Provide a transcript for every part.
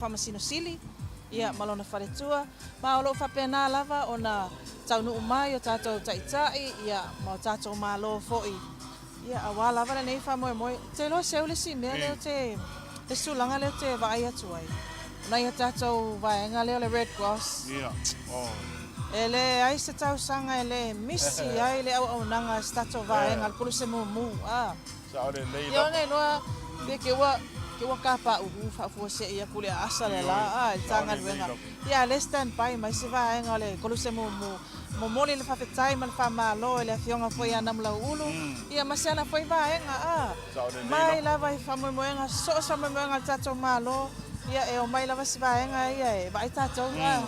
Faamasino Sili, ia, ma lona faletua, ma o lo o faapena lava ona taunuu mai o tatou taitai, ia, ma o tatou Malo foi, ia, aua lava lenei faamoemoe. Ou te iloa seu le isi mea lea ou te, le isi tulaga lea ou te vaai atu ai, o nai a tatou vaega lea o le Red Cross, e leai se tausaga e le misi ai le auaunaga a se tatou vaega o le Koluse Mumu, a. Sao lelei lava. Ia ona iloa pe ke ua ke ua kapaʻuʻu faafuasei aku le aasa le la a i le Matagaluega. Ia a le stand by mai se vaega o le Koluse Mumu. Momoli le faafetai ma le faamalo i le Afioga foi ia Namulauulu ia ma si ana foi vaega a. Mai lava i faamoemoega so o se faamoemoega a le tatou Malo ia e omai lava si vaega ia e vaai tatou a.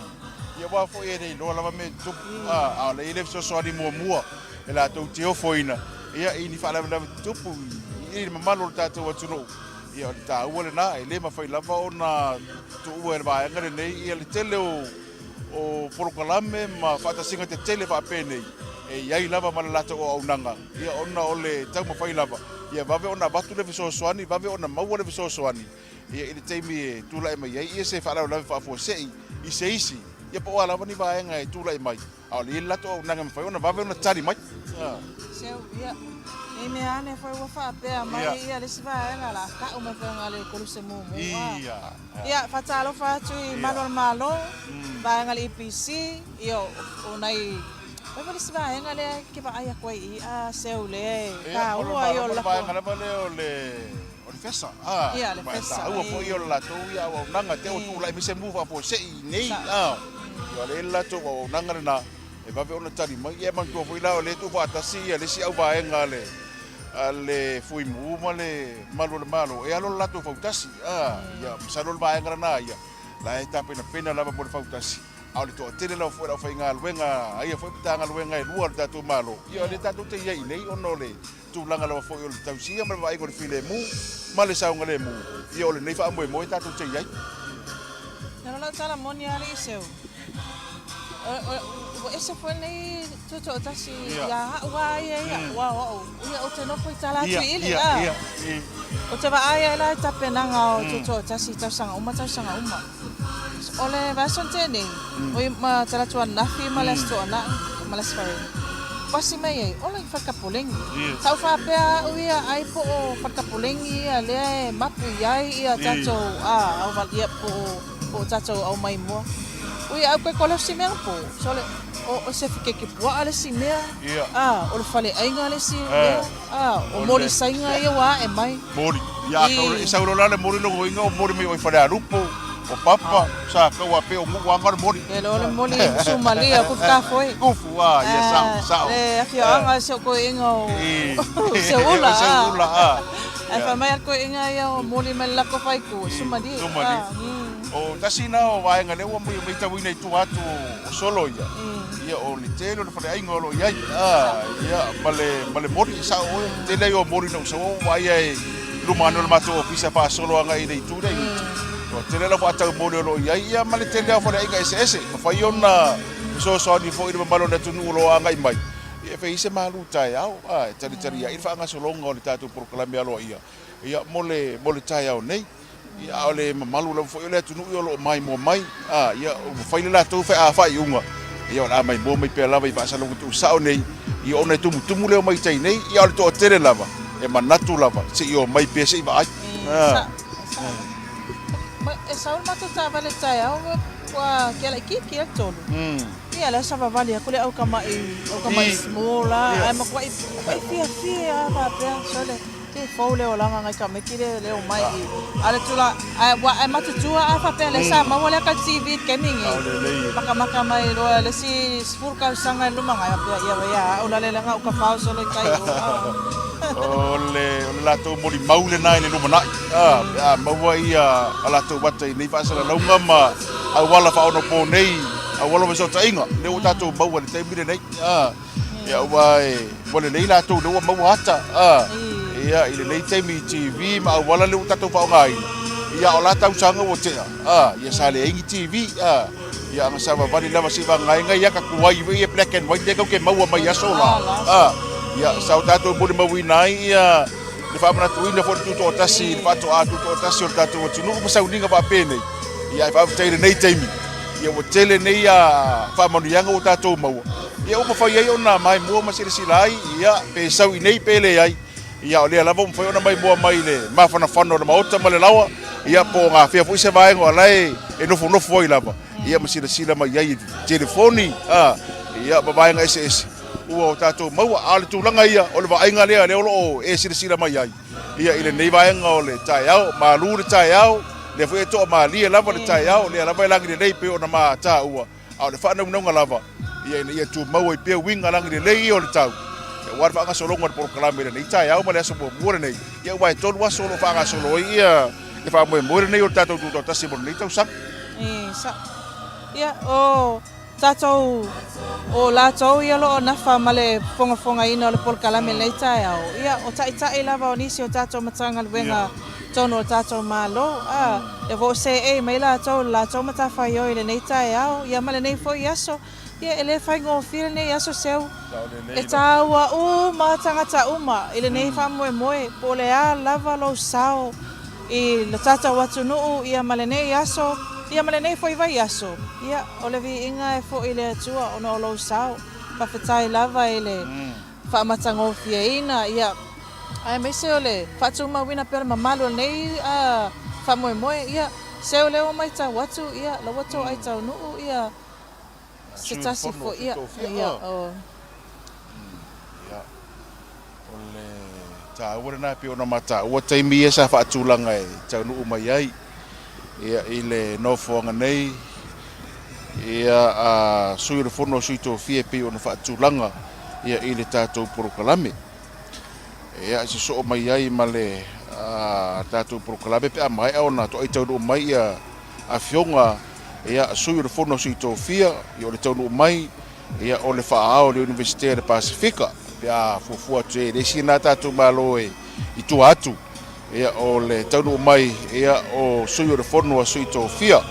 Ia aua foi e le iloa lava mea e tutupu a, a o lea e i ai le fesoasoani muamua e latou te ofoina. Ia, i ni faalavelave tutupu i le mamalu o le tatou atunuu, ia, o le taua lena, e le mafai lava ona tuua e le vaega lenei ia le tele o, o polokalame ma faatasiga tetele faapenei e i ai lava ma le latou auaunaga, ia, ona o le taumafai lava ia vave ona avatu le fesoasoani, vave ona maua le fesoasoani, ia, i le taimi e tulai mai ai ia se faalavelave faafuasei i se isi, ia, po o a lava ni vaega e tulai mai. Aole i ai le latou auaunaga e mafai ona vave ona tali mai. Seu, ia, nei mea ane foi ua faapea mai ia le isi vaega la ka'u mai foi ona le koluse mumu a. Ia, faatalofa atu i malu o le Malo, vaega le EPC, ia o nai Oi foi le isi vaega lea e ke vaai atu ai i a seu lea e taua ia o le vaega lava lea o le o le fesa a. Ia, le fesa. Taua foi ia o le latou ia auaunaga te o tulai mai se mu faafuasei nei a. Ia o lea e i le latou auaunaga lena e vave ona tali mai. Ia e manatua foi la o lea e tuufaatasi ia le isi auvaega a le a le Fuimu ma le Malu o le Malo e alo le latou fautasi. A, ia masalo le vaega lena ia la e tapenapena lava mo le fautasi. A o le toatele lava foi o le aufaigaluega a ia foi Matagaluega e lua a le tatou Malo, ia o lea tatou te i ai i nei ona o le tulaga lava foi o le tausia ma le vaaiga o le filemu ma le saogalemu, ia o lenei faamoemoe tatou te i ai. Nalo lau tala moni alii seu. Ua ese foi lenei tutoatasi ia a'u a ia ia ua o a'u ia ou te nofo i tala atu i ili a. Ou te vaai ai la i tapenaga o tutoatasi i tausaga uma tausaga uma. O le vaiaso na tea nei, oi ma tala atu ananafi ma le Aso Toonai ma le Aso Faraile, pasi mai ai, ola i Falekapoleni. Sa ou faapea a'u ia ai po o Falekapoleni ia lea e mapu i ai ia tatou a au ia po o po o tatou au mai mua. Ui au koe kole o si mea po, sole o o se keke pua'a le si mea, a o le faleaiga le si mea, a o moli saiga ia ua a'e mai. Moli, ia a e sau loa la le moli lona uiga o moli mai oi Falealupo, o Papa, sa kau a pe o Nu'u aga le moli. E loa le moli Sumalia, kufu kafoe. Kufu, a, ia sao, sao. Le afioaga o si ou koeʻiga o Seuula, a. Seuula, a. Ae fai mai a le koeʻiga ia o moli mai le lako faiku, Sumalie. Sumalie. O tasi na o vaega lea ua matauina i tua atu o Solo ia, ia o le tele o le faleaiga o lo o i ai, a, ia, ma le, ma le moli, e sao oe, tele ai o moli na ou sau ou vaaia i luma ane o le matou ofisa faasolo agai i le itu lea i uta. Ua tele lau faatau moli o lo o i ai, ia ma le tele o faleaiga eseese, mafai ona fesoasoani foi i le mamalu o le atunuu o lo o agai mai, ia e fai ai se malu taeao, a, e talitali ai le faagasologa o le tatou polokalame aloaia, ia, mo le, mo le taeao nei. Ia, a o le mamalu lava foi o le atunuu ia o lo o maimoa mai, a, ia, ua fai le latou faaiuga, ia, o le a maimoa mai pea lava i faasalalauga tuusao nei, ia, ona e tumutumu le omai i tai nei, ia, a o le toatele lava, e manatu lava, se i omai pea se i vaai. A. E sau le matou taavale i le taeao, ua kealaikiki ai le tolu. Ia, lea sa vavali atu le aukamai, aukamai small la, ae matuai fiafia lava faapea, sole. Te fou le olaga ngai tamaiti le leo mai i a le tula ae ua ae matutua a faapea le sa maua lea ka TV i le taimi nei makamaka mai loa le isi 10 tausaga i luma ngai faapea ia wai a au lale langa uka fao solo i tai o O le o le latou molimau lena i le lumanai a pe a maua ia a latou ata i nei faasalalauga ma auala faaonapo nei auala o fesootaiga lea ua tatou maua i le taimi lenei a Ia aua e ua lelei latou lea ua maua ata a ia i lenei taimi i TV ma auala lea ua tatou faaaogaina ia o la tausaga ua tea a ia sa leai ni TV a ia aga sa vavali lava se vagaega ia ka tuai foi ia black and white lea kau ke maua mai aso la a ia sa o tatou molimauina ai ia le faamanatuina foi le tutoatasi le faatoa tutoatasi o le tatou atunuu ma sauniga faapenei. Ia, ae faafetai i lenei taimi, ia ua tele nei faamanuiaga ua tatou maua, ia ua mafai ai ona maimoa ma silasila ai, ia, pe sau i inei pe leai, ia o lea lava ua mafai ona maimoa mai i le mafanafana o le Maota ma le laoa, ia po o gafea foi se vaega o la e nofonofo ai lava, ia ma silasila mai ai i telefoni, a, ia ma vaega eseese ua o tatou maua. A o le tulaga ia, o le vaaiga lea lea o lo o e silasila mai ai, ia i lenei vaega o le taeao, malu le taeao, lea foi e toamalie lava le taeao, lea lava e lagi lelei pei ona ma taua, a o le faanaunauga lava, ia ina ia tumau ai pea uiga lagi lelei ia o le tau, aua le faagasologa o le polokalame i lenei taeao ma le aso muamua lenei, ia aua e tolu aso o lo o faagasolo ai ia le faamoemoe lenei o le tatou Tutoatasi mo lenei tausaga. E sao. Ia, o tatou, o latou ia o lo o nafa ma le fogafogaina o le polokalame i lenei taeao, ia, o taitai lava o nisi o tatou Matagaluega totonu o le tatou Malo, a, lea foi ua seei mai latou i le latou matafaioi i lenei taeao, ia ma lenei foi aso. Ia, e le faigofie lenei aso Seu. E taua uma tagata uma i lenei faamoemoe, po o le a lava lou sao i lo tatou atunuu ia ma lenei aso, ia ma lenei foi vaiaso. Ia, o le viiga e foi i le Atua ona o lou sao. Faafetai lava i le faamatagofieina, ia, aemaise o le faatumauina pea o le mamalu o lenei faamoemoe. Ia, Seu, lea ua matau atu, ia, la ua toai taunuu, ia, Se tasi foi, ia, ia, o. Ia, o le taua lena e pei ona mataua taimi ia sa faatulaga e taunuu mai ai ia i le nofoaga nei ia a sui o le Fono a Sui Tofia e pei ona faatulaga ia i le tatou polokalame. Ia, e sosoo mai ai ma le tatou polokalame pe a maea ona toai taunuu mai ia Afioga ia Sui o le Fono a Sui Tofia, ia o le taunuu mai ia o le faaao o le Iunivesite a le Pasefika pe a fuafua atu e le isi lena tatou Malo e i tua atu ia o le taunuu mai ia o Sui o le Fono a Sui Tofia.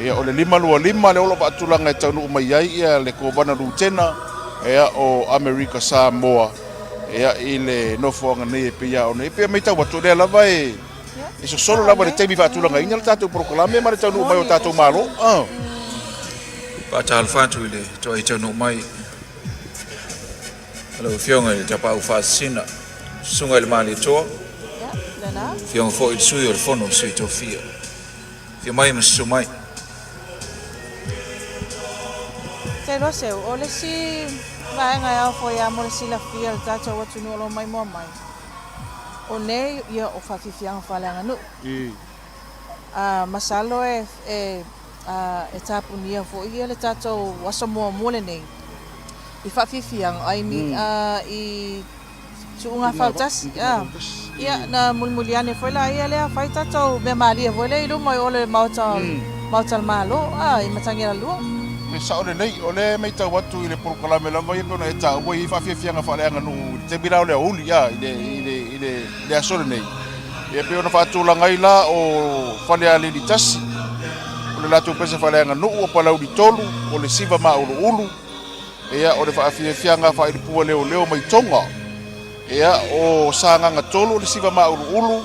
Ia o le 525 lea o lo o faatulaga e taunuu mai ai ia le Kovana Lutena ia o Amerika Samoa ia i le nofoaga nei e pei lava ona e pei e matau atu o lea lava e E sosolo lava i le taimi faatulagaina le tatou polokalame ma le taunuu mai o tatou Malo. Faatalofa atu i le toai taunuu mai a lau Afioga i le Tapaau Faasisina, Susuga i le Malietoa, Afioga foi i le Sui o le Fono o Sui Tofia. Afio mai ma susu mai. Te iloa Seu, o le isi vaega e ao foi lava mo le silafia i le tatou atunuu o lo o maimoa mai, O nei ia o faafiafiaga faaleaganuu. A masalo e e tapunia foi ia le tatou aso muamua lenei i faafiafiaga ai ni i tuuga fautasi. Ia na mulimuli ane foi la ia lea fai tatou mea malie foi lea i luma o le Maota Maota o le Malo i Matagialalua. E sao lelei, o lea e matau atu i le polokalame lava ia pei ona e taua e i ai faafiafiaga faaleaganuu i le taimi la o le aoauli a, i le, i le, i le, i le aso lenei. Ia pei ona faatulaga ai la o Falealili 1, o le latou pese faaleaganuu, o Palauli 3, o le Siva Māuluulu, ia o le faafiafiaga faailipua leoleo mai Tonga, ia o Sagaga 3, o le Siva Māuluulu,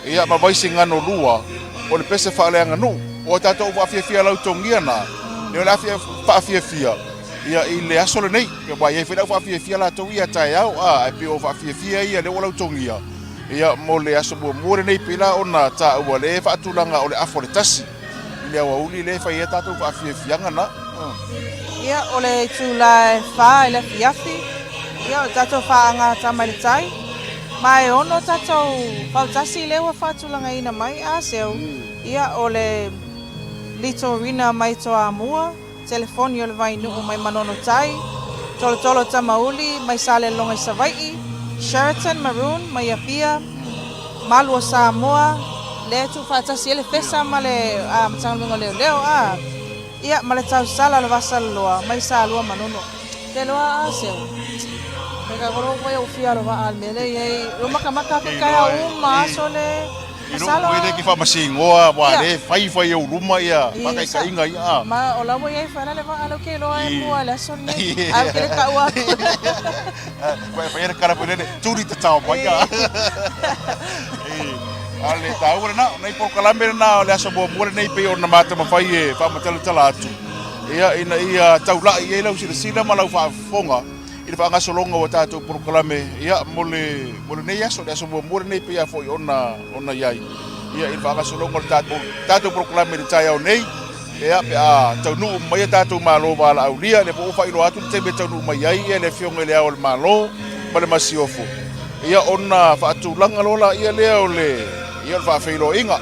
Ia, ma Vaisigano 2, o le pese faaleaganuu. O a tatou faafiafia lautogia na, ia o le a faafiafia ia i le aso lenei. Aua e i ai foi le au faafiafia latou ia taeao, a, ae pei o faafiafia ia lea ua lautogia, ia mo le aso muamua lenei, pei la ona taua le faatulaga o le afa o le tasi i le aoauli lea e fai ai a tatou faafiafiaga na. Ia, o le itula e 4 i le afiafi, ia o le tatou faaga tama i le tai, ma e ono tatou fautasi lea ua faatulagaina mai a seu, ia o le litorina mai Toamua, telefoni o le Vainuu mai Manono Tai, Tolotolo Tamauli mai Salelologa i Savaii, Sheraton Maroon mai Apia, Malu o Samoa, lea e tuufaatasi ai le Fesa ma le Matagaluega o Leoleo, a. Ia, ma le tausala o le Vasaloloa mai Salua Manono. Te loa a seu. Me ka koro koe o fia lo waa me le iai. Lo maka maka ke kai au ma aso le. Masalo. Ilo le ki fa masingoa wa le fai fai au luma ia pa kai kai inga ia. Ma o la wa iai fa le waa lo ke loa e mua le aso ni. A ke le ka ua. Fa fa le kara le turi te tau mai ia. A o le taua lena, o nai polokalame lena o le aso muamua lenei pei ona matamafai e faamatalatala atu, ia, ina ia taulai i ai lau silasila ma lau faafofoga i le faagasologa o a tatou polokalame, ia, mo le, mo lenei aso, le aso muamua lenei pei lava foi ona, ona i ai, ia, i le faagasologa o le tatou, tatou polokalame i le taeao nei, ia, pe a taunuu mai a tatou malo valaaulia, lea foi ua faailoa atu le taimi e taunuu mai ai ia le Afioga i Le Ao o le Malo ma le Masiofo, ia, ona faatulaga loa laia lea o le, ia, o le faafeiloaiga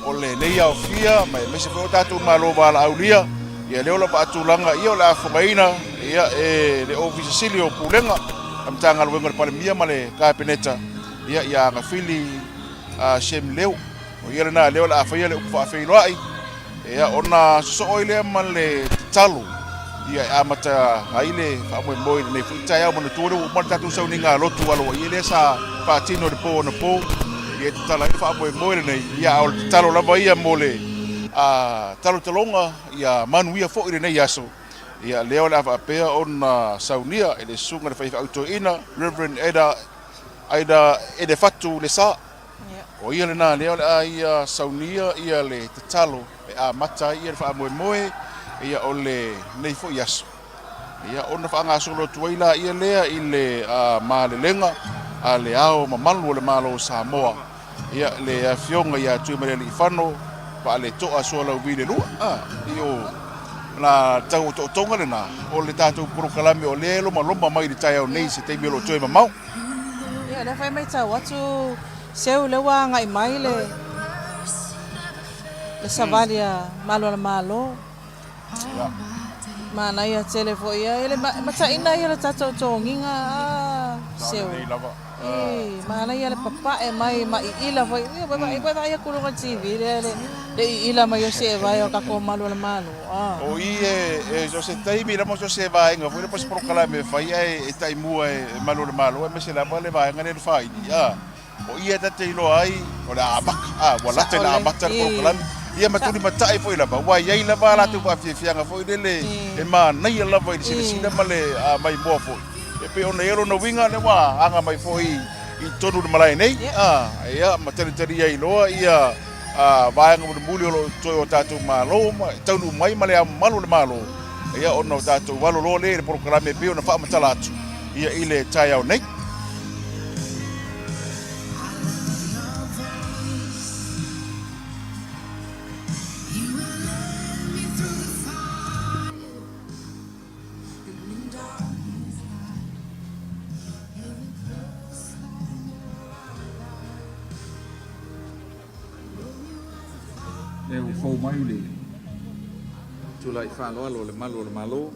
o lenei aofia ma aemaise foi o tatou malo valaaulia, ia, lea o lo o faatulaga, ia, o le a fogaina, ia, e le Ofisa Sili o Pulega a Matagaluega o le Palemia ma le Kapeneta, ia, ia Agafili Shem Leu. O ia lena lea o le a faia le upu faafeiloai, ia, ona sosoo ai lea ma le tatalo, ia, e amata ai le faamoemoe i lenei foi taeao. Manatua lea ua uma le tatou sauniga lotu aloaia lea sa faatino i le po anapo, ia, e tatala ai le faamoemoe lenei, ia, a o le tatalo lava ia mo le talotaloga ia manuia foi lenei aso. Ia, lea o le a faapea ona saunia e le Susuga i le Faifeau Toeaina, Reverend Eda Aida Edefatu Lesa. O ia lena lea o le a ia saunia ia le tatalo e amata ai ia le faamoemoe ia o lenei foi aso. Ia ona faagasolo atu ai laia lea i le malelega a le Ao mamalu o le Malo o Samoa, ia le Afioga ia Tuimalealiifano Vaaleto'a Sualauvi le Lua. Io na tau otootoga lena o le tatou polokalame o lea e lomaloma mai i le taeao nei i se taimi o lo o toe mamao. Ia, o lea foi e matau atu, Seu, lea ua agai mai le le savali a Malu o le Malo. Manaia tele foi ia, e mataina ia le tatou togiga, a Seu. Ii, manaia le papae mai ma iila foi, ia ua vaai atu i luga o le TV lea le iila mai o seevae o tatou Malu o le Malo. O i e so o se taimi lava so o se vaega foi lea po o se polokalame e fai ae e taimua e Malu o le Malo aemaise lava le vaega lea i le faili a o i e ta te iloa ai o le a amata a ua lata ina amata le polokalame ia ma tulimatai foi lava ua i ai lava a latou faafiafiaga foi lele e manaia lava i le silasila ma le maimoa foi e pei ona i ai lona uiga lea ua aga mai foi i totonu o le malae nei a ia ma talitalia ai loa ia a vaega mulimuli o lo o toe o tatou Malo ma e taunuu mai ma le Ao Mamalu o le Malo, ia ona o tatou alo loa lea i le polokalame e pei ona faamatala atu ia i le taeao nei. E ua fou mai le tulai faaaloalo o le Malu o le Malo,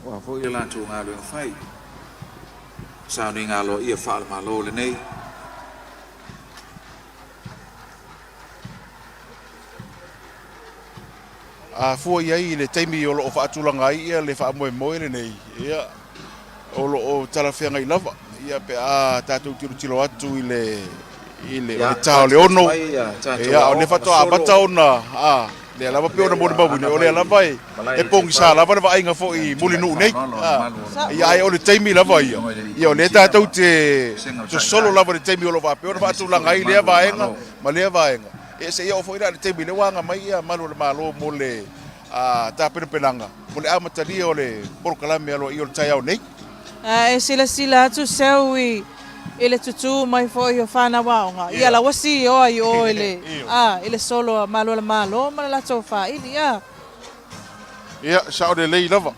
aua foi le latou galuega fai, sauniga aloaia faale-Malo lenei. A fua i ai i le taimi o lo o faatulaga ai le faamoemoe lenei, ia, o lo o talafeagai lava, ia, pe a tatou tilotilo atu i le, i le, o le ta o le ono, ia, o lea faatoa amata ona, a, lea lava pei ona molimauina, o lea lava e, e pogisa lava le vaaiga foi i Mulinuu nei, a, ia, ae o le taimi lava ia, ia, o lea tatou te sosolo lava i le taimi o lo o faapea ona faatulaga ai lea vaega ma lea vaega. E seia oo foi la i le taimi lea ua aga mai ia malu o le Malo mo le tapenapenaga mo le amatalia o le polokalame aloaia o le taeao nei. E silasila atu seu i le tutū mai foi o fanau aoga, ia la ua sioa i o i le, i le solo a malu o le Malo ma le latou faili. Ia, sao lelei lava.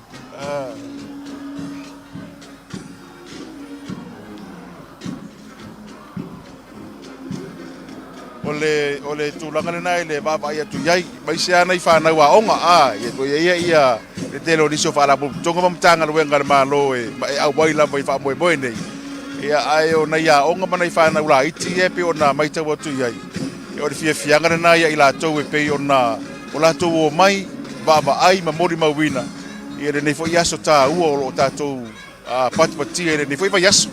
O le, o le tulaga lena i le vaavaai atu i ai, aemaise lava nai fanau aoga, a, ia toe i ai ia le tele o nisi o faalapotopotoga ma Matagaluega a le Malo e, e auai lava i faamoemoe nei. Ia, ae o nai aoga ma nai fanau laiti ia e pei ona matau atu i ai, ia o le fiafiaga lena ia i latou e pei ona o latou omai, vaavaai ma molimauina ia lenei foi aso taua o lo o tatou patipatia i lenei foi vaiaso.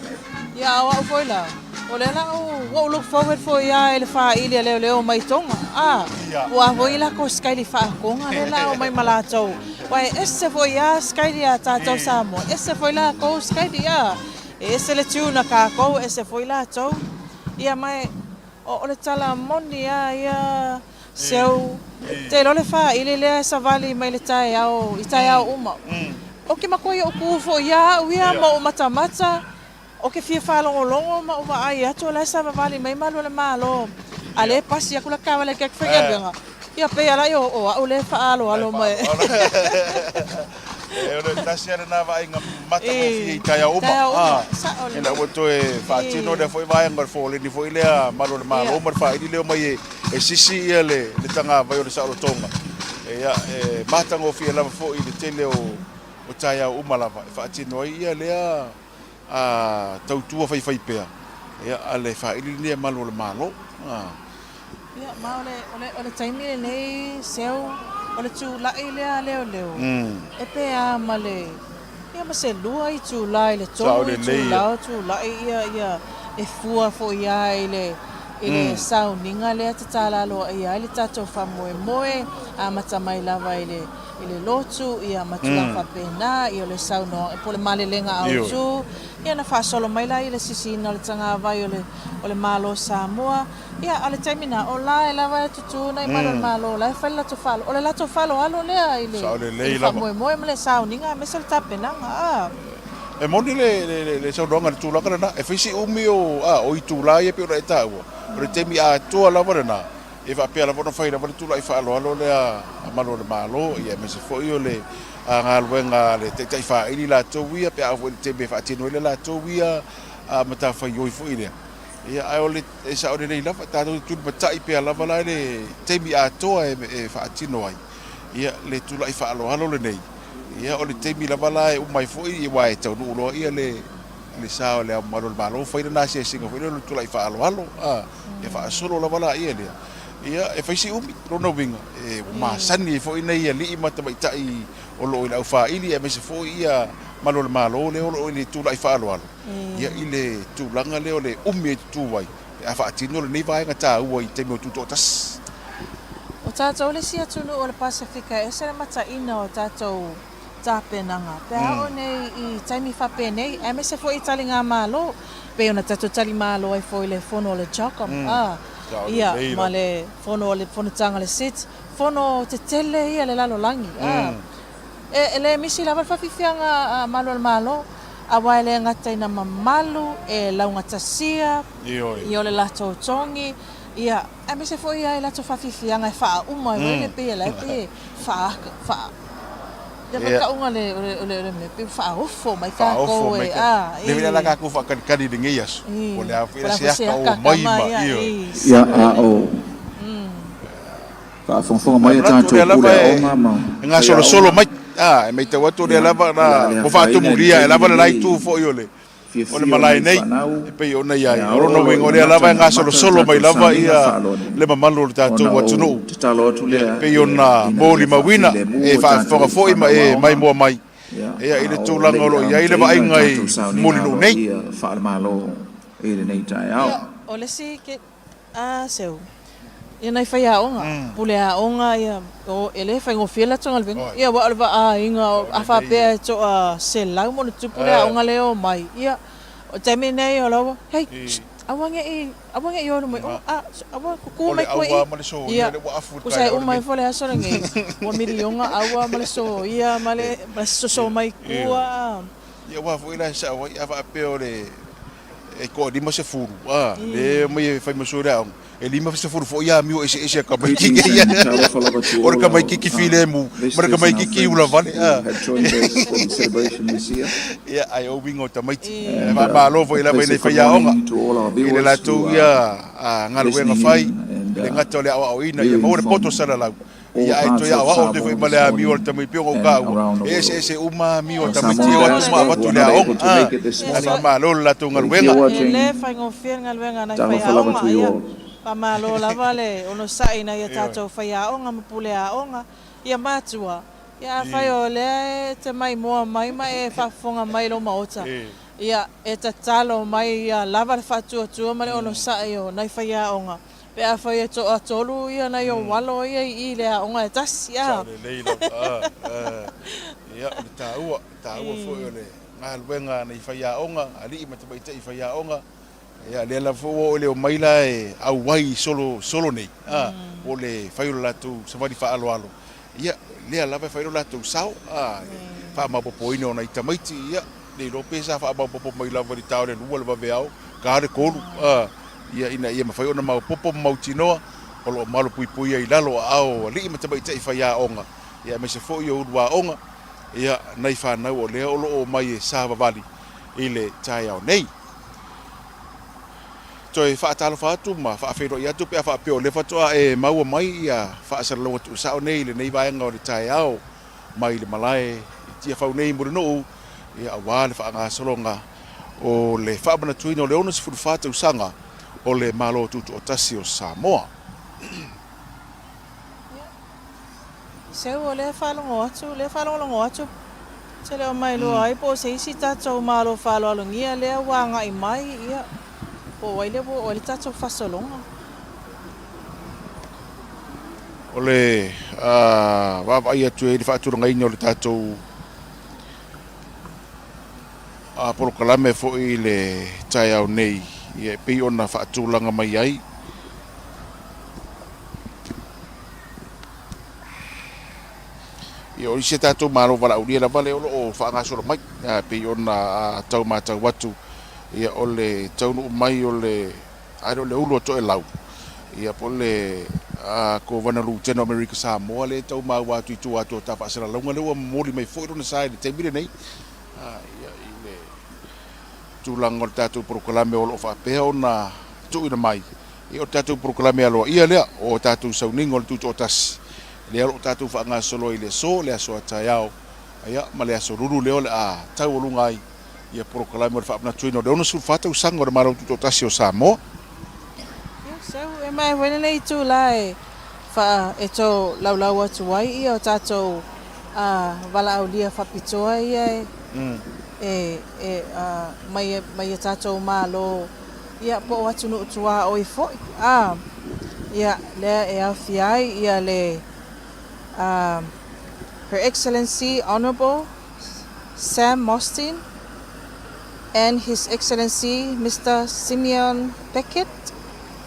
Ia, a o au foi la, o lea la ua ou look forward foi lava i le faili a leoleo mai Tonga, a, ua foi lakou skaili faa-Tonga lea la omai ma latou, aua e ese foi lava skaili a tatou Samoa, ese foi lakou skaili, a, e ese le tune a kakou, ese foi latou, ia ma e. O le tala moni lava ia seu, te iloa le faili lea e savali mai le taeao i taeao uma. Ou te matua i ou tu foi ia au ia ma ou matamata, ou te fia faalogologo ma ou vaai atu o la e savavali mai malu o le Malo, a lea e pasi atu la taavale ake atu faigaluega. Ia pei lava la o au lea e faaaloalo mai. E o le tasi lava lena vaaiga matagofie i taeao uma. Ina ua toe faatino lea foi vaega o le foleni foi lea malu o le Malo ma le faili lea omai e sisi ia le tagavai o le saolotoga. Ia, e matagofie lava foi i le tele o taeao uma lava e faatino ai ia lea tautua faifaipea a le faili lenei a malu o le Malo. Ia, ma o le, o le, o le taimi lenei, Seu, o le tulai lea a leoleo, e pe a ma le, ia ma se lua itula i le tolu itula o tulai ia, ia, e fua foi lava i le, i le sauniga lea tatala aloaia ai le tatou faamoemoe, amata mai lava i le, i le lotu, ia, ma tulaga faapena, ia o le saunoaga, po o le malelega autu, ia ona faasolo mai lea i le sisiina o le tagavai o le, o le Malo o Samoa. Ia, a o le taimi lena, o la e lava e tutū nai malu o le Malo, o la e fai le latou faaaloalo, o le latou faaaloalo lea i le faamoemoe ma le sauniga aemaise o le tapenaga, a. E moni le saunoaga i le tulaga lena, e fai si umi o itula ia pei ona e taua, o le taimi atoa lava lena, e faapea lava ona fai lava le tula'i faaaloalo lea a malu o le Malo, ia aemaise foi o le galuega a le taitai faaili latou ia, pe a oo foi i le taimi e faatino ai le latou ia matafaioi foi lea. Ia, ae o le, e sao lelei lava, tatou te tulimatai pea lava la i le taimi atoa e faatino ai, ia, le tulai faaaloalo lenei. Ia, o le taimi lava la e uma ai foi, aua e taunuu loa ia le, le sa o Le Ao Mamalu o le Malo, fai lana asiasiga foi lea o le tulai faaaloalo, a, ia faasolo lava laia lea. Ia, e fai si umi, lona uiga, e, ua masani ai foi nei alii ma tamaitai o lo o i le aufaili, aemaise foi ia Malu o le Malo lea o lo o i le tulai faaaloalo. Ia i le tulaga lea o le umi e tutū ai pe a faatino lenei vaega taua i taimi o tutoatasi. O tatou le isi atunuu o le Pasefika e ese le mataina o tatou tapenaga pe a oo nei i taimi faapenei aemaise foi i taligamalo pei ona tatou talimalo ai foi i le fono o le CHOGM a ia ma le fono o le fonotaga a le SIDS fono tetele ia le lalolagi a E le misi lava le faafiafiaga a Malu o le Malo, aua e le gata ina mamalu, e laugatasia, ia o le latou togi, ia, aemaise foi ia i latou faafiafiaga e faauma ai foi le pei e la e pei e faa, faa, le Ia. tauga o le, o le, o le, o le mea, pei ua faaofo mai Faaofo tatou mai e, ka, a, le mea la i. tatou faakalikali i lenei aso, I, po o le a foi po o la le a se foi se aka aka o mai kama, ma, ia, ioe. i, Ia, sao a lelei. o faafogafoga Ae mai a manatu o tatou lea lava pule e aoga ma e gasolosolo faiaoga, mai, a, e matau atu o lea ia, lava o na le a le ua afaina i le faatumulia e taimi lava le la lenei itu foi o le o le fiafia o malae nai nei fanau e pei ona i e ai. O aoo lona loa uiga ina o lea mata lava e ina amata le gasolosolo mai tatou lava sauniga ia faaloanini. le mamalu o le Ona tatou ou atunuu tatalo atu e lea pei ona ina ia molimauina faafilemu e a faafofoga tatou foi ma fanau e aoga, maimoa mai ia, ia i a le o tulaga le o i lo o i ai le amataina le vaaiga i tatou sauniga Mulinuu nei. aloaia faale-Malo i lenei taeao. Ia, o le isi ke, a, seu, ia nai faiaoga, pule aoga, ia, o, e le faigofie le latou galuega. Ia, aua o le vaaiga, a faapea e toa 100 ma ona tupu le aoga lea e omai, ia, o le taimi lenei o la ua, hei, shh, aua ne i, aua ne i o i luma i o, a, aua, tutu mai koe i i. Ia, tusa e uma ifo le aso lenei, ua miliona aua ma le soia ma le soso mai tua. Ia aua foi la e sao ai, a faapea o le e toa 50, a, lea e omai e fai ma sui o le aoga, e 50 foi amio eseese a tamaititi Greetings ia. and talofa lava to O le all our tamaititi filemu ma le visitors and our tamaititi ula friends vale, who a. have joined us for the celebration this year. Ia, ae o uiga o tamaiti. E And faamalo foi a lava i nei pleasant good faiaoga morning to all our i le viewers latou who ia are galuega listening fai, in and e le gata o le aoaoina ia viewing maua le poto from salalau. all Ia ae parts toe of aoao atu Samoa foi ma this le amio a le morning tamaiti ona o and taua, around the e world. eseese uma amio a Our tamaiti Samoan e o atu ma diaspora avatu who i are le not aoga. able to make it this Ae morning, faamalo le latou but if you're galuega. E watching, le faigofie le galuega a nai talofa lava faiaoga, to you ia all. faamalo lava le onosai i nai a tatou faiaoga ma puleaoga, ia matua, ia afai o lea e te maimoa mai ma e faafofoga mai i lou maota, ia e tatalo mai ia lava le faatuatua ma le onosai o nai faiaoga. Pe afai e toatolu ia nai ou alo ia i i le aoga e tasi, a. Sao lelei lava, a, a. Ia, o le taua, taua foi o le galuega a nai faiaoga, alii ma tamaitai faiaoga. Ia, lea lava foi ua oo i le omai la e auai i solo, solo nei, a, po o le fai o le latou savali faaaloalo, ia, lea lava e fai ai lo latou sao, a, le faamaopoopoina o nai tamaiti, ia, le iloa pe sa faamaopoopo mai lava i le ta o le lua, le vaveao, ta le tolu, a, ia, ina ia mafai ona maopoopo ma mautinoa o lo o malupuipuia i lalo o aao o alii ma tamaitai faiaoga, ia, aemaise foi o uluaoga, ia, nai fanau o lea o lo o omai e savavali i le taeao nei. Toe faatalofa atu ma faafeiloai atu pe a faapea o lea faatoa e maua mai ia faasalalauga tuusao nei i lenei vaega o le taeao mai le malae i Tiafau nei i Mulinuu, ia aua le faagasologa o le faamanatuina o le 64 tausaga o le Malo Tutoatasi o Samoa. Seu o lea faalogo atu, lea faalogologo atu te le o mailoa ai po o se isi tatou malo faaaloalogia lea ua agai mai, ia, po o ai lea ua oo ai le tatou fasologa. O le vaavaai atu i le faatulagaina o le tatou polokalame foi i le taeao nei, ia e pei ona faatulaga mai ai. Ia, o isi a tatou Malo valaaulia lava lea o lo o faagasolo mai, e pei ona tau matau atu, ia, o le taunuu mai o le, a le o le ulu o Toelau, ia, po o le Kovana Lutena o Amerika Samoa lea e tau maua atu i tua atu o ta faasalalauga lea ua momoli mai foi lona sa i le taimi lenei, ia, i le tulaga o le tatou polokalame o lo o faapea ona tuuina mai. Ia, o le tatou polokalame aloaia lea o tatou sauniga o le Tutoatasi, lea o lo o tatou faagasolo ai i le aso, le aso a taeao, ia, ma le aso lulu lea o le a taualuga ai ia polokalame o le faamanatuina o le 64 tausaga o le Malo Tutoatasi o Samoa. Ia, seu, e mae foi lenei itula e faa, e tolaulau atu ai ia o tatou a valaaulia faapitoa ia e, e, e, a, mai, mai a tatou Malo Ia, po o atunuu tuaoi foi, a, ia, lea e aofia ai ia le, a, Her Excellency Honourable Sam Mostyn and His Excellency Mister Simeon Beckett,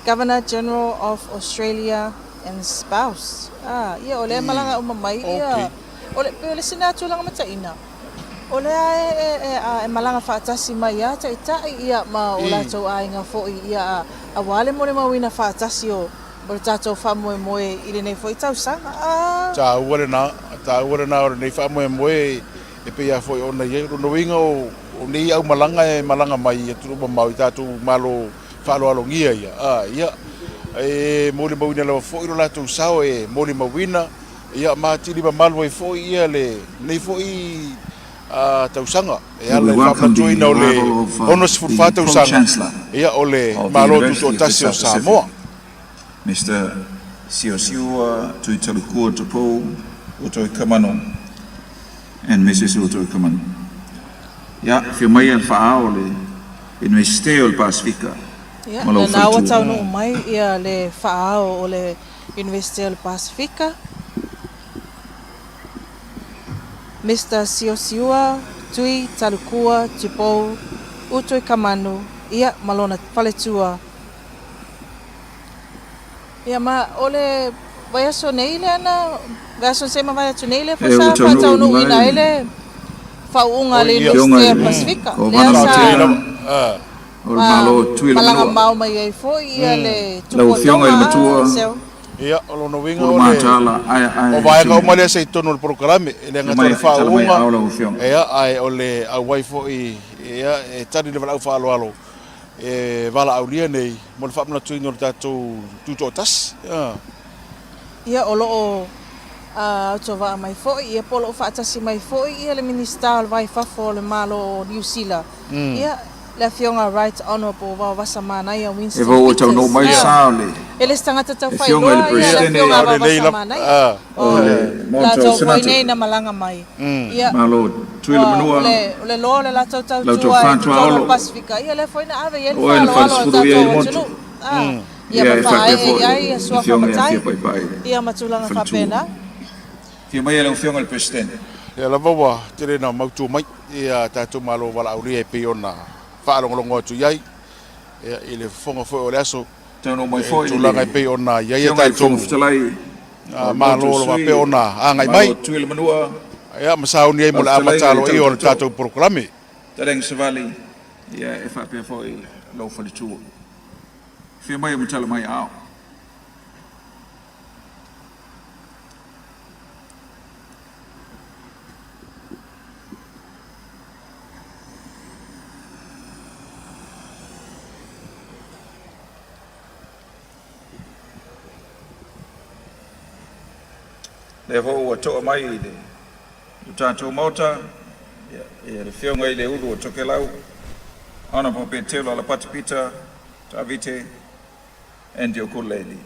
Governor General of Australia and spouse. A, ia, o lea e malaga uma mai ia, o le, pei o le sina tulaga mataina. O lea e malaga faatasi mai a Taitai ia ma o latou aiga foi ia aua le molimauina faatasi o le tatou faamoemoe i lenei foi tausaga. A. Taua lena, taua lena o lenei faamoemoe e pei lava foi ona i ai. O lona uiga o nei aumalaga e malaga mai i atunuu mamao i tatou Malo faaaloalogia ia, a, ia, e molimauina lava foi lo latou sao e molimauina Ia ma atili mamalu ai foi ia lenei foi tausaga e We ala i le welcome the faamanatuina o le arrival of 64 the tausaga Pro-Chancellor ia o le of the Malo University of the Tutoatasi o South Pacific, Samoa. Mister Siosiua Tuitalukua Tupou Utoikamanu and Mrs Utoikamanu. Ia, afio mai le faa-ao o le Iunivesite o le Pasefika Ia, ma lou lena ua faletua. taunuu mai ia le faa-ao o le Iunivesite o le Pasefika, Mister Siosiua Tui Talukua Tupou Utuikamanu, ia, ma lona faletua. Ia, ma o le vaiaso nei lea na, vaiaso se ma vai atu nei lea foi E sa ua taunuu faataunuuina mai ai le faauuga a le Afioga Iunivesite i o le le Pasefika, Kovana lea sa Lutena o le Malo Tuila Malaga Manua. mao mai ai foi ia le Lau Afioga i le Tupuatoga Matua Seu. Ia, o lona uiga Pulu o le Matala, ae o ae vaega uma Tune. lea sa i totonu o le polokalame, e le Afio gata o mai le tala mai faauuga, ao lau Afioga. ia, ae o le auai foi, ia, e tali le valaau faaaloalo e valaaulia nei mo le faamanatuina o le tatou Tutoatasi. Ia. Ia, o lo o autovaa mai foi, ia, po o lo o faatasi mai foi ia le Minisita o le Va i Fafo o le Malo o Niu Sila, ia, le Afioga Right Honourable Vaovasa Manaia E Winston vau ua taunuu Peters. mai le Ia, sa o le e le se tagata tau Afioga i le faailoa ia le Peresetene Afioga a Lelei Vaovasa lava. Manaia, o o le Maota o latou foi Senate. nei na malaga mai. Ia, Malo Tuila ua, Manua, o le, o le loa o le latou lau tautua tofa i totonu o le Tuaolo, Pasefika, ia lea foi na ave i ai le o oe na faaaloalo a le falesefulu i ai tatou le motu. atunuu. A, ia Ia ma e faapea faaee foi i ai le suafa Afioga ia matai, Fia Paepae i le ia ma tulaga faletua. faapena. Afio mai lau Afioga i le Peresetene. Ia lava ua tele ina mautu mai ia tatou Malo valaaulia e pei ona faalogologo atu i ai. Ia, i le fofoga foi o le aso, Taunuu mai i foi tulaga le e pei ona i ai a Afioga i le tatou Fofoga Fetalai o le Malo Maota o lo o Sui, faapea ona agai Malo mai, o Tutuila Manua, ia, ma sauni ai mo lau le fetalaiga amata i le aloaia o le Tautoto, tatou polokalame. Talega Savali, ia e faapea foi lou faletua. Afio mai e matala mai aao. Lea foi ua to'a mai i le tatou Maota ia le Afioga i le Ulu o Tokelau, Honorable Petelo Alapati Pita Tavite, and your good lady.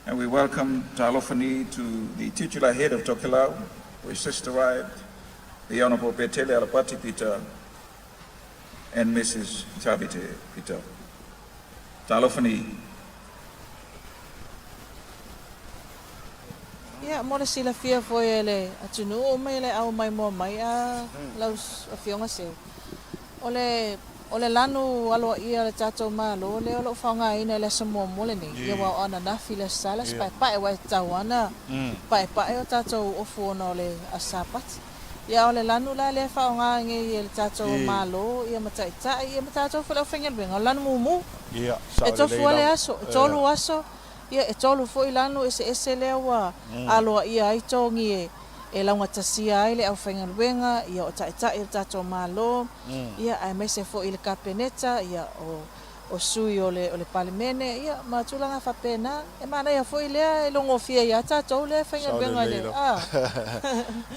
And we welcome Talofani to the titular head of Tokelau, who has just arrived, the Honorable Betele Alapati Pita and Mrs. Tavite Pita. Talofani. Ia, mo le silafia foi e le atunuu uma i le au maimoa mai a lau Afioga Seu, o le, o le lanu aloaia o le tatou Malo lea o lo o faaaogaina i le aso muamua lenei, ia aua o ananafi i le Aso Sa le Aso Paepae, aua e tatau lava ona paepae o tatou ofu ona o le Aso Sapati. Ia, a o le lanu la lea e faaaoga nei e le tatou Malo ia ma Taitai ia ma tatou foi le aufaigaluega, o le lanu mumu. E tofu lava le aso, e tolu aso Ia, e tolu foi lanu eseese lea ua aloaia ai togi e laugatasia ai le aufaigaluega, ia, o taitai o le tatou Malo, ia, aemaise foi i le Kapeneta, ia, o sui o le Palemene, ia, ma tulaga faapena. E manaia foi lea e logofia ia tatou lea e faigaluega i le, a.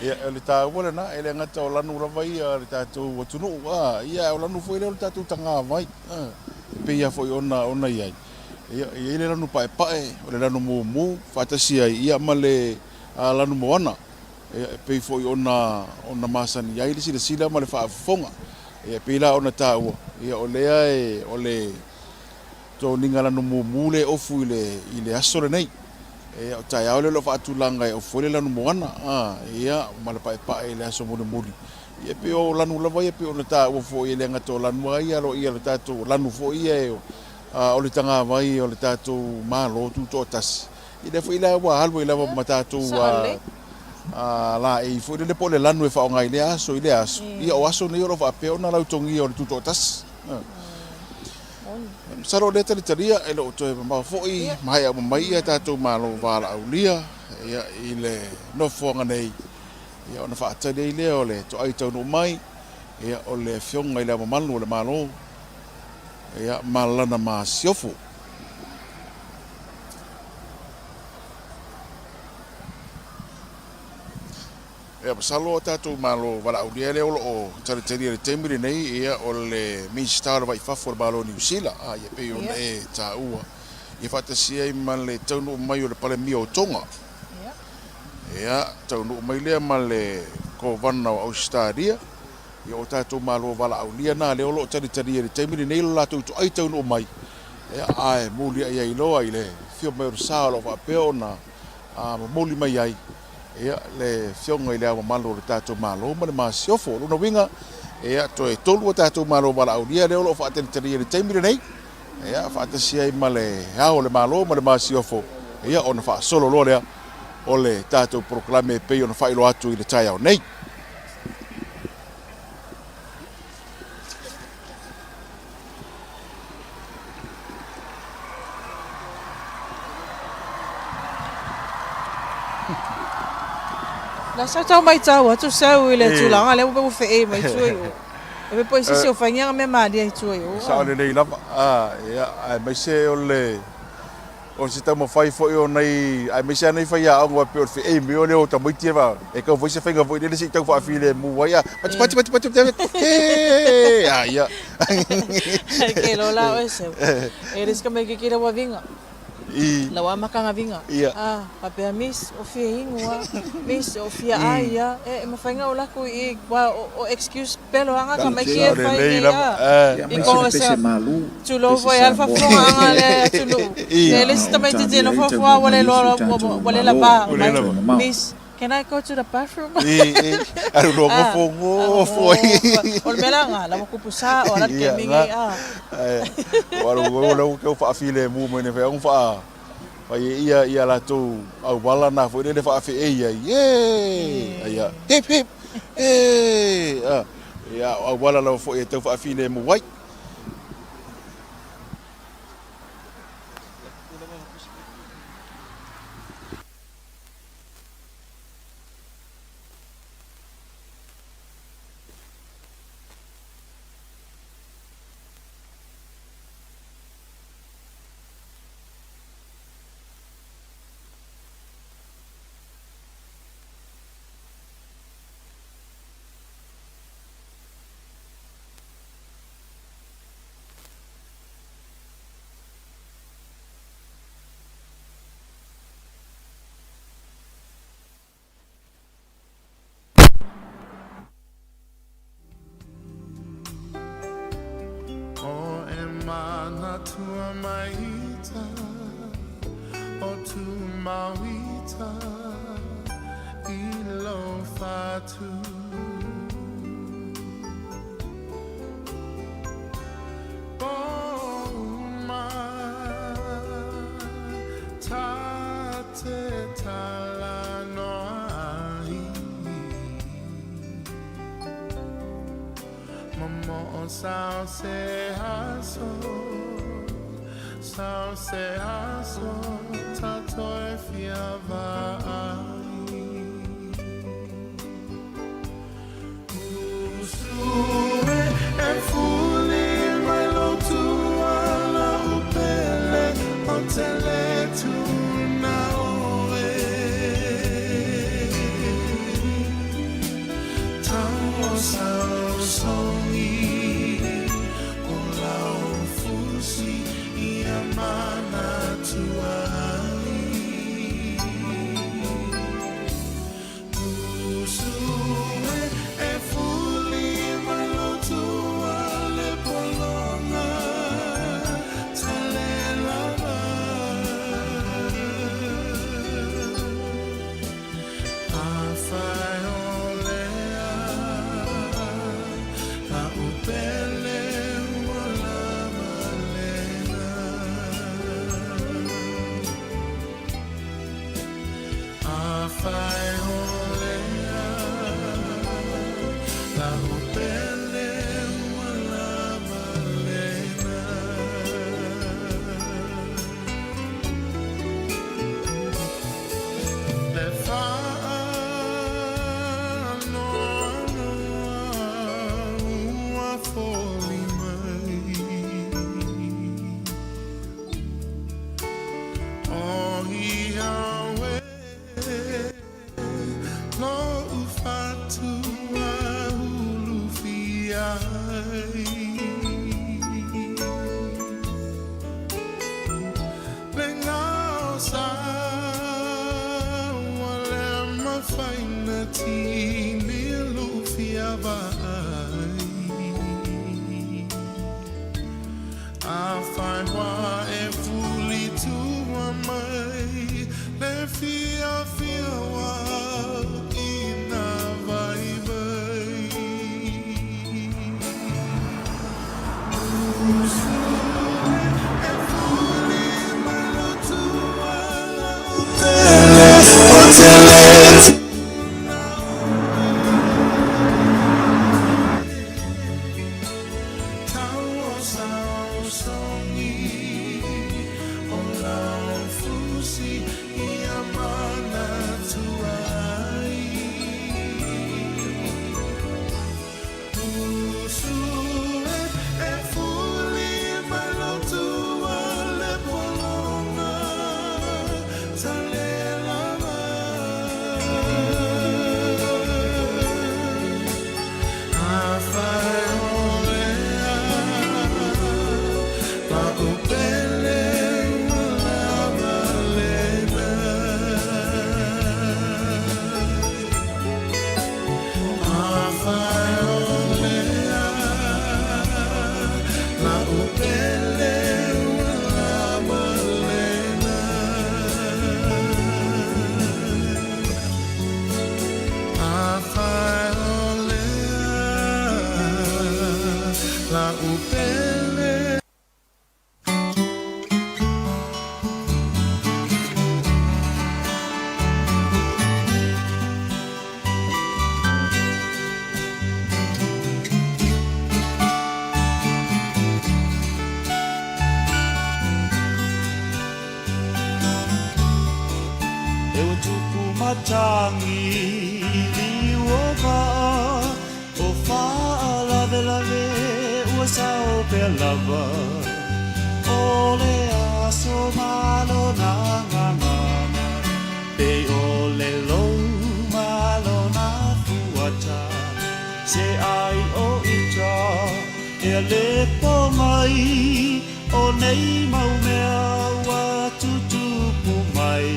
Ia, o le taua lena, e le gata o lanu lava ia a le tatou atunuu, a, ia, a o lanu foi lea o le tatou tagavai, a, e pei lava foi ona i ai. Ia, e i ai le lanu paepae, o le lanu mumu, faatasi ai ia ma le lanu moana, ia, e pei foi ona ona masani ai le silasila ma le faafofoga. Ia, e pei la ona taua, ia, o lea e, o le toniga lanu mumu lea e ofu i le, i le aso lenei. Ia, o taeao lea o lo o faatulaga e ofu ai le lanu moana, a, ia, ma le paepae i le aso mulimuli. Ia, e pei o lanu lava ia e pei ona taua foi, e le gata o lanu lava ia aloaia o le tatou lanu foi ia e, A o le tagavai o le tatou Malo Tutoatasi, ia lea foi la ua alu ai lava ma tatou laei foi lele po o le lanu e faaaoga i lea aso i lea aso. Ia o aso nei o lo o faapea ona lautogia o le Tutoatasi. Masalo o lea talitalia e le o toe mamao foi ma haeau mai ia tatou Malo valaaulia ia i le nofoaga nei ia ona faatali ai lea o le toai taunuu mai ia o le Afioga i Le Ao Mamalu o le Malo Ia, ma lana masiofo. Ia, masalo o tatou Malo valaaulia lea o lo o talitalia i le taimi lenei, ia, o le Minisita o le Vai i Fafo o le Malo o Niu Sila, a, ia, pei ona e taua, ia faatasi ai ma le taunuu mai o le Palemia o Tonga. Ia, taunuu mai lea ma le Kovana o Ausetalia. Ia o tatou Malo valaaulia na lea o lo o talitalia i le taimi lenei lo latou toai taunuu mai, ia, ae muliai ai loa i le afio mai o le sa o lo o faapea ona momoli mai ai, ia, le Afioga i Le Ao Mamalu o le tatou Malo ma le Masiofo. O lona uiga, ia, toe tolu a tatou Malo valaaulia lea o lo o faatalitalia i le taimi lenei, ia, faatasi ai ma le Ao o le Malo ma le Masiofo, ia, ona faasolo loa lea o le tatou polokalame e pei ona faailoa atu i le taeao nei. La sa tau maitau atu sau i le tulaga lea ua feei mai tua i o. E pe poi sisi o faingia me malia i tua i o. Sao lelei lava. Ah, ia, aemaise o le O se taumafai foi o nai, aemaise lava nai faiaoga e pei o le feei mai o lea o tamaiti e, e tau fai se faiga foi lele se i tau faafilemu ai, a pati pati pati pati pati he a ia. Ke lo la oe seu. E le sika mai ke kira wa vinga. I. Lau amakanga vinga. Ia. Ah, papea miss o fia ingu a, miss o fia ai a, e mafai nga o laku i wa o excuse pelo anga ka mai ki e fai nei a. I ko se Tulou foi a le faafofoga a le atunuu. E le isi tamaitiiti e nofo foa ua le iloa ua le lava mai. Miss. Can I go to the bathroom? I, i, alu loa ngofo, ngofo ai. O le mea la nga, la ua kupu sa o ala le kemi ngai a. O alu o la ua keu faafilemu mai nei fai faa fai e ia ia latou auala na foi lele faafeei ai. E, aia, hip hip. E, a, ia o auala lava foi e tau faafilemu ai. O e manatua mai ita o tu mauita i lo fatu. O ta te tala noa ai. Momo o sao se aso, sao se aso, ta toe fia vaai. Usue e fuli mai lo tuala upele o te le tuna oe. Tau sao songi o lau fusi ia mana tuai. Usue e fuli mai lo tua le polonga tale lava. Afai o lea la upele ua lava lena. Afai o lea la upele ua lava lena. Le faanoanoa ua foli mai. O ia oe lo'u fatu ulufia ai. Le ngao sa ua le mafaina tini lufia vaai. Afai ua e fuli tua mai le fia fia wa ina vai vai. E fuli mai lo tua la upele o te le Tau o sao songi o lau fusi ia mana tuai. Usue e fuli mai lo tua le polonga tale lava. Afai o lea la upele ua lava lena. Afai o lea la upele ua lava lena. E ua tupu matangi i liu o vaa O faalavelave ua sao pea lava O le aso ma lona gagana Pei o le lou ma lona fuata Se ai o ita ea le po mai O nei mau mea ua tutupu mai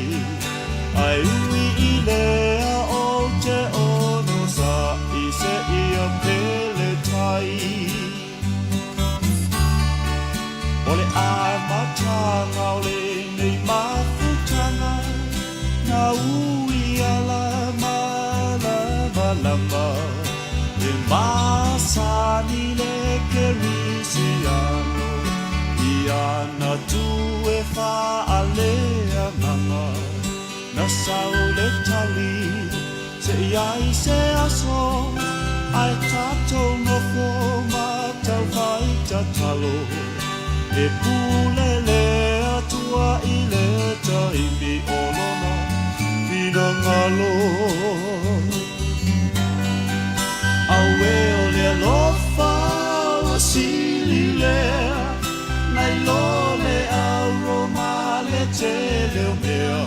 Ae ui i lea ou te onosai seia pele tai O le amataga o lenei mafutaga Na ui ala malamalama E masani le Kerisiano I ana tū e faaleagaga Na sau le tali se i ai se aso Ae tatou nofo ma taufai tatalo E pule le Atua i le taimi o Lona finagalo. Auē o le alofa ua sili lea Nai lo le auro ma le tele o mea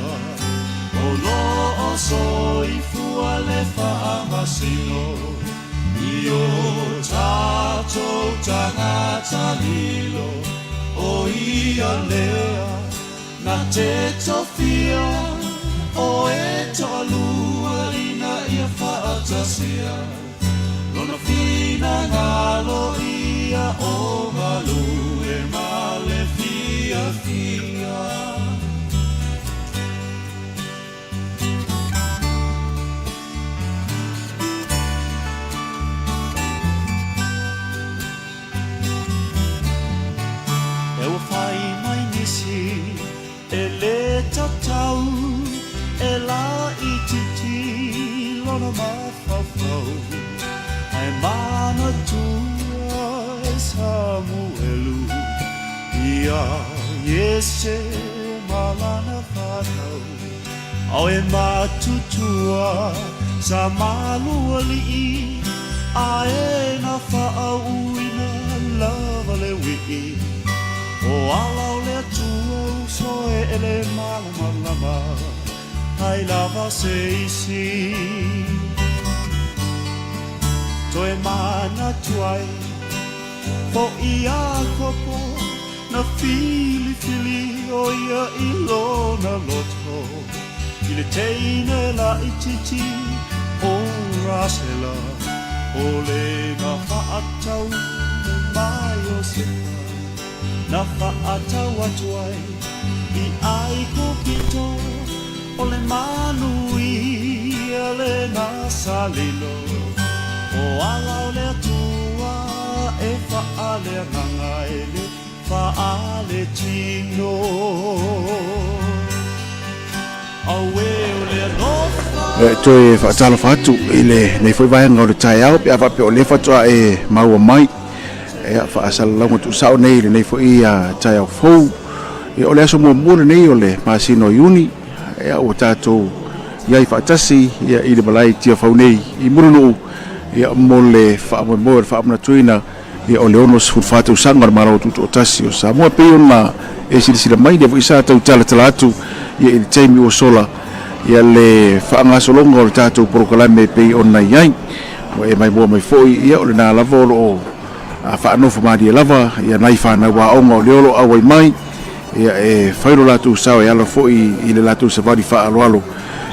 O lo o soifua le faamasino I o tatou tagata lilo O ia lea na te tofia O e toalua ina ia faatasia Lona finagalo ia o galue ma le fiafia. E ua fai mai nisi e le tatau e laitiiti lona mafaufau ae manatua e Samuelu ia Iese ma lana fanau Ao e matutua sa malualii a e na faauuina lava le wii. O ala o le Atua uso e ele malamalama ai lava se isi. Toe manatu ai foʻi Iakopo na filifili ʻo ia i lona loto i le teine laitiiti ʻo Rasela, ʻo le na faatau ma Iosepa, na faatau atu ai i ʻAigupito, ʻo le manuia lena sa lilo, ʻo ala o le Atua e faaleagaga e le Faaletino. Auē o le alofa. E toe faatalofa atu i lenei foi vaega o le taeao pe a faapea o lea faatoa e maua mai ia faasalalauga tuusao nei i lenei foi taeao fou. Ia, o le aso muamua lenei o le masina o Iuni, ia, ua tatou i ai faatasi ia, i le malae i Tiafau nei i Mulinuu ia, mo le faamoemoe o le faamanatuina Ia, o le 64 tausaga o le Malo Tutoatasi o Samoa, pei ona e silasila mai, lea foi sa tau talatala atu ia i le taimi ua sola ia le faagasologa o le tatou polokalame e pei ona i ai. Ua e maimoa mai foi, ia o lena lava o lo o faanofo malie lava ia nai fanau aoga o lea o lo o auai mai, ia e fai lo latou sao e ala foi i le latou savali faaaloalo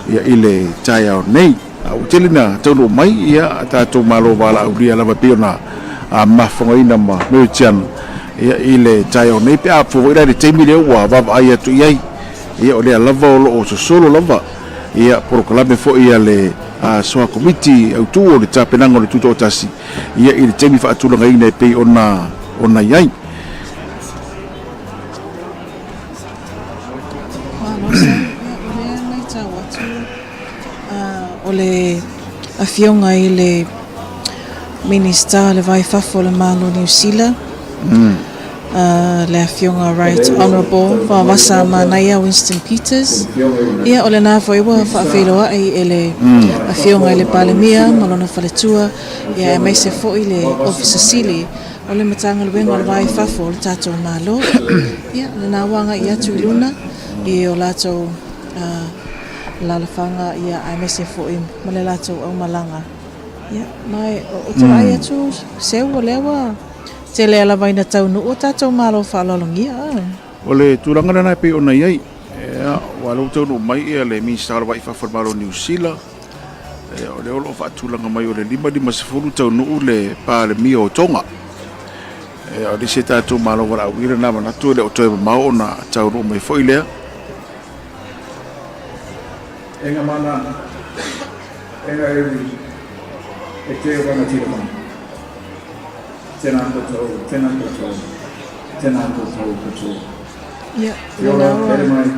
ia i le taeao nei. A ua tele ina taunuu mai ia tatou malo valaaulia lava e pei ona mafofogaina ma Meritiana ia i le taeao nei, pe a fua foi la i le taimi lea ua vaavaai atu i ai, ia o lea lava o lo o sosolo lava ia polokalame foi a le Soa Komiti Autu o le tapenaga o le Tutoatasi ia i le taimi faatulagaina e pei ona ona i ai. Malo sa, ia o lea e maitau atu O le Afioga i le Minista o le Vai Fafo o le Malo o Niu Sila, Le Afioga Right Honourable Vaovasa Manaia Winston Peters, ia o lena foi ua faafeiloai e le Afioga i le Palemia ma lona faletua, ia aemaise foi le Ofisa Sili o le Matagaluega o le Va i Fafo o le tatou Malo. Ia lena ua agai atu i luna i o latou alalafaga ia aemaise foi ma le latou aumalaga. Ia ma ou te vaai atu Seu o lea ua Tele lava ina taunuu o tatou malo faaaloalogia. O le tulaga lena e pei ona i ai, aua o lea ua taunuu mai le Minisita o le Va i Fafo o le Malo o Niu Sila, o lea o lo o faatulaga mai o le 5:50 taunuu le Palemia o Tonga. O le isi a tatou malo valaauina lena manatu e le o toe mamao ona taunuu mai foi lea. E mana e nga iwi e te rangatira mai. Tēnā koutou, tēnā koutou, tēnā koutou katoa. Ia, Kia ora, haere mai.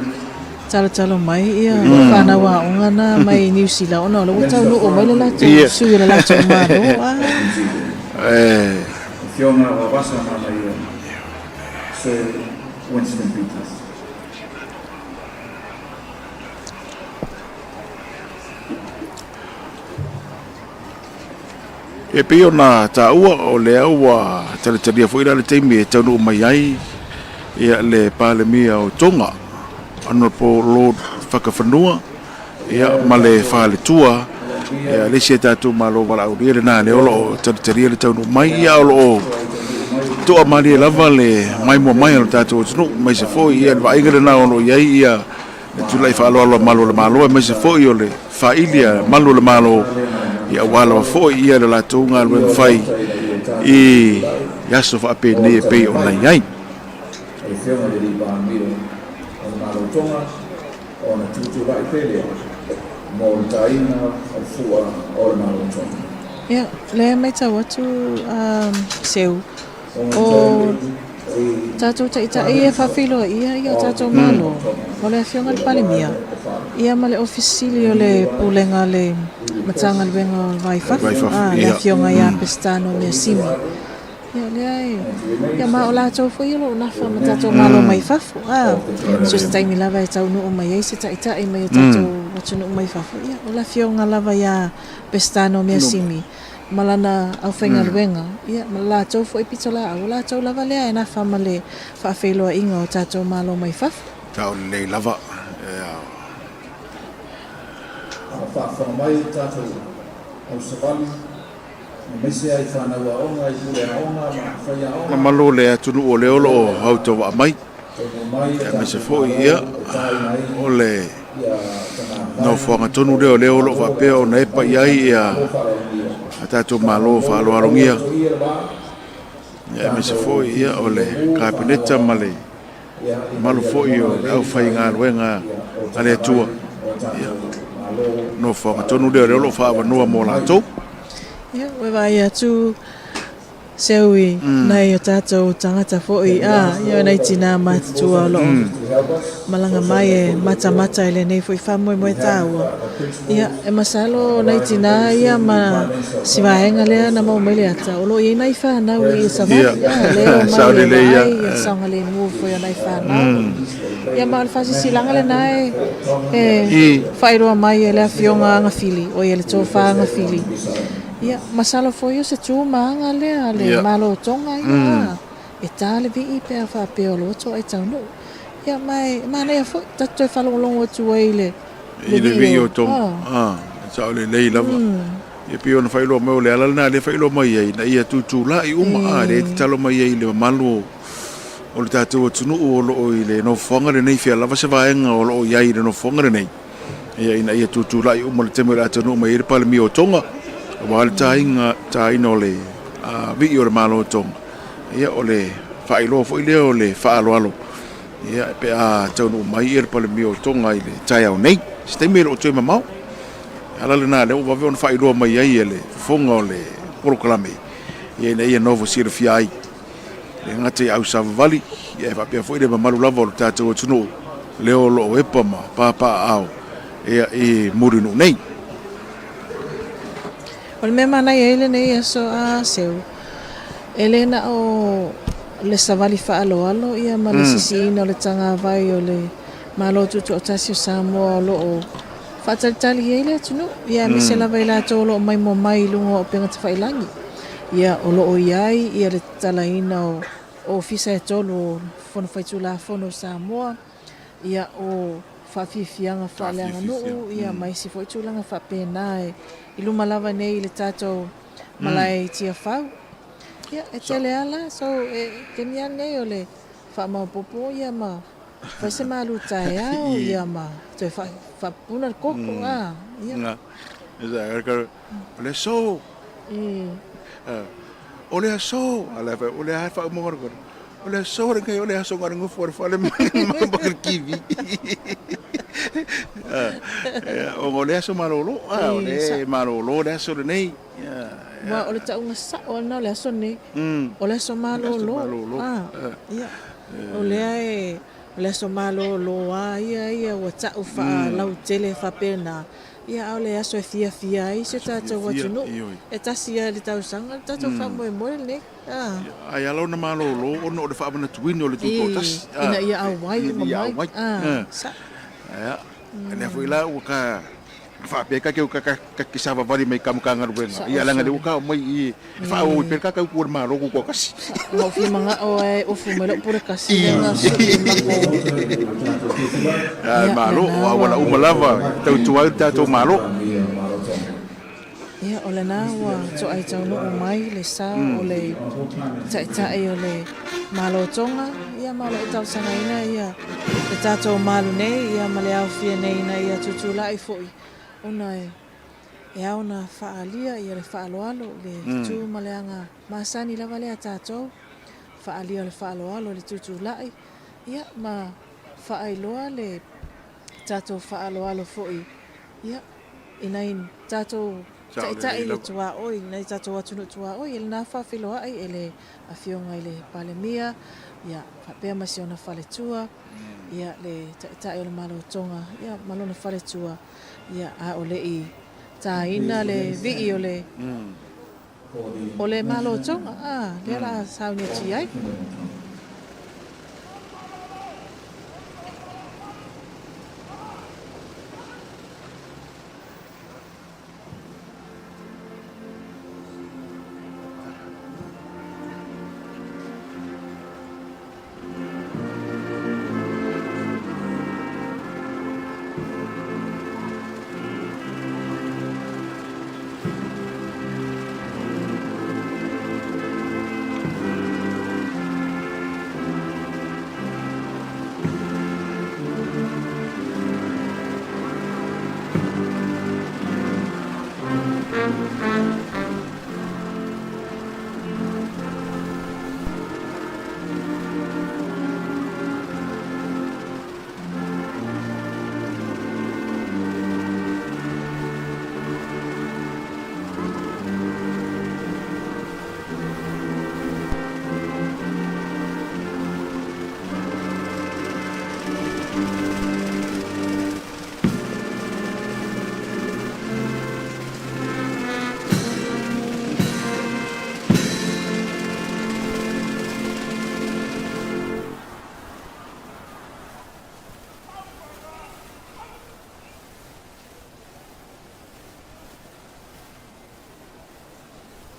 Talotalo mai ia whanau aoga na mai Niu Sila ona o le ua taunuu mai le latou sui o le latou Malo. Eh. Afioga Vavasa Manaia, Sir Winston Peters. E pei ona taua, o lea ua talitalia foi la le taimi e taunuu mai ai ia le Palemia o Tonga, Honourable Lord Fakafanua, ia ma le faletua, ia le isi a tatou Malo valaaulia lena lea o lo o talitalia le taunuu mai, ia o lo o toamalie lava le maimoa mai a lo tatou atunuu, aemaise foi ia le vaaiga lena o lo o i ai ia le tulai faaaloalo a Malu o le Malo, aemaise foi o le faaili a Malu o le Malo, ia aua lava foi ia le latou galuega fai i aso faapenei e pei ona i ai. O le Afioga i le Alii Palemia o le Malo o Tonga ona tutulai pea lea mo le taina o le fua o le Malo o Tonga. Ia, lea e matau atu a Seu, O tatou taitai e faafeiloai ia o tatou Malo, o le Afioga i le Palemia, ia ma le Ofisa Sili o le Pulega a le Matagaluega o le Va i Fafo, le Afioga ia Pestano Measimi. Ia lea e, ia ma o latou foi o lo o nafa ma tatou Malo mai fafo. So se taimi lava e taunuu mai ai se taitai mai o tatou atunuu mai fafo, ia o le Afioga lava ia Pestano Measimi. ma lana aufaigaluega, ia, ma le latou foi pitolaau, o latou lava lea e nafa ma le faafeiloaiga o tatou Malo mai fafo. Tau lelei lava, ea. A o faafofoga mai tatou au savali, aemaise ai fanau aoga i pule aoga ma faiaoga. Mamalu o le atunuu o lea o lo o hautauvaa mai, aemaise foi ia o le nofoaga tonu lea o lea o lo o faapea ona epa i ai ia a tatou Malo faaaloalogia, aemaise foi ia o le Kapeneta ma le mamalu foi o le aufaigaluega a le Atua. Ia, nofoaga tonu lea o lea o lo o faaavanoa mo latou. Ia, ua vaai atu Seui, nai o tatou tagata foi, a, ia nai tinā matutua o loo malaga mai e matamata i lenei foi faamoemoe taua. Ia, e masalo nai tinā ia ma si vaega lea na maua mai le ata, o loo i ai nai whanau i Savaii, a, lea o mai e vaai ia saogalemu foi o nai whanau. Ia, ma o le faasisilaga lena e, e faailoa mai e le Afioga Agafili, o ia le Tofa Agafili. Ia, masalo foi o se tu ma aga lea a le Malo o Tonga, ia, e tā le vii pe a faapea o loto ai taunuu. Ia, ma e manaia foi, tatou toe faalogologo atu ai i le I le vii o Tonga. A, e sao lelei lava. Ia, pei ona faailoa mai, o le ala lena lea e faailoa mai ai, ina ia tutulai uma, a, lea e tatalo mai ai i le mamalu o le tatou atunuu o lo o i le nofoaga lenei, fia lava se vaega o lo o i ai i le nofoaga lenei. Ia, ina ia tutulai uma le taimi o le a taunuu mai ai le Palemia o Tonga, aua le taina, taina o le vii o le Malo o Tonga. Ia, o le faailoa foi lea o le faaaloalo, ia, pe a taunuu mai ia le Palemia o Tonga i le taeao nei. Se taimi e le o toe mamao. Ala lena lea ua vave ona faailoa mai ai e le fofoga o le polokalame, ia, ina ia nofo silafia ai. E le gata i ausavavali, ia e faapea foi le mamalu lava o le tatou atunuu lea o lo o epa ma papaaao ia i Mulinuu nei. O le mea manaia ai lenei aso a Seu, e le na o le savali faaaloalo ia ma le sisiina o le tagavai o le Malo Tutoatasi o Samoa o lo o faatalitali ai le atunuu, ia aemaise lava i latou o lo o maimoa mai i luga o upega tafailagi. Ia, o lo o i ai ia le tatalaina o ofisa e tolu o Fono Faitulafono o Samoa, ia, o faafiafiaga faaleaganuu, ia, ma isi foi tulaga faapena e i luma lava nei i le tatou malae i Tiafau. Ia, e tele lava la, so, e taimi lava lenei o le faamaopoopo ia ma fai se malu taeao ia ma toe faapupuna le koko a ia. O le aso. O le aso. O le a faaumoga o le aso lenei o le aso galugofo o le fale ma le kivi. O le aso malolo, o le malolo le aso lenei. Aua o le tauga sao lava lena o le aso lenei, o le aso malolo. Ia, o lea e, o le aso malolo lava ia ia ua tau faalautele faapena, ia a o le aso e fiafia ai si o tatou atunuu. E tasi lava i le tausaga le tatou faamoemoe lenei. Ae ala ona malolo ona o le faamanatuina o le Tutoatasi. Ina ia auai uma mai. Sao. Ia, lea foi la ua ka faapea ka ke ka ke savavali mai ka Matagaluega. Ia leaga lea ua ka aumai i i e faaauau ai pea le ka tautua a le Malo Tutoatasi. Ua ou fia manao e ofu mai lou pule kasi lea na sui e mako. Ia, Malo, o auala uma lava e tautua ai le tatou Malo. Ia, o lena ua toai taunuu mai le sa o le Taitai o le Malo Tonga, ia ma o lo o talosagaina ia le tatou malu nei, ia ma le aofia nei ina ia tutulai foi ona e ao ona faaalia ia le faaaloalo i le tu ma le aga masani lava lea a tatou, faaalia o le faaaloalo i le tutulai, ia ma faailoa le tatou faaaloalo foi, ia, i nai tatou taitai tuaoi, nai tatou atunuu tuaoi, e lena faafeiloai e le Afioga i le Palemia, ia, faapea ma si ona faletua, ia, le Taitai o le Malo o Tonga, ia, ma lona faletua, ia, a o le i tāina le vii o le, o le Malo o Tonga, a, lea la a sauni atu i ai.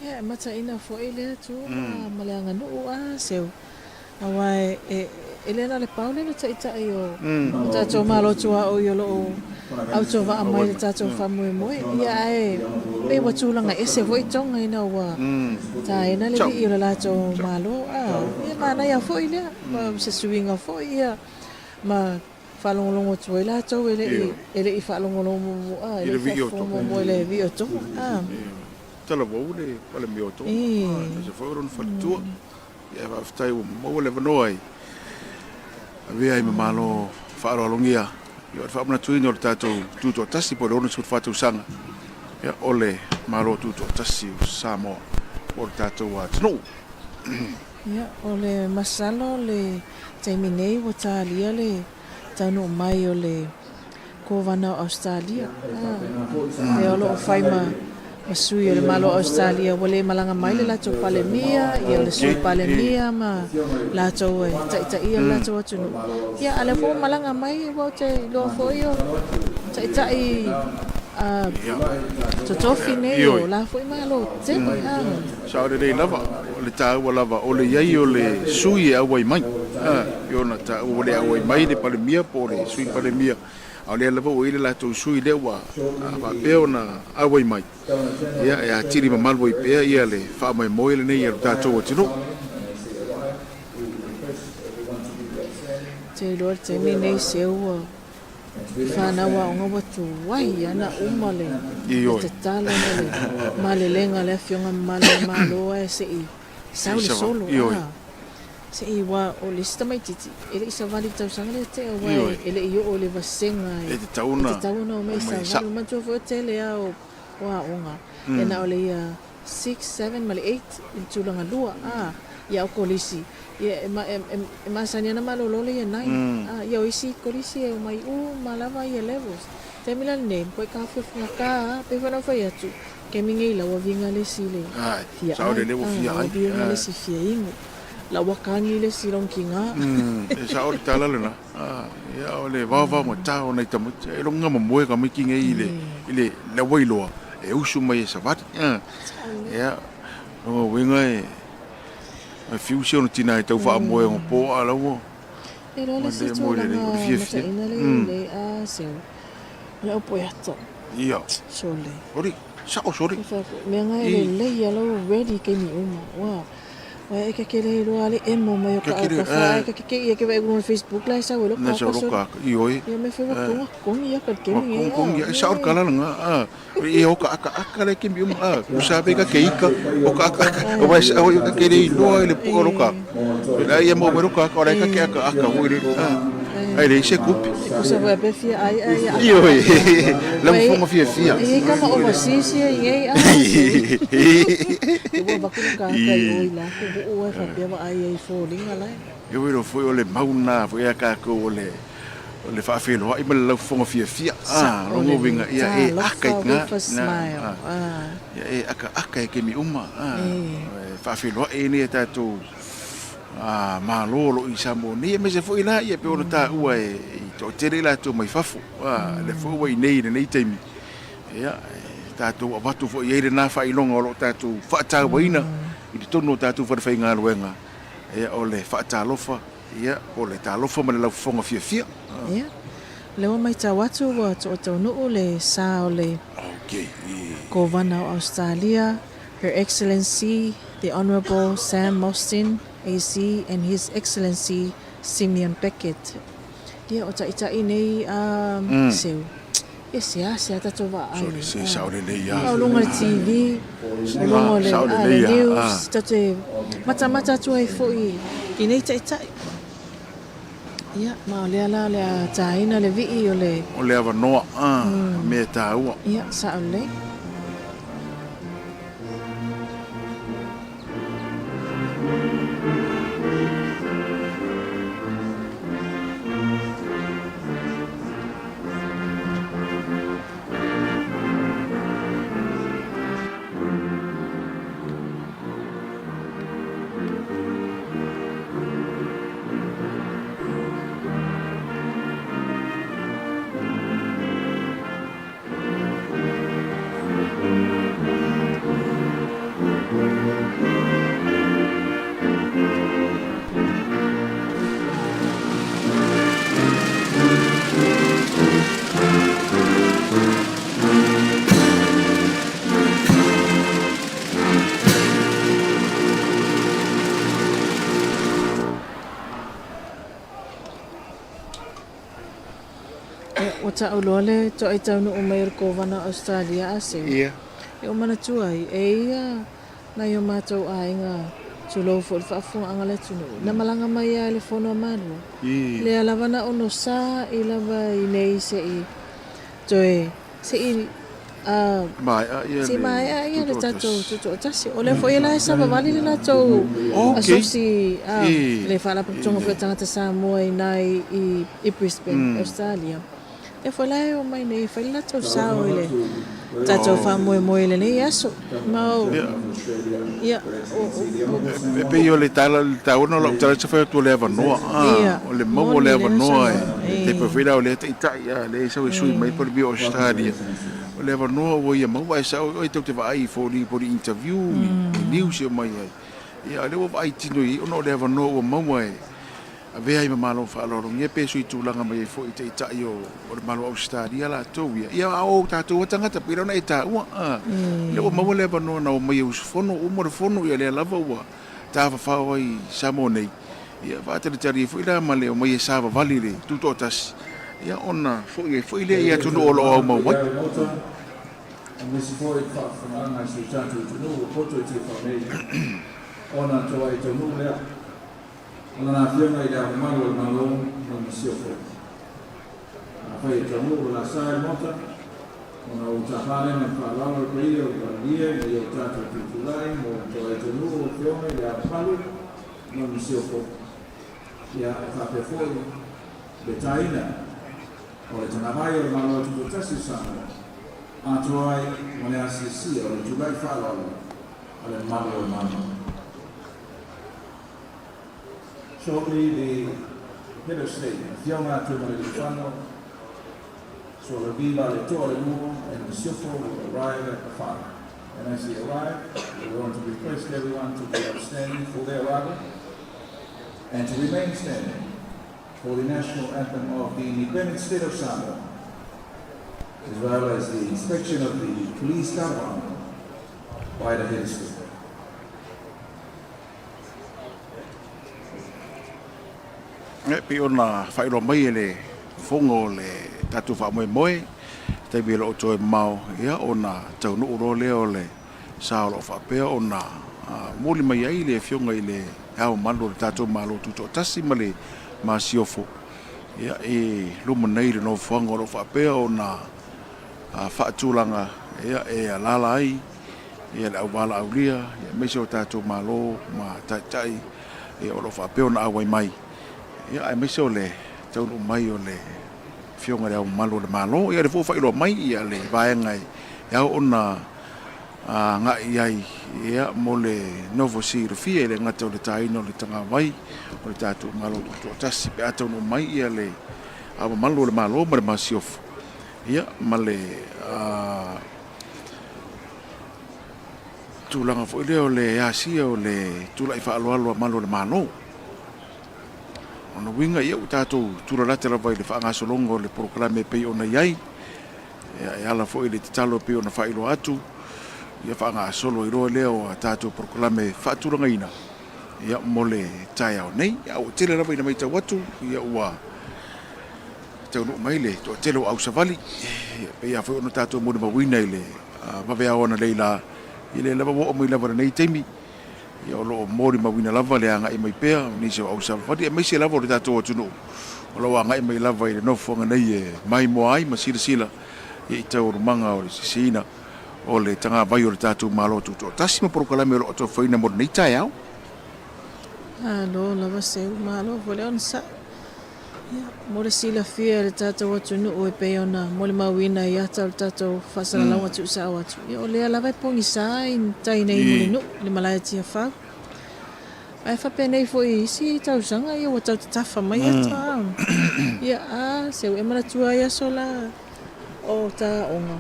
Ia, e mataina foi lea tu ma le aganuu a seu, aua e le na o le pau lea o le taitai o tatou Malo tuaoi o lo o autovaa mai le tatou faamoemoe. Ia, ae pei ua tulaga ese foi Tonga ina ua taena le vii o le latou Malo. A, ia manaia foi lea, ma se suiga foi ia ma Faalogologo atu ai latou e le i, e le i faalogologo muamua, e le i faafofoga muamua i le vii o Tonga. A. Talavou le Palemia o Tonga, aemaise foi o lona faletua. Ia faafetai ua maua le avanoa e avea ai ma Malo faaaloalogia ia o le faamanatuina o le tatou Tutoatasi po o le 64 tausaga ia o le Malo Tutoatasi o Samoa po o le tatou atunuu. Ia, o le masalo le taimi nei ua talia le taunuu mai o le Kovana o Ausetalia, lea o lo o fai ma Ma sui o le Malo o Ausetalia ua le malaga mai le latou Palemia, ia o le Sui Palemia ma latou e taitaia le latou atunuu. Ia a o lea foi ua malaga mai aua ou te iloa foi o taitai totofi nei o la foi Malo tele. Sao lelei lava, o le taua lava o le i ai o le sui e auai mai. E ona taua ua le auai mai le Palemia po o le Sui Palemia, A o lea lava ua i ai le latou sui lea ua faapea ona auai mai, ia, e atili mamalu ai pea ia le faamoemoe lenei a lo tatou atunuu. Te iloa le taimi lenei se ua fanau aoga ua tuai ana uma le tatalo ma le malelega a le Afioga Mamalu o le Malo ae se i Sau le solo, a. Se i, ua, o le isi tamaitiiti, e le i savali i le tausaga lea tea, aua e le i oo i le vasega e tatau ona omai savali. Ua manatua foi o le tele lava o aoga, e na o le ia six, seven ma le eight i le tulaga lua, a. Ia o kolisi, ia e masani lava ona malolo le ia nine, a. Ia o isi kolisi e omai uma lava ia levels. Taimi la lenei, matua taofiofigata lava, pei foi ona ou fai atu, Kemi nei la ua viga le isi le fia ai, a ua viga le isi fia inu, la ua kagi le isi long ki nga. E sao le tala lena, ia o le vaovaogata o nai tamaiti, e logo mamoe tamaiti nei i le i le la ua iloa e usu mai e savali. Ia, lona uiga e fiu si ona tina e tau faamoe ona po a la ua E loa le isi tulaga mataina le i nei a seu. O le au poeata. Ia. Sole. Ori, sao sole. Mea nga e lelei a lau ready taimi uma. Ua. Ua e ka kele iloa le emo mai o ka au ka fa e ka keke ia ke vai ulo Facebook la e sau e lo ka ka sole. Ioi. Ia me fai wa konga kongi ia ka kemi nge. Kongi kongi ia sao kala nga a. E o ka aka aka le kemi uma a. Usa be ka keika o ka aka aka. O vai sao ka kele iloa le pu o ka. La ia mo me ka ka ora ka ke aka aka wo le. Ai le se kupi. Usa foi pe fia ai ai ai. Ioi. La mo fia fia. E kama overseas ia i ai. E ua vaku ka kai oi la ku bu e fa pia wa ai ai fo linga la. E oi ro foi o le mauna foi a ka ko o le o le faafeiloai ma le laufofoga fiafia. Ah, logo winga ia e aka i nga. Ia e aka aka e kemi uma. Ah, faafeiloai ni e tatou Ā, Malo o lo o i Samoa nei, aemaise foi la ia pei ona taua e i toatele i latou mai fafo, ā, lea foi ua i inei i lenei taimi, ia, e tatou avatu foi i ai lena faailoga o lo o tatou faatauaina i totonu o tatou falefaigaluega, ia, o le faatalofa, ia, po o le talofa ma le laufofoga fiafia. Ia, o lea ua matau atu ua toataunuu le sa o le Kovana o Ausetalia, Her Excellency The Honourable Sam Mostyn AC and His Excellency Simeon Beckett. Ia, o taitai nei a Seu. Ia, seasea tatou vaai. Sole, se sao lelei a. O luga o le TV, o luga o le, a, le news, tatou te matamata atu ai foi i nei taitai. Ia, ma o lea la o le a tāina le vii o le. O le avanoa, a, mea tāua. Ia, sao lelei. Ua taʻu loa le toai taunuu mai o le Kovana o Ausetalia a seu. E ou manatua ai, e ia nai o matou aiga tulou foi le faafofogaaga a le atunuu, na malaga mai lava i le fono a Malua. Lea lava na ono sa i lava i nei se i toe Se i maea ia le tatou tutoatasi. O lea foi la e savavali le latou asosi le Faalapotopotoga foi o Tagata Samoa i ina i Brisbane, Australia. Lea foi la e omai nei e fai le latou sao i le tatou faamoemoe i lenei aso. Ma o, ia, o, o, E pei o le tala, le taua lena o lau tala sa fai atu o le avanoa, a, o le maua o le avanoa e tai pei foi la o lea taitai, a, lea e sau e sui mai po o le mea o Ausetalia. O le avanoa ua ia maua ae sao oe tou te vaai i foliga po o ni interview, ni news e omai ai. Ia a o lea ua vaai tino i ai ona o le avanoa ua maua e avea ai ma Malo faaaloalogia pe suitulaga mai ai foi i Taitai o le Malo o Ausetalia latou ia. Ia a o tatou lava tagata pei la ona e taua, a, lea ua maua le avanoa na omai e usufono, uma le fono ia lea lava ua tafafao ai i Samoa nei, ia faatalitali ai foi la ma le omai e savavali i le tutoatasi, ia ona foi ai foi lea i atunuu o lo o aumau ai. Aemaise foi le faafofogaaga a si o tatou atunuu ua poto i Tiafau nei, ona toai taunuu lea o Lana Afioga i Le Ao Mamalu o le Malo ma le Masiofo. Afai e taunuu le la sa i le Maota, ona ou tapa lea ma le faaaloalo le paia o le Palemia ina ia o tatou tutulai mo le toai taunuu o Afioga i Le Ao Mamalu ma le Masiofo, ia e faapea foi le taina o le Tagavai o le Malo Tutoatasi o Samoa, atoa ai ma le asiasia o le tulai faaaloalo a le mamalu o le Malo. Shortly, the Head of State, Afioga Tuimalealiifano Sualauvi Vaaletoa Leluo and Masiofo will arrive at the fale. And as they arrive, we want to request everyone to be upstanding for their arrival and to remain standing for the national anthem of the independent state of Samoa, as well as the inspection of the police caravan by the head of state. E pei ona faailoa mai e le fofoga o le tatou faamoemoe, taimi e le o toe mamao, ia ona taunuu loa lea o le sa o lo o faapea ona momoli mai ai le Afioga i le Ao Mamalu o le tatou Malo Tutoatasi ma le Masiofo, ia, i luma nei i le nofoaga o lo o faapea ona faatulaga, ia, e alaala ai ia le auvalaaulia, ia, aemaise o tatou Malo ma Taitai, ia, o lo o faapea ona auai mai, ia, aemaise o le taunuu mai o le Afioga i le Ao Mamalu o le Malo. Ia, o lea foi ua faailoa mai ia le vaega e ao ona agai i ai ia mo le nofo silafia e le gata o le taina o le tagavai o le tatou Malo Tutoatasi pe a taunuu mai ia le Ao Mamalu o le Malo ma le Masiofo ia ma le tulaga foi lea o le asia o le tulai faaaloalo a Malu o le Malo. O lona uiga ia ua tatou tulalata lava i le faagasologa o le polokalame e pei ona i ai. Ia, e ala foi i le tatalo e pei ona faailoa atu, ia faagasolo ai loa lea o a tatou polokalame faatulagaina ia mo le taeao nei. Ia, ua tele lava ina matau atu, ia ua taunuu mai le toatele o ausavali, ia, pei lava foi ona tatou molimauina i le vaveao analeila, ia lea lava ua oo mai lava i lenei taimi, Ia o lo o molimauina lava le agai mai pea o nisi o ausavavali aemaise lava o le tatou atunuu o lo o agai mai lava i le nofoaga nei e maimoa ai ma silasila i taualumaga o le sisiina o le tagavai o le tatou Malo Tutoatasi ma polokalame o lo o taufaina mo lenei taeao. Malo lava seu, malo foi le onosai. Ia, mo le silafia e le tatou atunuu e pei ona molimauina i ata o le tatou faasalalauga tuusao atu, ia o lea lava e pogisa i tai nei Mulinuu i le malae Tiafau. Ae faapenei foi i isi tausaga, ia ua tau tatafa mai ata a. Ia, a, seu e manatua ai aso la o ta aoga.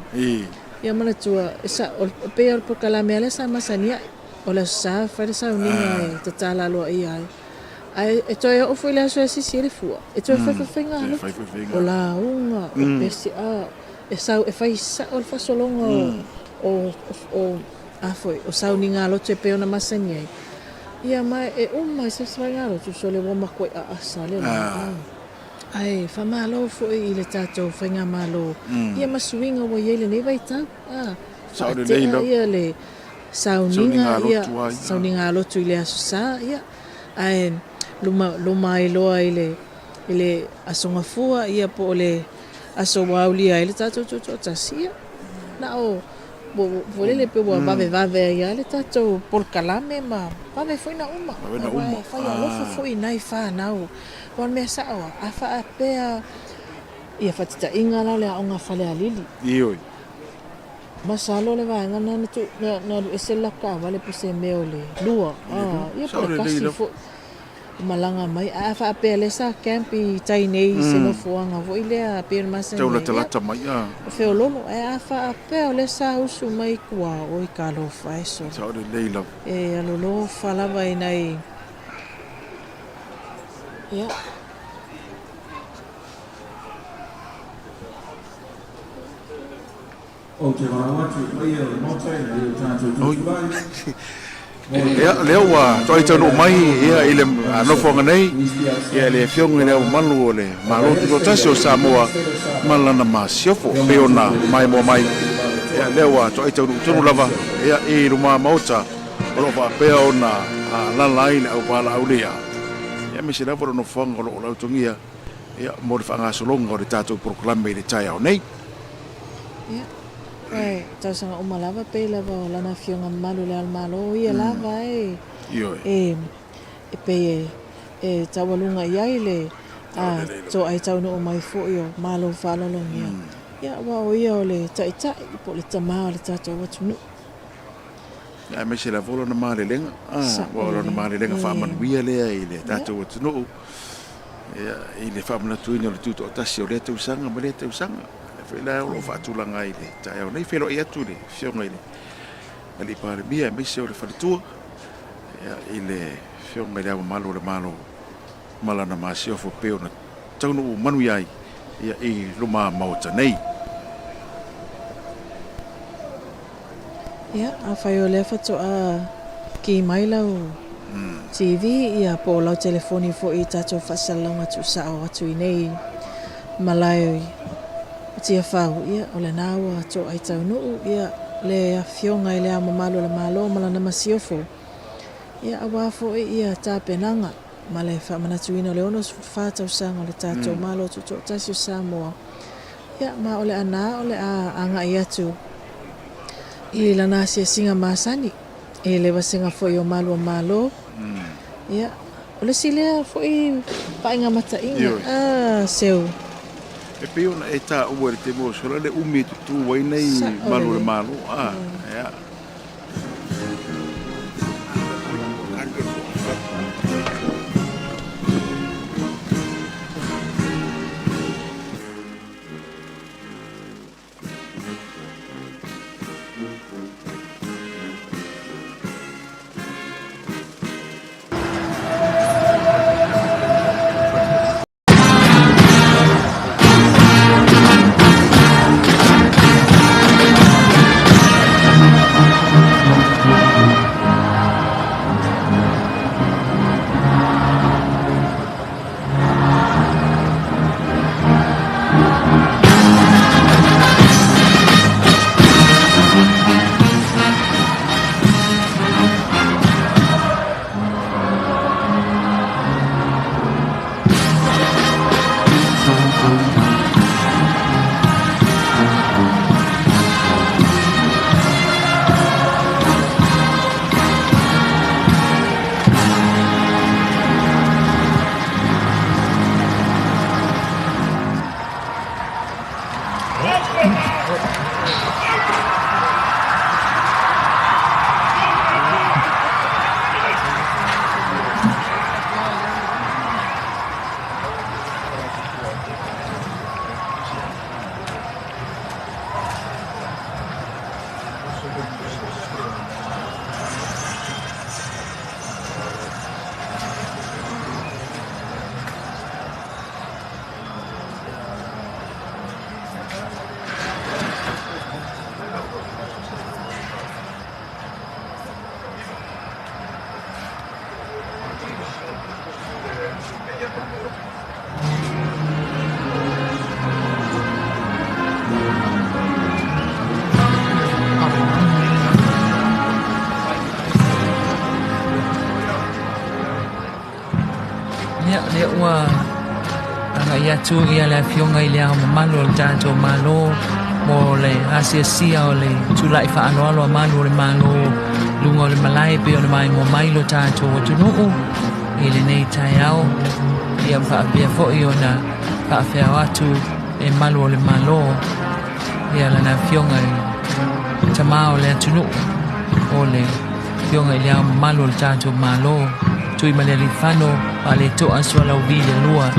Ia manatua, e sa, o, pei o le polokalame lava lea sa masani ai, o le Aso Sa e fai le sauniga e tatala aloaia ai. Ae e toe oo foi le aso e sisi ai le fua, e toe fai faifaiga alofa, o lauga, o pese, a, e sau, e fai sao le faasologa o, o, o, a foi, o sauniga loto e pei ona masani ai. Ia, ma e uma i se faiga loto, sole ua makuai aasa le la, a. Ae faamalo foi i le tatou faigamalo, ia ma suiga ua i ai lenei vaitau, a, faatea ia le sauniga, ia, sauniga loto i le Aso Sa, ia. Ae luma, luma ai loa i le, i le Aso Gafua, ia po o le aso ua aulia ai le tatou tutoatasi, ia, na o, ua lele pe ua vavevave ai lava le tatou polokalame ma vave foi ona uma. Vave ona uma. Aua e fai alofa foi i nai fanau. Aua o le mea sao lava, a faapea. Ia faatitaiga la o le aoga Falealili. Ioe. Masalo le vaega lena na tuu na na alu ese le latou taavale po o se mea o le lua a ia po o le tasi foi malaga mai. Ae a faapea o lea sa camp i tai nei i se nofoaga foi lea pei ona masani Tau ai, ia, latalata mai a. o feololo. Ae a faapea o lea sa usu mai i tua, oi talofa e sole. Sao lelei lava. E alolofa lava i nai ia. Ou te valaau atu i le paia o le Maota ina ia o tatou tutulai. Ia, lea ua toai taunuu mai ia i le nofoaga nei ia le Afioga i Le Ao Mamalu o le Malo Tutoatasi o Samoa ma lana masiofo e pei ona maimoa mai. Ia, lea ua toai taunuu tonu lava ia i luma Maota o lo o faapea ona alaala ai le auvalaau lea, ia aemaise lava o le nofoaga o lo o lautogia ia mo le faagasologa o le tatou polokalame i le taeao nei. Ia, ae tausaga uma lava pei lava o lana afioga mamalu i le Ao o le Malo, o ia lava e, Ioe. e, e pei e, e taualuga i ai le a toai taunuu mai foi o Malo faaaloalogia. Ia, aua o ia o le taitai po o le tama o le tatou atunuu. Ia, aemaise lava o lona malelega, a, aua o lona malelega faamanuia lea i le tatou atunuu. Ia, i le faamanatuina o le tutoatasi o lea tausaga ma lea tausaga. O lea foi la o lo o faatulaga ai i le taeao nei. Feiloai atu i le Afioga i le Alii Palemia aemaise o le faletua, ia, i le Afioga i Le Ao Mamalu o le Malo ma lana masiofo e pei ona taunuu manuia ai, ia, i luma Maota nei. Ia, afai o lea faatoa ki mai lau TV ia po o lau telefoni foi i tatou faasalalauga tuusao atu i nei malae o Tiafau, ia o lena ua toai taunuu ia le Afioga i Le Ao Mamalu o le Malo ma lana Masiofo, ia aua foi ia tapenaga ma le faamanatuina o le 64 tausaga o le tatou Malo Tutoatasi o Samoa. Ia, ma o le ana o le a agai atu i lana asiasiga masani i le vasega foi o Malu o Malo. Ia, o le isi lea foi vaaiga mataina, a, seu. E pei ona e taua i le taimi ua sola le umi e tutū ai nei Malu o le Malo, a, ia. Ia, lea ua agai atu ia le Afioga i le Ao Mamalu o le tatou Malo mo le asiasia o le tulai faaaloalo a Malu o le Malo luga o le malae pei ona maimoa mai lo tatou atunuu i lenei taeao. Ia faapea foi ona faafeao atu e malu o le Malo, ia lana Afioga i Tama o le atunuu, o le Afioga i Le Ao Mamalu o le tatou Malo, Tuimalealiifano Vaaleto'a Sualauvi le Lua.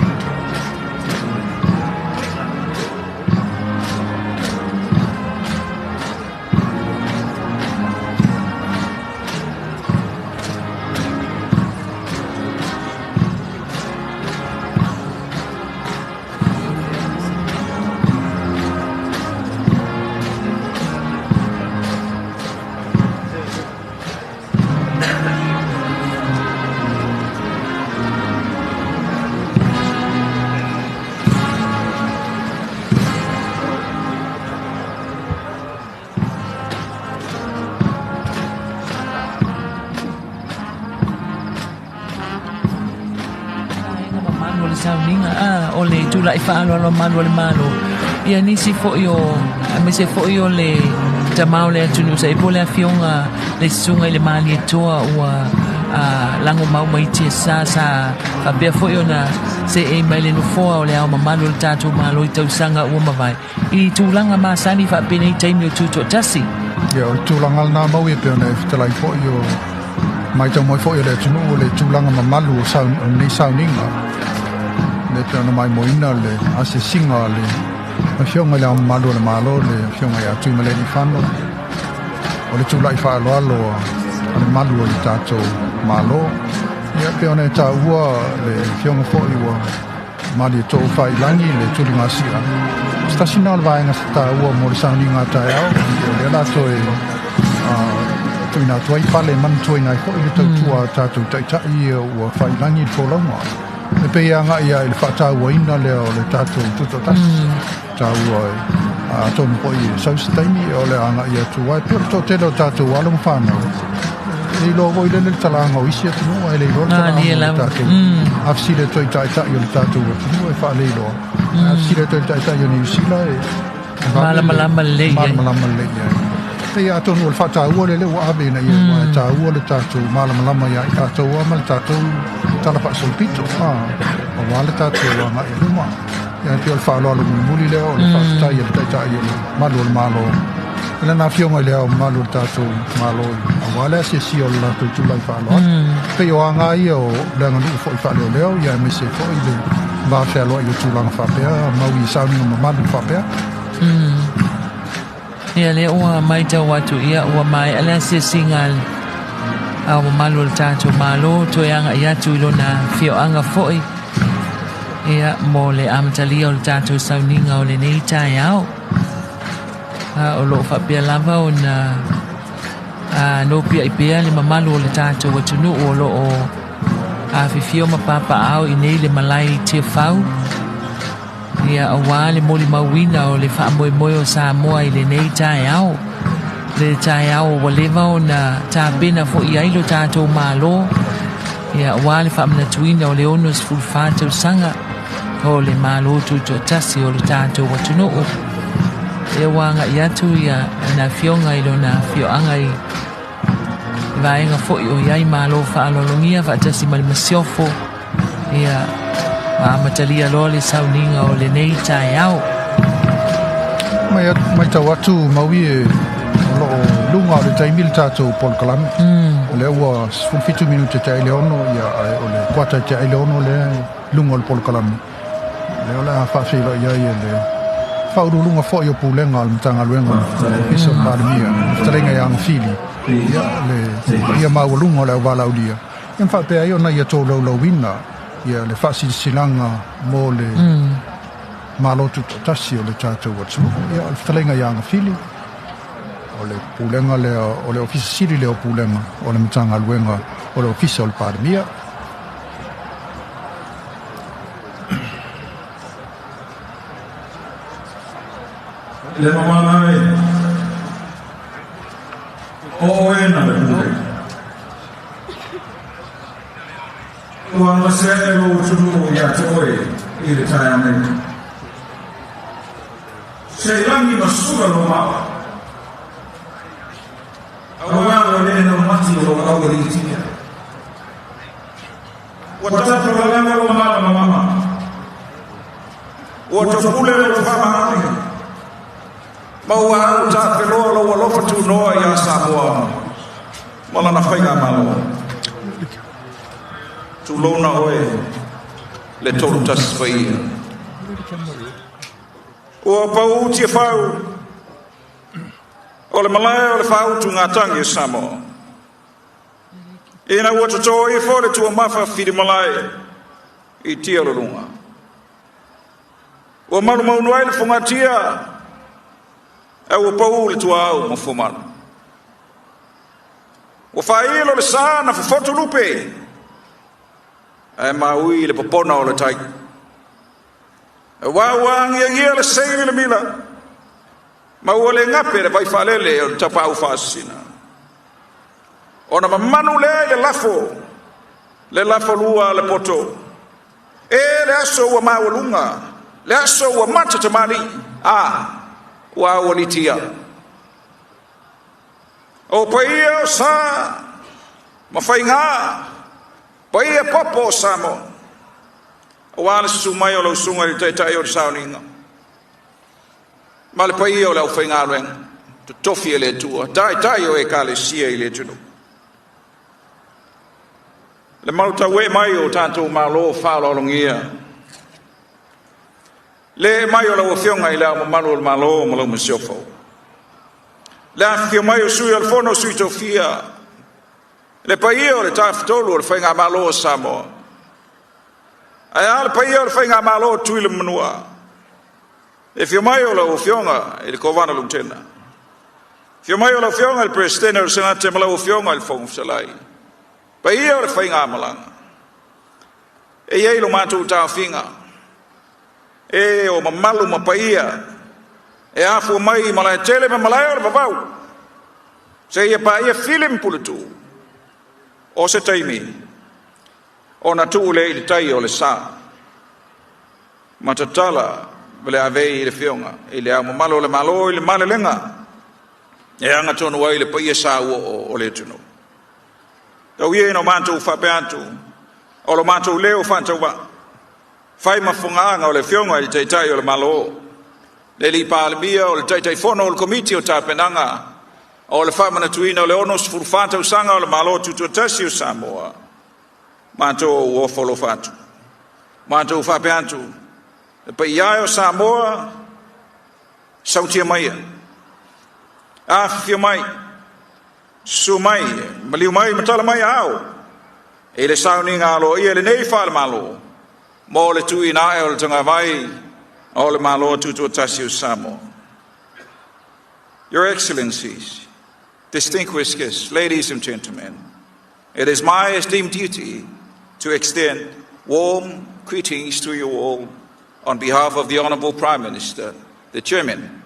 Vaega mamalu o le sauniga a o le tula'i faaaloalo a malu o le Malo ia nisi foi o aemaise foi o le tama o le atunuu sa i po le afioga le susuga i le Malietoa ua a, lago mau mai tiasa sa faapea foi ona seei mai le nofoa o le ao mamalu o le tatou Malo i tausaga ua mavae i tulaga masani faapenei taimi o tutoatasi. Ia, o le tulaga lena mau e pei ona e fetalai foi o matau mai foi o le atunuu o le tulaga mamalu o, saun, o lenei sauniga. Le pei ona maimoina le asiasiga a le Afioga i le Ao Mamalu o le Malo, le Afioga ia Tuimalealiifano, o le tula'i faaaloalo a le malu o le tatou Malo. Ia, pei ona e taua le Afioga foi ua Malietoa Failagi le tuligasia. O se tasi lena o le vaega taua mo le sauniga a taeao, ia o lea la toe tuuina atu ai pale e manatuaina ai foi le tautua a tatou taitai ia ua failagi le folauga. E pei e agai lava i le faatauaina lea o le tatou tutoatasi. Taua atonu foi e sau se taimi o le agai atu ai. E pei o le toatele o tatou alo ma fanau, e iloa foi lele le talaga o isi atunuu ae le iloa le talaga o le tatou. A fesili atu ai i taitai o le tatou atunuu e faaleiloa. A fesili atu ai i le taitai o Niu Sila e malamalama lelei ai. Malamalama lelei ai. Pei atonu o le faataua lea ua ave ina ia aua e taua le tatou malamalama ia i tatou lava ma le tatou tala faasolopito, aua le tatou agai i luma. Ia pei o le faaaloalo mulimuli lea o le faafetai a le Taitai o le Malu o le Malo i lana Afioga i le Ao Mamalu o le tatou Malo aua le asiasia o le latou tulai faaaloalo. Pei o aga ia o le aganuu foi faaleoleo ia aemaise foi le va fealoai o tulaga faapea mau i sauniga mamalu faapea. Ia lea ua matau atu ia ua maea le asiasiga a le Ao Mamalu o le tatou Malo toe agai atu i lona afioaga foi ia mo le amatalia o le tatou sauniga o lenei taeao. A o loo faapea lava ona a nopiai pea le mamalu o le tatou atunuu o loo afifio ma papaao i nei le malae i Tiafau. Ia aua le molimauina o le faamoemoe o Samoa i lenei taeao. Le taeao ua leva ona tapena foi ai lo tatou Malo, ia aua le faamanatuina o le 64 tausaga o le Malo Tutoatasi o lo tatou atunuu. Ia ua agai atu ia na afioga i lona afioaga i vaega foi o i ai Malo faaaloalogia faatasi ma le Masiofo. Ia, ma amatalia loa le sauniga o lenei taeao. Mai matau atu Maui e o lo o luga o le taimi le tatou polokalame. O lea ua 17 minute te ai le ono, ia, ae o le kuata te ai le ono lea e luga o le polokalame. Lea o le a faafeiloai ai e le faauluuluga foi o Pulega o le Matagaluega o le Ofisa o le Palemia, le Fetalaiga ia Agafili, ia, le paia maualuga o le auvalaaulia. Ia ma faapea ai ona ia tolaulauina ia le faasilasilaga mo le Malo Tutoatasi o le tatou atunuu. Ia, o le fetalaiga ia Agafili, o le Pulega lea, o le Ofisa Sili lea o Pulega o le Matagaluega o le Ofisa o le Palemia. Le mamala e, o oe na le pule. Ua gase ae lou atunuu ia te oe i le taeao nei. Se i lagi ma sula lou maa, auā ua le naumati o lou aualiitia. Ua tapualalaga lou malamalama. Ua topule lou faamaoni ma ua autafeloa lou alofa tunoa iā Samoa ma lana faigamalo. Tulouna oe le tolu tasi paia. Ua pau Tiafau o le malae o le faautugatagi o Samoa. Ina ua totō ifo le tuamafa filimalae i tia o le luga. Ua malumaunu ai le fogatia, ae ua pau le tuaau ma fuamalu. Ua faailo le sa na fofoto lupe, ae maui le popona o le tai. Aua ua agiagia le sei milamila, ma ua le gape le vaifaalele o le tapaau faasisina. Ona mamanu lea i le lafo, le lafo lua a le poto. E le aso ua maualuga, le aso ua mata tamalii, a ua aualiitia. O paia o sa ma faigā, paia popo o Samoa, aua le susu mai o lau susuga i le taitai o le sauniga, ma le paia o le aufaigaluega, totofi e le Atua, taitai o ekalesia i le atunuu. Le malutauee mai o tatou malo faaaloalogia, le mai o lau Afioga i le Ao Mamalu o le Malo ma lau Masiofo. Le afifio mai o Sui o le Fono Sui Tofia, le paia o le Tafatolu o le Faigamalo o Samoa. Ae a le paia o le Faigamalo o Tutuila ma Manua. Le afio mai o lau Afioga i le Kovana Lutena. Afio mai o lau Afioga i le Peresetene o le Senate ma lau Afioga i le Fofoga Fetalai. Paia o le faigamalaga. E i ai lo matou taofiga, e o mamalu ma paia e afua mai i Malaetele ma malae o le vavau, seia paia Fili ma Puletuu, o se taimi ona tuu lea i le tai o le sa ma tatala ma le avei i le Afioga i le Ao Mamalu o le Malo i le malelega e agatonu ai le paia sauoo o le atunuu. Tau ia ina o matou faapea atu, o lo matou leo faatauvaa, fai ma fogaaga o le Afioga i le Taitai o le Malo, le Alii Palemia, o le Taitaifono o le Komiti o Tapenaga o le Faamanatuina o le 64 tausaga o le Malo Tutoatasi o Samoa, matou ofo alofa atu. Matou faapea atu, le paia e o Samoa, sautia maia, afifio mai, susu mai, maliu mai ma tala mai aao i le sauniga aloaia i lenei faale-Malo mo le tuuina ae o le tagavai o le Malo Tutoatasi o Samoa. Your Excellencies, distinguished guests, ladies and gentlemen, it is my esteemed duty to extend warm greetings to you all on behalf of the Honorable Prime Minister, the Chairman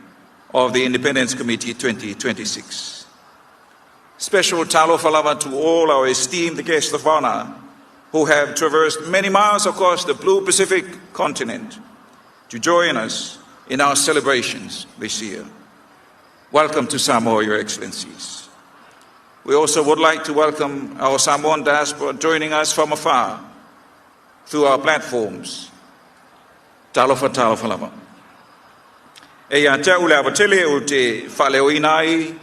of the Independence Committee 2026. Special talofa lava to all our esteemed guests of honor who have traversed many miles across the blue Pacific continent to join us in our celebrations this year. Welcome to Samoa, Your Excellencies. We also would like to welcome our Samoan diaspora joining us from afar through our platforms. Talofa talofa lava. E ia te au le ava tele ou te faaleoina ai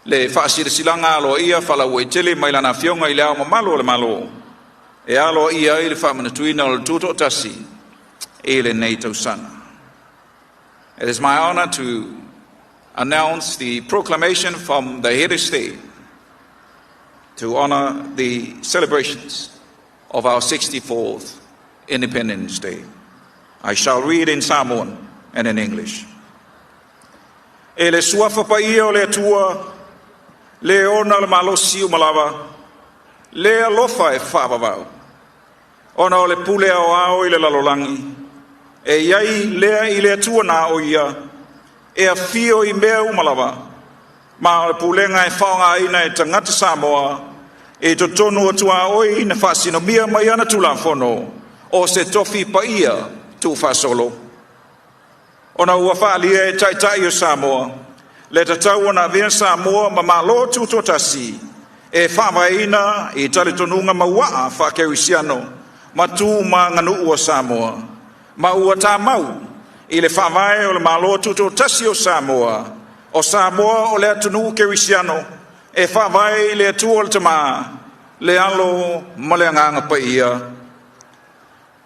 le faasilasilaga aloaia faalauaitele mai lana Afioga i le Ao Mamalu o le Malo e aloaia ai le faamanatuina o le Tutoatasi i lenei tausaga. It is my honor to announce the proclamation from the head of state to honor the celebrations of our 64th Independence Day. I shall read in Samoan and in English. E le suafa paia o le Atua, le ona le malosi uma lava, le alofa e faavavau, ona o le pule aoao i le lalolagi, e i ai lea i le Atua na o ia, e afio i mea uma lava, ma o le pulega e faaaogaina e tagata Samoa, i totonu o tuaoi na faasinomia mai ana Tulafono o se tofi paia tuufaasolo. Ona ua faaalia e taitai o Samoa le tatau ona avea Samoa ma Malo Tutoatasi e faavaeina i talitonuga mauaa faakerisiano ma tu ma aganuu o Samoa. Ma ua tamau i le Faavae o le Malo Tutoatasi o Samoa, o Samoa o le atunuu kerisiano e faavae i le Atua le Tamā, le Alo ma le Agaga Paia.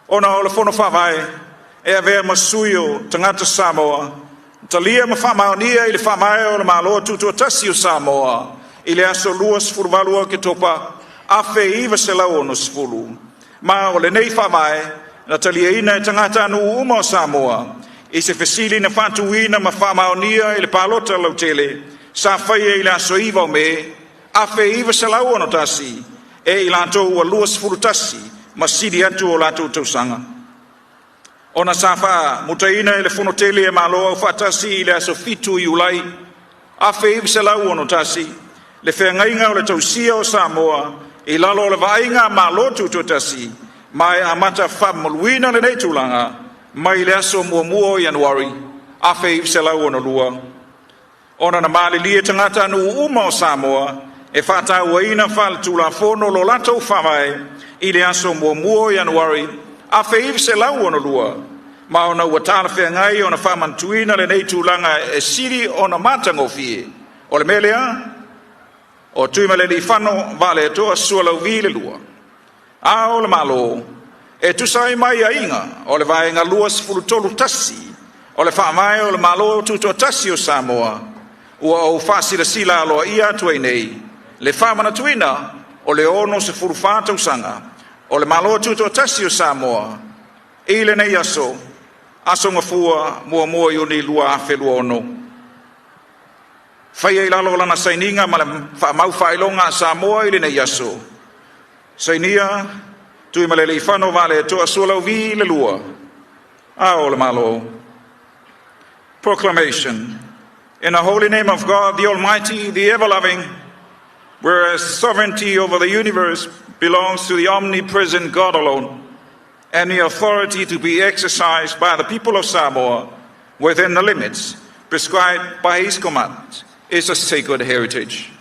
Ona o le Fono Faavae e avea ma sui o tagata Samoa, talia ma faamaonia i le Faavae o le Malo Tutoatasi o Samoa i le aso 28 Oketopa 1960, ma o lenei faavae na taliaina e tagatanuu uma o Samoa i se fesili na faatuina ma faamaonia i le palota lautele sa faia i le aso 9 o Me 1961 e i latou ua 21 ma sili atu o latou tausaga. Ona sa faamutaina e le Fono Tele a Malo Aufaatasi i le aso 7 Iulai 1961 le feagaiga o le tausia o Samoa i lalo o le vaaiga a Malo Tutoatasi, ma e amata faamamaluina lenei tulaga mai le aso 1 o Ianuari 1962. Ona na malilie tagatanuu uma o Samoa e faatauaina faaletulafono lo latou faavae i le aso 1 o Ianuari 1962, ma ona ua talafeagai ona faamanatuina lenei tulaga e sili ona matagofie. O le mea lea, o Tuimalealiifano Vaaletoa Sualauvi II, Ao o le Malo, e tusa ai ma aiaiga o le Vaega 23(1) o le Faavae o le Malo Tutoatasi o Samoa, ua ou faasilasila aloaia atu ai nei le faamanatuina o le 64 tausaga o le Malo Tutoatasi o Samoa i lenei aso, Aso Gafua 1 Iuni 2026. Faia i lalo o lana sainiga ma le faamau faailoga a Samoa i lenei aso. Sainia Tuimalealiifano Vaaletoa Sualauvi II, Ao o le Malo. Proclamation. In the holy name of God, the Almighty, the ever-loving, whereas sovereignty over the universe belongs to the omnipresent God alone, and the authority to be exercised by the people of Samoa within the limits prescribed by his command is a sacred heritage.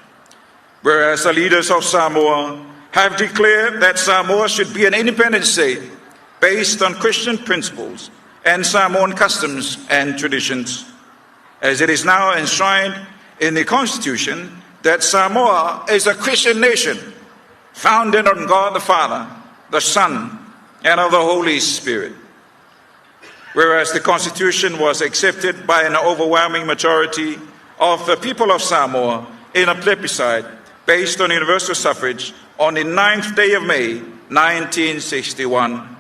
Whereas the leaders of Samoa have declared that Samoa should be an independent state based on Christian principles and Samoan customs and traditions, as it is now enshrined in the Constitution that Samoa is a Christian nation founded on God the Father, the Son, and of the Holy Spirit. Whereas the Constitution was accepted by an overwhelming majority of the people of Samoa in a plebiscite based on universal suffrage on the 9th day of May 1961.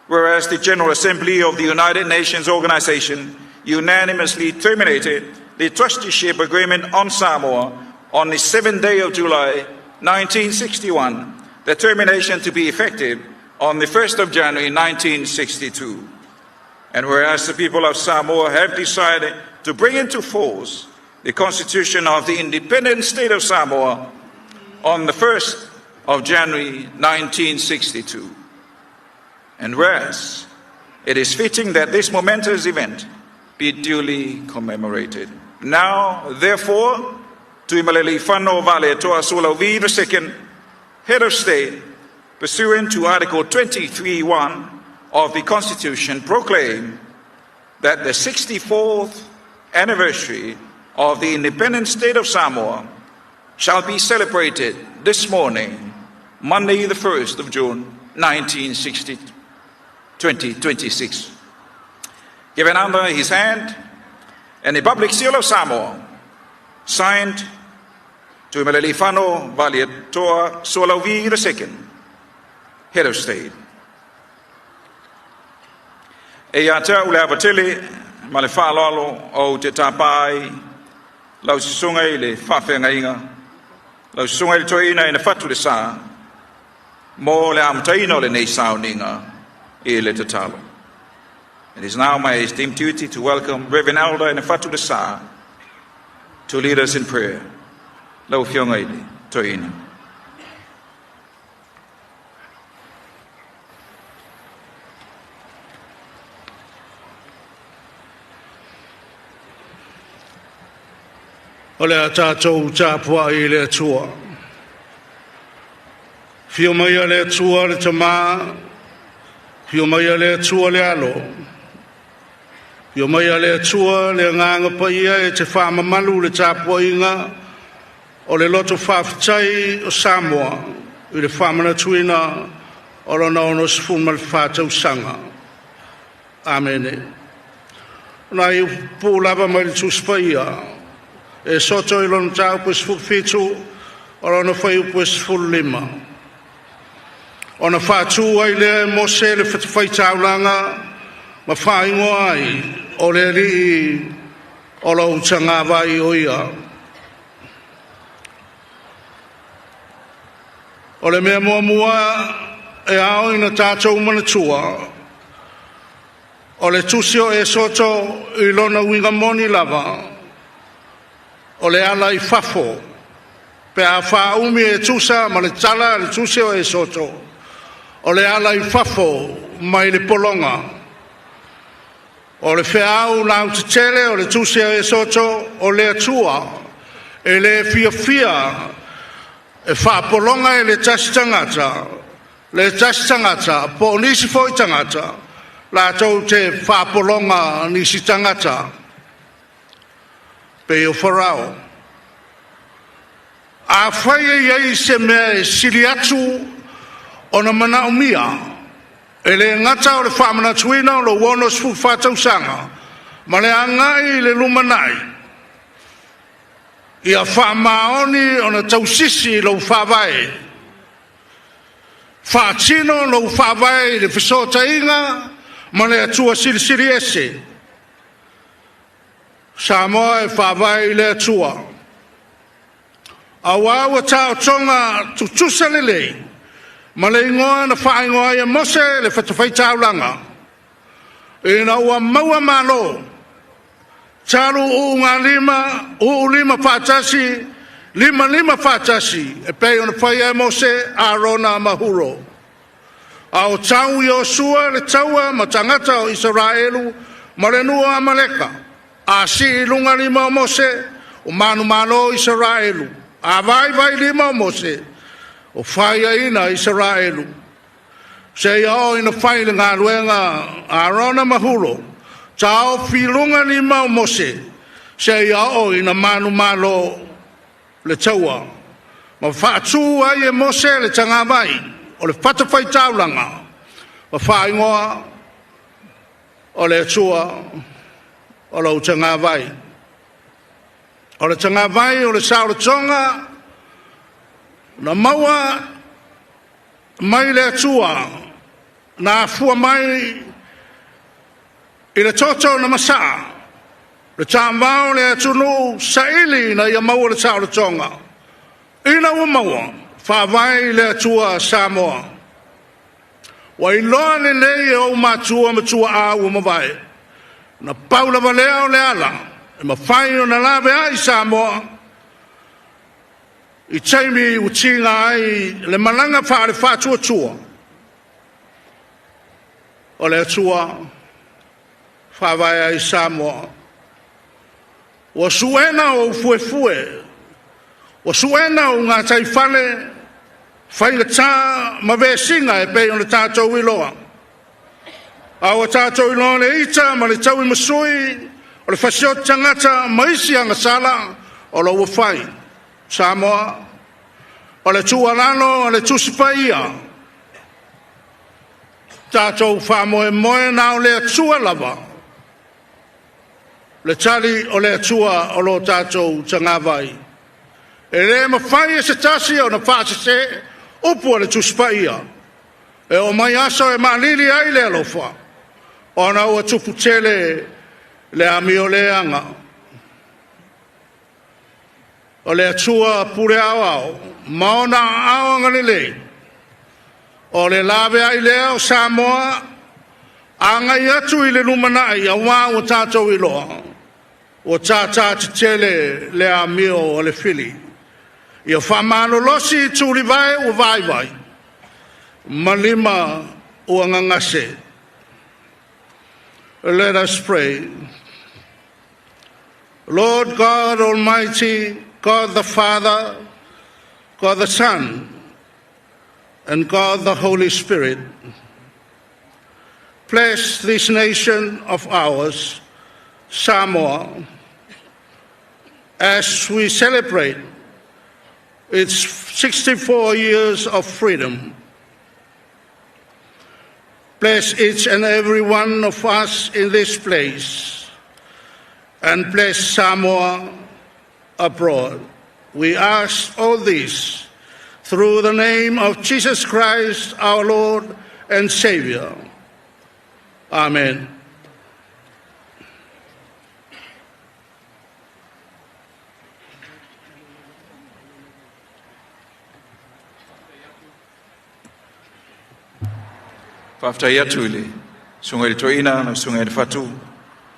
Whereas the General Assembly of the United Nations Organization unanimously terminated the trusteeship agreement on Samoa on the 7th day of July 1961, the termination to be effective on the 1st of January 1962. And whereas the people of Samoa have decided to bring into force the Constitution of the Independent State of Samoa on the 1st of January 1962. And whereas it is fitting that this momentous event be duly commemorated. Now, therefore, Tuimalealiifano Vaaletoa Sualauvi II, Head of State, pursuant to Article 23(1) of the Constitution, proclaim that the 64th anniversary of the independent state of Samoa shall be celebrated this morning, Monday, the 1st of June, 1960, 2026. Given under his hand and the public seal of Samoa, signed Tuimalealiifano Vaaletoa Sualauvi II, Head of State. E ia te au le ava tele ma le faaaloalo ou te tapa ai lau susuga i le faafeagaiga, lau susuga i le toeaina ina fatu le sa, mo le amataina o lenei sauniga i le tatalo. It is now my esteemed duty to welcome Reverend Elder Nefatu Lesa to lead us in prayer. Lau Afioga i le Toeaina. O le a tatou tapuai i le Atua. Afio maia le Atua le Tama, Afio mai le Atua le Alo, afio mai le Atua le Agaga Paia e te faamamalu le tapuaiga o le loto faafetai o Samoa i le faamanatuina o lona 64 tausaga. Amene. O nai upu pupuu lava mai le Tusi Paia, Esoto i lona mataupu e 17, o lona fuaiupu e 15. Ona faatu ai lea e Mose le fatafaitaulaga ma faaigoa ai, o le Alii o lou tagavai o ia. O le mea muamua e ao ina tatou manatua, o le tusi o Esoto i lona uiga moni lava, o le ala i fafo, pe a faaumi e tusa ma le tala a le tusi o Esoto, o le ala i fafo mai le pologa. O le feau lautetele o le tusi a Esoto, o le Atua e le fiafia e faapologa e le tasi tagata, le tasi tagata po o nisi foi tagata latou te faapologa nisi tagata pei o Farao. Afai e i ai se mea e sili atu ona manaomia, e le gata o le faamanatuina o lou 64 tausaga ma le agai i le lumanai, ia faamaoni ona tausisi lou faavae, faatino lou faavae i le fesootaiga ma le Atua Silisili Ese. Samoa e faavae i le Atua. Auā ua taotoga tutusa lelei ma le igoa na faaigoa ai e Mose le fatafaitaulaga ina ua maua malo talu uugalima uulima faatasi limalima faatasi e pei ona faia e Mose, Arona ma Huro. A o tau Iosua le taua ma tagata o Isaraelu ma le nuu o Amaleka, a sii i luga lima o Mose, o manumalo Isaraelu. A vaivai lima o Mose, o faiaina Isaraelu. Seia oo ina fai le galuega a Arona ma Huro, taofi i luga lima o Mose, seia oo ina manumalo le taua. Ma faatu ai e Mose le tagavai o le fatafaitaulaga ma faaigoa o le Atua o lou tagavai. O le tagavai o le saolotoga na maua mai le Atua na afua mai i le toto na masaa le taavao le atunuu saili ina ia maua le saolotoga. Ina ua maua, faavae i le Atua Samoa. Ua iloa lelei e ou matua ma tuaa ua mavae, na pau lava lea o le ala e mafai ona laveai Samoa i taimi ua tiga ai le malaga faale-faatuatua. O le Atua faavae ai Samoa. Ua suena ou fuefue, ua suena ou gataifale, faigata ma vesiga e pei ona tatou iloa. A ua tatou iloa le ita ma le tauimasui o le fasioti tagata ma isi agasala o lo ua fai. Samoa, o le tuualalo a le Tusi Paia, tatou faamoemoe na o le Atua lava, le tali o le Atua o lo tatou tagavai. E le mafai e se tasi ona faasese upu o le Tusi Paia. E oo mai aso e maalili ai le alofa, ona ua tupu tele le amioleaga. O le Atua pule aoao ma ona aao agalelei, o le laveai lea o Samoa agai atu i le lumanai, auā ua tatou iloa ua tātā tetele le amio o le fili. Ia faamalolosi tulivae ua vaivai ma lima ua gagase. Let us pray. Lord God Almighty, God the Father, God the Son, and God the Holy Spirit. Bless this nation of ours, Samoa, as we celebrate its 64 years of freedom. Bless each and every one of us in this place, and bless Samoa abroad. We ask all this through the name of Jesus Christ, our Lord and Savior. Amen. Faafetai atu i le Susuga i le Toeaina lau Susuga i le Fatu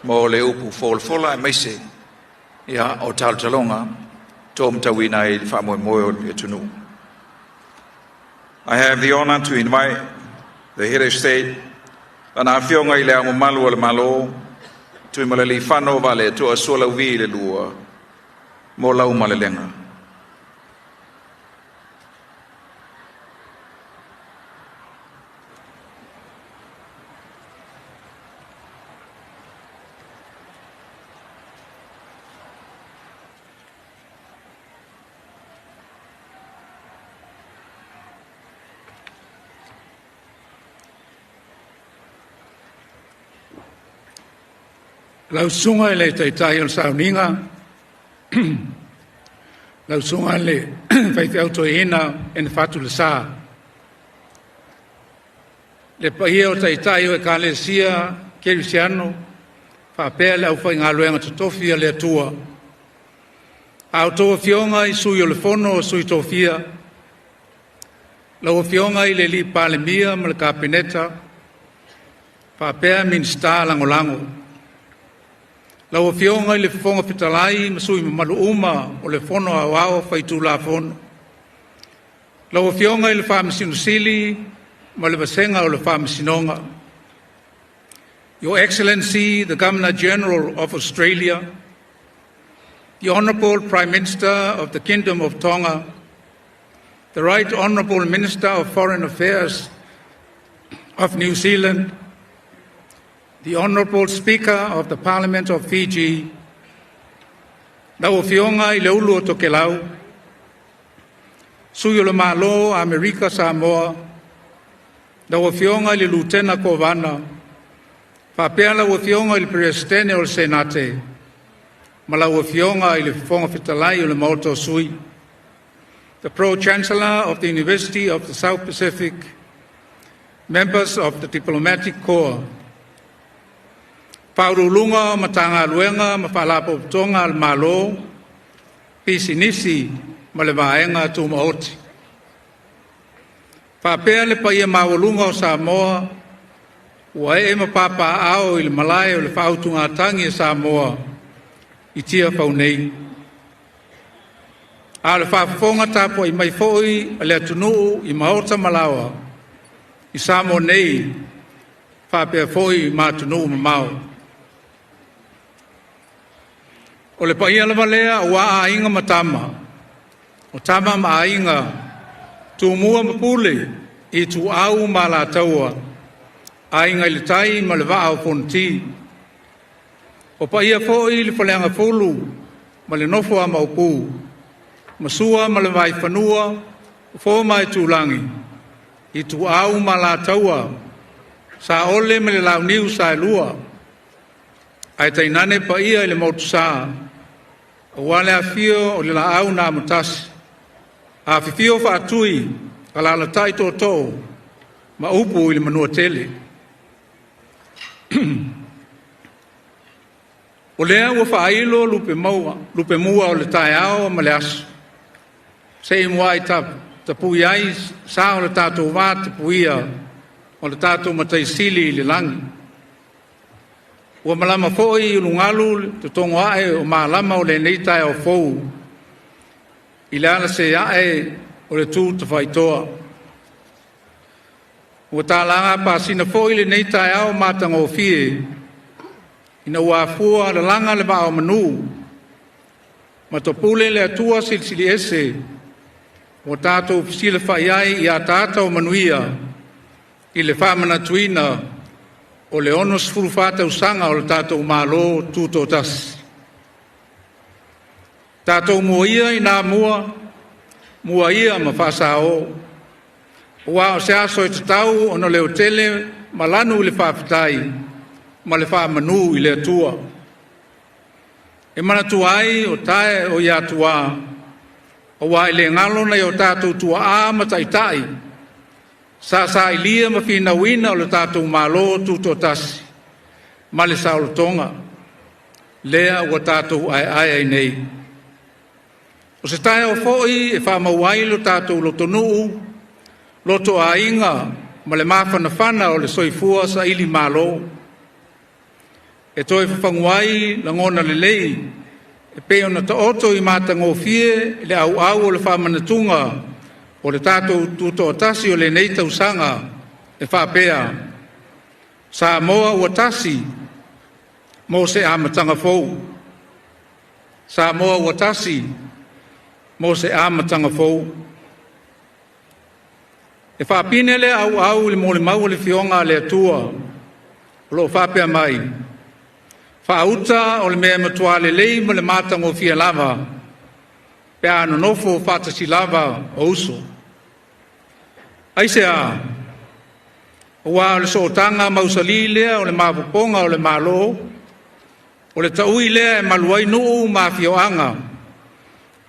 mo le upu folafola aemaise ia o talotaloga taumatauina ai le faamoemoe o le atunuu. I have the honor to invite the Head of State, Lana Afioga i Le Ao Mamalu o le Malo, Tuimalealiifano Vaaletoa Sualauvi le Lua, mo lau malelega. Lau susuga i le Taitai o le Sauniga, lau susuga i le Faifeau Toeaina Ene Fatu Le Sa, le paia o Taitai o Ekalesia Kerisiano faapea le aufaigaluega totofi a le Atua, a outou afioga i sui o le Fono o Sui Tofia, lau Afioga i le Palemia ma le Kapeneta, faapea Minisita Lagolago, lau Afioga i le Fofoga Fetalai ma sui mamalu uma o le Fono Aoao Faitulafono, lau Afioga i le Faamasino Sili ma le Vasega o le Faamasinoga, Your Excellency, the Governor General of Australia, the Honourable Prime Minister of the Kingdom of Tonga, the Right Honourable Minister of Foreign Affairs of New Zealand, the Honourable Speaker of the Parliament of Fiji, lau Afioga i le Ulu o Tokelau, Sui o le Malo Amerika Samoa, lau Afioga i le Lutena Kovana, faapea lau Afioga i le Peresetene o le Senate, ma lau Afioga i le Fofoga Fetalai o le Maota o Sui, the Pro-Chancellor of the University of the South Pacific, members of the Diplomatic Corps, Faauluuluga o Matagaluega ma Faalapotopotoga a le Malo, Pisinisi ma le Vaega Tumaoti. Faapea le paia maualuga o Samoa ua ee ma papaaao i le malae o le faautugatagi a Samoa i Tiafau nei. A o le faafofoga tapuai mai foi a le atunuu i maota ma laoa i Samoa nei faapea foi ma atunuu mamao. O le paia lava lea aua Aiga ma Tama, o Tama ma Aiga, Tumua ma Pule, Ituau ma Alataua, Aiga i le Tai ma le Vaa o Fonoti. O paia foi i le Faleagafulu ma le nofo a Maopu, Sua ma le Vaifanua, Fofo ma Aitulagi, Ituau ma Alataua, Saole ma le Launiu Saelua, ae tainane paia i le Motusa, aua le afio o le Laau na Amotasi, afifio Faatui, alaalatai tootoo ma upu i le Manuatele. O lea ua faailo lupemua o le taeao ma le aso, se i muai tapui ai sa o le tatou va tapuia o le tatou Matai Sili i le lagi. Ua malama foi i ulugalu le totogo ae o malama o lenei taeao fou i le alase ae o le tu tafaitoa. Ua talaga apasina foi lenei taeao matagofie ina ua afua lalaga le vaa o manu ma topule le Atua Silisili Ese ua tatou fesilafai ai i ataata o manuia i le faamanatuina O le 64 tausaga o le tatou Malo Tutoatasi. Tatou muaia i na mua, muaia ma faasao, aua o se aso e tatau ona leotele ma lanu i le faafetai ma le faamanu i le Atua. E manatua ai o tae o Atuā, aua e le galo nai o tatou tuaa ma taitai sa sailia ma finauina lo tatou Malo Tutoatasi ma le saolotoga lea ua tatou aeae ai nei. O se taeao foi e faamau ai lo tatou lotonuu, lotoaiga ma le mafanafana o le soifua sailimalo. E toe fafagu ai lagona lelei e pei ona taoto i matagofie le auau o le faamanatuga o le tatou Tutoatasi o lenei tausaga e faapea, Samoa ua tasi mo se amataga fou. Samoa ua tasi mo se amataga fou. E faapine lea auau i le molimau a le Afioga a le Atua o lo o faapea mai, “Faauta o le mea e matua lelei ma le matagofie lava pe a nonofo faatasi lava o uso. Aisea? Aua o le sootaga mausali lea o le maopoopoga o le Malo, o le taui lea e malu ai nuu ma afioaga,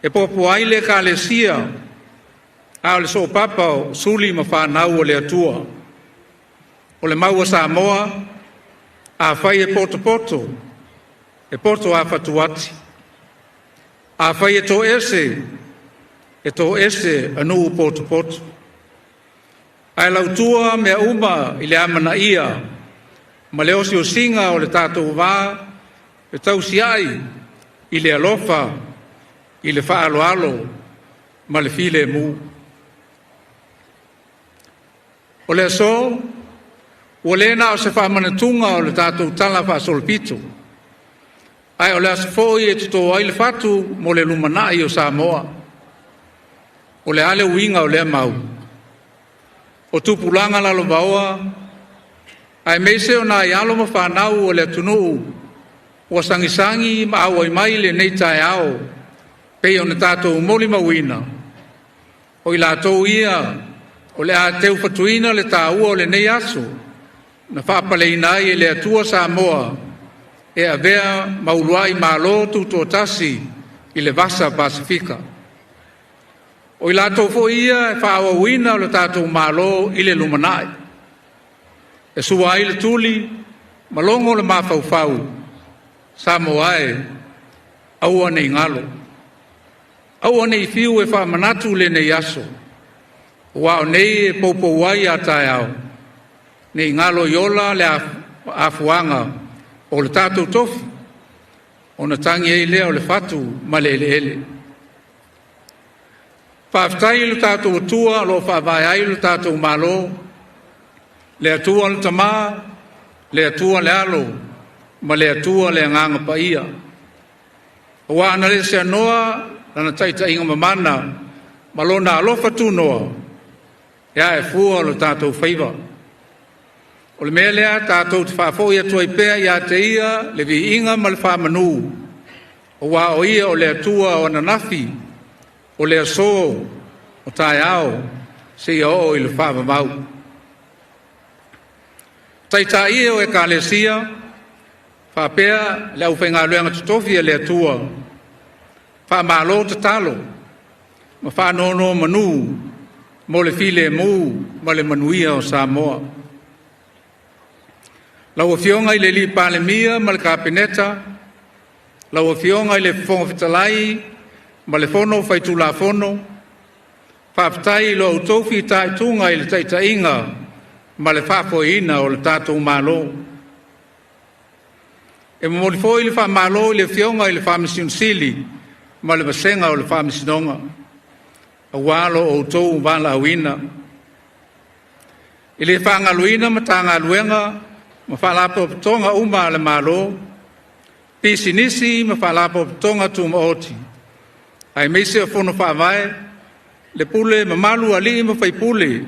e popo ai le Ekalesia, a o le soopapa o suli ma fanau a le Atua. O le mau a Samoa, afai e potopoto, e poto lava fatuati. Afai e toese, e toese a nuu potopoto. Ae lautua mea uma i le amanaia ma le osiosiga o le tatou va fetausiai i le alofa, i le faaaloalo ma le filemu. O le aso, ua le na o se faamanatuga o le tatou Tala Faasolopito, ae o le aso foi e toto ai le fatu mo le lumanai o Samoa. O le a le uiga o lea mau? O tupulaga lalovaoa aemaise o nai alo ma fanau a le atunuu ua sagisagi ma auai mai i lenei taeao pei ona tatou molimauina, o i latou ia o le a teufatuina le taua o lenei aso na faapaleina ai e le Atua Samoa e avea ma uluai Malo Tutoatasi i le Vasa Pasefika. O i latou foi ia e faaauauina lo tatou Malo i le lumanai, e sua ai le tuli ma logo le mafaufau, Samoa e, aua ne i galo. Aua ne i fiu e faamanatu lenei aso, aua o nei e poupou ai a taeao, ne i galo i ola le afuaga o le tatou tofi, ona tagi ai lea o le fatu ma le eleele. Faafetai i lo tatou Atua o lo o faavae ai lo tatou Malo, le Atua le Tama, le Atua le Alo ma le Atua le Agaga Paia. Aua ana le seanoa Lana taitaiga mamana ma Lona alofa tunoa, e ae fua lo tatou faiva. O le mea lea tatou te faafoi atu ai pea ia te Ia le viiga ma le faamanu, aua o Ia o le Atua o ananafi, o le aso, o taeao, seia oo i le faavavau. Taitai e o Ekalesia faapea le aufaigaluega totofi a le Atua, faamalo tatalo ma faanonomanu mo le filemu ma le manuia o Samoa. Lau Afioga i le Palemia ma le Kapeneta, lau Afioga i le Fofoga Fetalai ma le Fono Faitulafono, faafetai i lo outou fitaituga i le taitaiga ma le faafoeina o le tatou Malo. E momoli foi le faamalo i le Afioga i le Faamasino Sili ma le vasega o le Faamasinoga, aua lo outou valaauina. E le faagaloina Matagaluega ma Faalapotopotoga uma a le Malo, Pisinisi ma Faalapotopotoga Tumaoti, aemaise o Fono Faavae, le pule mamalu a alii ma faipule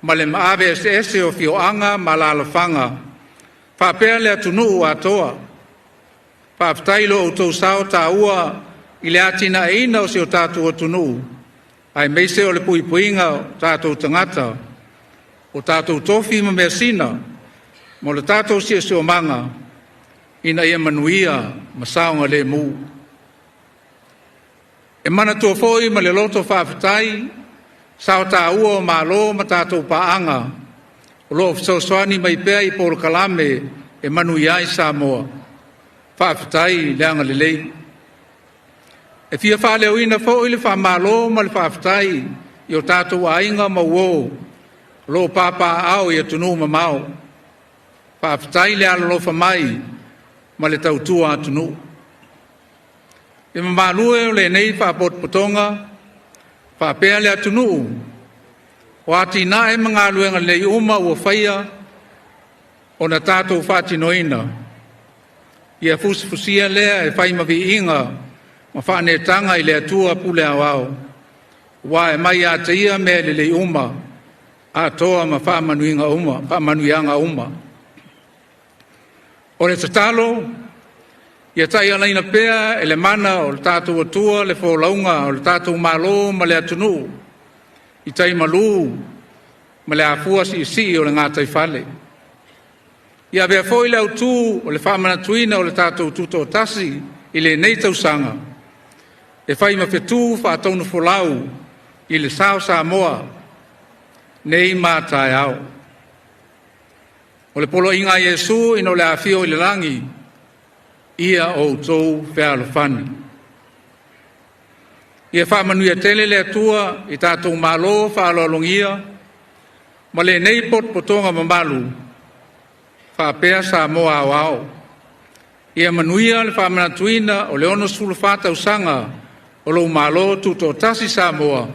ma le maave eseese o afioaga ma alaalafaga. Faapea le atunuu atoa. Faafetai i lo outou sao taua i le atinaeina o si o tatou atunuu, aemaise o le puipuiga o tatou tagata, o tatou tofi ma measina, mo le tatou siosiomaga ina ia manuia ma saogalemu. E manatua foi ma le loto faafetai sao taua o malo ma tatou paaga o lo o fesoasoani mai pea i polokalame e manuia ai Samoa. Faafetai le agalelei. E fia faaleoina foi le faamalo ma le faafetai i o tatou aiga ma uo o lo o papaaao i atunuu mamao. Faafetai le alolofa mai ma le tautua atunuu. Le mamalu e o lenei Faalapotopotoga faapea le atunuu, o atinae ma galuega lelei uma ua faia ona tatou faatinoina, ia fusifusia lea e fai ma viiga ma faaneetaga i le Atua Pule Aoao, aua e mai ia te Ia mea lelei uma atoa ma faamanuiaga uma. O le tatalo, ia taialaina pea e le mana o lo tatou Atua le folauga a lo tatou Malo ma le atunuu i tai malu ma le afua siisii o le gataifale. Ia avea foi le autu o le faamanatuina o le tatou Tutoatasi i lenei tausaga e fai ma fetu faatonufolau i le sa o Samoa nei ma a taeao. O le poloaiga a Iesu ina ua ia afio i le lagi, “Ia outou fealofani.” Ia faamanuia tele le Atua i tatou malo faaaloalogia ma lenei potopotoga mamalu faapea Samoa aoao. Ia manuia le faamanatuina o le 64 tausaga o lou Malo Tutoatasi Samoa.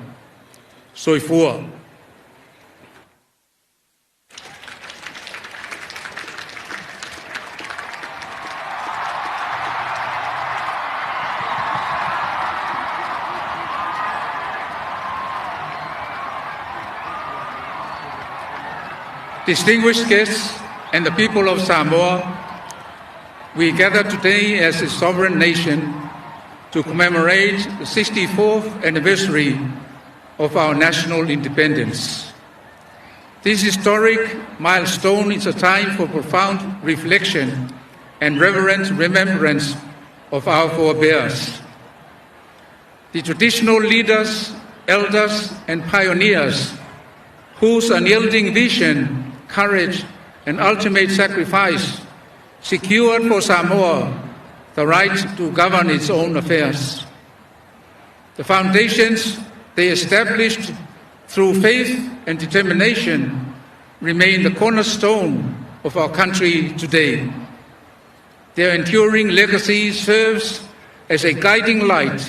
Soifua. Distinguished guests and the people of Samoa, we gather today as a sovereign nation to commemorate the 64th anniversary of our national independence. This historic milestone is a time for profound reflection and reverent remembrance of our forebears. The traditional leaders, elders, and pioneers whose unyielding vision, courage, and ultimate sacrifice secured for Samoa the right to govern its own affairs. The foundations they established through faith and determination remain the cornerstone of our country today. Their enduring legacy serves as a guiding light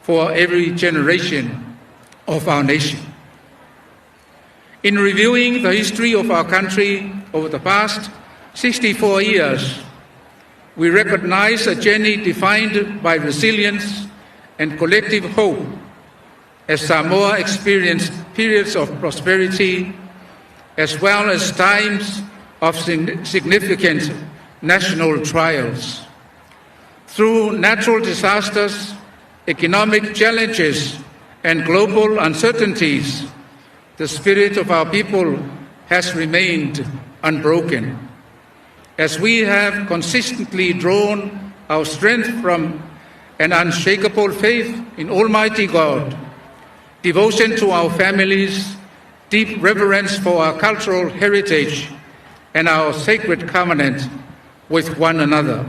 for every generation of our nation. In reviewing the history of our country over the past 64 years, we recognize a journey defined by resilience and collective hope as Samoa experienced periods of prosperity as well as times of significant national trials. Through natural disasters, economic challenges, and global uncertainties, the spirit of our people has remained unbroken. As we have consistently drawn our strength from an unshakable faith in Almighty God, devotion to our families, deep reverence for our cultural heritage, and our sacred covenant with one another.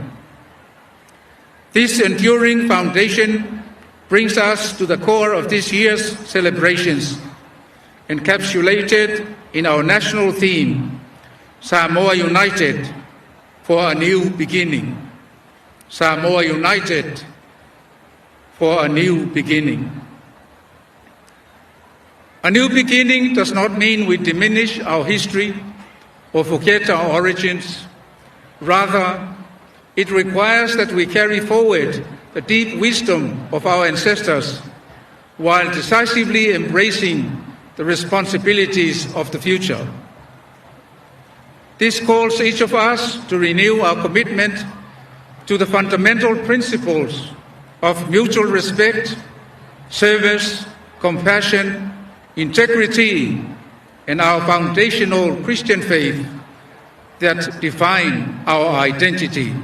This enduring foundation brings us to the core of this year's celebrations, encapsulated in our national theme, Samoa United for a New Beginning. Samoa United for a new beginning. A new beginning does not mean we diminish our history or forget our origins. Rather, it requires that we carry forward the deep wisdom of our ancestors while decisively embracing the responsibilities of the future. This calls each of us to renew our commitment to the fundamental principles of mutual respect, service, compassion, integrity, and our foundational Christian faith that define our identity.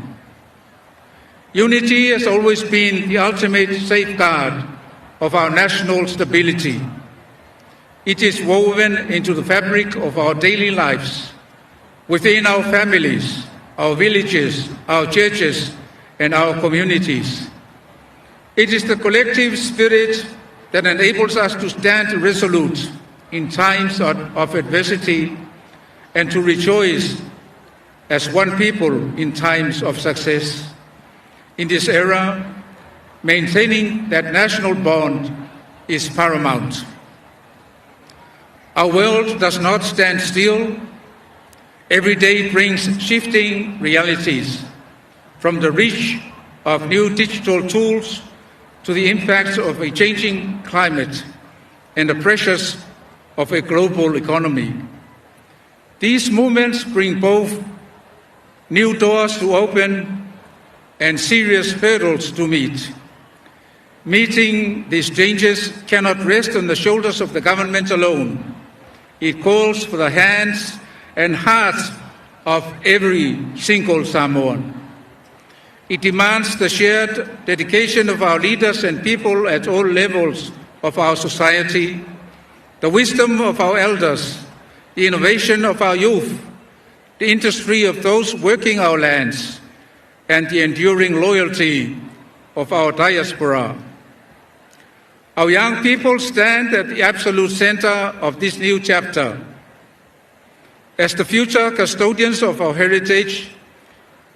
Unity has always been the ultimate safeguard of our national stability. It is woven into the fabric of our daily lives, within our families, our villages, our churches, and our communities. It is the collective spirit that enables us to stand resolute in times of adversity and to rejoice as one people in times of success. In this era, maintaining that national bond is paramount. Our world does not stand still. Every day brings shifting realities, from the reach of new digital tools to the impacts of a changing climate and the pressures of a global economy. These movements bring both new doors to open and serious hurdles to meet. Meeting these changes cannot rest on the shoulders of the government alone. It calls for the hands and hearts of every single Samoan. It demands the shared dedication of our leaders and people at all levels of our society, the wisdom of our elders, the innovation of our youth, the industry of those working our lands, and the enduring loyalty of our diaspora. Our young people stand at the absolute center of this new chapter. As the future custodians of our heritage,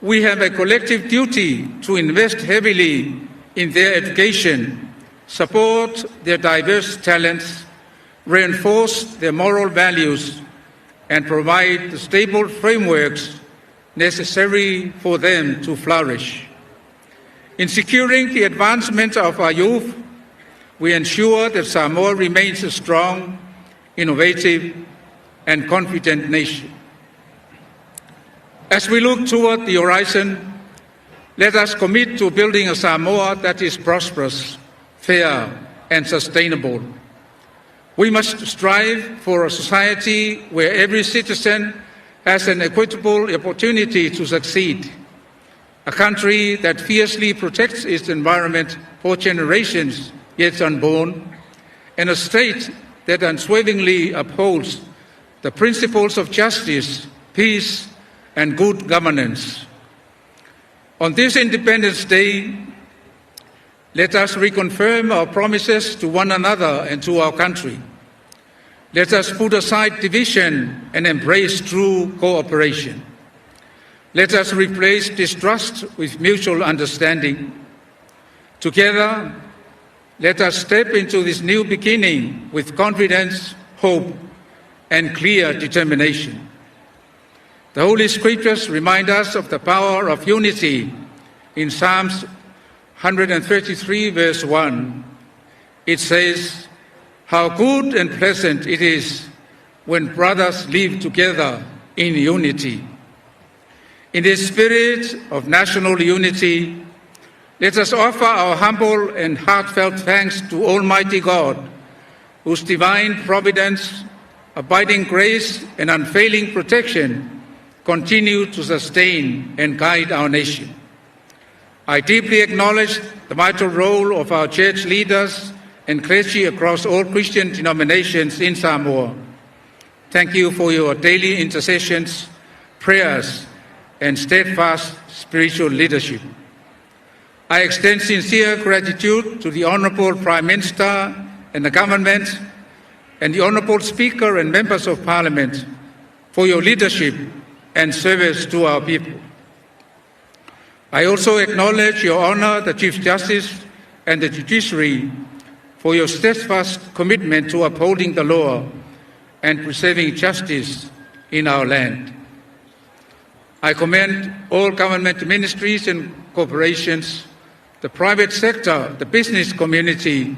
we have a collective duty to invest heavily in their education, support their diverse talents, reinforce their moral values, and provide the stable frameworks necessary for them to flourish. In securing the advancement of our youth, we ensure that Samoa remains a strong, innovative, and confident nation. As we look toward the horizon, let us commit to building a Samoa that is prosperous, fair, and sustainable. We must strive for a society where every citizen has an equitable opportunity to succeed, a country that fiercely protects its environment for generations yet unborn, and a state that unswervingly upholds the principles of justice, peace, and good governance. On this Independence Day, let us reconfirm our promises to one another and to our country. Let us put aside division and embrace true cooperation. Let us replace distrust with mutual understanding. Together, let us step into this new beginning with confidence, hope, and clear determination. The Holy Scriptures remind us of the power of unity in Psalms 133, verse 1. It says, "How good and pleasant it is when brothers live together in unity." In this spirit of national unity, let us offer our humble and heartfelt thanks to Almighty God, whose divine providence, abiding grace, and unfailing protection continue to sustain and guide our nation. I deeply acknowledge the vital role of our church leaders and clergy across all Christian denominations in Samoa. Thank you for your daily intercessions, prayers, and steadfast spiritual leadership. I extend sincere gratitude to the Honourable Prime Minister and the government, and the Honourable Speaker and members of Parliament for your leadership and service to our people. I also acknowledge Your Honour, the Chief Justice and the Judiciary, for your steadfast commitment to upholding the law and preserving justice in our land. I commend all government ministries and corporations, the private sector, the business community,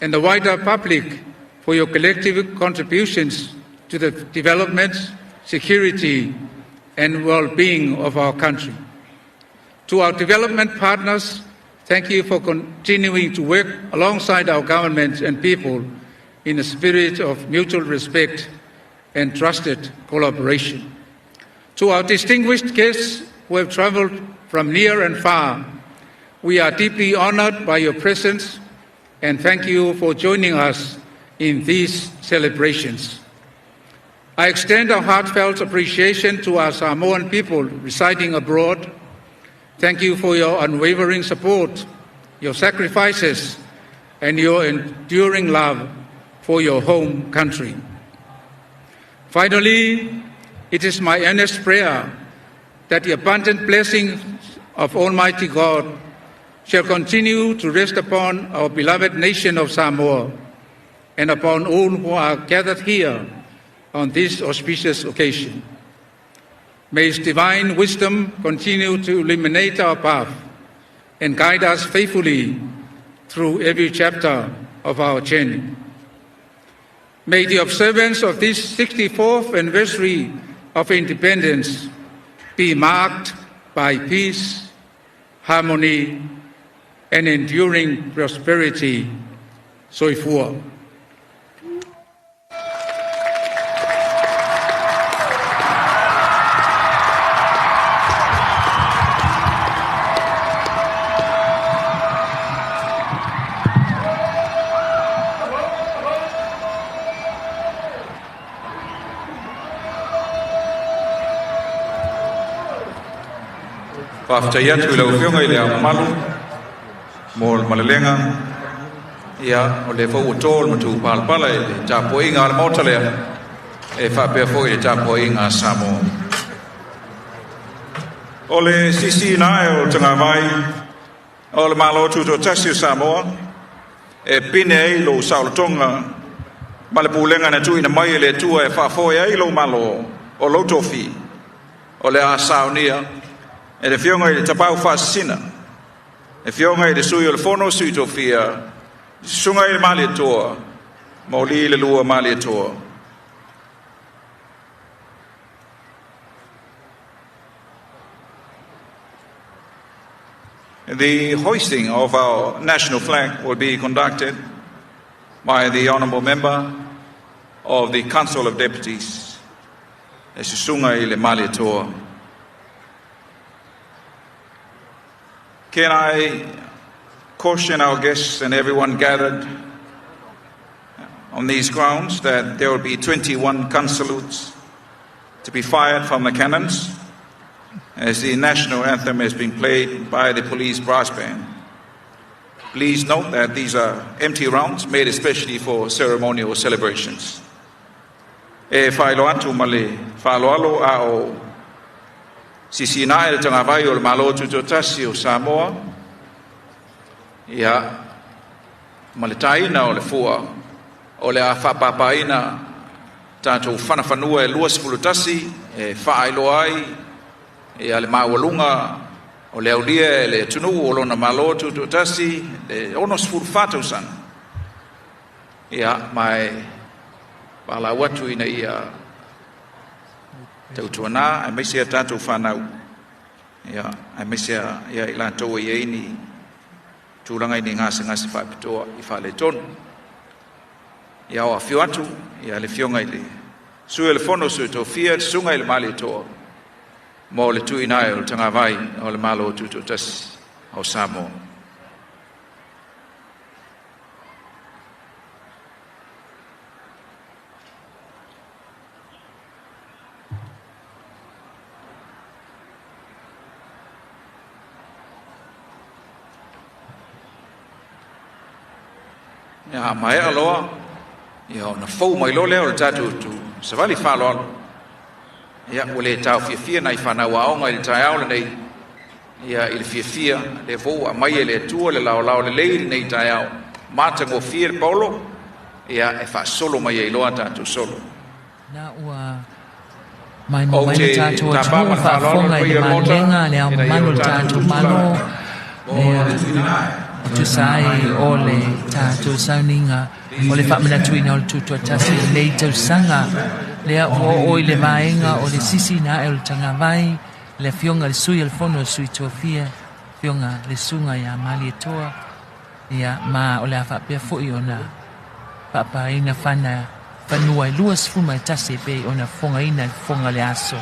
and the wider public for your collective contributions to the development, security, and well-being of our country. To our development partners, thank you for continuing to work alongside our government and people in a spirit of mutual respect and trusted collaboration. To our distinguished guests who have traveled from near and far, we are deeply honored by your presence and thank you for joining us in these celebrations. I extend our heartfelt appreciation to our Samoan people residing abroad. Thank you for your unwavering support, your sacrifices, and your enduring love for your home country. Finally, it is my earnest prayer that the abundant blessings of Almighty God shall continue to rest upon our beloved nation of Samoa and upon all who are gathered here on this auspicious occasion. May His divine wisdom continue to illuminate our path and guide us faithfully through every chapter of our journey. May the observance of this 64th anniversary of independence be marked by peace, harmony, and enduring prosperity. Soifua. Faafetai atu i lau Afioga i Le Ao Mamalu mo le malelega. Ia, o lea foi ua to le matupalapala i le tapuaiga a le Maota lea, e faapea foi i le tapuaiga a Samoa. O le sisiina ae o le tagavai o le Malo Tutoatasi o Samoa e pine ai lou saolotoga ma le pulega na tuuina mai e le Atua e faafoe ai lou Malo o lou tofi, o le a saunia e le Afioga i le Tapaau Faasisina, le Afioga i le Sui o le Fono Sui Tofia, le Susuga i le Malietoa, Mauli le Lua Malietoa. The hoisting of our national flag will be conducted by the Honourable Member of the Council of Deputies, le Susuga i le Malietoa. Can I caution our guests and everyone gathered on these grounds that there will be 21 gun salutes to be fired from the cannons as the national anthem has been played by the police brass band. Please note that these are empty rounds made especially for ceremonial celebrations. E faailoa atu ma le faaaloalo a o sisiina ae le tagavai o le Malo Tutoatasi o Samoa, ia, ma le taina o le fua o le a faapapaina tatou fanafanua e 21 e faailoa ai ia le maualuga o le aulia e le atunuu o lona Malo Tutoatasi le 64 tausaga. Ia, ma e valaau atu ina ia tautuana aemaise a tatou fanau, ia, aemaise ia i latou e i ai ni tulaga i ni gasegase faapitoa i faaletonu. Ia, o afio atu ia le Afioga i le Sui o le Fono Sui Tofia, le Susuga i le Malietoa, mo le tuuina ae o le tagavai o le Malo Tutoatasi o Samoa. Ia, a maea loa, ia ona fou mai loa lea o le tatou tu savali faaaloalo. Ia, ua le taofiafia nai fanau aoga i le taeao lenei, ia i le fiafia, lea foi ua aumai e le Atua le laolao lelei i lenei taeao, matagofie le paolo, ia e faasolo mai ai loa tatou solo. Na ua maimoa Ou mai le te tatou tapa atunuu ma le faaaloalo faafofoga le i le paia o le Maota malelega a le Ao ina ia Mamalu o o le tatou tatou tutula Malo mo lea le tuuina ae e tusa ai o le tatou sauniga o le faamanatuina o le Tutoatasi i lenei tausaga. Lea ua oo i le vaega o le sisiina ae o le tagavai, le Afioga i le Sui o le Fono a Sui Tofia, Afioga le Susuga ia Malietoa, ia, ma o le a faapea foi ona faapaina fana fanua e 21 e pei ona fofogaina i le fofoga o le aso.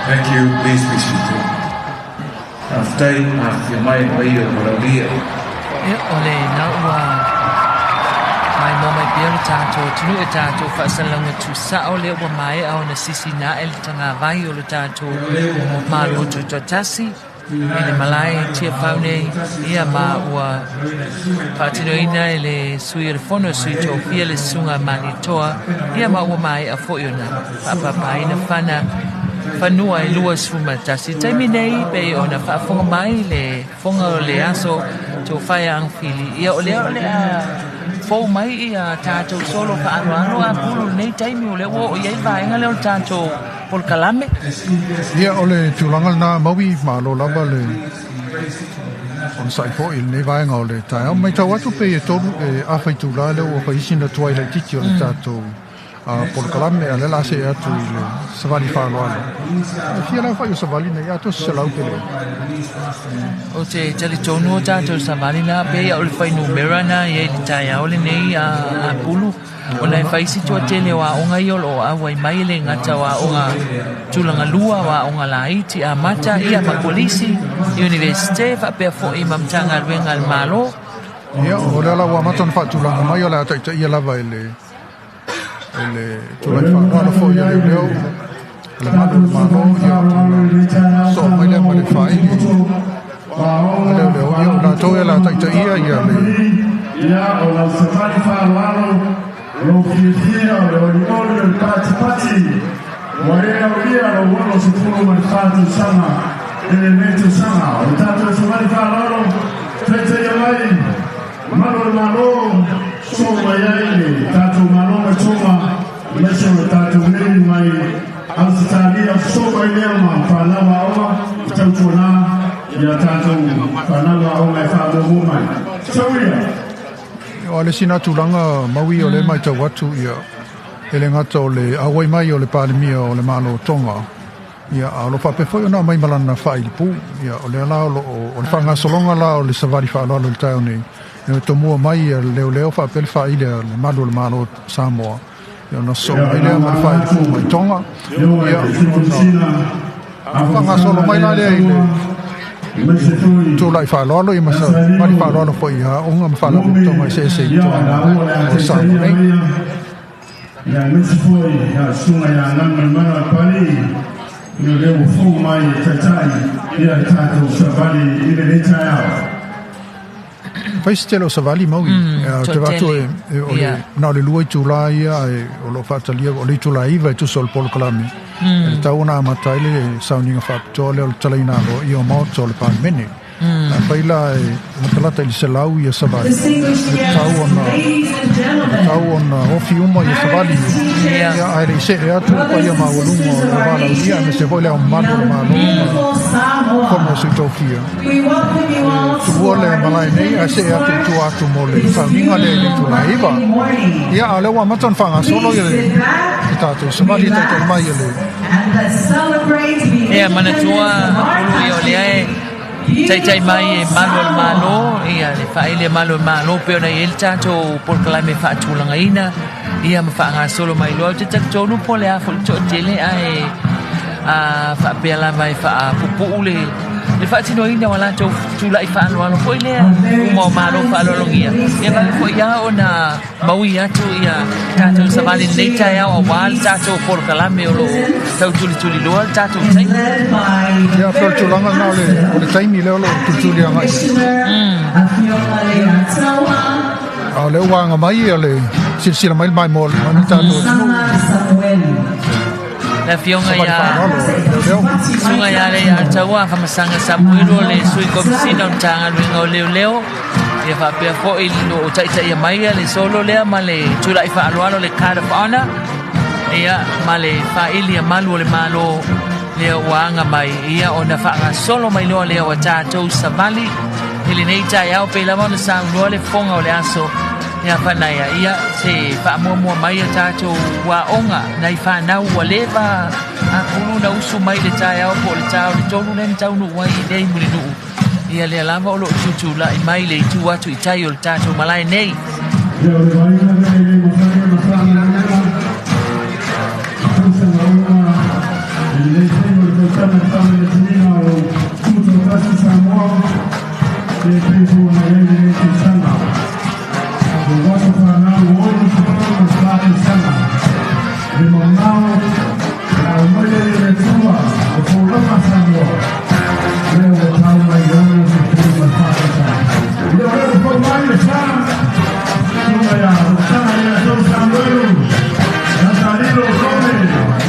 Thank you. Please be seated. Faafetai, afifio mai le paia o Malaulia. Ia, o lena ua maimoa mai pea le tatou atunuu e tatou faasalalauga tuusao lea ua maea ona sisina ae le tagavai o le tatou Malo Tutoatasi i le malae i Tiafau nei, ia ma ua faatinoina e le Sui o le Fono Sui Tofia le Susuga a Malietoa, ia ma ua maea foi ona faapapaina fana fanua e 21. I le taimi nei, pei ona faafofoga mai le fofoga o le aso Tofaia Agafili, ia o lea o le a fou mai ia tatou solo faaaloalo a pulu lenei taimi, o lea ua oo i ai le vaega lea o le tatou polokalame. Ia, o le tulaga lena Maui, malo lava le onosai foi i lenei vaega o le taeao. Matau atu pei e tolu, e afa itula lea ua fai sina tuai laitiiti o le tatou polokalame, a o lea o le a see atu i le savali faaaloalo. E fia le aofai o savali nei, atoa se 100 pe leai? Ou te talitonu o tatou savali na, pei o le fuainumera na i ai i le taeao lenei a Pulu. Ona e fai si toatele o aoga ia o lo o auai mai e le gata o aoga tulaga lua, o aoga laiti, amata, ia ma kolisi, Iunivesite, faapea foi ma Matagaluega a le Malo. Ia, o lea la ua amata ona faatulaga mai, o le a taitaia lava e le e le tulai faaaloalo foi a leoleo o le malu o le Malo, ia ona soo mai lea ma le faaili a leoleo, ia o latou ia o le a taitaia ia le Ia, o lau savali faaaloalo, lou fiafia, o le olioli o le patipati, ua e aulia lou 64 tausaga i lenei tausaga. O le tatou savali faaaloalo, taitaia mai malu o le Malo, soo mai ai le tatou Malo mai Tonga, aemaise o le tatou Navy mai Ausetalia, sosoo mai lea ma fanau aoga e tautuana ia tatou fanau aoga e faamuamua mai. Tauia! O le sina tulaga Maui o lea matau atu ia e le gata o le auai mai o le Palemia o le Malo o Tonga, ia a o lo faapea foi ona aumai ma lana faailipu. Ia o lea la o lo o le faagasologa la o le savali faaaloalo i le taeao nei, e tomua mai ia le leoleo faapea le faaili a le malu o le Malo o Samoa, ia ona sosoo mai lea ma le faailipu mai Tonga, ia ona Faagasolo mai la lea i le tulai faaaloalo ia ma savali faaaloalo foi i aoga ma faalapotopotoga eseese i totonu o Samoa nei. Ia aemaise foi ia Susuga ia Galumalemana Papalii, ia o lea ua fou mai e taitai ia le tatou savali i lenei taeao. Fai se tele o savali Maui. Ou te vaai atu e, o le, na o le 2 itulā ia ae o lo o faatalia, o le itulā 9 e tusa o le polokalame. E tatau ona amata ai le sauniga faapitoa lea o le talaina aloaia o Maota o le Palemene. Afai la e latalata i le 100 ia savali, e tatau ona, e tatau ona ofi uma ia savali ia, ae le i see atu le paia maualuga o le valaaulia aemaise foi le Ao Mamalu o le Malo ma Fono a Sui Tofia. E tuua le malae nei ae see atu i tua atu mo le sauniga lea i le itula e 9. Ia, a o lea ua amata ona faagasolo ia le tatou savali e taitai mai e le Ia, manatua Pulu ia o lea e taitai mai e malu o le Malo, ia le faaili a malu o le Malo pei ona i ai le tatou polokalame faatulagaina ia ma faagasolo mai loa. Ou te talitonu po o le a foi le toatele ae a faapea lava e faapupuu le le faatinoina o a latou tulai faaaloalo foi lea uma o Malo faaaloalogia ia vave foi lava ona maui atu ia tatou savali i lenei taeao aua le tatou polokalame o lo o tau tulituliloa le tatou taimi. Ia, pei o le tulaga lena o le taimi lea o lo o tulituli agai. A o lea ua aga mai ia le silasila mai le maimoa mai le tatou atunuu. Le Afioga ia Susuga ia Leiataua Afamasaga Samuelu o le Sui Komesina o le Matagaluega o Leoleo, ia faapea foi lo o taitaia mai le solo lea ma le tulai faaaloalo le Card of Honor, ia ma le faaili a malu o le Malo lea ua aga mai, ia ona faagasolo mai loa lea o tatou savali i lenei taeao pei lava ona saunoa le fofoga o le aso. Ia Fanaia, ia se faamuamua mai a tatou aoga nai fanau ua leva a pulu na usu mai le taeao po o le ta o le 3 lea na taunuu ai i nei Mulinuu. Ia lea lava o lo o tutulai mai le itu atu i tai o le tatou malae nei. Ia o le vaaiga lea e le mafai ona faagaloina i tausaga uma i lenei taimi o le tausaga e faamanatuina o Tutoatasi Samoa e pei foi ona i ai lenei tausaga. O aso fanau 64 tausaga le mamao na aumai ai e le Atua o folauga a Samoa lea ua tau mai i 64 tausaga. Ia o lea ua fou mai le sa Susuga ia Roxana ia Tolu Samuelu Natalilo Kome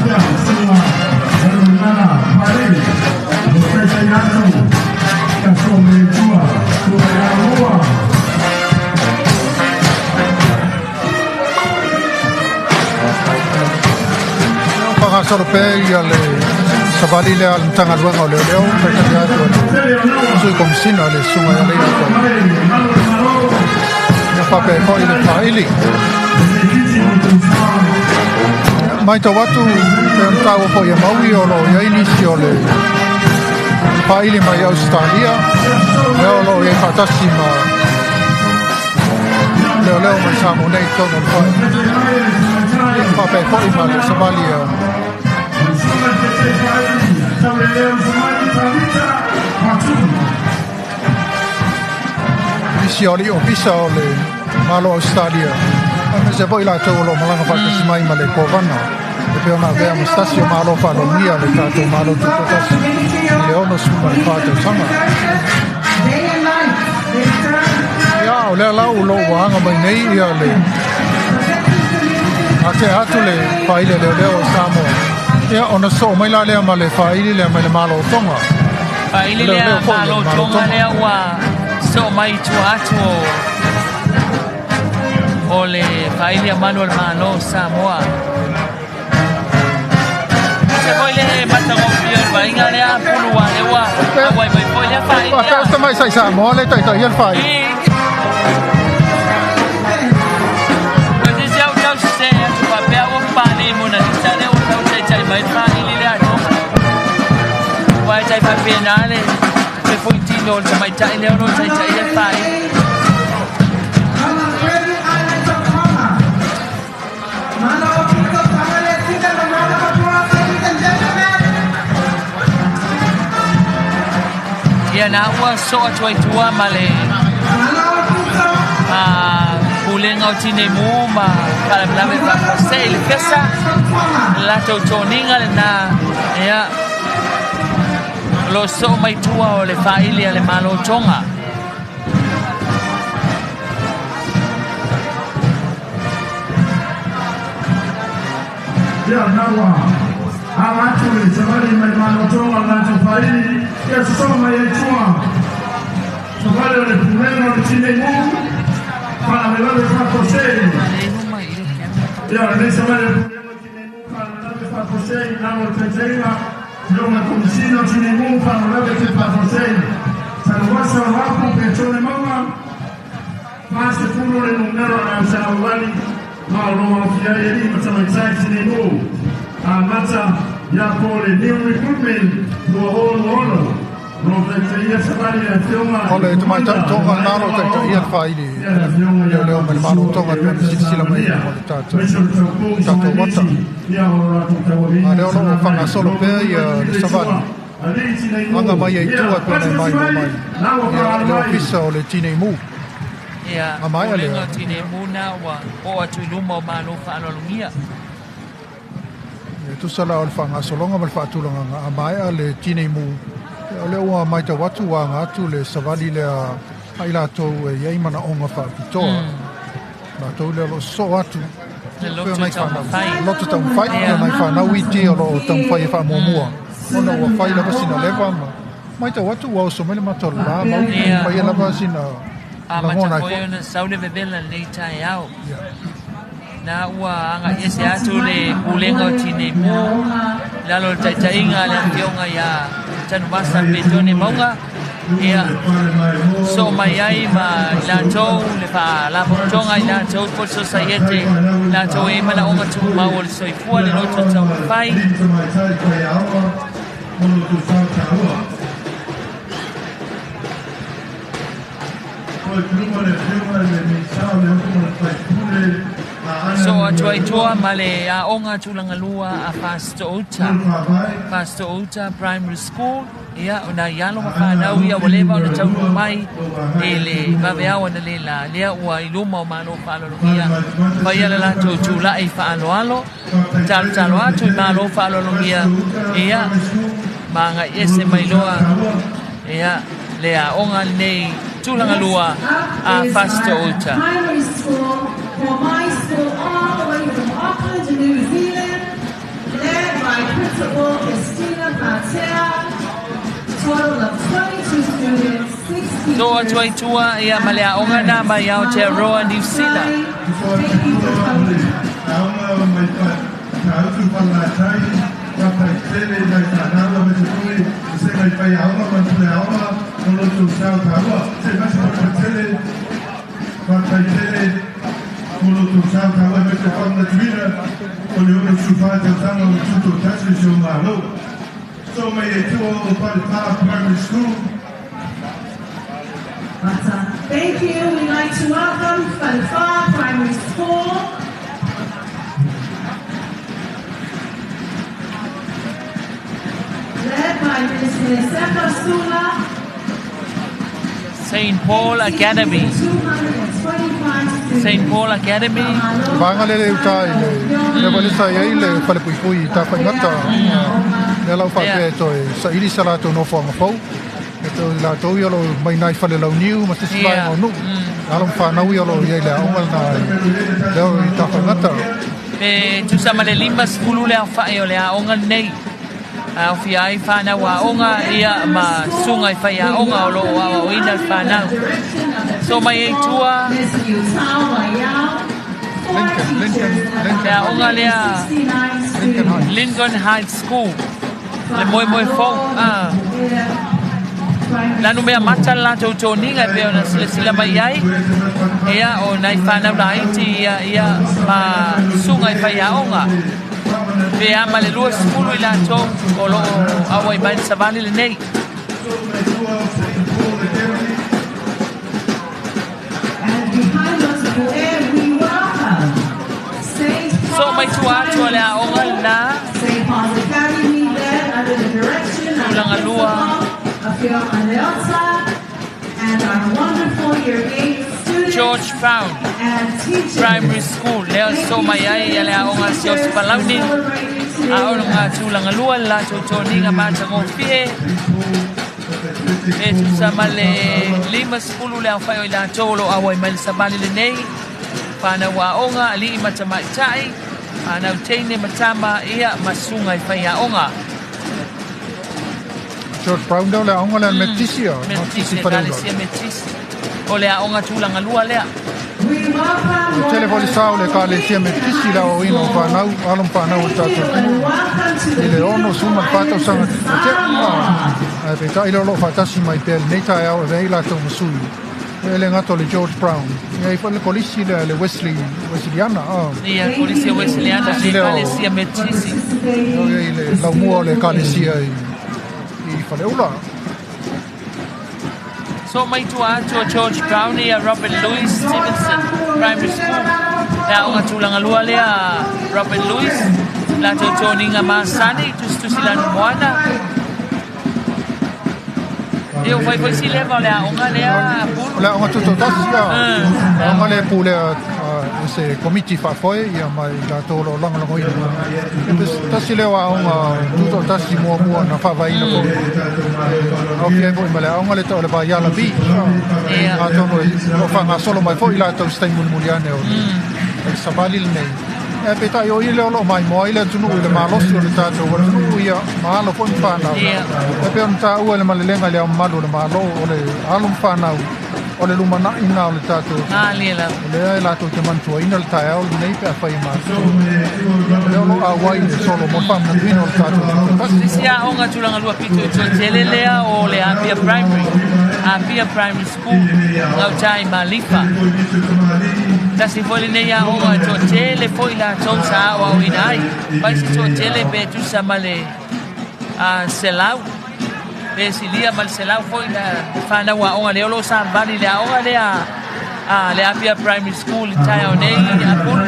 ia Susuga Galumalemana Paris o taitai atu ia Some Tua Susuga ia Mua. Faagasolo pea ia le savali lea a le Matagaluega o Leoleo, taitai atu a le Sui Komesina le Susuga ia Leiataua. Ia faapea ai foi le faaili. Matau atu pei ona taua foi e Maui o lo o i ai nisi o le faaili mai Ausetalia, lea o lo o i ai faatasi ma leoleo mai Samoa nei i totonu o le fale. Ia faapea foi ma le savali a nisi o alii ofisa o le Malo o Ausetalia, aemaise foi latou o lo o malaga faatasi mai ma le Kovana e pei ona avea ma se tasi o Malo faaaloalogia le tatou Malo Tutoatasi i le 64 tausaga. Ia, o lea la o lo o ua aga mai nei ia le atea atu le faaili a leoleo o Samoa. Ia, ona sosoo mai la lea ma le faaili lea mai le Malo o Tonga. Faaili lea Malo o Tonga lea ua sosoo mai i tua atu o le faaili a malu o le Malo o Samoa. Se foi le matagofie o le vaaiga lea pulu a lea ua auai mai foi lea faaili lea. Faapea o se tamaitai Samoa lea e taitaia le faaili. Ua sese au tau sese atu faapea ua papalii Mona Lisa lea ua tau taitai mai le faaili lea a Tonga. Ua e tai faapena le foitino o le tamaitai lea o lo o taitaia le faaili. na ua soo atu ai tua ma le pulega o Tinei Mu ma faalavelave faafuasei le fesa le latou toniga lena ia o lo o soo mai tua o le faaili a le Malo Tonga. Ia na ua ala atu le savali mai Malo Tonga le latou faaili, ia sosoo mai ai tua savali o le Pulega o le Tinei Mu, faalavelave faafuasei. Ia lenei savali o le Pulega o le Tinei Mu, faalavelave faafuasei i lalo o le taitaiga Afioga Komisina o Tinei Mu, faalavelave te faafuasei. Tanuvasa o Apu Petone Mauga. 40 le numera o le ausavavali ma o lo o aofia ai alii ma tamaitai Tinei Mu amata ia po le New Recruitment 2026 o lo o taitaia savali le Afioga O le tamaitai Tonga lena o lo o taitaia le faaili leoleo mai le Malo o Tonga e pei ona silasila mai ai i le tatou tatou Maota. A o lea o lo o faagasolo pea ia le savali aga mai ai i tua e pei ona e maimoa mai ia le Ofisa o le Tinei Mu. Ia, A maea pulega lea, o Tinei Mu na ua oo atu i luma o Malo faaaloalogia. E tusa la o le faagasologa ma le faatulagaga, a maea le Tinei Mu, o lea ua matau atu ua aga atu le savali lea a i latou e i ai manaoga faapitoa. Latou lea o lo o sosoo atu Le pei o loto nai fanau, taumafai. loto taumafai, pei o Ia. nai fanau iti o lo o taumafai e faamuamua ona ua fai lava sina leva ma matau atu ua oso mai le mata o le la, mau Ia. faia lava sina Amata lagona ai foi foi. ona sau le vevela i lenei taeao. Ia. Na ua agai ese atu le Pulega o Tinei Mu i lalo o le taitaiga a le Afioga ia Tanuvasa Petone Mauga, ia soo mai ai ma i latou le Faalapotopotoga i latou po o le Sosaiete, latou e i ai manaoga tumau o le soifua, le loto taumafai. Soo atu ai tua ma le aoga tulagalua a Fasitoo-uta, Fasitoo-uta Primary School, ia, o nai alo ma fanau ia ua leva ona taunuu mai i le vaveao analeila, lea ua i luma o Malo faaaloalogia, faia le latou tulai faaaloalo, talotalo atu i Malo faaaloalogia, ia, ma agai ese mai loa, ia, le aoga lenei tulagalua a Next up is Fasitoo-uta. our primary school for my school all the way from Auckland, New Zealand, led by Principal Christina Patea. Total of 22 students, 6 Tō atu teachers. ai tua ia ma le aoga nā mai Aotearoa, Niu Sila. Thank you for coming. But thank you. We'd like to welcome Falefa Primary School. Led by Ms. Sefa Sula. Saint Paul Academy. 225 Saint Paul Academy. Vaega lea i uta i le leva lea sa i ai le falepuipui i Tafaigata. Lea la ua faapea e toe saili sa latou nofoaga fou. E toe i latou ia o lo o mai nai Falelauniu ma se isi vaega o nuu. Alo ma fanau ia o lo o i ai i le aoga lena lea o i Tafaigata. E tusa ma le 50 le aofai o le aoga lenei. Aofia ai fanau aoga ia ma susuga i faiaoga o lo o aoaoina le fanau. So mai ai tua Lincoln, Lincoln, Lincoln le aoga lea Lincoln Heights. Lincoln Heights School le moemoe fou. Ah. Lanu mea mata le latou toniga e pei ona silasila mai ai. Ia, o nai fanau laiti ia, ia ma susuga i faiaoga. Pe a ma le 20 i latou o lo o auai mai le savali lenei. Soo mai tua atu a le aoga lena. Tulaga lua. George Brown Primary School lea o soo mai ai ia le aoga a Siaosi Palauni, aoga tulaga lua le latou toniga matagofie e tusa ma le 50 le aofai o i latou o lo o auai mai le savali lenei, fanau aoga, alii ma tamaitai, fanau teine ma tama, ia ma susuga i faiaoga. George Brown lea o le aoga lea a le Metotisi a? Metotisi, Ekalesia Metotisi. O le aoga tulaga lua lea. Ua tele foi le sa o le Ekalesia Metotisi i le aoaoina o fanau, alo ma fanau o le tatou atunuu i le 64 tausaga ua tea. Ae peitai lea o lo o faatasi mai pea i lenei taeao e avea ai latou ma sui. E le gata o le George Brown, e i ai foi le kolisi lea le Wesley, Wesleyana. Ia, kolisi Wesleyana, le Ekalesia Metotisi. O i le laumua o le Ekalesia i i Faleula. So mai tua atu o George Brown ia Robert Louis Stevenson Primary School. Le aoga tulaga lua lea Robert Louis, latou toniga masani, tusitusi lanu moana. Ia ua fai foi si leva o le aoga lea Pulu. O le aoga tutoatasi ia. Le aoga lea e pulea e se komiti faafoe ia ma i latou o lo o lagolagoina. E tasi lea o aoga tutoatasi muamua na faavaeina foi. E aofia ai foi ma le aoga lea e tau o le Vaiala Beach. Atonu o lo o faagasolo mai foi i latou i se taimi mulimuli ane o le savali lenei. Ae peitai o i lea o lo o maimoa ai le atunuu i le malosi o le tatou atunuu ia ma alo foi ma fanau. E pei ona taua e le malelega i le Ao Mamalu o le Malo, o le alo ma fanau o le lumanai lena o le tatou atunuu. O lea e latou te manatuaina le taeao lenei pe afai e matutua. O lea o lo o auai le solo mo le faamanatuina o le tatou tutoatasi. Se isi aoga tulaga lua pito i toatele lea o le Apia Primary, Apia Primary School, gauta i Malifa. Tasi foi lenei aoga e toatele foi latou sa aoaoina ai. Fai si toatele pe tusa ma le 100, pe silia ma le 100 foi na fanau aoga lea o lo o savali i le aoga lea a le Apia Primary School i taeao nei Apulu.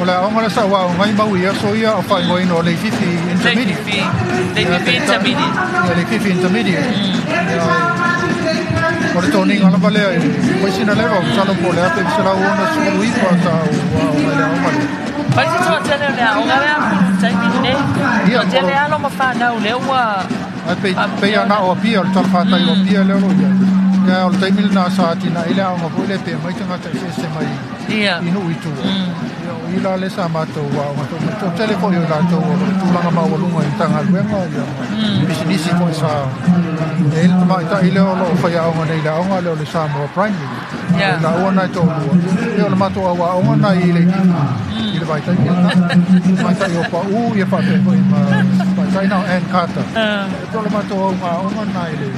O le aoga lea sa ou aoga ai mau i aso ia o faaigoaina o Leififi Intermediate. Leififi Intermediate. Ia, Leififi Intermediate. O le toniga lava lea i fai sina leva, masalo po o le 1969 sa ou aoga i le aoga lea. Fai si toatele o le aoga lea i le taimi lenei. Toatele alo ma fanau lea ua... Ae pei, pei lava na o Apia, o le talafatai o Apia lea o lo o i ai. Ia, o le taimi lena sa atinae ai le aoga foi lea pe omai tagata eseese mai i nuu i tua. Ia, o i la lea sa matou aoga foi ma le toatele foi o i latou o lo o tulaga maualuga i Matagaluega ia ma pisinisi foi sa e i ai le tamaitai lea o lo o faiaoga nei i le aoga lea o le Samoa Primary. O laua na e toalua, ia o le matou au aoga na i le i le vaitaimi lena. Tamaitai o Pau ia faapea foi ma tamaitai na o Ann Carter. E pei o le matou au aoga na i le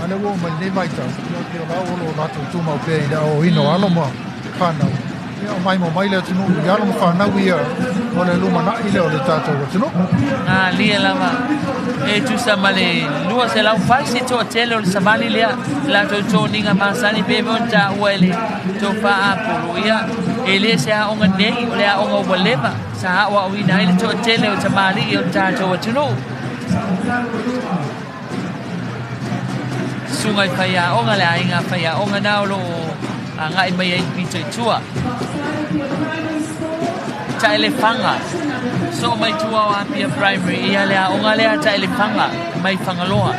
a lea ua oo mai i lenei vaitau, ia pei o la ua o latou tumau pea i le aoaoina o alo ma fanau. Ia o maimoa mai le atunuu i alo ma fanau ia o le lumanai lea o le tatou atunuu. Alia lava e tusa ma le 200 se toatele o le savali lea latou toniga masani pe mo taua e le tofa Apulu ia e le se aoga nei o le aoga ua leva sa aoaoina ai le toatele o tamalii o le tatou atunuu. Susuga i faiaoga, le aiga faiaoga na o lo o agai mai ai pito i tua. Taelefaga, soo mai tua o Apia Primary, ia le aoga lea Taelefaga mai Fagaloa.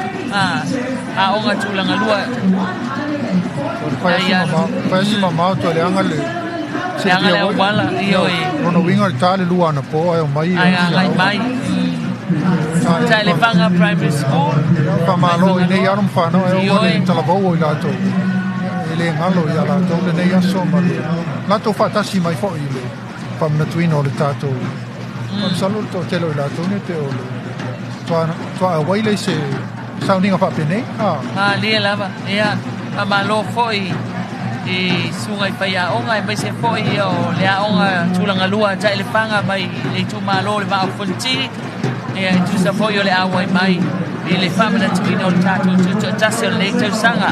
Aoga tulaga lua. O le fai asi mamao toe leaga le Leaga le auala, ioe. Lona uiga le ta le lua anapo ae omai Ae agai mai. Taelefaga Primary School. Faamalo i nei alo ma fanau ae oo le talavou o i latou. E le galo ia latou lenei aso ma le latou faatasi mai foi i le faamanatuina o le tatou. Masalo le toatele o i latou nei pe o le toa auai le se sauniga faapenei. Malie lava, ia, faamalo foi i susuga i faiaoga aemaise foi o le aoga tulaga lua Taelefaga mai le itumalo o le Vaa o Fonoti, ia e tusa foi o le auai mai i le faamanatuina o le tatou tutoatasi o lenei tausaga.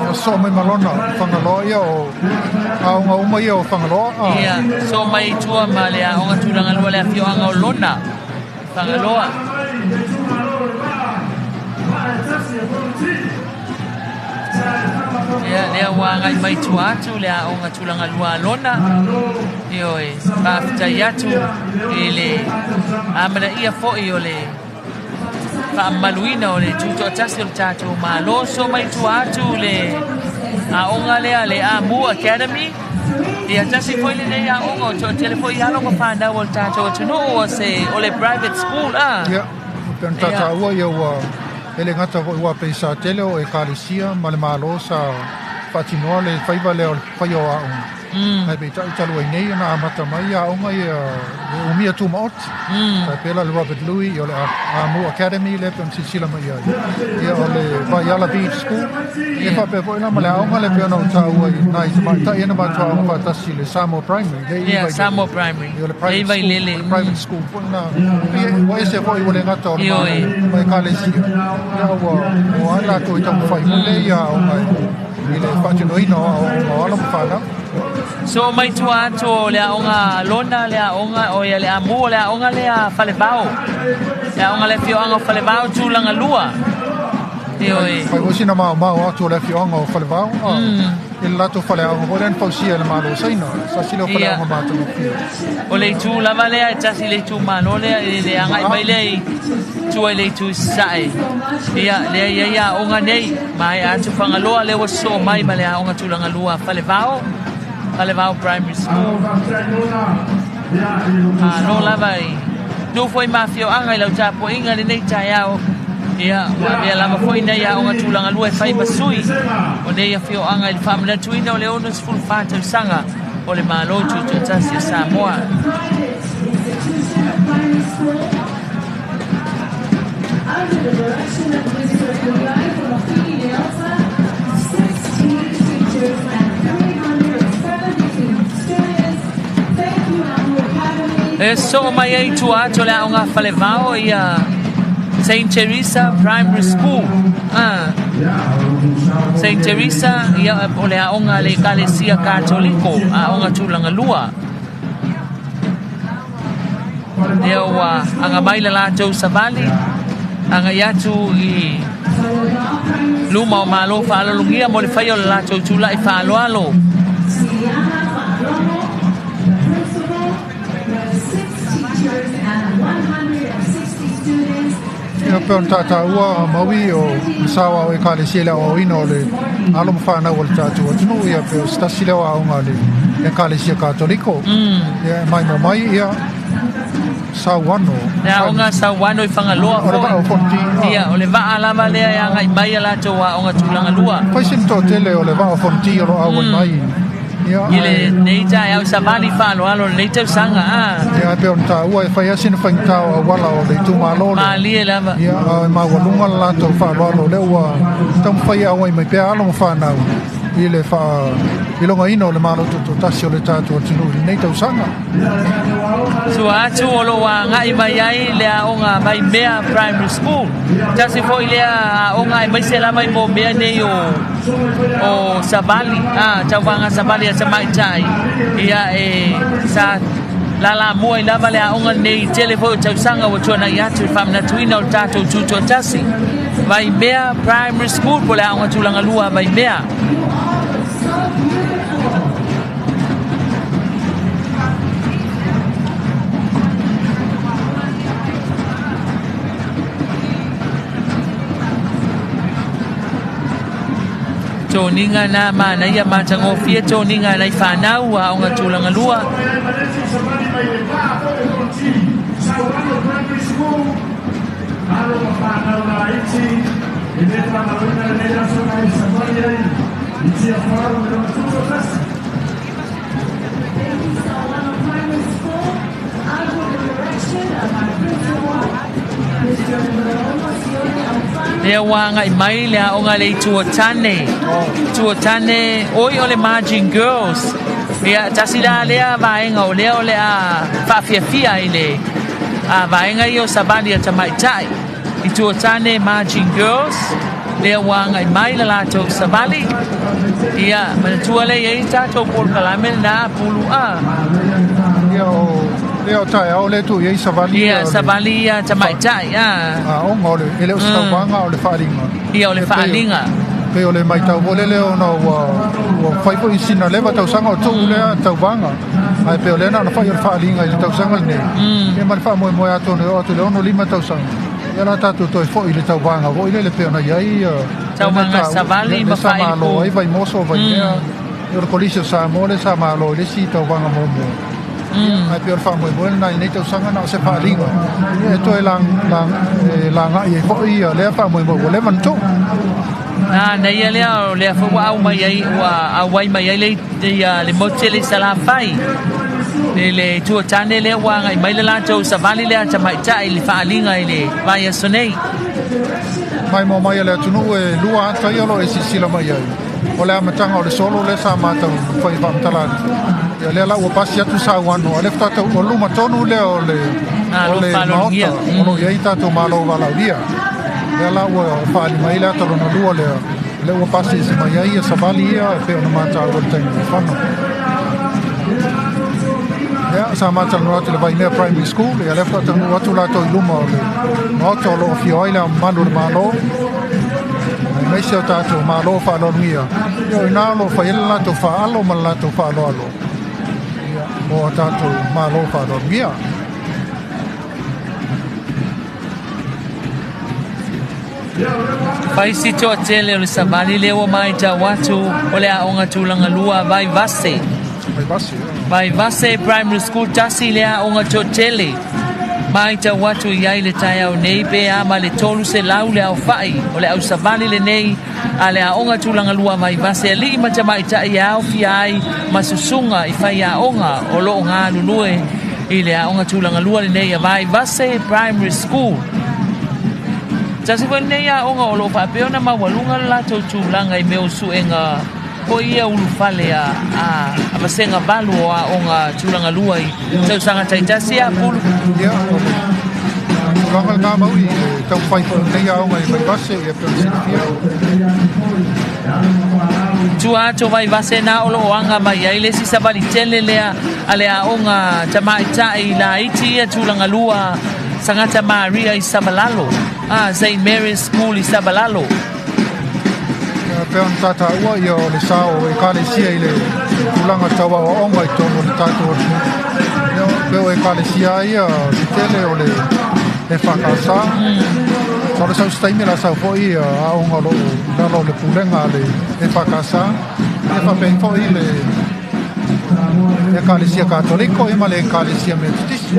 Ia soo mai ma lona Fagaloa ia o aoga uma ia o Fagaloa. Ia soo mai i tua ma le aoga tulaga lua le afioaga o Lona Fagaloa. Ia lea ua agai mai tua atu le aoga tulaga lua a Lona. Ioe, faafetai atu i le amanaia foi o le faamamaluina o le tutoatasi o le tatou Malo. So mai tua atu le aoga lea le Amu Academy. Ia tasi foi lenei aoga o toatele foi alo ma fanau o le tatou atunuu o se o le private school a. Ia, pe ona taua ia ua e le gata foi ua pei sa tele o ekalesia ma le Malo sa faatinoa le faiva lea o le faia o aoga. Ae peitai talu ai nei ona amata mai aoga ia e umia tumaoti. Tai pei la le Robert Louis, ia o le Amu Academy lea pei ona silasila mai ai. Ia o le Vaiala Beach School. Ia faapea foi la ma le aoga lea pei ona ou taua i nai tamaitai ia na matou aoga faatasi i le Samoa Primary. Lea i Vailele. Samoa Primary. Ia o le private school, o le private school foi lena. Ia ua ese foi ua le gata o le Malo ma ekalesia. Ia ua o ai latou i taumafai foi lea ia aoga i le faatinoina o aoaoga o alo ma fanau. So mai tua atu o le aoga Lona, le aoga o ia le Amu, o le aoga lea Falevao. Le aoga le afioaga o Falevao tulaga lua. Ioe. Fai foi sina maomao atu o le afioaga o Falevao. I le latou faleaoga foi lea na fausia e le Malo o Saina, se tasi lea o faleaoga matagofie. O le itu lava lea e tasi le itumalo lea i le agai mai lea i tua i le itu i Sasae. Ia, lea i ai aoga nei, maea atu Fagaloa lea ua sosoo mai ma le aoga tulaga lua Falevao, Falevao Primary School. Malo lava i nuu foi ma afioaga i lau tapuaiga i lenei taeao. Ia, ua avea lava foi nei aoga tulaga lua e fai ma sui o nei afioaga i le faamanatuina o le 64 tausaga o le Malo Tutoatasi o Samoa. Under the direction of Mr. Kuiai Fonofini Leota, 16 teachers and 372 students. Thank you, Amu Academy. E soo mai ai tua atu o le aoga Falevao ia St. Teresa Primary School. Ah. St. Teresa ia o le aoga a le Ekalesia Katoliko, aoga tulaga lua. Lea ua aga mai le latou savali agai atu i luma o Malo faalologia mo le faia o le latou tulai faaaloalo. Siliana Faalogo, the principal, with six teachers and 160 students. Ia pei ona tautaua a Maui o le sao ao Ekalesia i le aoaoina o le alo ma fanau o le tatou atunuu, ia pei o se tasi lea o aoga a le Ekalesia Katoliko. Ia e maimoa mai ia Sauano. Le aoga Sauano i Fagaloa O le vaa o foi. Ia, o le vaa lava lea e agai mai a latou aoga tulaga lua. Fai sina toatele o le vaa o Fonoti o lo o auai mai. Ia, I lenei taeao i savali faaaloalo lenei tausaga, a. Ia, e pei ona taua e fai lava sina faigata o auala o le itumalo lea. Malie lava. Ia, a e maualuga le latou faaaloalo lea ua taumafai e auai mai pea alo ma fanau i le faailogaina o le Malo Tutoatasi o le tatou atunuu i lenei tausaga. Tua atu o lo o agai mai ai le aoga Vaimea Primary School. Tasi foi lea aoga aemaise lava i mea nei o o savali, a tauvaga savali a tamaitai. Ia e sa lalamua ai lava le aoga lenei i tele foi o tausaga ua tuanai atu i le faamanatuina o le tatou tutoatasi. Vaimea Primary School po o le aoga tulaga lua a Vaimea. Toniga na manaia matagofie toniga nai fanau aoga tulaga lua. Lea ua agai mai le aoga le itu o Tane. Itu o Tane, oi o le Margin Girls. Ia, tasi la lea vaega o lea o le a faafiafia i le a vaega ia o savali a tamaitai. Itu o Tane Margin Girls. Lea ua agai mai le latou savali. Ia, manatua lea e i ai le tatou polokalame lena a Pulu a. Ia, o lea o taeao lea e tuu i ai savali ia. Ia, savali ia tamaitai a. Aoga o le, e le o se tauvaga a o le faaaliga. Ia, o le faaaliga. Pei o le matau foi lele ona ua, ua fai foi sina leva tausaga o tuu lea tauvaga. Ae pei o lea na ona fai o le faaaliga i le tausaga lenei. Ia ma le faamoemoe atonu e oo atu i le 65 tausaga, ia la tatou toe foi i le tauvaga foi lele pei ona i ai Tauvaga savali ma sa malo ai Vaimoso, Vaimea, o le Kolisi o Samoa lea sa malo i le isi tauvaga muamua. Ae pei o le faamoemoe lena i lenei tausaga na o se faaaliga e toe lagai ai foi lea faamoemoe ua leva ona tuu. A na ia lea o lea foi ua aumai ai ua auai mai ai le ia le motu tele i Salafai i le itu o tane lea ua agai mai le latou savali lea tamaitai i le faaaliga i le vaiaso nei. Maimoa mai a le atunuu e lua ata ia o lo o e silasila mai ai. O le amataga o le solo lea sa matou fai faamatala atu. Ia lea la ua pasi atu Sauano, a o lea faatoa tau o luma tonu lea o le o le maota o lo o i ai tatou malo valaaulia. Lea la ua faaali mai le ata lona lua lea, lea ua pasi ese mai ai ia savali ia e pei ona mataua i le taimi ua fano. Ia, sa matalanoa atu i le Vaimea Primary School, ia lea faatoa taunuu atu latou i luma o le maota o lo o afio ai le Ao Mamalu o le Malo, aemaise o tatou Malo faaaloalogia. Ia, o i ina o lo o fai ai le latou faaalo ma le latou faaaloalo, ia, mo a tatou Malo faaaloalogia. Fai si toatele o le savali lea ua matau atu o le aoga tulaga lua Vaivase. Vaivase Primary School tasi le aoga toatele. Matau atu i ai le taeao nei pe a ma le 300 le aofai o le au savali lenei a le aoga tulaga lua Vaivase alii ma tamaitai e aofia ai ma susuga i faiaoga o lo o galulue i le aoga tulaga lua lenei a Vaivase Primary School. Tasi foi lenei aoga o lo o faapea ona maualuga le latou tulaga i mea o suega foi ia ulufale a, a, a vasega valu o aoga tulaga lua i tausaga taitasi a Pulu. Ia, o le tulaga lena mau i le taumafai foi o lenei aoga i Vaivase, ia pei ona silafia. Tua atu o Vaivase na o lo o aga mai ai le isi savali tele lea a le aoga tamaitai laiti ia tulaga lua Sangata Maria i Savalalo, a St Mary's School i Savalalo. Ia, pei ona tataua ia o le sa o Ekalesia i le tulaga tau aoaoga i totonu o le tatou atunuu. Ia, pei o Ekalesia lava ia le tele o le EFKS. Masalo sau se taimi o le a sau foi aoga o lo o i lalo o le pulega a le EFKS. Ia faapea ai foi le Ekalesia Katoliko ia ma le Ekalesia Metotisi.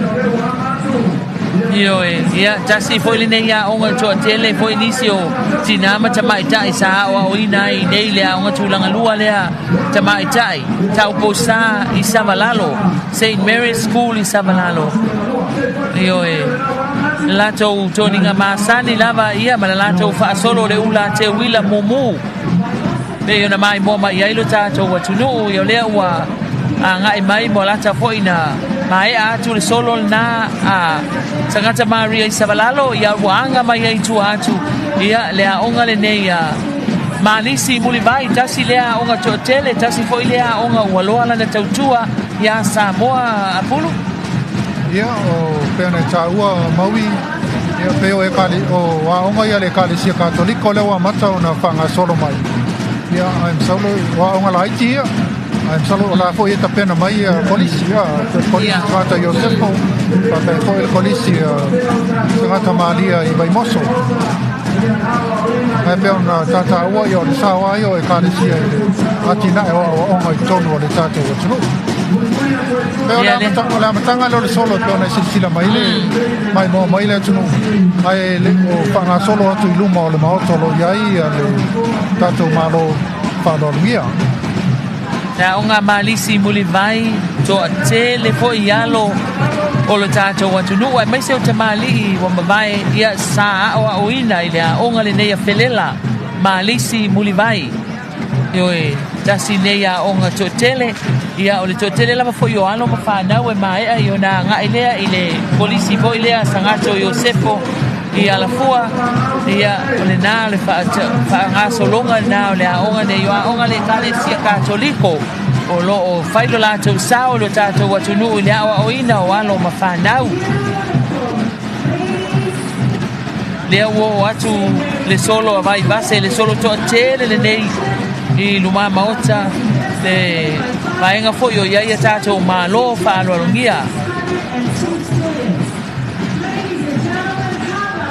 Ioe, ia, tasi foi lenei aoga toatele foi nisi o tinā ma tamaitai sa aoaoina ai i nei le aoga tulaga lua lea tamaitai, Tauposa i Savalalo, St. Mary's School i Savalalo. Ioe, le latou toniga masani lava ia ma le latou faasolo o le ula teuila mumu. Pei ona maimoa mai ai lo tatou atunuu, ia o lea ua agai mai mo lata foi na maea atu le solo lena a Sangata Maria i Savalalo, ia ua aga mai ai tua atu ia le aoga lenei a Malisi Mulivai, tasi lea aoga toatele, tasi foi lea aoga ua loa lana tautua iā Samoa Apulu. Ia, o pei ona e taua Maui, ia pei o ekale, o aoga ia a le Ekalesia Katoliko lea ua amata ona faagasolo mai. Ia, ae masalo o aoga laiti ia, ae masalo o la foi e tapena mai ia kolisi, ia, kolisi Tagata Iosefo, faapea foi le kolisi Tagata Malia i Vaimoso. Ae pei ona tataua ia o le sao lava ia o Ekalesia i le atinae o aoaoga i totonu o le tatou atunuu. Pei o le amataga, o le amataga lea o le solo e pei ona e silasila mai le maimoa mai le atunuu, ae le o faagasolo atu i luma o le Maota o lo o i ai le tatou Malo faaaloalogia. Le aoga Malisi Mulivai, toatele foi i alo o lo tatou atunuu aemaise o tamalii ua mavae ia sa aoaoina i le aoga lenei a Felela Malisi Mulivai. Ioe, tasi nei aoga toatele, ia o le toatele lava foi o alo ma fanau e maea i ona agai lea i le kolisi foi lea Sagato Iosefo. i Alafua, ia, o lenā o le faagasologa lenā o le aoga nei, o aoga a le Ekalesia Katoliko o lo o fai lo latou sao i lo tatou atunuu i le aoaoina o alo ma fanau. Lea ua oo atu le solo a Vaivase, le solo toatele lenei i luma maota, le vaega foi o i ai a tatou Malo faaaloalogia.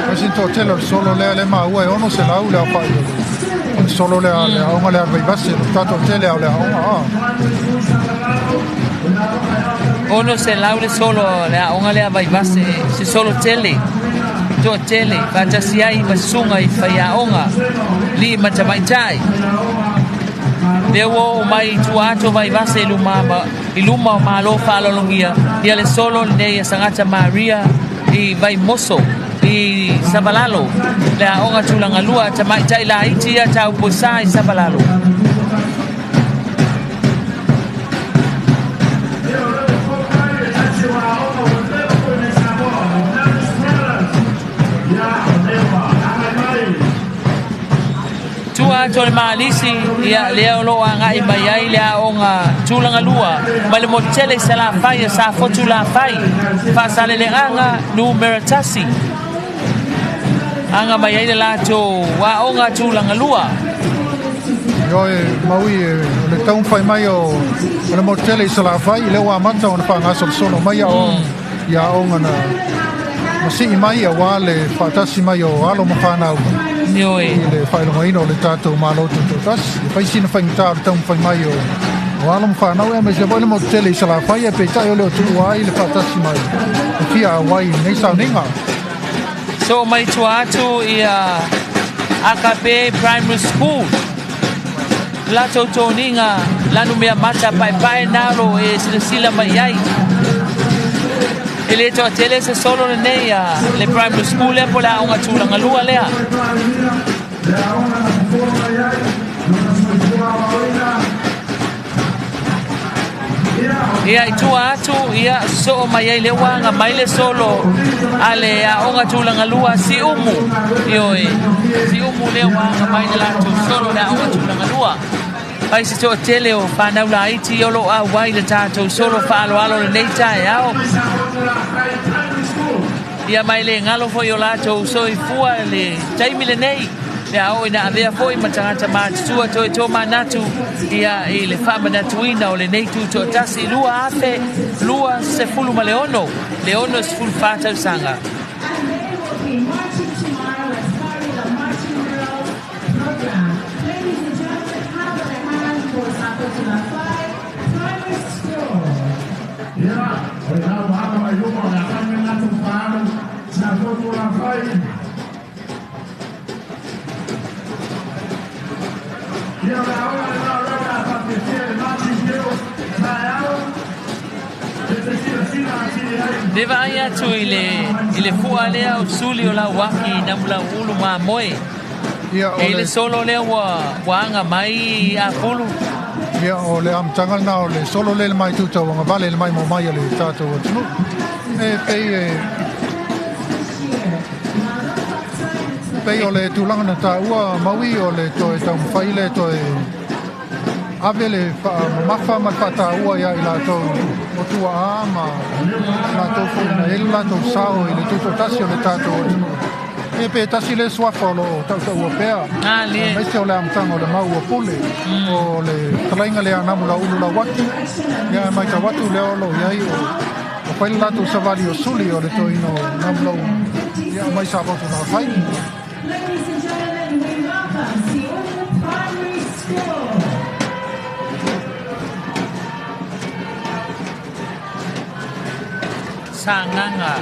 Kasi toatele o le solo lea le maua e 600 le aofai o le solo lea le aoga lea a le Vaivase, o le toatele o le aoga. 600 le solo le aoga lea Vaivase, se solo tele, toatele, faatasi ai ma susuga i faiaoga, alii ma tamaitai. Lea ua oo mai i tua atu o Vaivase i luma, i luma o Malo faaaloalogia, ia le solo lenei a Sagata Maria i Vaimoso i Savalalo, le aoga tulaga lua a tamaitai laiti ia Taupuesa i Savalalo. Tua atu o le Malisi, ia, lea o lo o agai mai ai le aoga tulaga lua mai le motu tele i Salafai a Safotu Lafai, Faasaleleaga numera 1. Aga mai ai le latou aoga tulaga lua. Ioe, maui e o le taumafai mai o le motu tele i Salafai, lea ua amata ona faagasolosolo mai a i aoga na sii mai aua le faatasi mai o alo ma fanau. Ioe. I le faailogaina o le tatou Malo Tutoatasi. E fai sina faigata o le taumafai mai o alo ma fanau, aemaise foi le motu tele i Salafai, ae peitai o le o tuua ai le faatasi mai e fia auai i lenei sauniga. So mai tua atu ia AKP Primary School latou toniga lanu mea mata paepae nalo e silasila mai ai. E le toatele se solo lenei a le primary school lea po le aoga tulaga lua lea. Ia i tua atu, ia soo mai ai le uaga mai le solo a le aoga tulaga lua Siumu. Ioe, Siumu lea uaga mai le latou solo le aoga tulaga lua. Ai se toatele o whanau laiti o lo auai le tatou solo faaaloalo lenei taeao. Ia mai le galo foi o latou soifua le taimi lenei. Ia oo ina avea foi ma tagata matutua toe tomanatu ia i le faamanatuina o lenei tutoatasi 2026, le 64 tausaga. Le vaai atu i le, i le fua lea o suli o Lauaki i Namulauulu mamoe. Ia, o E i le le solo lea ua, ua aga mai Apulu. Ia, o le amataga lena o le solo lea i le mai tauagavale i le maimoa mai a le tatou atunuu. E pei e pei o le tulaga na taua Maui o le toe taumafai le toe ave le faamamafa ma le faataua ia i latou o tuaa ma latou foi na i ai le latou sao i le tutoatasi o le tatou atunuu. E pe tasi le suafa o lo o tautaua pea, aemaise o le amataga o le mau ua pule, o le fetalaiga lea a Namulauulu Lauaki, ia e matau atu lea o lo o i ai o o fai le latou savali o suli o le toeaina o Namulauulu, ia mai Safotu Lafai. Ladies and gentlemen, we welcome Siumu Primary School. Sagaga.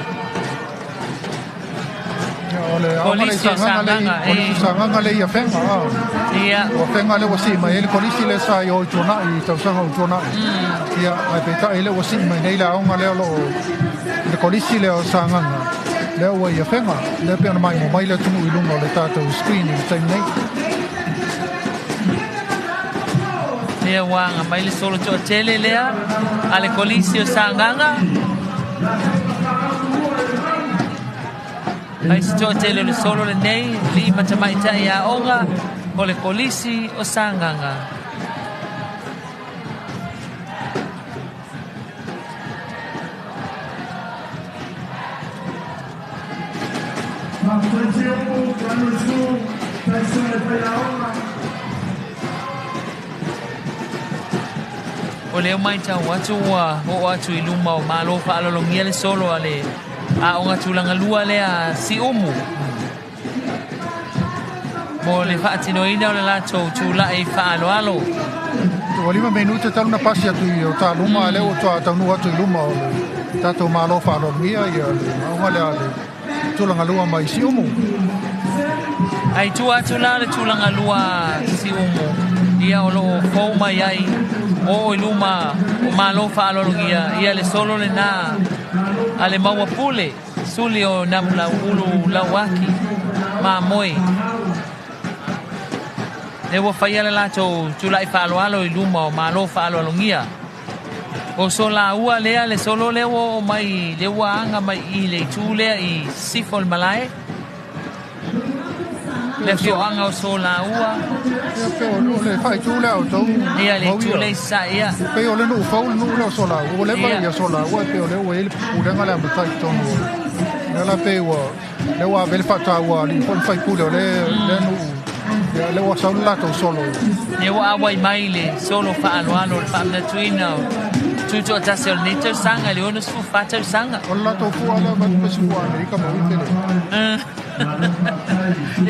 Ia, o le aoga lea i Kolisi o Sagaga lea i, Sagaga, Kolisi e. Sagaga lea i Afega, a. Ia. O Afega lea ua sii mai ai le kolisi lea sa i o i Tuanai, i tausaga o Tuanai. Ia, ae peitai lea ua sii mai nei le aoga lea o lo o i le kolisi lea o Sagaga, lea ua i Afega. Lea pei ona maimoa mai le atunuu i luga o le tatou screen i le taimi nei. Lea ua aga mai le solo toatele lea a le Kolisi o Sagaga. Ai se toatele o le solo lenei, alii ma tamaitai aoga o le Kolisi o Sagaga. O lea matau atu ua oo atu i luma o Malo faalologia le solo a le aoga tulaga lua lea Siumu mo le faatinoina o le latou tulai faaaloalo. Ua 5 minute talu na pasi atu i o ta luma, lea ua toa taunuu atu i luma o le tatou Malo faaaloalogia ia le aoga lea a le tulaga lua mai Siumu. Ai tua atu la le tulaga lua Siumu, ia o loo fou mai ai oo i luma o Malo faaaloalogia ia le solo lena a le maua pule suli o Namulauulu Lauaki Mamoe. Lea ua faia le latou tulai faaaloalo i luma o Malo faaaloalogia. O Solaua lea le solo lea ua oo mai lea ua aga mai i le itu lea i sisifo o le malae. Le afioaga o Solaua. Ia pe o le faaitu lea o tou. Ia le itu lea i sasae ia. Pei o le nuu fou le nuu lea o Solaua. Ua leva ia Solaua e pei o lea ua i ai le pulega lea a matai i totonu o lea la pei ua lea ua ave le faataua a alii foi ma faipule o lea nuu. Ia lea ua sau le latou solo. Lea ua auai mai le solo faaaloalo o le faamanatuina o tutoatasi o lenei tausaga i le 64 tausaga. O le latou fua lea vaai pe se fua Amerika ma ui pele.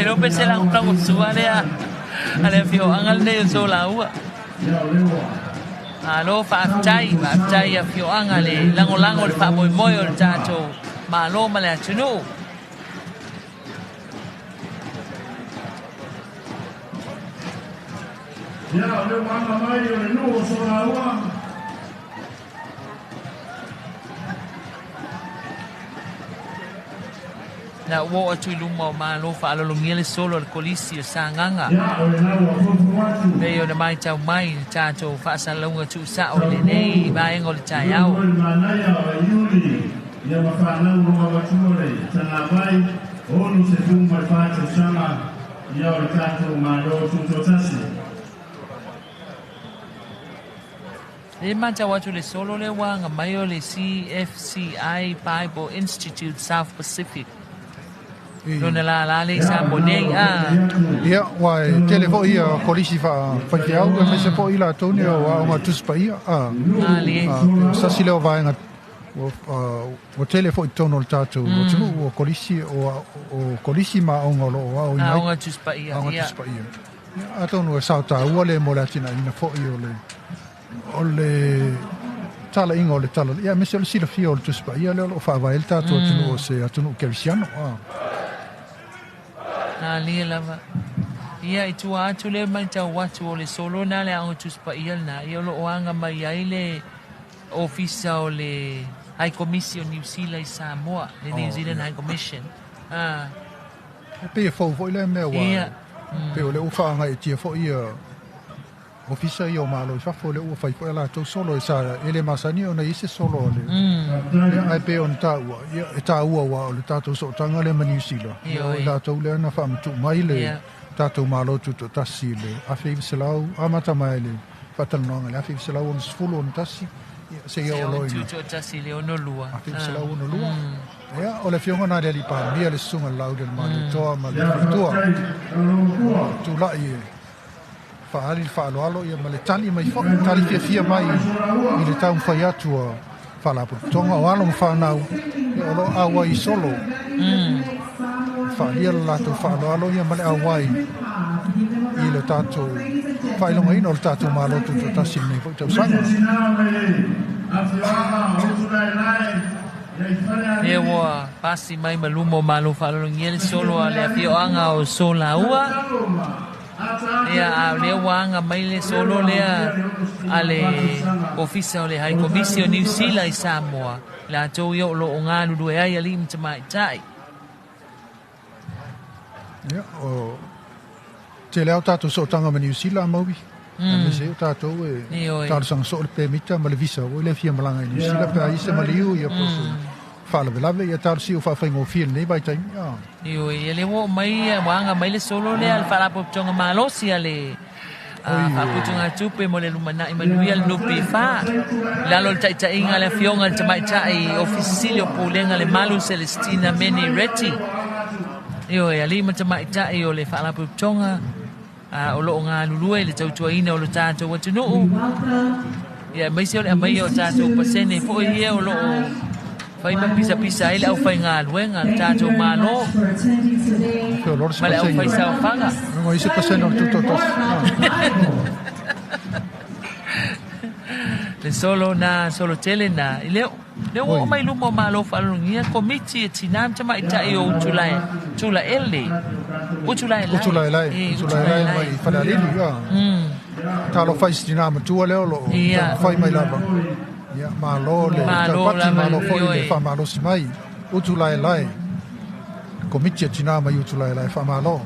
E le pe se lagolago sua lea a le afioaga lenei o Solaua. Malo faafetai, faafetai i afioaga le lagolago le faamoemoe o le tatou Malo ma le atunuu. Ia, o le ua aga mai o le nuu o Solaua. Na ua oo atu i luma o Malo faalologia le solo a le Kolisi o Sagaga. Pei ona matau mai i le tatou faasalalauga tuusao i lenei vaega o le taeao. E matau atu le solo lea ua aga mai o le CFCI Bible Institute South Pacific. Lona lālā lea i Samoa nei. A. Ia, ua e tele foi ia kolisi faa-faifeau, aemaise foi i latou nei o Aoga Tusi Paia. A, a, sasi lea o vaega ua tele foi i totonu o le tatou atunuu o kolisi, o kolisi ma aoga o lo o aoina ai. Aoga Tusi Paia. Aoga Tusi Paia. Atonu e sao taua le mo le atinaeina foi o le o le talaiga o le tala, ia aemaise o le silafia o le Tusi Paia lea o lo o faavae ai le tatou atunuu o se atunuu kerisiano. Malie lava. Ia, i tua atu lea matau atu o le solo na le Aoga Tusi Paia lena, ia o lo o aga mai ai le Ofisa o le High Komisi o Niu Sila i Samoa, le New Zealand High Commission. E pei e fou foi lea mea ua pei o lea ua faagaeetia foi ia ofisa ia o Malo i fafo, lea ua fai foi a latou solo e sa e le masani ona i ai se solo a le ia, ae pei ona taua ia e taua aua o le tatou sootaga lea ma Niu Sila ia o i latou lea na faamatuu mai le tatou Malo Tutoatasi i le 1900 amata mai le faatalanoaga i le 1961 seia oo loa i le Tutoatasi i le 62. 1962. Ia, o le afioga na le Alii Palemia, le Susuga i le Lauli o le Malietoa ma le Faletua, ua tulai e faaali le faaaloalo ia ma le tali mai foi, tali fiafia mai i le taumafai atu a Faalapotopotoga o alo ma fanau ia, o lo o auai i solo faaalia le latou faaaloalo ia ma le auai i le tatou faailogaina o le tatou Malo Tutoatasi i lenei foi tausaga. Lea ua pasi mai ma luma o Malo faalologia le solo a le afioaga o Solaua. Ia, a o lea ua aga mai le solo lea a le Ofisa o le High Komisi o Niu Sila i Samoa, latou ia o lo o galulue ai alii ma tamaitai. Ia, o tele lava o tatou sootaga ma Niu Sila, Maui. Aemaise ai o tatou e talosaga soo le pemita ma le visa ua le fia malaga i Niu Sila pe a i se maliu ia po o se faalavelave, ia talosia ua faafaigofie i lenei vaitaimi. Ioe, ia lea ua oo mai, ua aga mai le solo lea a le Faalapotopotoga Malosi a le Faaputugatupe mo le Lumanai Manuia le NPF, i lalo o le taitaiga a le Afioga i le Tamaitai Ofisa Sili o Pulega le Malu Celestina Meni Reti. Ioe, alii ma tamaitai o le Faalapotopotoga o lo o galulue i le tautuaina o lo tatou atunuu, ia aemaise o le aumaia o tatou pasene foi ia o lo o fai ma pisapisa ai le aufaigaluega a le tatou Malo ma le aufaisaofaga. Ngo isi pasene o le tutoatasi. Le solo na solo tele na i leo lea ua oo mai luma o Malo Faalologia Komiti e Tinā ma Tamaitai o Utulae Tulaele Utulaelae Utulaelae Utulaelae mai Falealili ia. Talofa i si tinā matua lea o lo o taumafai mai lava. Ia, malo le taupati, malo foi le faamalosi mai. Utulaelae, Komiti a Tinā mai Utulaelae, faamalo.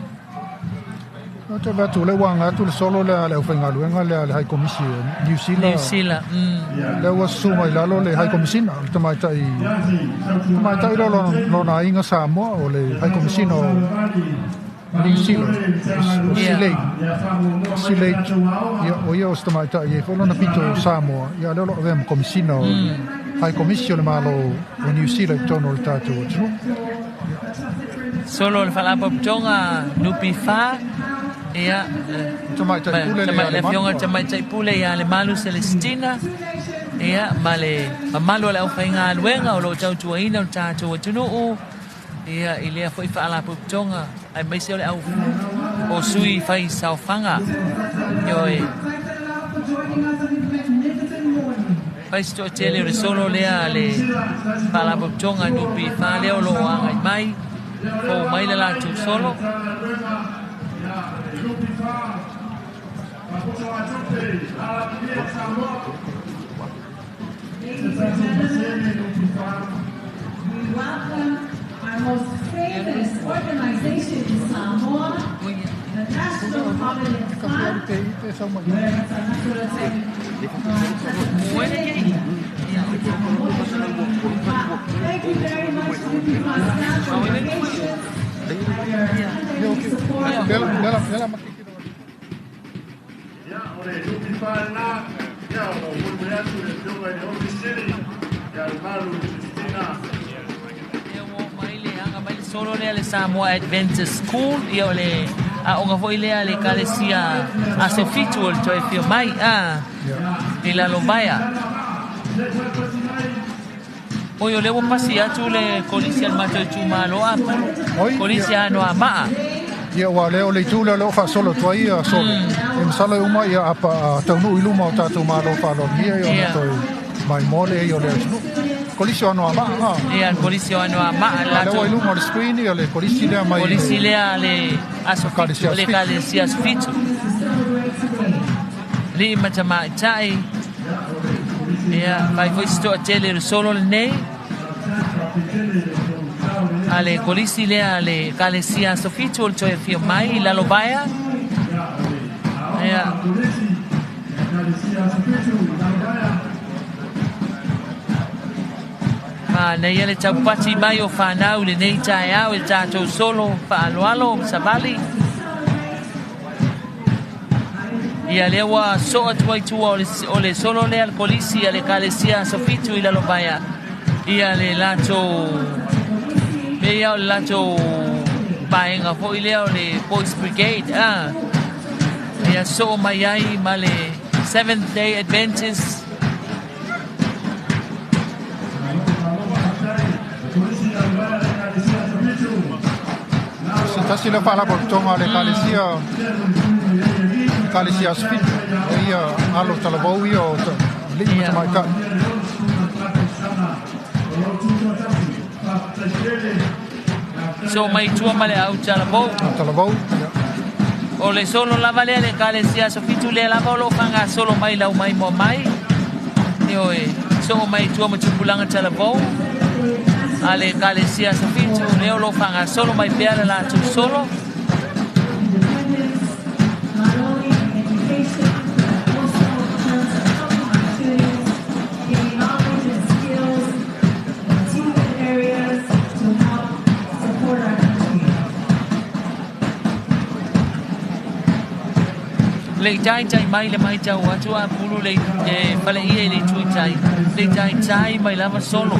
Ou te vaai atu, o lea ua aga atu le solo lea a le aufaigaluega lea a le High Komisi o Niu Sila. Niu Sila, Lea ua susu mai lalo le High Komisina, le tamaitai, tamaitai lea o lona aiga Samoa, o le High Komisina o Niu Sila, o Silei. Silei, ia, o ia o se tamaitai e i ai foi lona pito o Samoa, ia lea o lo o avea ma Komisina o High Komisi o le Malo o Niu Sila i totonu o le tatou atunuu. Solo o le Faalapotopotoga NPF, ia, Tamaitai Pule le le Afioga i le Tamaitai Pule ia Lemalu Celestina, ia, ma le mamalu o le aufaigaluega o lo o tautuaina lo tatou atunuu, ia, i lea foi Faalapotopotoga, aemaise o le au o sui fai saofaga. Ioe. Fai se toatele o le solo lea a le Faalapotopotoga NPF lea o lo o agai mai, fou mai le latou solo. Ladies and gentlemen, we welcome our most famous organization in Samoa, the National Provident Fund. Thank you very much, NPF staff, for your patience and your support. Ia, o le NPF lena, ia, o lo o molimoli atu i le Afioga i le Ofisa Sili, ia Lemalu Christina. Lea ua oo mai le aga mai le solo lea le Samoa Adventist School, ia o le aoga foi lea a le Ekalesia Aso Fitu o le toe afio mai a i Lalovaea. Oi, o lea ua pasi atu le kolisi a le matou itumalo a Oi, kolisi a Anoamaa. Ia, ua lea o le itu lea o lea ua faasolo atu ai ia solo. E masalo e uma ia apa a taunuu i luma o tatou Malo faaaloalogia ia ona toe maimoa lea ia o le atunuu. Kolisi o Anoamaa, a. Ia, le kolisi o Anoamaa. A lea ua i luma o le screen ia le kolisi lea mai. Kolisi lea le Aso Fitu, le Ekalesia Aso Fitu. Alii ma tamaitai, ia, fai foi se toatele o le solo lenei. A le kolisi lea a le Ekalesia Aso Fitu o le toe afio mai i Lalovaea. Ia. Manaia le taupati mai o whanau i lenei taeao i le tatou solo faaaloalo savali. Ia lea ua soo atu ai tua o le solo lea le kolisi a le Ekalesia Aso Fitu i Lalovaea. Ia le latou mea ia o le latou vaega foi lea o le Boys Brigade. Ah. Ia soo mai ai ma le Seventh Day Adventist. Se tasi lea faalapotopotoga a le Ekalesia, Ekalesia Aso Fitu, e ia alo talavou ia o alii ma tamaitai. So mai tua ma le au talavou. Talavou, ia. O le solo lava lea le Ekalesia Aso Fitu lea lava o lo o faagasolo mai lau maimoa mai. Ioe, soo mai tua ma tupulaga talavou a le Ekalesia Aso Fitu lea o lo o faagasolo mai pea le latou solo. Le i taitai mai le matau atu a pulu le faleia i le itu i tai, le i taitai mai lava solo.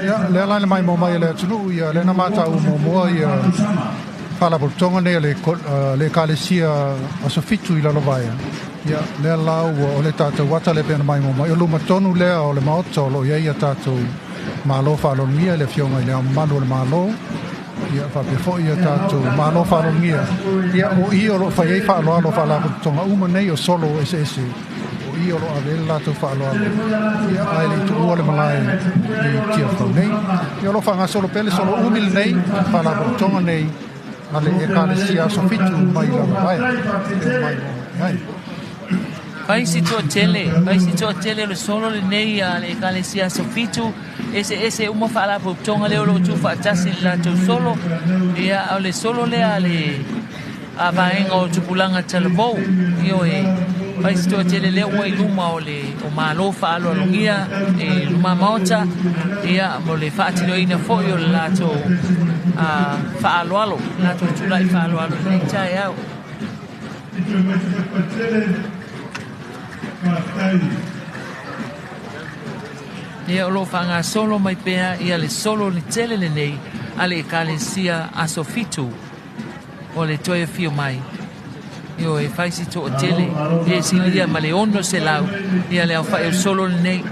Ia, lea la le maimoa mai a le atunuu, ia lea na matau muamua ia faalapotopotoga nei a le le Ekalesia Aso Fitu i Lalovaea. Ia, lea la ua o le tatou ata lea pei ona maimoa mai. O luma tonu lea o le Maota o lo o i ai a tatou Malo faaaloalogia i le Afioga i Le Ao Mamalu o le Malo, ia faapea foi ia tatou Malo faaaloalogia. Ia, o i o lo o fai ai faaaloalo faalapotopotoga uma nei o solo eseese, o i o lo o ave ai le latou faaaloalo, ia, ae le i tuua le malae i Tiafau nei. Ia, o lo o faagasolo pea le solo umi lenei faalapotopotoga nei a le Ekalesia Aso Fitu mai Lalovaea, e omai mo ai. Fai si toatele, fai si toatele o le solo lenei a le Ekalesia Aso Fitu, eseese uma faalapotopotoga lea o lo o tuufaatasi i le latou solo, ia, o le solo lea a le a vaega o tupulaga talavou, ioe, fai si toatele lea ua i luma o le o Malo faaaloalogia i luma maota, ia, mo le faatinoina foi o le latou faaaloalo, latou tulai faaaloalo i lenei taeao. Ia, o lo o faagasolo mai pea ia le solo le tele lenei a le Ekalesia Aso Fitu o le toe afio mai. Ioe, fai si toatele, e silia ma le 600 ia le aofai o solo lenei.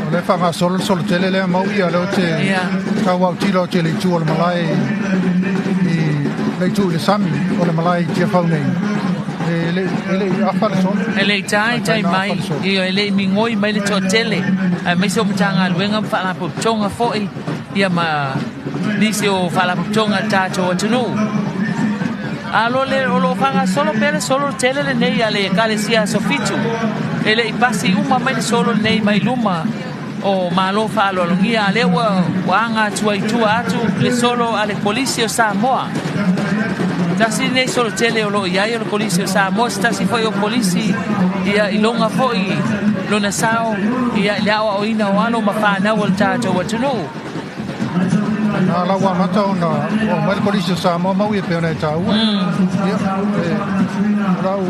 O lea e faagasolo le solo tele lea mau ia, lea ou te tau autilo atu i le itu o le malae i le itu i le sami o le malae i Tiafau nei. E le i afa le solo. E le i taitai mai, e le i migoi mai le toatele, aemaise o Matagaluega ma Faalapotopotoga foi, ia ma nisi o Faalapotopotoga a le tatou atunuu. A lo le, o lo o faagasolo pea le solo tele lenei a le Ekalesia Aso Fitu. E le i pasi uma mai le solo lenei mai luma o Malo faaaloalogia, a lea ua aga atu ai tua atu le solo a le Kolisi o Samoa. Tasi lenei solo tele o lo o i ai o le Kolisi o Samoa, se tasi foi o Kolisi ia iloga foi lona sao ia i le aoaoina o alo ma fanau o le tatou atunuu. Na la ua amata ona oo mai le Kolisi o Samoa mau ia pei ona e taua. Ia, e, o lau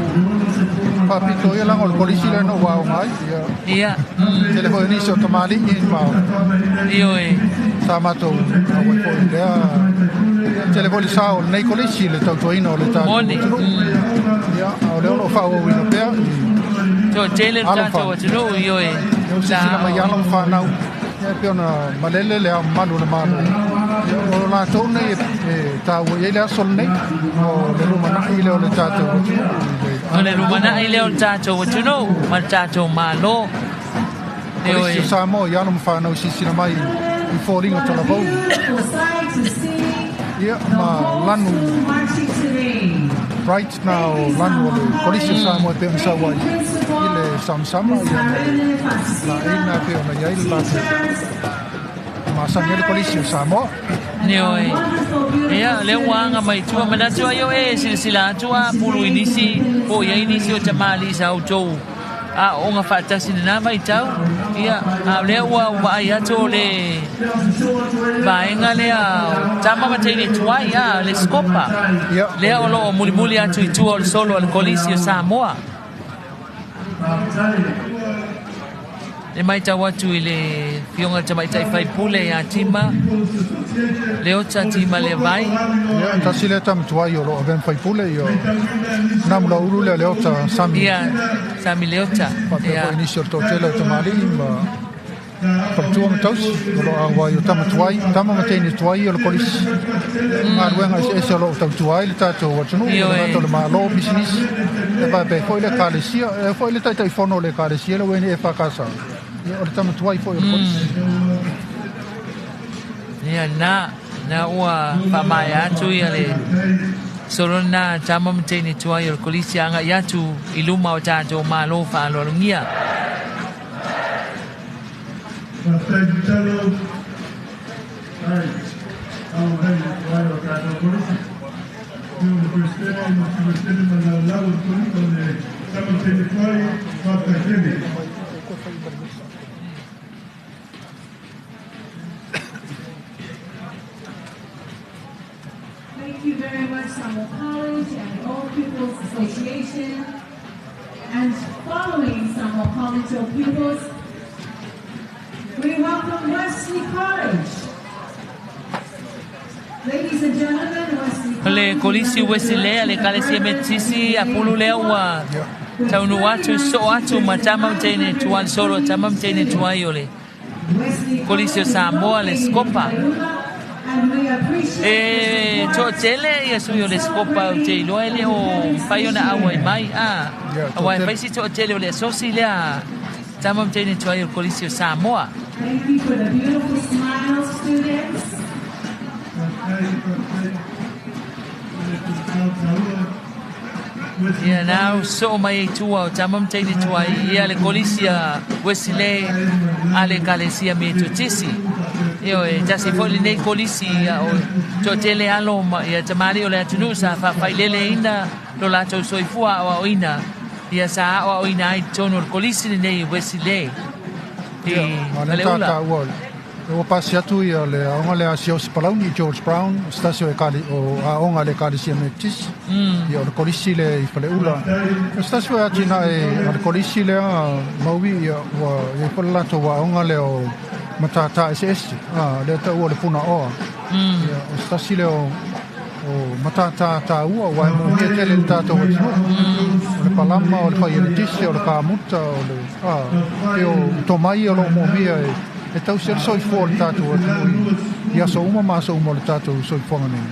faapito ia leaga o le Kolisi lea na ou aoga ai. Ia. Ia. Tele foi o nisi o tamalii ma Ioe. Sa matou auai foi i lea. Ia, tele foi le sao o lenei Kolisi i le tautuaina o le tatou Moni. atunuu. Ia, a o lea o lo o faaauauina pea i Toatele le alo ma tatou fanau. atunuu, ioe. Ia, ua Sa silasila mai alo ma fanau. Ia e pei ona malele le Ao Mamalu o le Malo, ia o latou nei e taua i ai le aso lenei, o le lumanai lea o le tatou atunuu i le O le lumanai lea o le tatou atunuu ma le tatou Malo. Kolisi o Samoa i alo ma fanau i silasila mai i foliga talavou. Ia ma lanu bright na o lanu o le Kolisi o Samoa e pei ona sau ai i le samasama ia ma le laina e pei ona i ai le latou masani ai le Kolisi o Samoa. Ioe. Ia, lea ua aga mai tua manatu ai o e silasila atu a pulu i nisi po o i ai nisi o tamalii sa outou aooga faatasi i lena vaitau. Ia, a o lea ua vaai atu o le vaega lea o tama ma teine tuai, a, le Scopa. Lea o lo o mulimuli atu i tua o le solo a le Kolisi o Samoa. E matau atu i le Afioga i le Tamaitai Faipule ia Tima Leota Tima Levai. Ia, tasi lea tama tuai o lo o avea ma faipule, ia Namulaulu lea Leota Sami. Ia, Sami Leota. Faapea foi nisi o le toatele o tamalii ma Faletua ma tausi o lo o auai o tama tuai, tama ma teine tuai o le kolisi. Galuega eseese o lo o tautua ai le tatou atunuu, e le gata o le Malo, pisinisi, e faapea foi le Ekalesia, e foi le Taitaifono o le Ekalesia le Ueni EFKS. Ia, o le tama tuai foi o le kolisi. Ia na, na ua faamaea atu ia le solo na tama ma teine tuai o le kolisi agai atu i luma o tatou Malo faaaloalogia. Faafetai tatalo ai au hai tuai o tatou kolisi. Io le Presidente, ma le Presidente ma le lau o le tama teine tuai, faafetai tele. Thank you very much, Samoa College and the Old Pupils Association. And following Samoa College Old Pupils, we welcome Wesley College. Ladies and gentlemen, Wesley O le Kolisi Uesilea le Ekalesia Metotisi Apulu lea ua taunuu atu soo atu ma tama ma teine tuai solo tama ma teine tuai o le Kolisi o Samoa le Scopa. E toatele ia sui o le Scopa ou te iloa e le o mafai ona auai mai a aua e fai si toatele o le asosi lea tama ma teine tuai o le Kolisi o Samoa. Thank you for the beautiful smiles, students. Ia na soo mai ai tua o tama ma teine tuai ia le Kolisi a Wesley a le Ekalesia Metotisi. Ioe, tasi foi lenei kolisi ia o toatele alo ma ia tamalii o le atunuu sa faafaileleina lo latou soifua aoaoina ia sa aoaoina ai i totonu o le kolisi lenei Wesley i Faleula. Ua pasi atu ia le aoga lea a Siaosi Palauni, George Brown, o se tasi o, ekali, o aoga a le Ekalesia Metotisi, ia o le kolisi lea i Faleula. O se tasi foi atinae a le kolisi lea, Maui, ia ua i ai foi le latou aoga lea o matata eseese, a, lea taua o le Punaoa. Ia, o se tasi lea o, o matata taua aua e moomia tele i le tatou atunuu. O le palama, o le fai eletise, o le kamuta, o le, a, e o tomai o lo o moomia e, e tausi ai le soifua o le tatou atunuu i aso uma ma aso uma o le tatou soifuaga nei.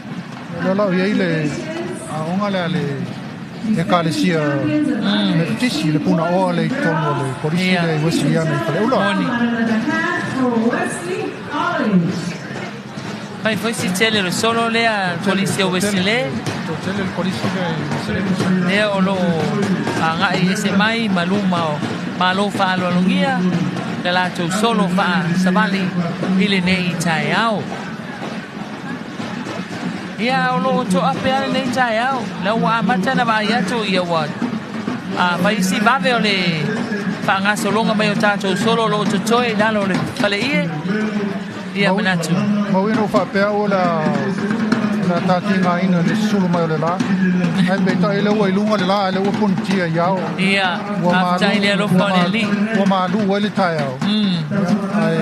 O lea la o i ai le aoga lea a le Ekalesia Metotisi, le Punaoa lea i totonu o le Kolisi lea i Wesleyana i Faleula. Fai foi si tele o le solo lea Kolisi o Wesley. Tele le Kolisi lea i Wesley. Lea o lo o agai ese mai ma luma o Malo faaaloalogia le latou solo faasavali i lenei taeao. Ia, o lo o toape lava lenei taeao. La ua amata ona vaai atu ia ua a fai isi vave o le faagasologa mai o tatou solo o lo o totoe i lalo o le faleie. Ia manatu. Maui ona ou faapea au o le a o le a tatigaina i le susulu mai o le la. Ae peitai lea ua i luga le la ae lea ua punitia i ao. Ia, faafetai i le alofa o le Alii. Ua malu ai le taeao. Ae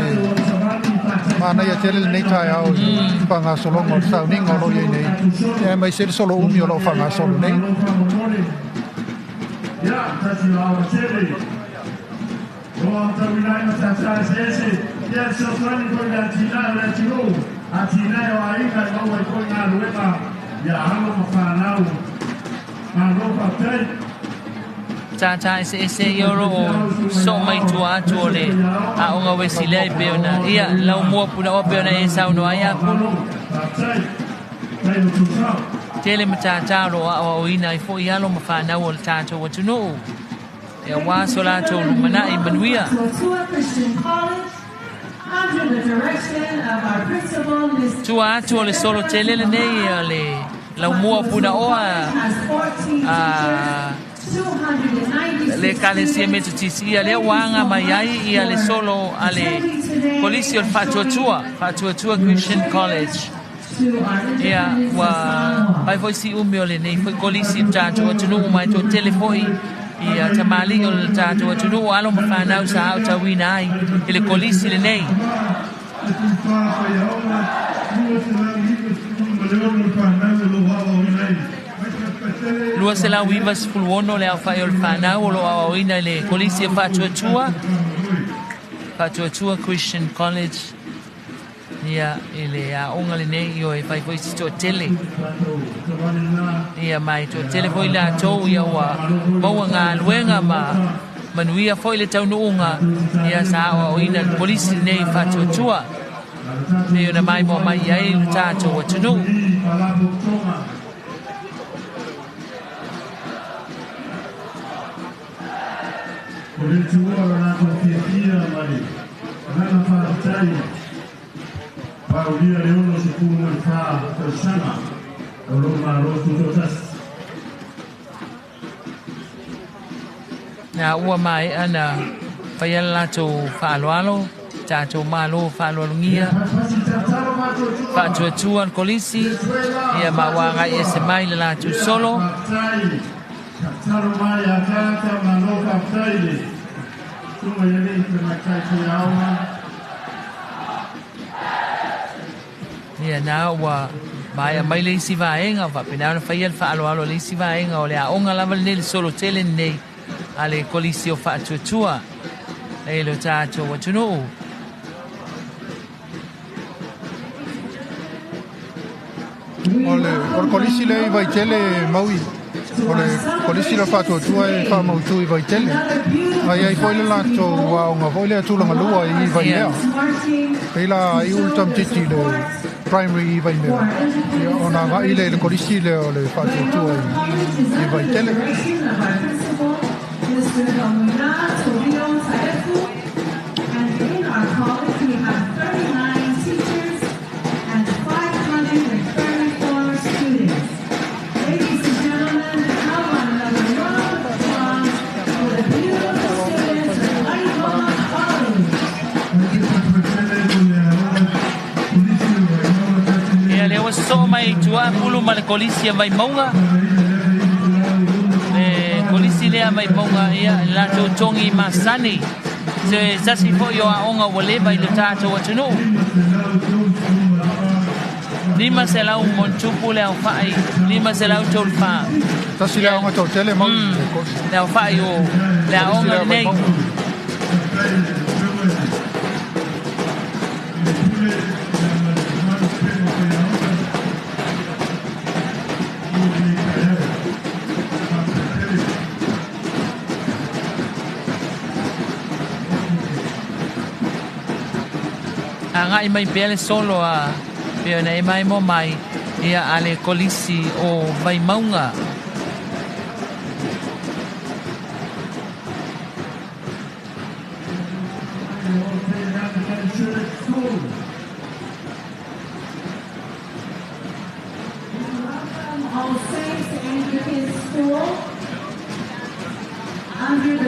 manaia tele lenei taeao i le faagasologa o le sauniga o lo o i ai nei. Ia aemaise le solo umi o lo o faagasolo nei. Ia, tasi o Aoatele. O aotauina ai matata eseese, ia fesoasoani foi i le atinae o le atunuu, atinae o aiga e maua ai foi galuega ia alo ma fanau. Malo faafetai. Tātā eseese ia o lo o soo mai tua atu o le aoga Wesilea e pei ona ia lau mua punaoa pei ona e saunoa ai Apulu. Tele matata o lo o aoaoina ai foi alo ma fanau o le tatou atunuu. E aua so latou lumanai manuia. Tua atu o le solo tele lenei a le laumua o Punaoa a le Ekalesia Metotisi ia lea ua aga mai ai ia le solo a le Kolisi o le Faatuatua, Faatuatua Christian College. Ia, ua fai foi si umi o lenei foi kolisi i le tatou atunuu ma e toatele foi ia tamalii o le tatou atunuu, alo ma fanau sa aotauina ai i le kolisi lenei. 296 le aofai o le fanau o lo o aoaoina i le kolisi o Faatuatua. Faatuatua Christian College ia i le aoga lenei ioe e fai foi si toatele ia ma e toatele foi latou ia ua maua galuega ma manuia foi le taunuuga ia sa aoaoina le kolisi lenei Faatuatua pei ona maimoa mai i ai lo tatou atunuu. O le Atua lo latou fiafia ma le agaga faafetai, paulia le 64 tausaga o lou Malo Tutoatasi. Na ua maea na faia le latou faaaloalo, tatou Malo faaaloalogia, faatuatua le kolisi, ia ma ua agai ese mai le latou solo. Tatalo mai a tagata malo faafetai le Susuga i Alii Tamaitai Faiaoga. Ia na ua maea mai le isi vaega, faapena ona faia le faaaloalo a le isi vaega o le aoga lava lenei, le solo tele lenei a le Kolisi o Faatuatua i lo tatou atunuu. O le, o le kolisi lea i Vaitele Maui, o le kolisi lea Faatuatua e faamautu i Vaitele. A i ai foi le latou aoga foi lea tulaga lua i Vaimea. Pei la iu le tamaitiiti i le primary i Vaimea, ia ona agai lea i le kolisi lea o le Faatuatua i Vaitele. Mr. Faumuina Torio Taefu, and in our college we have 39 teachers and 534 students. Ladies and gentlemen, how about another round of applause for the beautiful students of Vaimauga College. Ia lea ua sosoo mai i tua pulu ma le kolisi a Vaimauga. Le kolisi lea a Vaimauga, ia, le latou togi masani. Se tasi foi o aoga ua leva i lo tatou atunuu. 500 montupu le aofai, 534. Tasi le aoga toatele mau. Le aofai o le aoga lenei. Agai mai pea le solo a pei ona e maimoa mai ia a le Kolisi o Vaimauga.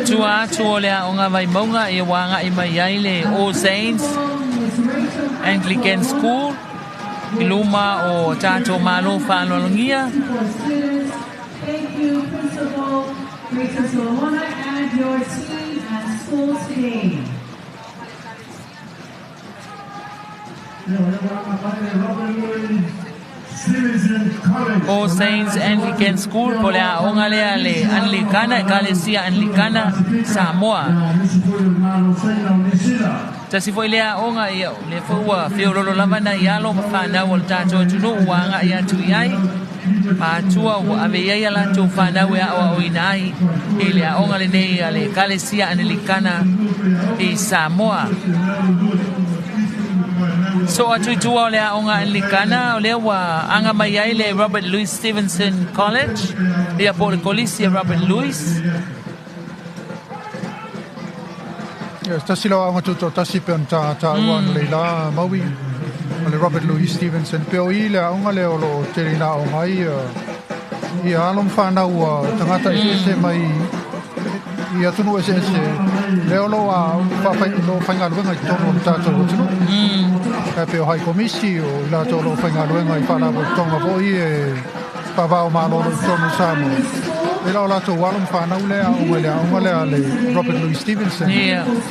Tua atu o le Aoga Vaimauga ia ua agai mai ai le All Saints Anglican School i luma o tatou Malo faaaloalogia. Thank you, Principal Rachel Solomona and your team at school today. All Saints Anglican School po le aoga lea le Anlikana, Ekalesia Anlikana, Samoa. Tasi foi lea aoga ia, o lea foi ua feololo lava nai alo ma fanau o le tatou atunuu ua agai atu i ai. Matua ua ave i ai a latou fanau e aoaoina ai i le aoga lenei a le Ekalesia Anelikana i Samoa. So atu i tua o le aoga Anelikana, o lea ua aga mai ai le Robert Louis Stevenson College, ia po o le Kolisi a Robert Louis. Yes, tasi lau aoga tutoatasi pe ona ta taua mm. nei la Maui o le Robert Louis Stevenson pe o i le aoga lea o lo o tele ina aoga ai ia alo ma whanau tagata eseese mai i atunuu eseese lea o lo o lo o faigaluega i totonu o le tatou atunuu. Kai pe o Hai Komisi o i latou o lo o faigaluega i faalapotopotoga foi e faavao malo i totonu o Samoa. E la o latou alo ma whanau lea aoga i le aoga lea a le Robert Louis Stevenson.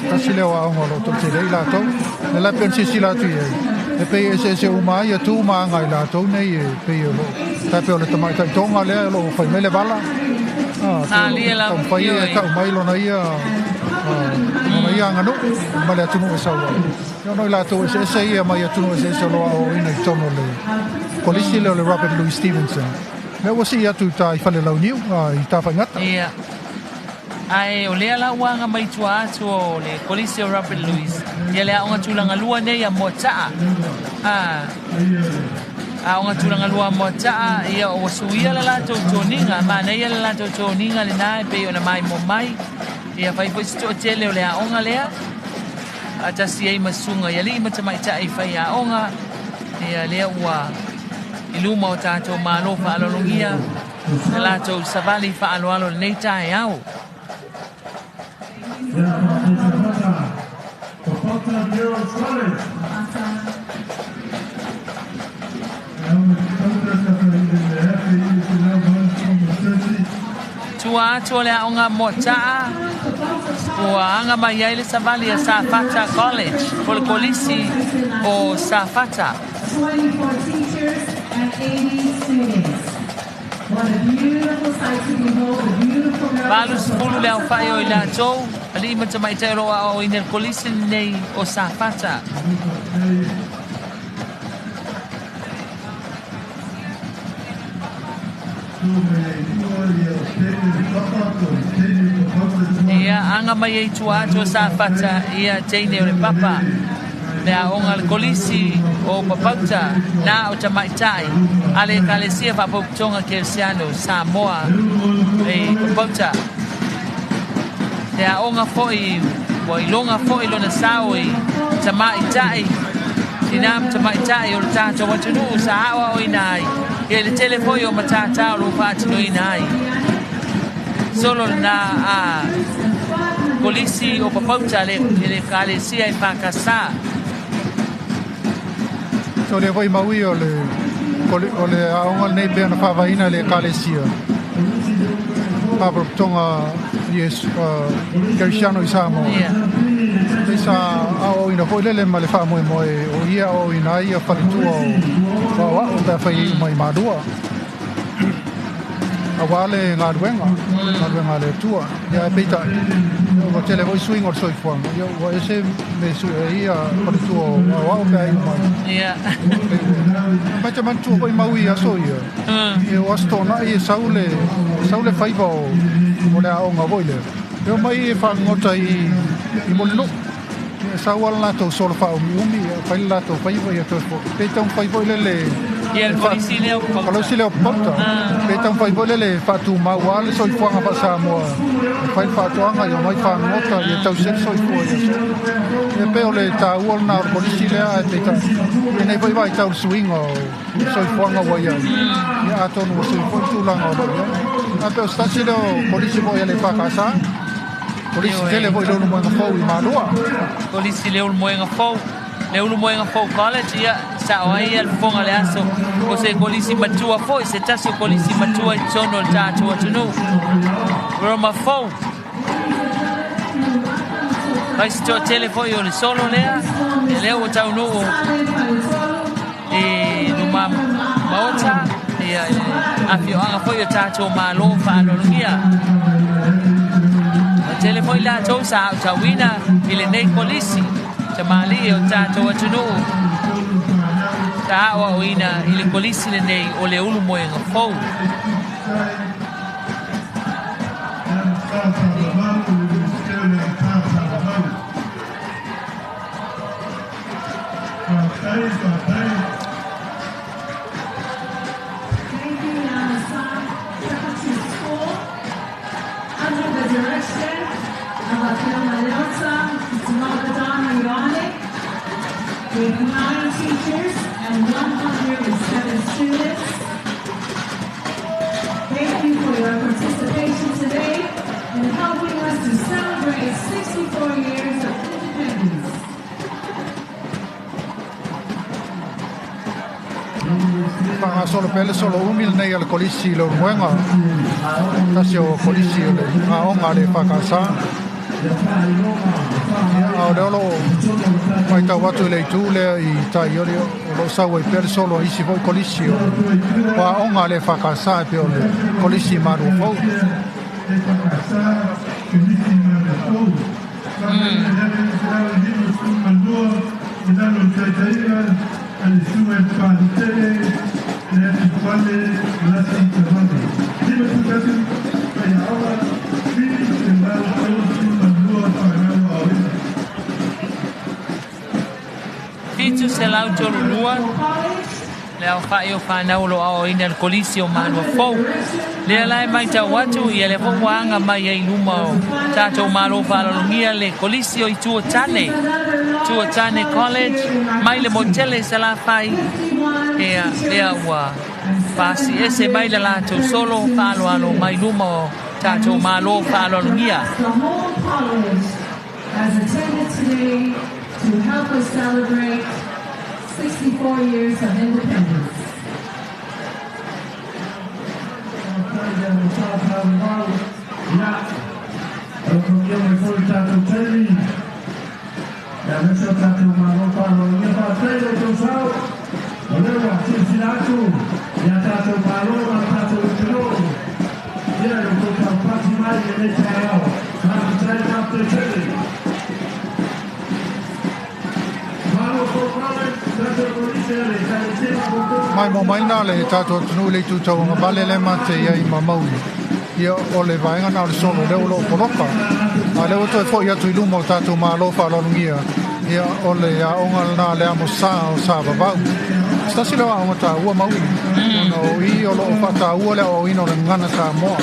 Tasi lea o aoga o lo o toatele ai latou. Le la pe ona silasila atu i ai, e pei e eseese uma ai ia tu ma aga i latou nei e pei o lo tai pei o le tamaitai Tonga lea o lo o fai mai le vala. Ah, Alia lava, taumafai e ioe. tau mai lona ia Ona ia aganuu ma le atunuu e sau ai. Ia ona o i latou eseese ia mai atunuu eseese o lo o aoaoina i totonu o le Kolisi lea o le Robert Louis Stevenson. Lea ua sii atu i uta i Falelauniu i Tafaigata. Ia. Ae o lea la ua aga mai tua atu o le Kolisi o Robert Louis, ia le aoga tulaga lua nei a Moataa. A, aoga tulaga lua a Moataa, ia ua suia le latou toniga, manaia le latou toniga lena e pei ona maimoa mai. Ia fai foi se toatele o le aoga lea, faatasi ai ma susuga i alii ma tamaitai faiaoga, ia lea ua i luma o tatou Malo faaaloalogia le latou savali faaaloalo i lenei taeao. Tua atu o le aoga Moataa, ua aga mai ai le savali a Safata College, po o le Kolisi o Safata. 24 teachers and 80 students. What a beautiful sight to behold, the beautiful girls of 80 le aofai o i latou, alii ma tamaitai o lo o aoaoina i le Kolisi lenei o Safata. Ia, aga mai ai tua atu o Safata, ia, teine o le papa, le aoga a le Kolisi o Papauta, na o tamaitai a le Ekalesia Faapouputoga Kerisiano Samoa i Papauta. Le aoga foi ua iloga foi lona sao i tamaitai, tinā ma tamaitai o le tatou atunuu sa aoaoina ai, ia i le tele foi o matata o lo o faatinoina ai. Solo lena a Kolisi o Papauta le Ekalesia EFKS. So lea foi mau ia o le, o le aoga lenei pei ona faavaeina e le Ekalesia Faalapotopotoga Iesu, Kerisiano i Samoa. Lea sa aoaoina foi lele ma le faamoemoe o ia e aoaoina ai ia faletua o aoao pe afai e iu mai i Malua. Aua le galuega, galuega a le Atua. Ia ae peitai, ua tele foi suiga o le soifuaga, ia ua ese me e sue ai ia faletua o aoao pe a iu mai. Ia. Ma e te manatua foi mau i aso ia, ia o Aso Toonai e sau le, sau le faiva o, o le aoga foi lea. E omai e fagogota i, i Mulinuu. Ia sau lava le latou solo faaumiumi, ia fai le latou faiva ia toe foi. Pe taumafai foi lele Ia le kolisi lea o Papauta. Kolisi lea o Papauta. Pe taumafai foi lele e faatumau lava le soifuaga faa-Samoa. E fai le faatoaga, ia omai fagogota, ia tausi ai le soifua i aso. Ia pei o le taua lena o le kolisi lea ae peitai, i lenei foi vaitau i le suiga o le soifuaga ua i ai, ia atonu ua sui foi le tulaga o lo o i ai. Ae pei o se tasi lea o kolisi foi a le EFKS. Kolisi tele foi le Ulumoega Fou i Malua. Kolisi le Ulumoega Fou, le Ulumoega Fou College, ia, sao ai ia le fofoga o le aso, o se kolisi matua foi, se tasi o kolisi matua i totonu o le tatou atunuu. Roma Fou. Fai se toatele foi o le solo lea, ia lea ua taunuu i luma maota, ia, i le afioaga foi o tatou Malo faaaloalogia. Ua tele foi latou sa aotauina i lenei kolisi, tamalii o tatou atunuu sa aoaoina i le kolisi lenei o le Ulumoega Fou. Thank you, Namasa Preparatory School, under the direction of Afioga Leota Magadana Ioane, with 9 teachers and 107 students. Thank you for your participation today in helping us to celebrate 64 years of independence. Faagasolo pea le solo umi lenei a le Kolisi i Leulumoega, tasi o Kolisi o le aoga a le EFKS. Ia, a o lea o lo o matau atu i le itu lea i tai o lo o sau ai pea le solo a isi foi Kolisi o aoga a le EFKS e pei o le Kolisi i Maluafou. 732 le aofa'i o fanau o lo o aoaoina i le Kolisi o Malua Fou. Lea la e matau atu, ia lea foi ua aga mai ai i luma o tatou Malo faaaloalogia le Kolisi o Itu o Tane, Itu o Tane College, mai le Motele i Salafai, ia lea ua paasi ese mai le latou solo faaaloalo mai luma o tatou Malo faaaloalogia. The whole college has attended today to help us celebrate 64 years of independence. Mai mo mai na le tatou atunuu i le itu tauagavale le mate i ai ma maui. Ia o le vaega na o le solo lea o lo o poloka. A lea ua toe fo'i atu i luma o tatou Malo faaaloalogia. Ia o le aoga lena le amo sa o sa vavau. Se tasi lea o aoga taua maui. Ona o i o lo o faataua le aoaoina o le gagana Samoa.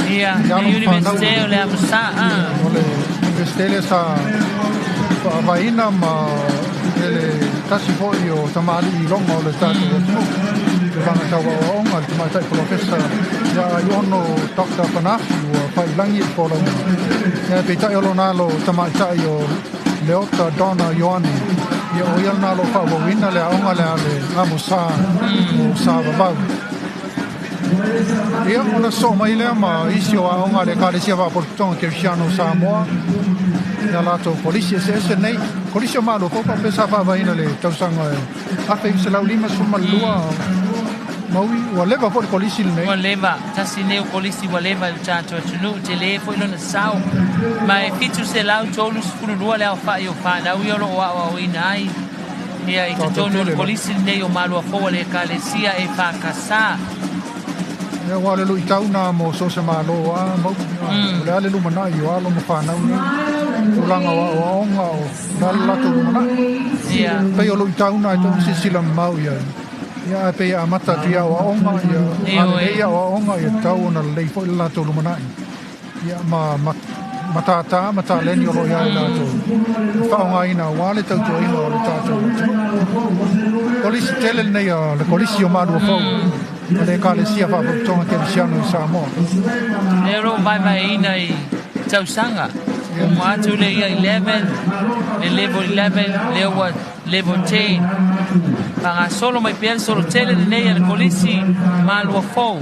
Ia, le Universite o le amo sa. O le Universite lea sa faavaeina ma e le tasi foi o tamalii iloga o le tatou atunuu. Tulaga tau aoaoga le tamaitai polofesa ia Aiono Dr. Fanafi ua failagi i le folauga. Ia peitai o lona alo tamaitai o Leota Donna Ioane. Ia o ia lena o lo o faaauauina le aoga lea a le amo sa o sa vavau. Ia, ona sosoo mai lea ma isi o aoga a le Ekalesia Faapolapotoga Kerisiano o Samoa, ia latou kolisi eseese nei. Kolisi o Malo fou faapea sa faavaeina i le tausaga e 1952 maui, ua leva foi le kolisi lenei. Ua leva, tasi nei o kolisi ua leva i le tatou atunuu, tele foi lona sao. Ma e 732 le aofai o fanau ia o lo o aoaoina ai ia i totonu o le kolisi lenei o Malua Fou a le Ekalesia EFKS. Ia, aua o le luitau na mo so o se Malo a mau, o le a le lumanai o alo ma fanau nei, tulaga o aoaoga, o le a le latou lumanai. Pei o luitau na e tatau ona silasila mamao i ai. Ia, ae pei e amata atu i aoaoga, ia, a lelei aoaoga, ia tatau ona lelei foi le latou lumanai. Ia, ma, ma, matātā ma taleni o lo o i ai latou e faaaogaina aua le tautuaina o le tatou atunuu. Kolisi tele lenei a le Kolisi o Malua Fou a le Ekalesia Faaputaputoga Kerisiano i Samoa. Lea o lo o vaevaeina i tausaga. Uma atu le ia 11, le level 11, lea ua level 10. Faagasolo mai pea le solo tele lenei a le Kolisi Malua Fou.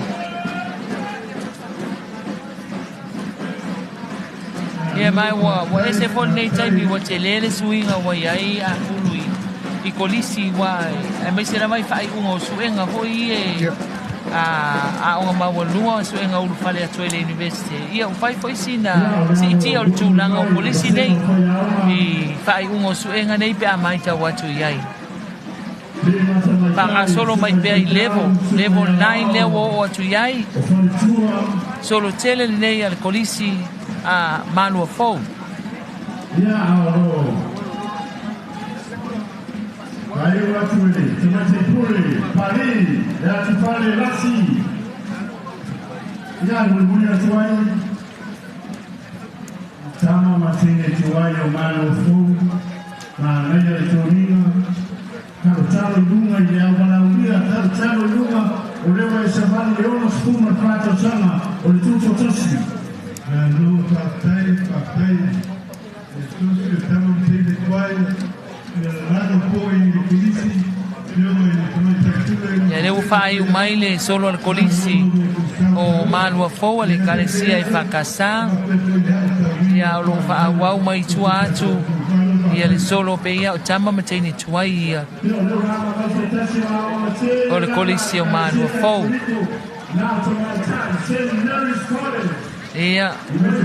Ia mai ua, ua ese foi lenei taimi ua tele le suiga ua i ai apulu i, i kolisi ua aemaise lava i faaiuga o suega foi e a aoga maualua suega ulufale atu ai le university. Ia ua fai foi sina siitia o le tulaga o kolisi nei i faaiuga o suega nei pe a matau atu i ai. Faagasolo mai pea i level, level 9 lea ua oo atu i ai. Solo tele lenei a le Kolisi a Malua Fou. Ia lea ua faaiu mai le solo a le Kolisi o Malua Fou a le Ekalesia EFKS. Ia o lo o faaauau mai tua atu ia le solo pe ia o tama ma teine tuai ia o le Kolisi o Malua Fou. Ia,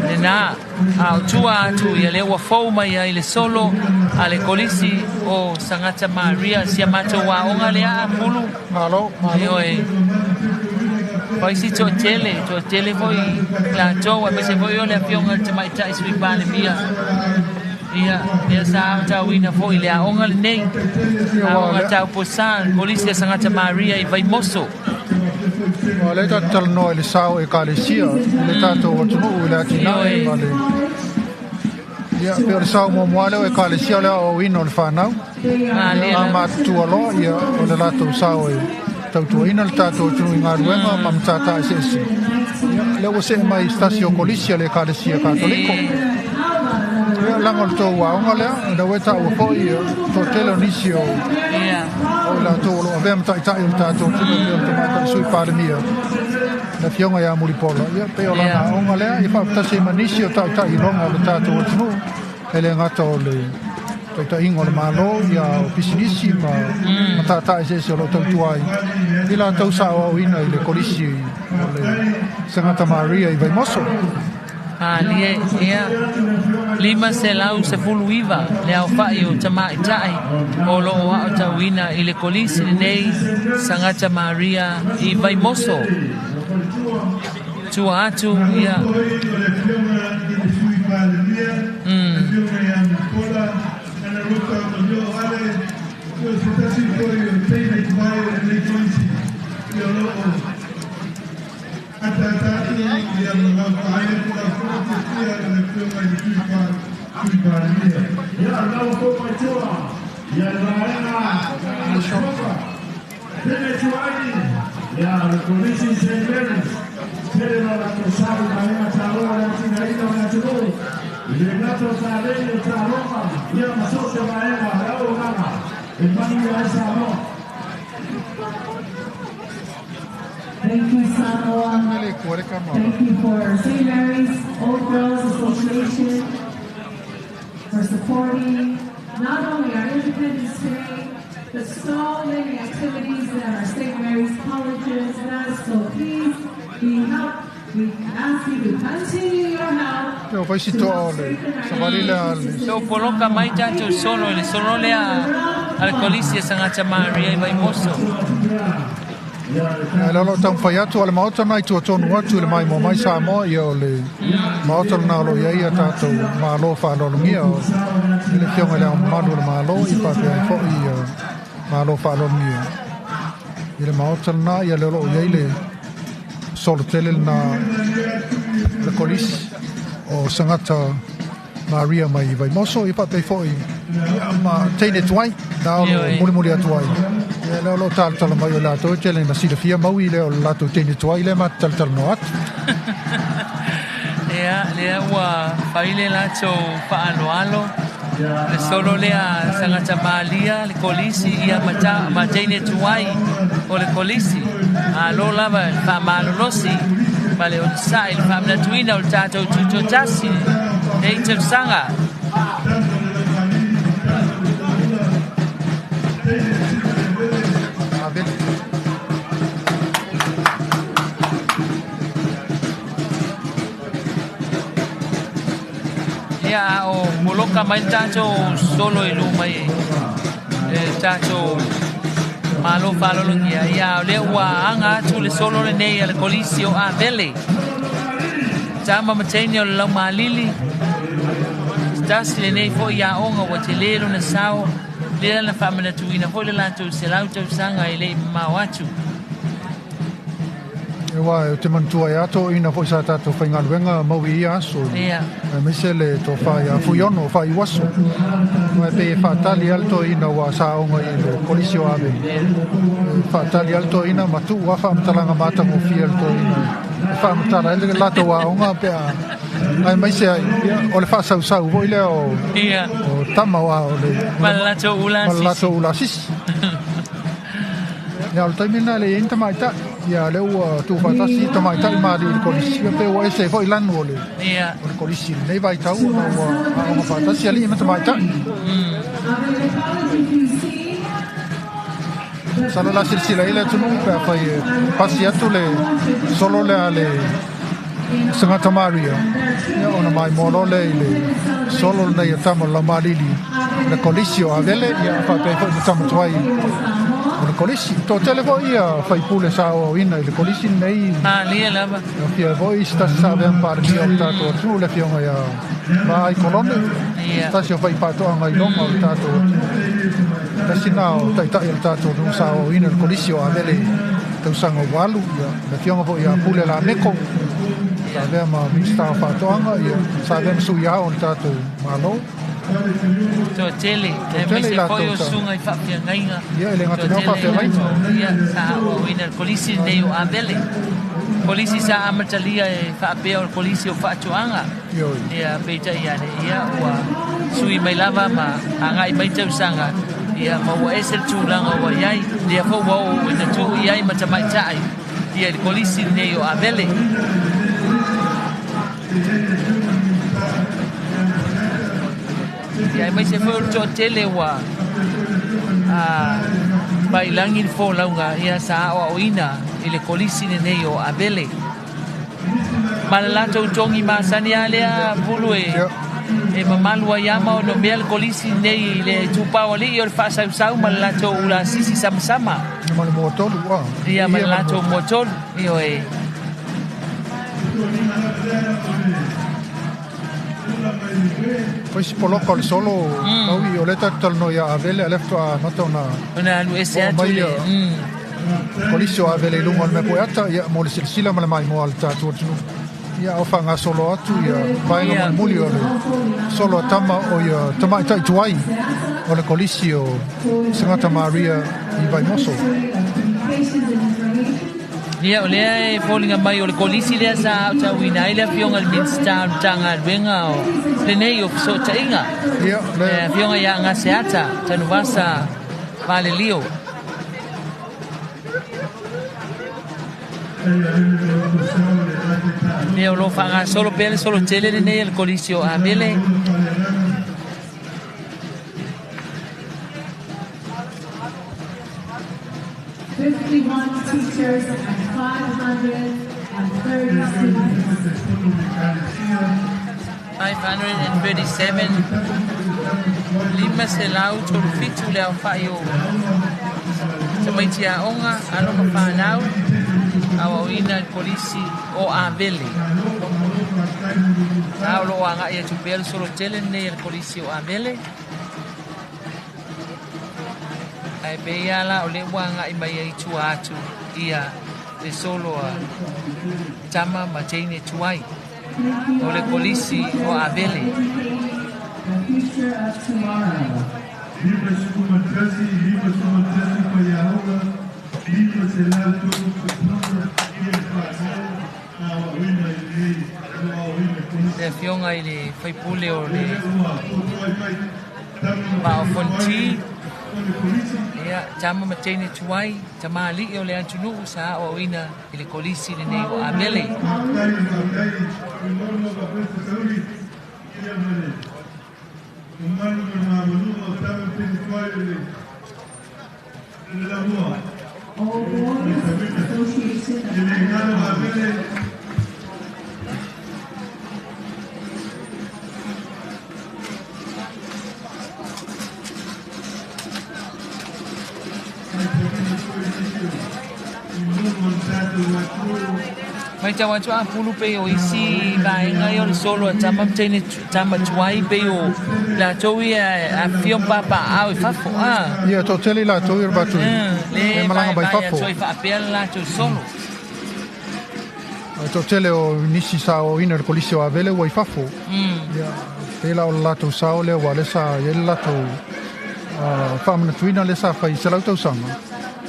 lena, a o tua atu ia lea ua fou mai ai le solo a le Kolisi o Sagata Maria, si a matou aoga lea a Pulu. Malo, malo. Ioe. Fai si toatele, toatele foi latou, aemaise foi o le afioga i le Tamaitai Sui Palemia. Ia, lea sa aotauina foi le aoga lenei, aoga tau posa, Kolisi a Sagata Maria i Vaimoso. Ua lea tatou talanoa i le sao o Ekalesia i le tatou atunuu i le atinae ma le Ia, pei o le sao muamua lea o Ekalesia o le aoaoina o le fanau. Ia, a matutua loa, ia, o le latou sao e tautuaina le tatou atunuu i galuega ma matata eseese. Ia, lea ua see mai i se tasi o kolisi a le Ekalesia Katoliko. Ia, leaga o le tou aoga lea, lea ua e taua foi, ia, toatele o nisi o o i latou o lo o avea ma taitai o le tatou atunuu e pei o le Tamaitai Sui Palemia, le Afioga ia Mulipola, ia pei o lana aoga lea, ia faatasi ai ma nisi o taitai iloga o le tatou atunuu, e le gata o le taitaiga o le Malo, ia o pisinisi ma matata eseese o lo o tautua ai i latou sa aoaoina i le Kolisi o le Sagata Maria i Vaimoso. Malie, ia, 519 le aofai o tamaitai o lo o aotauina i le Kolisi lenei Sagata Maria i Vaimoso. Tua atu, ia. Thank you, Samoa. Thank you for St. Mary's Old Girls Association for supporting not only our Independence Day, but so many activities that our St. Mary's colleges does. So please, we help. We ask you to continue your help. Ia, fai si toa o le savali lea a le. So poloka mai tatou solo i le solo lea a le Kolisi a Sagata Maria i Vaimoso. Ia, lea o lo o taumafai atu a le Maota lena i tua tonu atu i le maimoa mai Samoa, ia o le Maota lena o lo o i ai a tatou Malo faaaloalogia, o le Afioga i Le Ao Mamalu o le Malo, ia faapea ai foi ia Malo faaaloalogia i le Maota lena, ia lea o lo o i ai le solo tele lena le Kolisi o Sagata Maria mai Vaimoso, ia faapea foi ia, ma teine tuai, na o lo mulimuli atu ai. Ia, lea o lo o talatala mai o latou e tele na silafia maui lea o le latou teine tuai lea ma te talatalanoa atu. Ia, lea ua fai le latou faaaloalo, le solo lea Sagata Malia, le kolisi, ia ma, ta, ma teine tuai o le kolisi. Malo lava le faamalolosi ma le onosai i le faamanatuina o le tatou tutoatasi nei tausaga. Ia, a o poloka mai le tatou solo i luma i le tatou Malo faalologia, ia o lea ua aga atu le solo lenei a le Kolisi o Avele. Tama ma teine o le Laumalili, se tasi lenei foi aoga ua tele lona sao, lea na faamanatuina foi le latou 100 tausaga e le i mamao atu. Aua ou te manatua ai a toeaina foi sa tatou faigaluega mau i ia aso, aemaise le tofa ia Fuiono Faaiuaso. Aua e pei e faatali lava le toeaina ua sa aoga i le Kolisi o Aveni. E faatali lava le toeaina ma tuu lava faamatalaga matagofie a le toeaina e faamatala ai le latou aoga pe a aemaise ai ia, o le faasausau foi lea o, o tama o le ma le latou ula sisi. Ia, o le taimi lena e le i ai ni tamaitai. Ia, lea ua tuufaatasi tamaitai ma alii i le kolisi. Ia, pei ua ese ai foi lanu o le, o le kolisi i lenei vaitau ona ua aoga faatasi alii ma tamaitai. Masalo o le a silasila i ai le atunuu pe afai e pasi atu le solo lea a le Sagata Maria, ia ona maimoa loa lea i le solo lenei a tama o le Laumalili le Kolisi o Avele, ia faapea ai foi ma tama tuai o le Kolisi. Toatele foi ia faipule sa aoaoina i le Kolisi lenei. Malie lava. E afio ai foi se tasi sa avea ma Palemia o le tatou atunuu, le afioga ia Vaai Kolone, se tasi o faifaatoaga i loma o le tatou atunuu. Tasi lena o taitai o le tatou atunuu sa aoaoina i le Kolisi o Avele i tausaga ua alu. Ia, le afioga foi ia Pule Lameko, sa avea ma Minisita o Faatoaga, ia, sa avea ma sui ao o le tatou Malo. Toatele, aemaise foi o susuga i faafeagaiga. Ia, e le gata i lea o faafeagaiga. Ia, sa aoaoina le Kolisi lenei o Avele. Kolisi sa amatalia e faapea o le Kolisi o Faatoaga. Ia, peitai ane, ia, ua sui mai lava ma agai mai tausaga, ia, ma ua ese le tulaga ua i ai. Lea foi ua oo ina tuu i ai ma tamaitai, ia, i le Kolisi lenei o Avele. Ia, aemaise foi o le toatele ua pailagi le folauga, ia, sa aoaoina i le Kolisi lenei o Avele. Ma le latou togi masani lava lea Pulu e, e mamalu ai lava ma onomea le Kolisi lenei i le itupa o alii o le faasausau ma le latou ulasisi samasama. Ma le muatolu, a. Ia, ma le latou muatolu, ioe. Foi se poloka o le solo au i o lea tatou talanoa ia Avele a o lea faatoa amata ona Ona alu ese atu le Kolisi o Avele i luga o le mea pueata ia mo le silasila ma le maimoa a le tatou atunuu ia a o faagasolo atu ia vaega mulimuli o le solo a tama o ia tamaitai tuai o le Kolisi o Sagata Maria i Vaimoso. Ia, o lea e foliga mai o le kolisi lea sa aotauina ai le Afioga i le Minisita o le Matagaluega o lenei o Fesootaiga, Ia, le le Afioga ia Gaseata Tanuvasa Valelio. Ia, o lo o faagasolo pea le solo tele lenei a le kolisi o Avele. 51 teachers and 530 students. 537, 537 le aofai o tamaiti aoga, alo ma fanau, aoaoina i le Kolisi o Avele. A o lo o agai atu pea le solo tele lenei a le Kolisi o Avele. Ae pei lava la o lea ua agai mai ai i tua atu ia le solo a tama ma teine tuai o le Kolisi o Avele. Le Afioga i le Faipule o le Vaa o Fonoti, ia, tama ma teine tuai, tamalii o le atunuu sa aoaoina i le Kolisi lenei o Avele. All Boys Association of Matau atu a pulu pei o isi vaega ia o le solo a tama ma teine tama tuai pei o latou ia afifio ma papaaao i fafo a. Ia, toatele i latou ia o le matou e e malaga mai vaevae fafo. atu ai faapea le latou solo. Ae toatele o nisi sa aoaoina i le Kolisi o Avele ua i fafo. Ia, pei la o le latou sao lea aua o lea sa i ai le latou faamanatuina lea sa fai i 100 tausaga.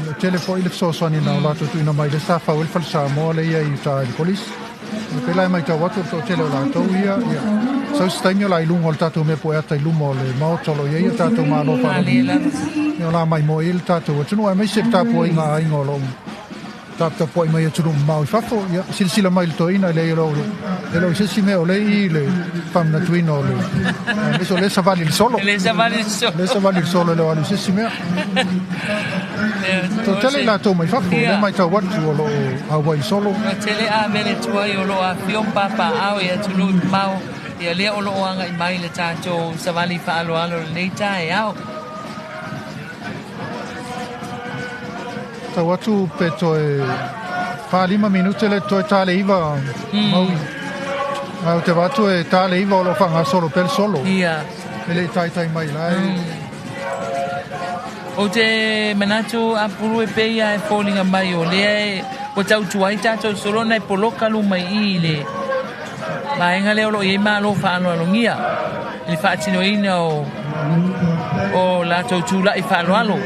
Ia, tele foi le fesoasoani na o latou tuuina mai lea sa fau ai le Fale Samoa lea i ai i uta i le Kolisi. Ia, pei la e matau atu o le toatele o latou ia, ia, sau se taimi o le a i luga o le tatou mea pueata i luma o le Maota o lo o i ai o tatou Malo Malie Faaaloalo. lava. Ia, o le a maimoa i ai le tatou atunuu aemaise le tapuaiga a aiga o lo o Taputapuai mai atunuu mamao i fafo, ia, silasila mai i le toeaina, e leai o lo, e le o se isi mea o lea i i le faamanatuina o le, aemaise o lea e savali i le solo. Le savali i le solo. Lea e savali i le solo e le o alu i se isi mea. Toatele i latou mai fafo, lea e matau atu o lo o auai i le solo. Toatele a mele tuai o lo o afifio ma papaaao i atunuu mamao, ia lea o lo o agai mai i le tatou savali faaaloalo i lenei taeao. Tau atu pe toe 4-5 minute le toe ta le 9 Maui. Ae ou te vaai atu e ta le 9 o lo o faagasolo pea le solo. Ia. E le i taitai mai la e. Ou te manatu Apulu e pei lava e foliga mai o lea e ua tautua ai tatou solo ona e poloka luma i i i le vaega lea o lo o i ai malo faaaloalogia i le faatinoina o o latou tula'i faaaloalo.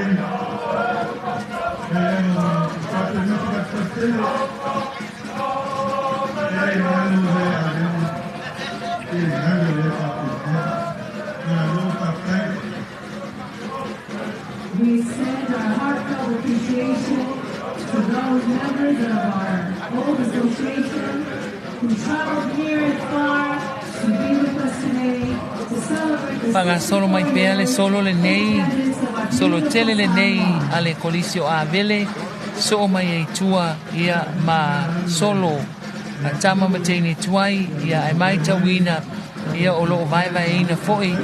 We extend our heartfelt appreciation to those members of our old association who traveled near and far to be with us today to celebrate the Faagasolo mai pea le solo lenei, solo tele lenei a le Kolisi o Avele, soo mai ai tua ia ma solo a tama ma teine tuai, ia ae maitauina ia o lo o vaevaeina foi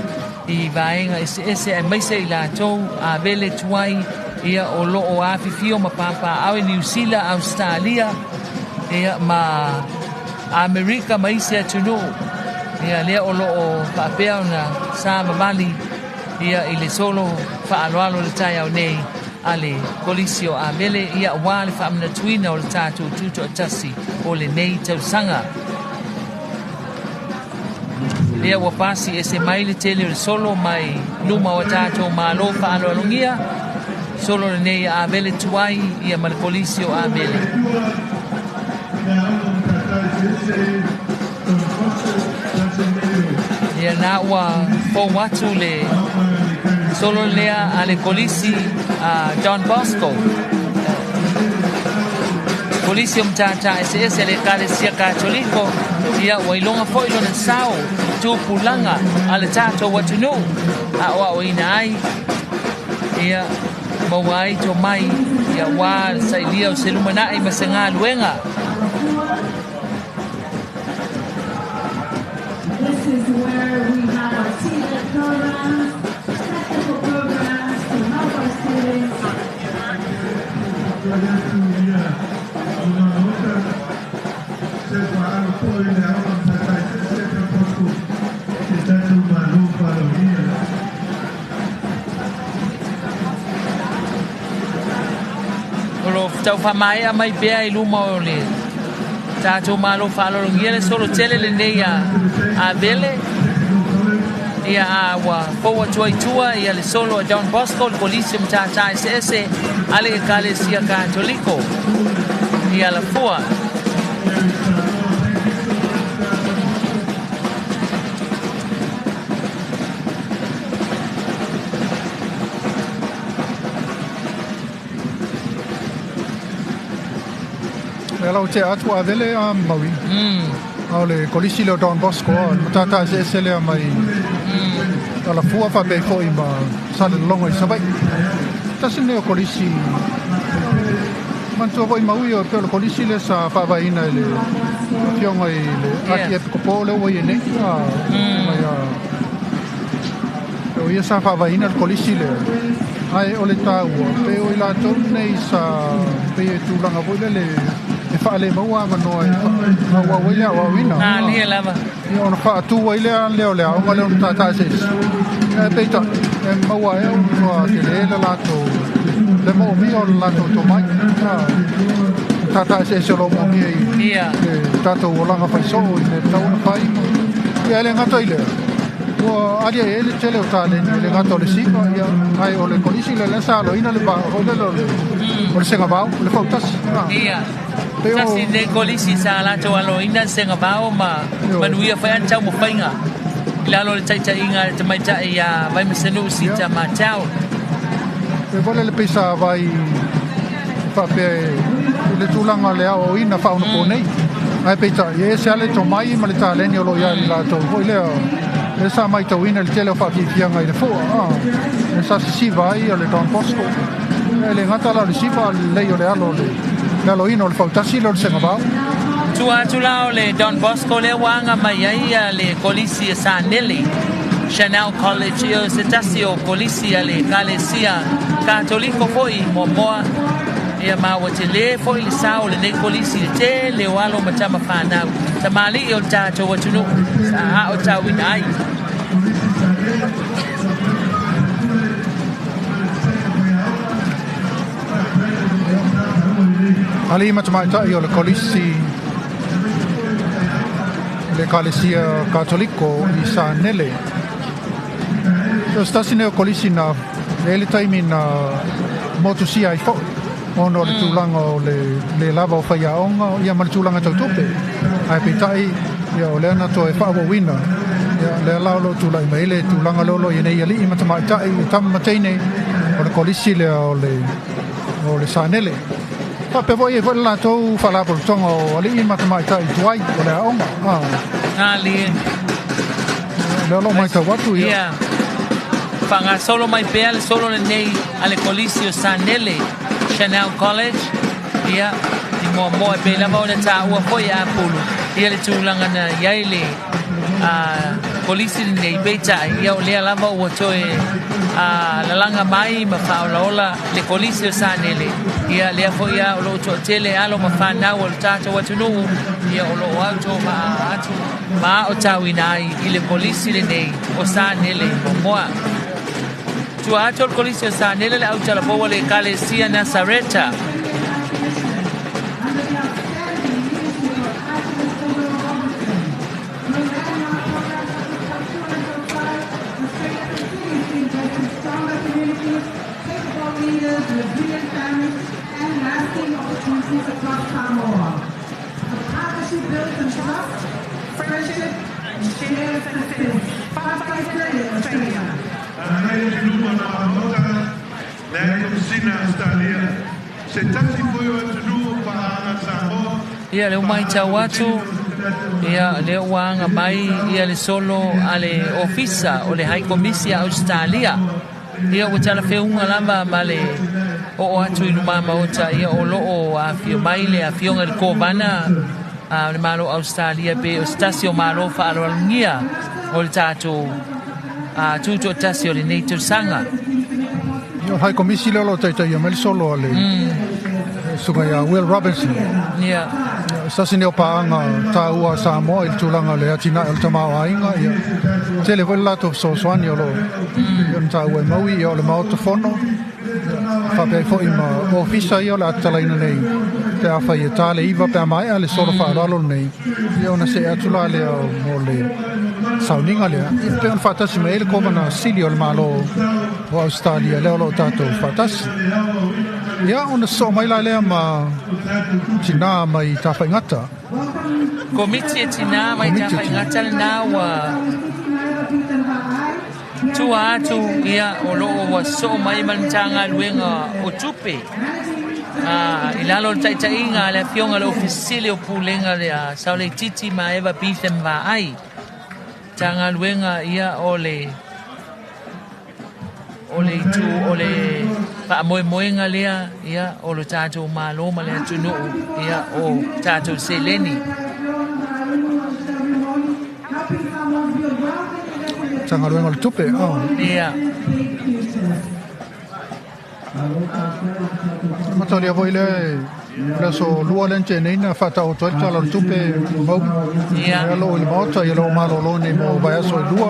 i vaega eseese aemaise i latou Avele tuai ia o lo o afifio ma papaaao i Niu Sila, Ausetalia ia ma Amerika ma isi atunuu ia lea o lo o faapea ona savavali ia i le solo faaaloalo i le taeao nei a le Kolisi o Avele ia aua le faamanatuina o le tatou Tutoatasi o lenei tausaga. Lea ua pasi ese mai le tele o le solo mai luma o a tatou malo faaaloalogia, solo lenei a Avele tuai ia ma le Kolisi o Avele. Ia na ua fou atu le solo lea a le Kolisi a Don Bosco. Kolisi o Matata Eseese a le Ekalesia Katoliko, ia ua iloga foi lona sao i tupulaga a le tatou atunuu, aoaoina ai, ia maua ai tomai, ia aua le sailia o se lumanai ma se galuega. This is where we have our TVET programs, technical programs to help our students. O lo o tau faamaea mai pea i luma o le tatou Malo faaaloalogia le solo tele lenei a Avele. Ia a ua fou atu ai tua ia le solo a Don Bosco, le Kolisi o Matata Eseese a le Ekalesia Katoliko i Alafua. Ia lau tea atu a Avele a Maui. A o le Kolisi lea o Don Bosco, a o le matata eseese lea mai Alafua faapea ai foi ma Salelologa i Savaii. Tasi lenei o Kolisi manatua foi Maui o pei o le Kolisi lea sa faavaeina e le Afioga i le Akiepikopo lea ua i ai nei. A, mai a O ia sa faavaeina le Kolisi lea, ae o le taua, pei o i latou nei sa pei e tulaga foi lele e faalemaua avanoa e faaauau ai le aoaoina. Malie lava. Ia ona faatu ai lea lea o le aoga lea o Matata Eseese. Ae peitai, e maua ai ua matua tele le latou le moomia o le latou tomai. Matata Eseese o lo o moomia i le tatou olaga faisoo i mea e tatau ona fai. Ia e le gata i lea, Ua aliae ai le tele o taleni e le gata o le siva, ia, ae o le kolisi lea lea sa aloina le va foi lele o le, o le segavao, o le fautasi. Ah. Ia. Pei o- Tasi lenei kolisi sa latou aloina le segavao ma manuia foi ana taumafaiga i lalo o le taitaiga a le tamaitai ia Vaimasanuu Sita Matau. E foi lele pei sa vai faapea e i le tulaga o le aoaoina faaonaponei. Ae peitai, e ese lava le tomai ma le taleni o lo o i ai i latou foi lea, lea sa matauina i le tele o faafiafiaga i le fua, a, lea sa sisiva ai le Don Bosco. E le gata la o le siva, a o le lelei o le alo o le, le aloina o le fautasi lea o le Segavao. Tua atu la o le Don Bosco lea ua aga mai ai le Kolisi e Sanele, Chanel College, ia o se tasi o Kolisi a le Ekalesia Katoliko foi muamua, ia ma ua tele foi le sao o lenei Kolisi i le tele o alo ma tama fanau, tamalii o le tatou atunuu sa aotauina ai. Alii ma tamaitai o le Kolisi le Ekalesia Katoliko i Sanele. O se tasi nei o kolisi na e le taimi na motusia ai foi ona o le tulaga o le le lava o faiaoga ia ma le tulaga tau tupe. Ae peitai ia o lea na toe faaauauina ia lea la o lo o tulai mai le tulaga lea o lo o i ai nei alii ma tamaitai i tama ma teine o le kolisi lea o le o le Sanele. Faapea foi e i ai foi le latou faalapotopotoga o alii ma tamaitai tuai o le aoga. Alie. Lea o lo o matau atu ia. Ia. Faagasolo mai pea le solo lenei a le Kolisi o Sanele, Chanel College, ia, i muamua e pei lava ona taua foi e Apulu, ia le tulaga na i ai le a Kolisi lenei, peitai, ia o lea lava ua toe a lalaga mai ma faaolaola le Kolisi o Sanele, ia lea foi a o lo o toatele alo ma fanau o le tatou atunuu, ia o lo o autovaa atu ma aotauina ai i le Kolisi lenei o Sanele i Moamoa. Tua atu o le Kolisi o Sanele le autalapoua le Ekalesia Nasareta. Ia lea ua matau atu, ia lea ua aga mai ia le solo a le Ofisa o le Hai Komisi a Ausetalia. Ia ua talafeuga lava ma le oo atu i luma maota, ia o lo o afio mai le afioga i le Kovana a o le Malo o Ausetalia pe o se tasi o Malo faaaloalogia o le tatou tutoatasi o lenei tausaga. Ia, o le High Komisi lea o lo o taitaia mai le solo a le susuga ia Will Robinson. Ia. Ia, se tasi nei o paaga taua a Samoa i le tulaga o le atinae o le tamaoaiga. Ia, tele foi le latou fesoasoani o lo o ia ona taua e Maui, ia o le Maota Fono, ia, faapea ai foi ma ofisa ia o le a tatalaina nei pe afai e ta le 9 pe a maea le solo faaaloalo lenei, ia ona see atu la lea mo le sauniga lea, ia pei ona faatasi mai ai le Kovana Sili o le Malo o Ausetalia lea o lo o tatou faatasi. Ia ona sosoo mai la lea ma tinā mai Tafaigata. Komiti e tinā mai Tafaigata lenā ua tua atu ia o lo o ua sosoo mai ma le Matagaluega o Tupe i lalo o le taitaiga a le Afioga i le Ofisa Sili o Pulega lea Saoleititi Maeva Beetham Vaai. Matagaluega ia o le o le itu o le faamoemoega lea ia o lo tatou Malo ma le atunuu ia o tatou seleni. Matagaluega o le Tupe, oh. Ia. Matalia foi lea le aso lua lea na tea nei na faataoto ai le Tala o le Tupe Maui. Ia. Lea o lo o i le Maota, ia o lo o malolo nei mo vaiaso e lua.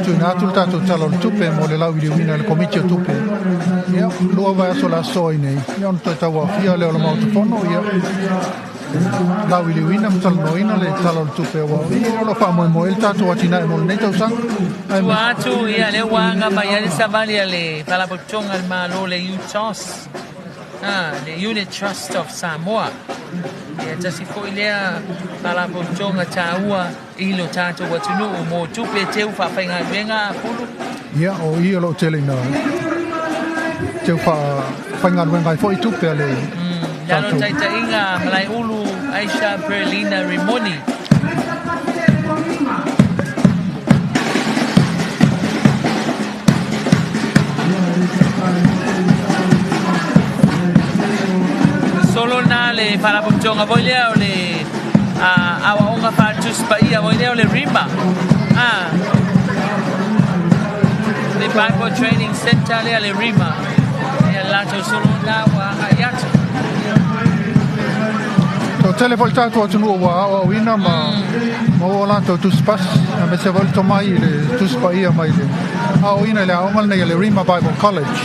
Tuuina atu le tatou Tala o le Tupe mo le lauiliuina e le Komiti o Tupe. Ia, lua vaiaso le aso ai nei, ia ona toe tauaofia lea o le Maota Fono, ia lauiliuina ma talanoaina le Tala o le Tupe aua o i o lo o faamoemoe ai le tatou atinae mo lenei tausaga. Ae Tua atu, ia, lea ua aga mai ai le savali a le Faalapotopotoga a le Malo, le UTOS, le Unit Trust of Samoa. Ia, tasi foi lea Faalapotopotoga taua i lo tatou atunuu mo tupe teu faafaigaluega a Pulu. Ia, o i o lo o tele ina teu faafaigaluega ai foi tupe a le Lalo taitaiga Malaeulu Aisha Perlina Rimoni. Solo na le faalapotopotoga foi lea o le aoaoga faale-Tusi Paia foi lea o le Rima. Le Bible Training Center lea le Rima. Ia le latou solo na ua agai atu. Toatele foi le tatou atunuu ua aoaoina ma maua o latou tusipasi, aemaise foi le tomai i le Tusi Paia mai le aoaoina i le aoga lenei a le Rima Bible College.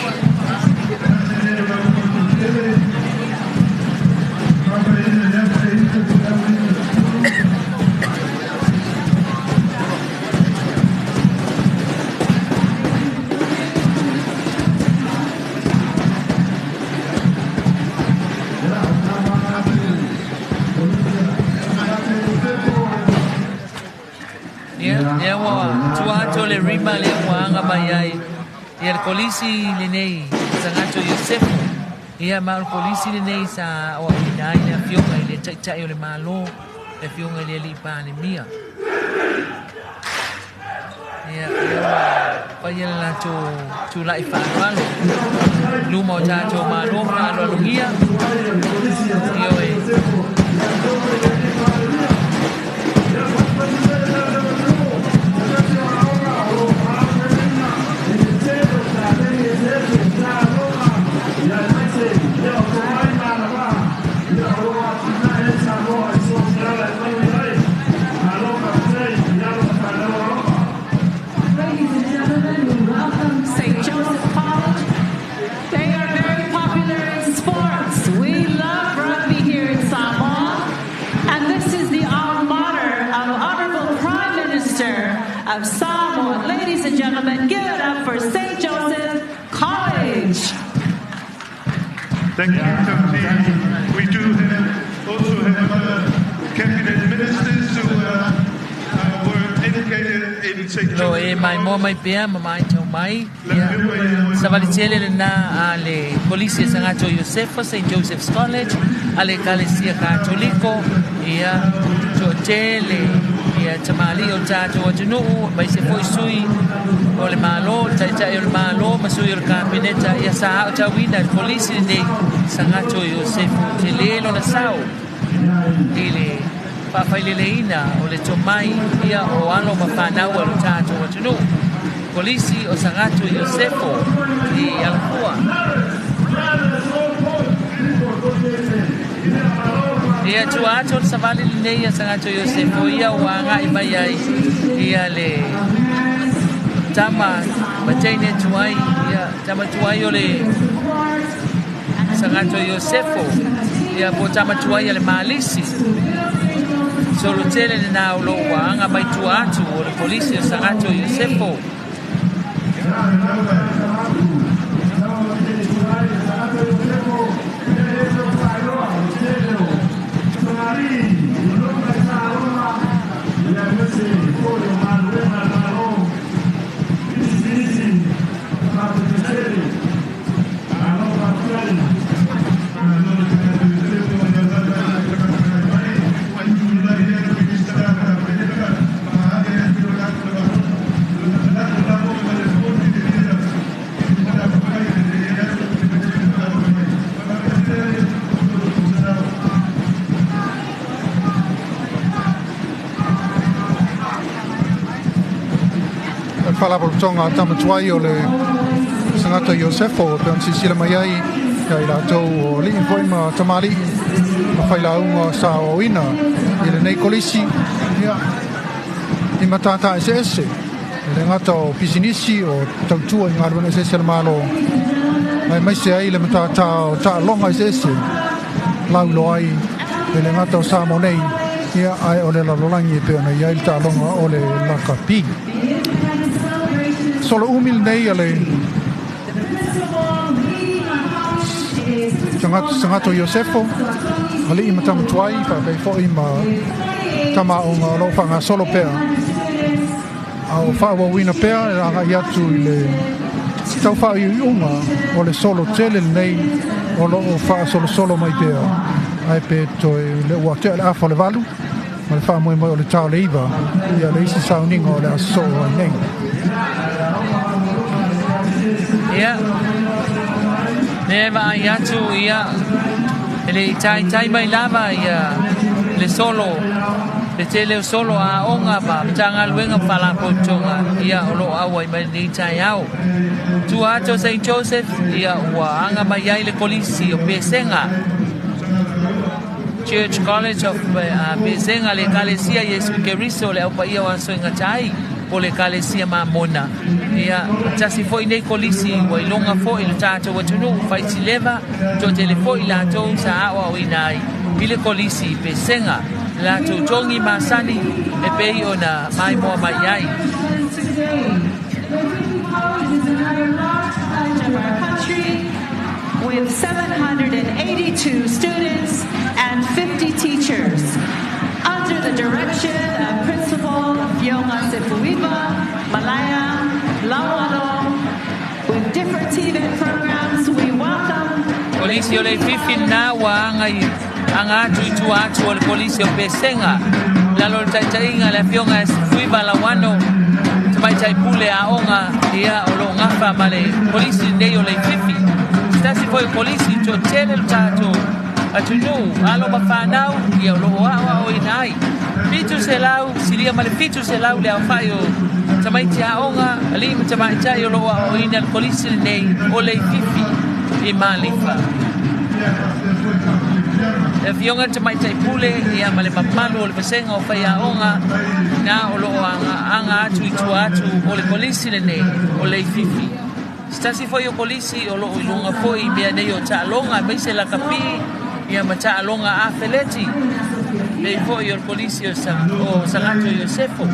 Ia, lea ua tua atu o le Rima lea ua aga mai ai ia le kolisi lenei Sagato Iosefo. Ia, ma o le kolisi lenei sa aoaoina ai le afioga i le Taitai o le Malo, le afioga i le Alii Palemia. Ia, lea ua faia le latou tulai faaaloalo i luma o tatou Malo faaaloalogia. Ioe. Ladies and gentlemen, we welcome St. Joseph College. They are very popular in sports. We love rugby here in Samoa. And this is the alma mater of Honorable Prime Minister of Samoa. Ladies and gentlemen, give it up for St. Joseph College. Thank you, Tony. We do have also have cabinet ministers who were educated in St. Lo Joseph e maimoa mai pea ma maitau mai. Ia, savali tele lena a le Kolisi e Sagato Iosefa, St. Joseph's College, a le Ekalesia Katoliko, ia, toatele, ia, tamalii o le tatou atunuu, aemaise foi sui o le Malo, le Taitai o le Malo ma sui o le Kapeneta, ia sa aotauina e le Kolisi lenei Sagato Iosefu. Tele lona sao i le faafaileleina o le tomai ia o alo ma fanau a lo tatou atunuu. Kolisi o Sagatu Iosefo i Alafua. Ia tua atu o le savali lenei a Sagatu Iosefo ia ua agai mai ai ia le tama ma teine tuai ia tama tuai o le Sagato Iosefo ia po tama tuai a le Malisi. Solo tele lena o lo ua aga mai tua atu o le Kolisi o Sagato Iosefo. Le Faalapotopotoga a Tama Tuai o le Sagata Iosefo e pei ona silasila mai ai ia i latou o alii foi ma tamalii ma failauga sa aoaoina i lenei kolisi ia i matata eseese e le gata o pisinisi o tautua i galuega eseese a le Malo aemaise ai le matata o taaloga eseese lauiloa ai e le gata o Samoa nei ia ae o le lalolagi e pei ona i ai le taaloga o le lakapi. Solo umi lenei a le Sagato Iosefo, alii ma tama tuai, faapea foi ma tama aoga o lo o faagasolo pea a o faaauauina pea e agai atu i le Tau faaiuiuga o le solo tele lenei o lo o faasolosolo mai pea, ae pe toe le ua tea le afa o le 8 ma le faamoemoe o le ta o le 9 ia le isi sauniga o le a sosoo ai nei. Ia, lea e vaai atu, ia, e le i taitai mai lava ia le solo, le tele o solo a aoga ma Matagaluega ma Faalapotopotoga, ia, o lo o auai mai lenei taeao. Tua atu o St. Joseph, ia, ua aga mai ai le Kolisi o Pesega, Church College of Pesega, le Ekalesia Iesu Keriso, le Au Paia o Aso e Gata Ai, po o le Ekalesia Mamona. Ia, tasi foi nei kolisi ua iloga foi le tatou atunuu faisileva, toatele foi latou sa aoaoina ai i le kolisi i Pesega, latou togi masani e pei ona maimoa mai ai. With 782 students and 50 teachers. Under the direction of Principal Fionga Sefuiva, Malaya, Lawano, with different TVET programs, we welcome Kolisi o Leififi lena ua aga i aga atu i tua atu o le Kolisi o Pesega. Lalo o le taitaiga a le Afioga ia Sefuiva Lawano, tamaitai pule aoga ia o lo o gafa ma le Kolisi lenei o Leififi. Se tasi foi o Kolisi toatele lo tatou atunuu, alo ma fanau ia o lo o aoaoina ai. 700, silia ma le 700 le aofai o tamaiti aoga, alii ma tamaitai o lo o aoaoina le Kolisi lenei o Leififi i Malifa. Le Afioga i le Tamaitai Pule ia ma le mamalu o le vasega o faiaoga na o lo o aga atu i tua atu o le Kolisi lenei o Leififi. Se tasi foi o Kolisi o lo o i luga foi i mea nei o taaloga aemaise lakapi ia ma taaloga afeleti pei foi o le Kolisi o Sagato Iosefo.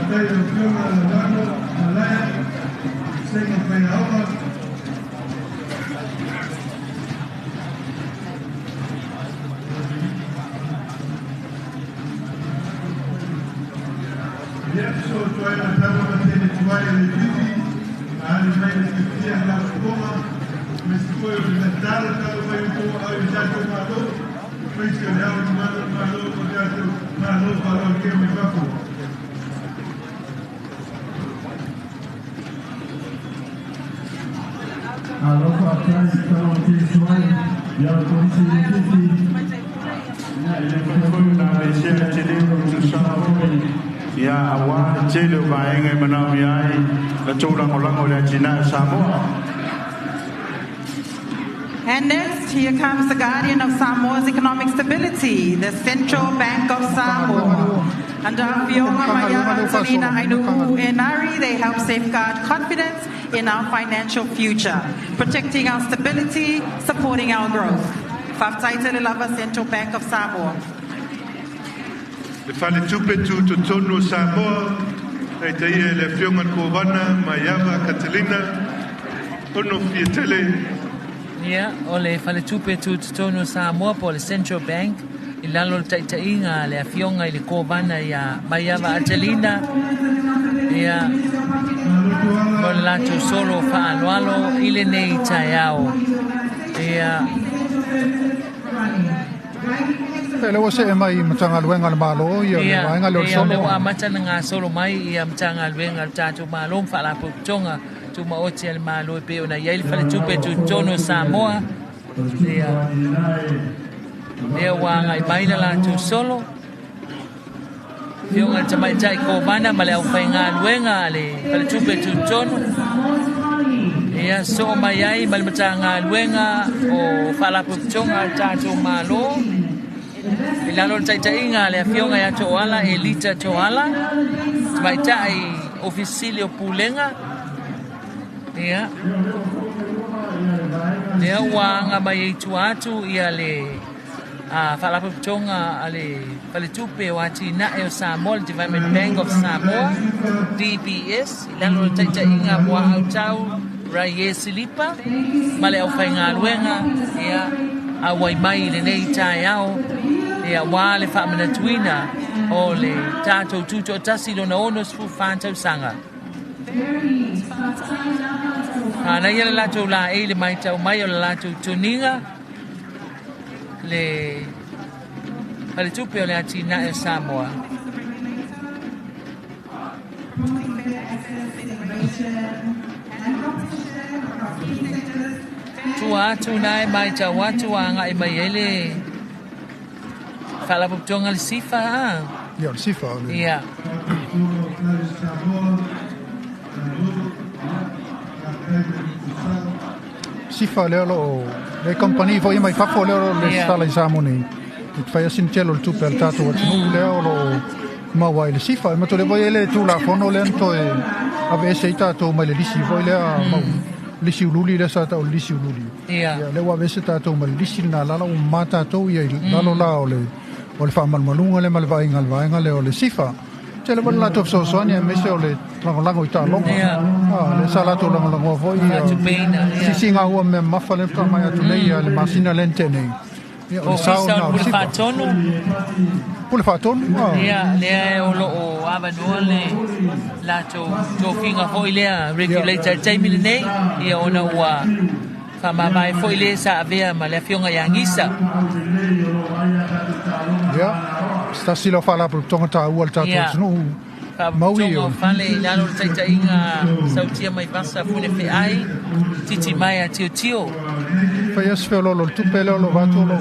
And next, here comes the guardian of Samoa's economic stability, the Central Bank of Samoa. Under Afioga Maiava Antonina Ainu'u Enari, they help safeguard confidence in our financial future, protecting our stability, supporting our growth. Faafetai tele lava Central Bank of Samoa. Le Faletupe Tutotonu o Samoa, taitaia e le Afioga i le Kovana Maiava Catalina Ono Fiatele. Ia, o le Faletupe Tutotonu o Samoa po o le Central Bank i lalo o le taitaiga a le Afioga i le Kovana ia Maiava Atelina, ia, mo le latou solo faaaloalo i lenei taeao. Ia. E lea ua see mai i Matagaluega a le Malo ia le vaega lea o le solo. Ia, lea ua amata ona gasolo mai ia Matagaluega a le tatou Malo ma Faalapotopotoga Tumaoti a le Malo e pei ona i ai le Faletupe Tutotonu o Samoa. Ia, lea ua agai mai le latou solo. Afioga i le Tamaitai Kovana ma le aufaigaluega a le Faletupe Tutotonu. Ia soo mai ai ma le Matagaluega o Faalapotopotoga a le tatou Malo i lalo o le taitaiga a le Afioga ia Toala Elita Toala, Tamaitai Ofisa Sili o Pulega. Ia, lea ua aga mai ai tua atu ia le a Faalapotopotoga a le Faletupe o Atinae o Samoa, le Development Bank of Samoa, DBS, i lalo o le taitaiga a Muaau Tau Raie Silipa ma le aufaigaluega, ia, auai mai i lenei taeao, ia, aua le faamanatuina o le tatou Tutoatasi lona 64 tausaga. Manaia le latou laei i le matau mai o le latou toniga le Faletupe o le Atinae o Samoa. Tua atu na e matau atu a agai mai ai le Faalapotopotoga le SIFA a? Ia, o le SIFA. O le... Ia. SIFA lea o lo o le kamupani foi mai fafo lea o lo o resitala i Samoa nei. E te fai lava sina tele o le tupe a le tatou atunuu lea o lo o maua ai le SIFA. E matua foi e le Tulafono lea na toe aveese ai tatou mai le lisi foi lea mau lisi uliuli lea sa tau o le lisi uliuli. Ia. Ia, lea ua aveese tatou ma le lisi lena lala ua mama tatou ia i lalo la o le o le faamalumaluga lea ma le vaaiga a le vaega lea o le SIFA. Tele foi le latou fesoasoani aemaise o le lagolago i taaloga. Ia. Ah, lea sa latou lagolagoa foi ia Faatupeina, ia. sisiga ua mea mamafa lea faatoa mai atu nei ia le masina lea na tea nei. Ia, o le sao Ofisa o lena le o le Pule SIFA. Faatonu. Pule Faatonu, ah. Ia, lea o lo o avanoa le latou tofiga foi lea regulator i le taimi lenei, ia ona ua faamavae foi le sa avea ma le afioga ia Gisa. Ia, se tasi lea o faalapotopotoga taua a le tatou atunuu. Maui Faalapotopotoga o fale i lalo o le taitaiga Sautia Maivasa Funefeai, Titi Maea Tiotio. Fai lava se feoloolo o le tupe lea o lo o avatu o lo o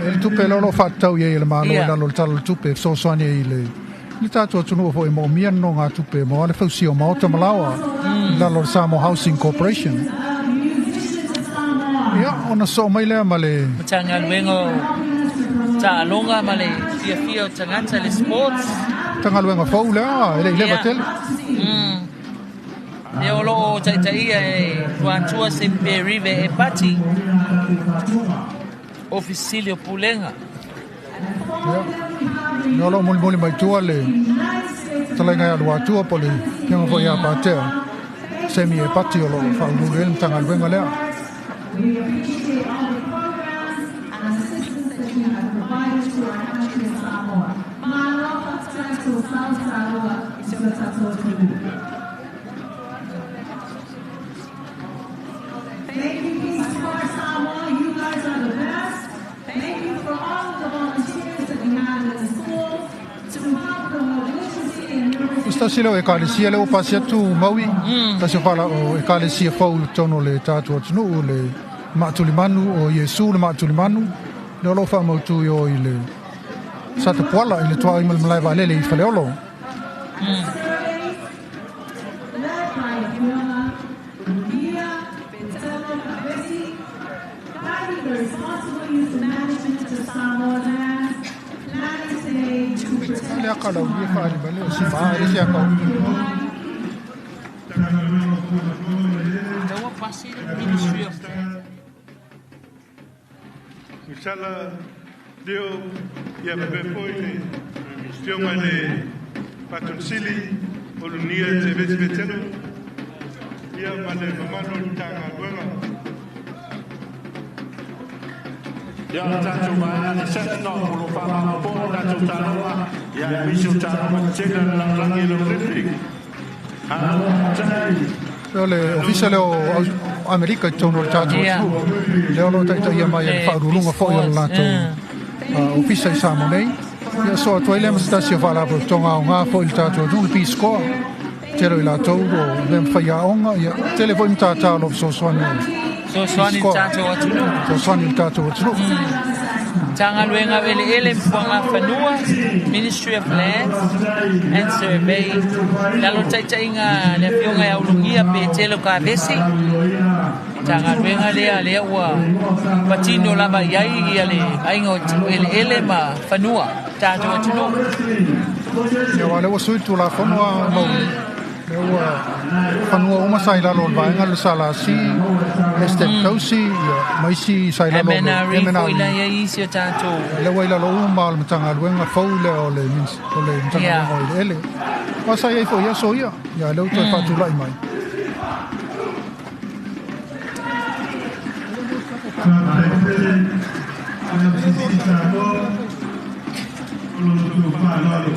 e le tupe lea o lo o faatatau i ai e le Malo i lalo o le Tala o le Tupe e fesoasoani ai i le le tatou atunuu foi e moomia nonogatupe mo le fausia o maota ma laoa i lalo o le Samoa Housing Corporation. Ia, ona sosoo mai lea ma le Matagaluega o Taaloga ma le Fiafia o Tagata, le Sports. Matagaluega fou lea, e le i leva tele. Lea o lo o taitaia e Luatua Semperive Epati, Ofisa Sili o Pulega. Ia, lea o lo o molimoli mai tua le fetalaiga ia Luatua po o le afioga foi ia Patea Semi Epati o lo o faauluulu i ai le Matagaluega lea. O se tasi lea o Ekalesia lea ua pasi atu Maui, tasi o fala o Ekalesia fou i totonu o le tatou atunuu, le Maatulimanu o Iesu le Maatulimanu, lea o lo o faamautu i o i le Satapuala i le tuaoi ma le malae vaalele i Faleolo. Le aka lau ia whaari mai leo si maa e si aka Taua pasi le Ministry of Misala leo ia faapea foi le Afioga i le Faatonu Sili o Lunia Tevesi Vetelo ia ma le mamalu o le Matagaluega. Ia le tatou vaega le Sentinel o lo o faamamapo le tatou taaloga ia aemaise o taaloga tetele a le lalolagi le Olympic. Malo faafetai. O le ofisa lea o Amerika i totonu o le tatou atunuu, lea o lo o taitaia mai e le faauluuluga foi o le latou ofisa i Samoa nei. Ia soa atu ai lea ma se tasi o faalapotopotoga aoga foi i le tatou atunuu, le Peace Corps. Tele o i latou o mea ma faiaoga, ia tele foi matata o lo o fesoasoani ai. Fesoasoani i le tatou atunuu. Fesoasoani i le tatou atunuu. Matagaluega o Eleele ma Fuagafanua, Ministry of Lands and Survey, i lalo o le taitaiga a le Afioga ia Ulugia Petelo Kavesi. Matagaluega lea lea ua patino lava i ai ia le vaaiga o eleele ma fanua tatou atunuu. Ia, aua o lea ua sui le Tulafono a Maui, lea ua fanua uma sa i lalo o le vaega le SLC, Estate Tausi, ia, ma isi sa i lalo o le MNRE foi la MNRE. i ai isi o tatou. Lea ua i lalo uma o le Matagaluega fou lea o le o le Matagaluega o Eleele. Aua sa i ai foi i aso ia, ia lea ua toe faatulai mai. Faafetai tele i le MCC Samoa o lo outou faaaloalo.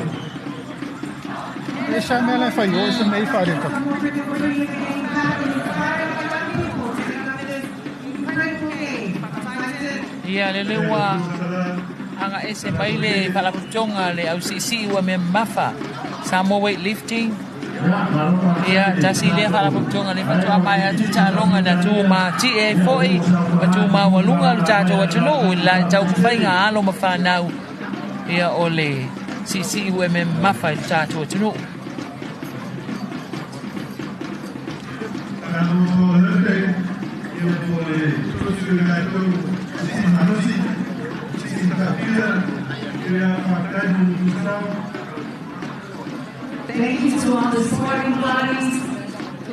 E sa mea la e fai o, e se mea i faaletatu. Ia, lele ua agaese mai le Faalapotopotoga a le Ausiisii ua mea mamafa, Samoa Weight Lifting. Ia, tasi lea Faalapotopotoga lea faatoa maea atu taaloga na tu matie ai foi ma tu maualuga lo tatou atunuu i le taumafaiga a alo ma fanau ia o le siisii ua mea mamafa i lo tatou atunuu. Thank you to all the sporting bodies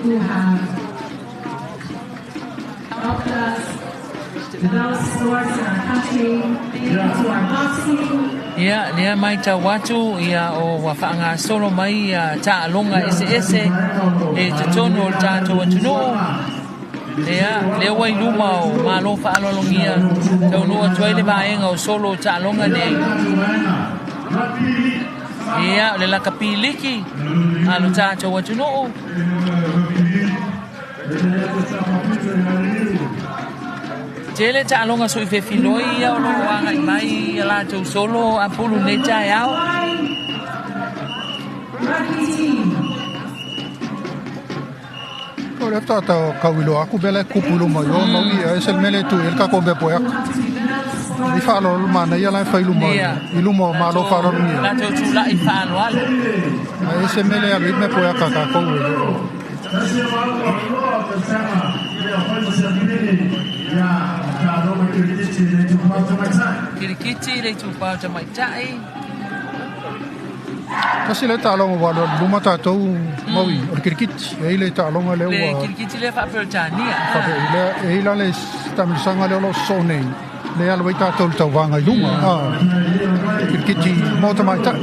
who have helped us develop sports in our country. Thank you to our boxing. Ia, lea maitau atu, ia, o ua faagasolo mai ia taaloga eseese i totonu o le tatou atunuu. Ia, lea ua i luma o Malo faaaloalogia, taunuu atu ai le vaega o solo o taaloga nei. Ia, o le lakapi liki a lo tatou atunuu. Tele taaloga sui fefiloi ia o lo o agai mai ia latou solo a pulu nei taeao. O le tata kau i loa aku bele kupu luma yo mm. maui e se mele tu el ka kombe po yak. I whaalo mana ia lai whai luma i luma o malo whaalo ni. La tau tula i whaalo alo. E se mele a me po yak ka kou e. Kirikiti le itupā o tamaitai. Tasi le taaloga ua alu luma tatou maui o le kirikiti. E i le taaloga lea ua... Le kirikiti lea faa-Peretania. Faa-Peretania. E i la le taamilosaga lea o lo o sosoo nei, lea e alu ai tatou i le tauvaga i luma. Kirikiti mo tamaitai.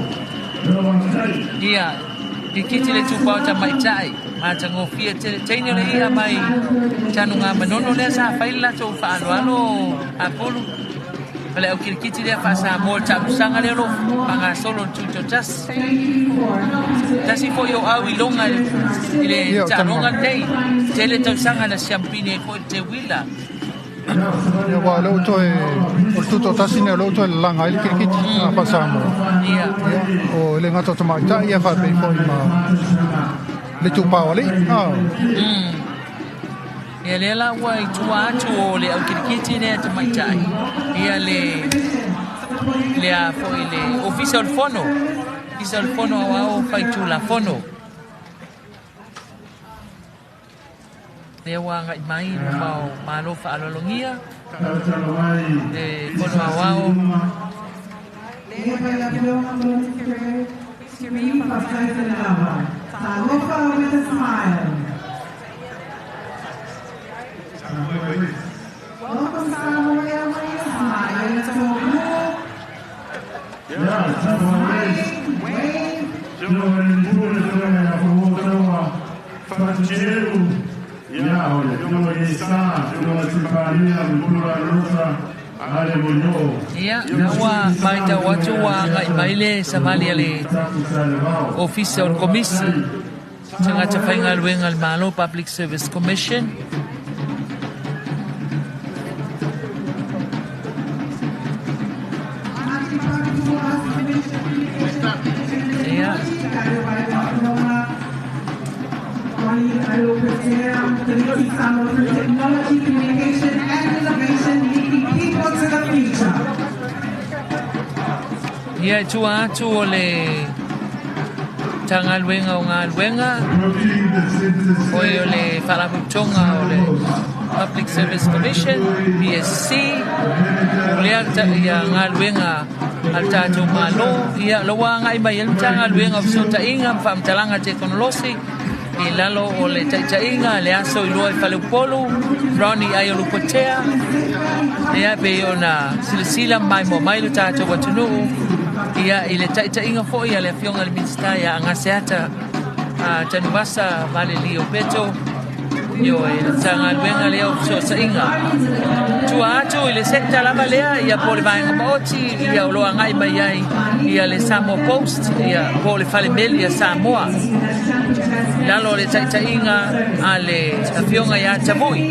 Ia, kirikiti le itupa o tamaitai. Matagofie tele. Teine o le i'a mai Tanugamanono lea sa fai le latou faaaloalo a Pulu. O le au kirikiti lea faa-Samoa le taamilosaga lea o lo o faagasolo i le Tutoatasi. Tasi foi o au iloga i le taaloga lenei. Tele tausaga na siampini ai foi le Teuila. Ia, aua o lea ua toe, o le Tutoatasi lenei o lea ua toe lalaga ai le kirikiti a faa-Samoa. Ia, o le gata o tamaitai ia faapea foi ma le itupa o alii. Ia lea la ua i tua atu o le au kirikiti lea tamaitai ia le lea foi le Ofisa o le Fono, Ofisa o le Fono Aoao Faitulafono. Lea ua agai mai i luma o Malo faaaloalogia le Fono Aoao. Ia, na ua maitau atu ua agai mai le savali a le Ofisa o le Komisi Tagata Faigaluega a le Malo, Public Service Commission. Ia. Ia, e tua atu o le Matagaluega o Galuega, oi o le Faalapotopotoga o le Public Service Commission, PSC, pulea ia galuega a le tatou Malo, ia o la ua agai mai ai le Matagaluega o Fesootaiga ma Faamatalaga Tekonolosi i lalo o le taitaiga le aso i lua i Faleupolu, Ronnie Aiolupotea, ia pei ona silasila ma maimoa mai lo tatou atunuu ia i le taitaiga foi a le Afioga i le Minisita ia Agaseata Tanuvasa Valelio Peto, ioe, le Matagaluega lea o Fesootaiga. Tua atu i le sector lava lea ia po o le vaega maoti ia o lo o agai mai ai ia le Samoa Post ia po o le fale meli a Samoa i lalo o le taitaiga a le Afioga ia Tavui.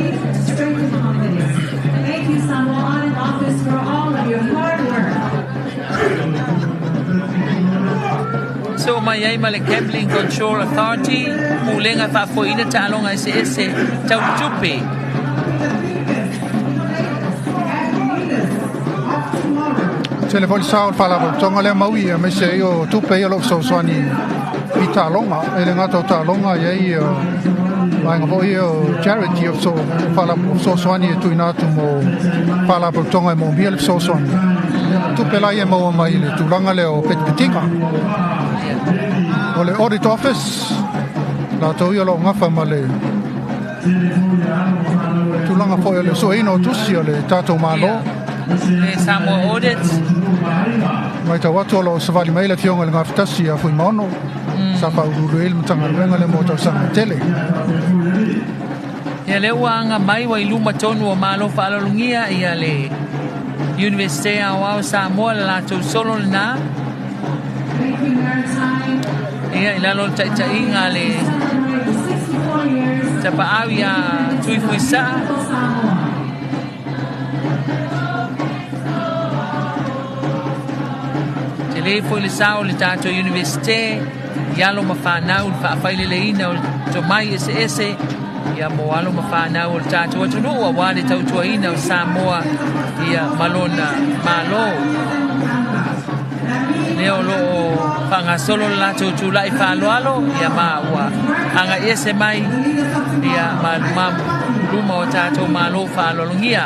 Faasoo mai ai ma le Gambling Control Authority, Pulega e Faafoeina Taaloga Eseese Tau Tupe. Tele foi le sao o le Faalapotopotoga lea maui aemaise ai o tupe ia o lo o fesoasoani i taaloga. E le gata o taaloga, e i ai vaega foi ia o charity o fesoasoani e tuuina atu mo Faalapotopotoga e moomia le fesoasoani. Tupe la ia e maua mai i le tulaga lea o petipetiga. O le Audit Office, latou ia o lo o gafa ma le tulaga foi o le sueina o tusi o le tatou Malo. Le Samoa Audit. Matau atu o lo o savali mai le afioga i le Gafatasi ia Fuimaono, sa faauluulu ai le Matagaluega lea mo tausaga e tele. Ia lea ua aga mai ua i luma tonu o Malo faaaloalogia ia le Iunivesite Aoao Samoa le latou solo lena. Ia i lalo o le taitaiga a le tapaau ia Tui Fuisaa. Tele foi le sao o le tatou Iunivesite i alo ma fanau le faafaileleina o tomai eseese ia mo alo ma fanau o le tatou atunuu aua le tautuaina o Samoa ia ma lona Malo. Lea o lo o faagasolo le latou tulai faaaloalo ia ma ua agai ese mai ia ma luma o tatou Malo faaaloalogia.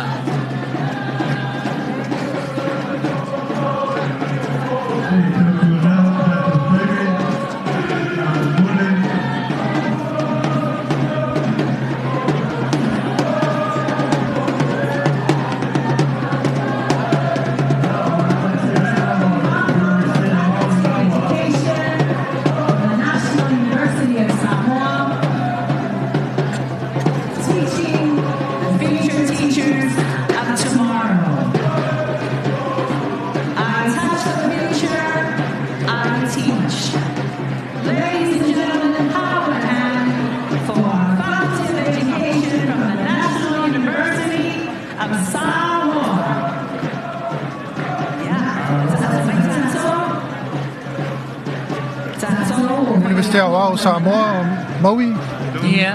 Iunivesite Aoao o Samoa, Maui. Ia,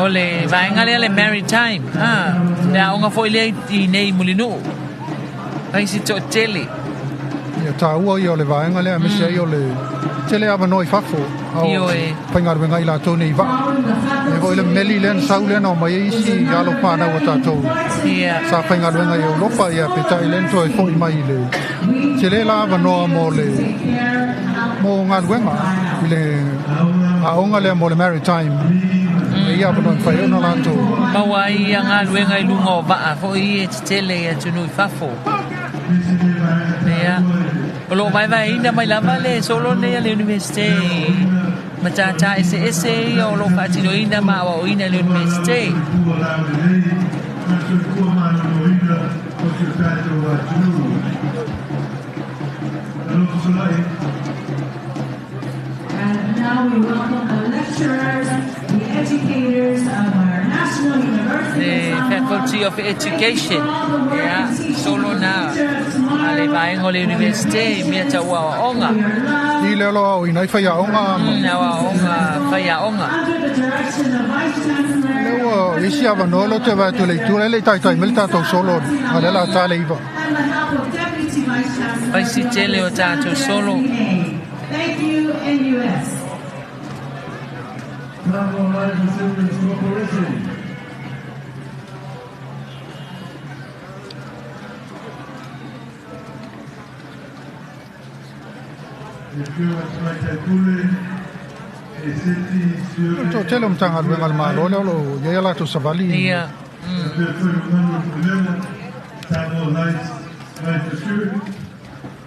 o le vaega lea le Maritime, ah, le aoga foi lea i nei Mulinuu. Ai si toatele. Ia taua ia o le vaega lea, aemaise ai o le tele avanoa i fafo, a o faigaluega ai latou nei i vaa. E foi le meli lea na sau lea na omai ai isi alo fanau a tatou sa faigaluega i Europa, ia peitai lea na toe foi mai i le tele la avanoa mo le mo galuega i le aoga lea mo le maritime. E ia avanoa e mafai ai ona latou maua ai ia galuega i luga o vaa foi e tetele i atunuu i fafo. Ia, o lo o vaevaeina mai lava le solo nei a le Iunivesite i matata eseese ia o lo o faatinoina ma aoaoina e le Iunivesite. And now we welcome the lecturers, the educators of our National University Le of Samoa. Faculty of Education, ia, solo na a le vaega o le Iunivesite i mea tau aoaoga. I le alo aoina ai faiaoga. Aoaoga faiaoga. Under the direction of Vice Chancellor Lea ua i ai si avanoa lea ou te vaai atu i le itu lea e le i taitai mai le tatou solo a lea o le a ta le 9. and the help of Deputy Vice Chancellor Fai si tele o tatou solo. Thank you, NUS. Samoa Life Assurance Corporation. Le Afioga Tamaitai Pule, e Seti O le toatele o Matagaluega a le Malo lea o lo o i ai a latou savali. Ia.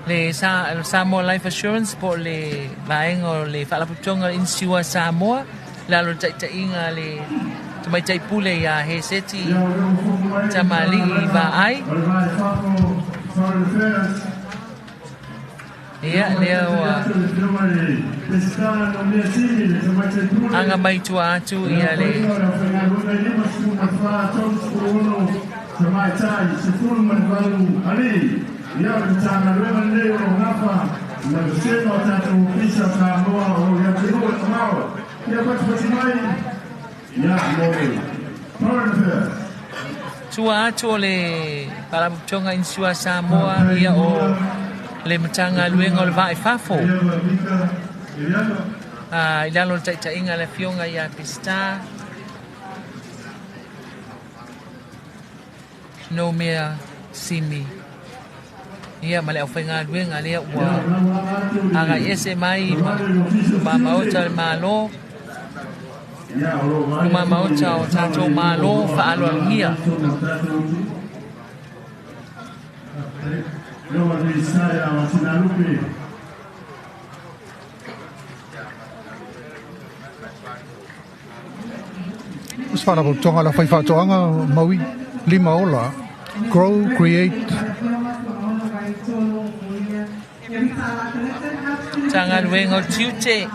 Le Samoa Life Assurance po o le vaega o le Faalapotopotoga o le Insure Samoa, i lalo o le taitaiga a le Tamaitai Pule ia Heseti Tamalii Vaai. Ia, lea ua aga mai tua atu ia le Vasega o tatou Ofisa Samoa o lo o i atunuu e mamao, ia fatufatu mai, ia, mo le Foreign Affairs. Tua atu o le Faalapotopotoga Insua Samoa, ia o le Matagaluega o le Vaa i Fafo. I lalo o le taitaiga a le Afioga ia Peseta Noumea Simi. Ia ma le aufaigaluega lea ua agai ese mai ma maota o le Malo, luma maota o tatou Malo faaaloalogia. O se faalapotopotoga a le aufaifaatoaga Maui Lima Ola, Grow, Create. Matagaluega o Tiute,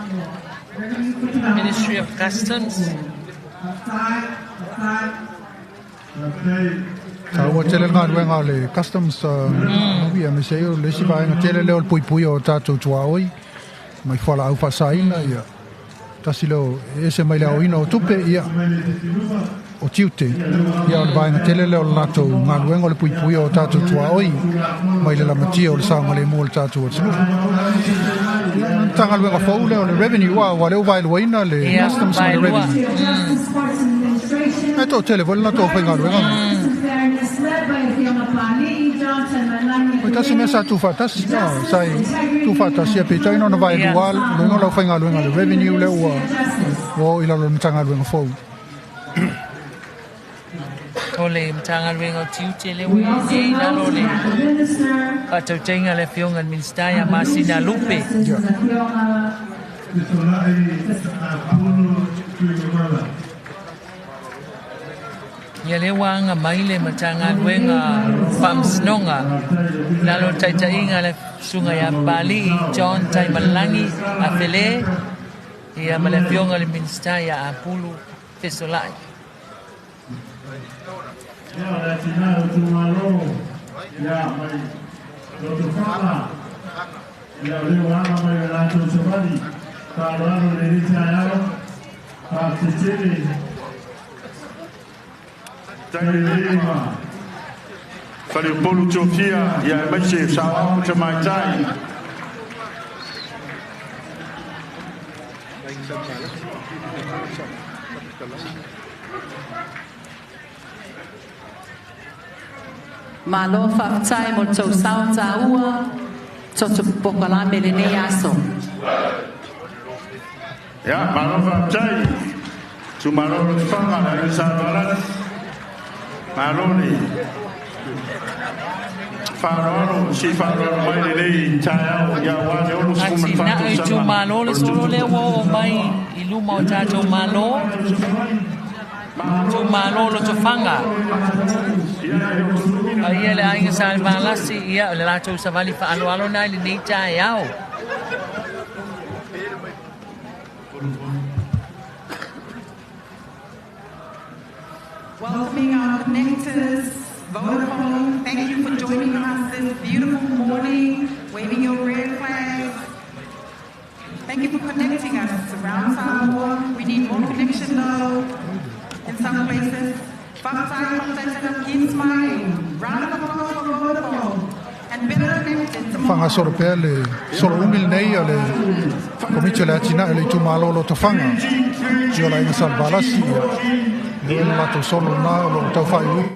Ministry of Customs. Taua tele le galuega a le Customs Maui, aemaise ai o le isi vaega tele lea o le puipuia o tatou tuaoi mai fualaau faasaina, ia tasi lea o e ese mai le aoina o tupe, ia o tiute, ia o le vaega tele lea o le latou galuega o le puipuia o tatou tuaoi mai le lamatia o le saogalemu o le tatou atunuu. Ia, o le Matagaluega fou lea o le Revenue, aua ua lea ua vaeluaina le Customs ma le Revenue. Ae toatele foi le latou aufaigaluega. O tasi mea sa tuufaatasi, sa tuufaatasi, peitai na ona vaelua lona o le aufaigaluega le Revenue lea ua oo i lalo o le Matagaluega fou. O le Matagaluega o Tiute lea ua i ai nei i lalo o le faatautaiga a le Afioga i le Minisita ia Masina Lupe. Ia lea ua aga mai le Matagaluega o Faamasinoga i lalo o le taitaiga a le Susuga ia Papalii John Taimalelagi Afele, ia ma le Afioga i le Minisita ia Apulu Fesolai. Ia o le atinae o itumalo, ia mai Lotofaga, ia o lea ua aga mai le latou savali faaaloalo i lenei taeao, faafetai tele. Tailelei ma Faleupolu Tofia, ia aemaise saoao ma tamaitai. Malo faafetai mo le tou sao taua toto pokalame lenei aso. Ia, malo faafetai. Itumalo Lotofaga, le Aiga Sa Valasi. Malo le faaaloalo, si faaaloalo mai lenei taeao, ia aua le 64 Atinae tausaga itumalo o le le solo lea ua oo mai i luma o tatou Malo. Itumalo Lotofaga. Paia le Aiga Sa Valasi, ia o le latou savali faaaloalo na i lenei taeao. Welcoming our connectors, Vodafone, thank you for joining us this beautiful morning, waving your red flags. Thank you for connecting us around Samoa. We need more connection though in some places. Faafetai, faafetai, keep smiling. Round of applause for Vodafone. And better connected tomorrow. Faagasolo pea le solo umi lenei a le Komiti o le Atinae o le Itumalo o Lotofaga i o le Aiga Salevalasi, ia lea le latou solo lena o lo o tau faaiuiu.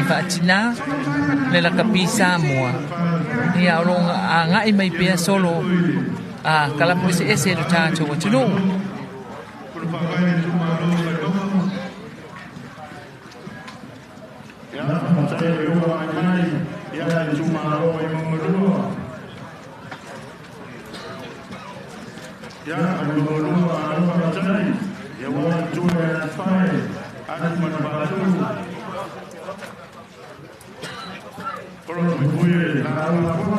lakapi faatinā, le lakapi Samoa. Ia, o lo o agai mai pea solo a kalapu eseese i lo tatou atunuu.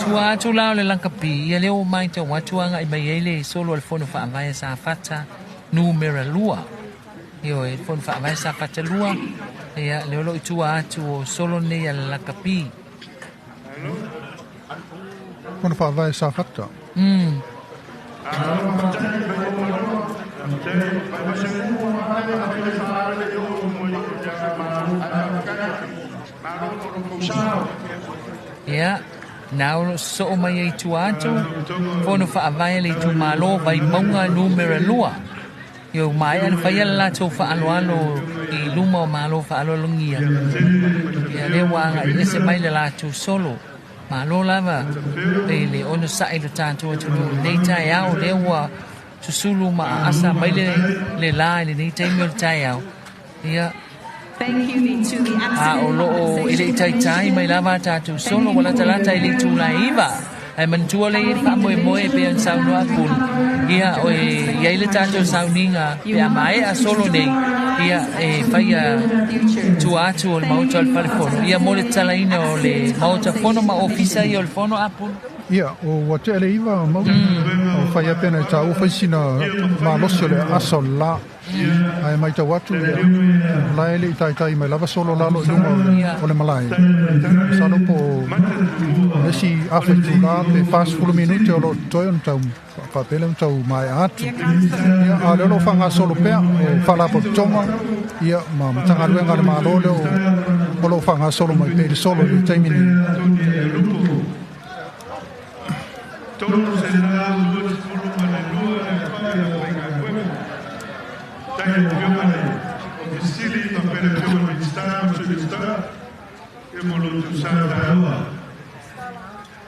Tua atu la o le lakapi, ia lea ua matau atu agai mai ai le solo a le Fono Faavae a Safata numera 2. Ioe, le Fono Faavae Safata 2, ia lea o lo o i tua atu o solo nei a le lakapi. Fono Faavae Safata. Ia, na o lo o sosoo mai ai i tua atu, Fono Faavae a le Itumalo Vaimauga Numera 2. Ia ua maea ona faia le latou faaaloalo i luma o Malo faaaloalogia. Ia lea ua agai ese mai le latou solo. Malo lava i le onosai i lo tatou atunuu i lenei taeao, lea ua susulu ma aasa mai le, le la i lenei taimi o le taeao. Ia, a o lo o e le i taitai mai lava a tatou solo ua latalata i le itula e 9. Ae manatua lea e i ai le faamoemoe e pei ona saunoa Apulu, ia e i ai le tatou sauniga pe a maea solo nei, ia e faia tua atu o le Maota o le Fale Fono, ia mo le tatalaina o le Maota Fono ma Ofisa ia o le Fono Apulu. Ia, ua tea le 9 Mauli, o fai a pea na i tāua fai sina malosi o le aasa o le la. Ae matau atu, ia, o la e le i taitai mai lava solo lalo i luga o le malae. Masalo po o le isi afa itula pe 40 minute o lo o totoe ona tau faapea lea ona tau maea atu. Ia, a o lea o lo o faagasolo pea o Faalapotopotoga ia, ma Matagaluega a le Malo lea o lo o faagasolo mai pea i le solo i le taimi nei.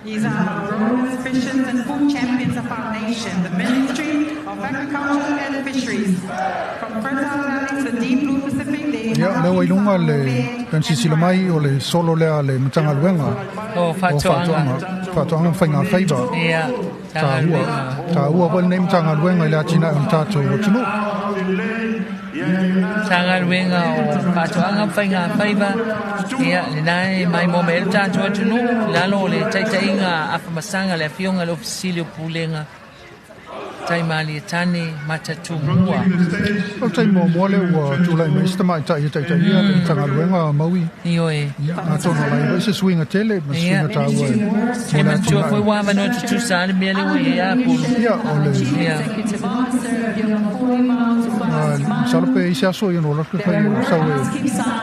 These are our growers, fishers and food champions of our nation, the Ministry of Agriculture and Fisheries. From fertile valleys to the deep blue Pacific, they Ia, lea ua i luga le silasila mai o le solo lea a le Matagaluega o Faatoaga, Faatoaga ma Faigafaiva. Ia, Taua, taua foi lenei Matagaluega i le atinae o le tatou atunuu. Matagaluega o Faatoaga ma Faigafaiva, ia, lena e maimoa mai ai le tatou atunuu i lalo o le taitaiga afamasaga a le Afioga i le Ofisa Sili o Pulega Taimalietane Matatumua. O le taimi muamua lea ua tulai mai se tamaitai e taitaia le Matagaluega Maui. Ioe. Ia, atonu o la e i ai se suiga tele ma se suiga taua e mo E le manatua atinae. foi ua avanoa tutusa lava le mea lea ua i ai a Apulu. Ia, o le Ia. Masalo pe i se aso ia no alu atu fai o sau e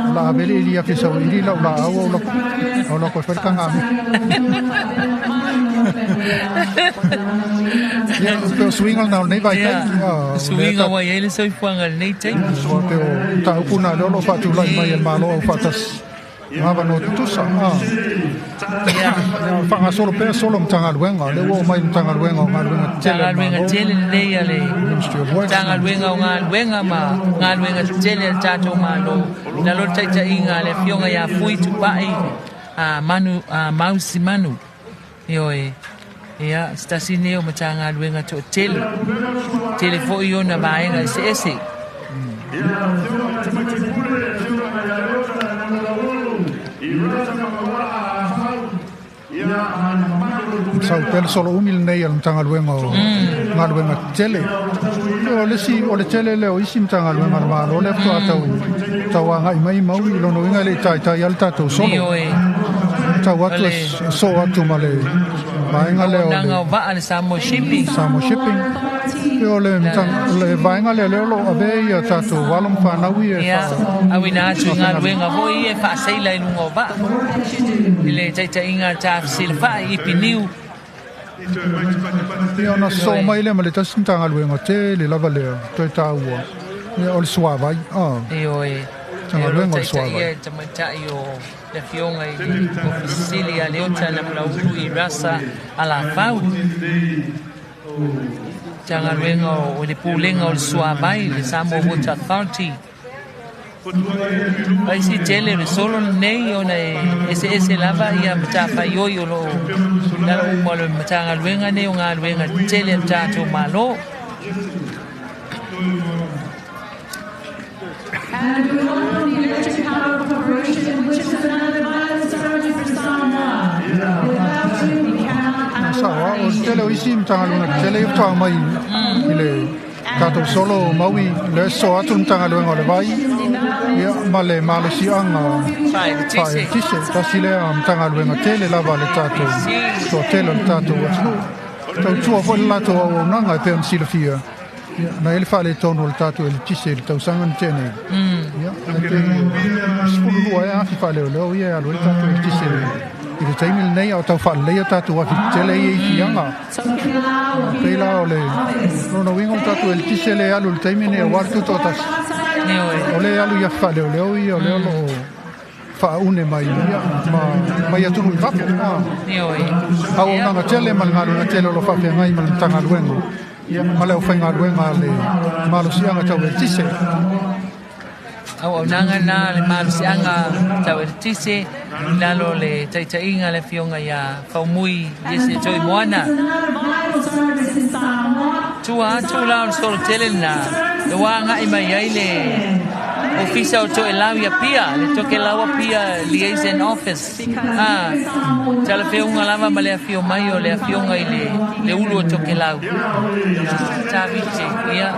o la ave le ili ake sau e ili lau laau au lako au lako e fai le kanga ame. Ia, pe o suiga lena o lenei vaitaimi. Ia, Ah, o lea suiga ta ua i ai le soifuaga i lenei taimi. Ua pe o mataupu na lea o lo o faatulai mai e le Malo Aufaatasi. Avanoa tutusa. Ah. Ia. Ia, faagasolo pea solo Matagaluega. Lea ua oo mai le Matagaluega o Galuega Tetele a le Matagaluega Malo. tele lenei a le Ministry of Works. Matagaluega o Galuega ma Galuega Tetele a le tatou Malo. I lalo o le taitaiga a le Afioga ia Fui Tupai a Manu a Mausi Manu. Ioe. Ia, se tasi lenei o Matagaluega toatele. Tele foi ona vaega eseese. Sau pea le solo umi lenei a le Matagaluega o Galuega Tetele. O le isi, o le tele lea o isi Matagaluega a le Malo lea faatoa tau, tau agai mai maui i lona uiga e le i taitai lava le tatou solo. Ioe. Tau atu e soo atu ma le vaega lea o le Auaunaga o vaa le Samoa Shipping. Samoa Shipping. E o le, le vaega lea lea o lo o avea ia tatou alo ma fanau ia e Ia, auina atu i galuega foi ia e faaseila i luga o vaa i le taitaiga a Tafesilafai Ipi Niu. Ia ona sosoo mai lea ma le tasi Matagaluega tele lava lea toe taua, ia o le suavai. Ioe. Matagaluega o le Suavai. Ia tamaitai o le afioga i le Ofisa Sili ia Leota Namulauulu i Rasa Alafau. Matagaluega o le Pulega o le Suavai, le Samoa Water Authority. Pai si tele o le solo lenei ona e eseese lava ia matafaioi o loo lalo uma o le Matagaluega nei o galuega tele a le tatou Malo. And we welcome the Electric Power Corporation, which is another vital service for Samoa. Without you, we cannot power Sao our o le tele o nation. isi Matagaluega tetele ia faatoa mai i le tatou solo o Maui le so atu le Matagaluega o le Vai ia ma le malosiaga faaeletise. Tasi lea Matagaluega tele lava le tatou toatele o le tatou atunuu. Tautua foi le latou auaunaga e pei ona silafia ia, na i ai le faaletonu o le tatou eletise i le tausaga na tea nei. Ia, ae pei 12 ea afi faaleoleo ia e alu ai le tatou eletise i le taimi lenei, a o tau faaleleia tatou afi tetele ia i Fiaga. Pei la o le lona uiga o le tatou eletise lea e alu i le taimi lenei aua le tutoatasi. O lea e alu i afi faaleoleo ia o lea o lo o faaune mai ia ma mai atunuu i fafo. Auaunaga tele ma le galuega tele o lo o faafeagai ma le Matagaluega ia ma le aufaigaluega a le malosiaga tau eletise. Auaunaga na le malosiaga tau eletise i lalo o le taitaiga a le afioga ia Faumui Iese Toimoana. Tua atu la o le solo tele lena e ua agai mai ai le Ofisa o Toelau i Apia, le Tokelau Apia Liaison Office. A, talafeauga lava ma le afio mai o le afioga i le, le ulu o Tokelau, Tavite, ia,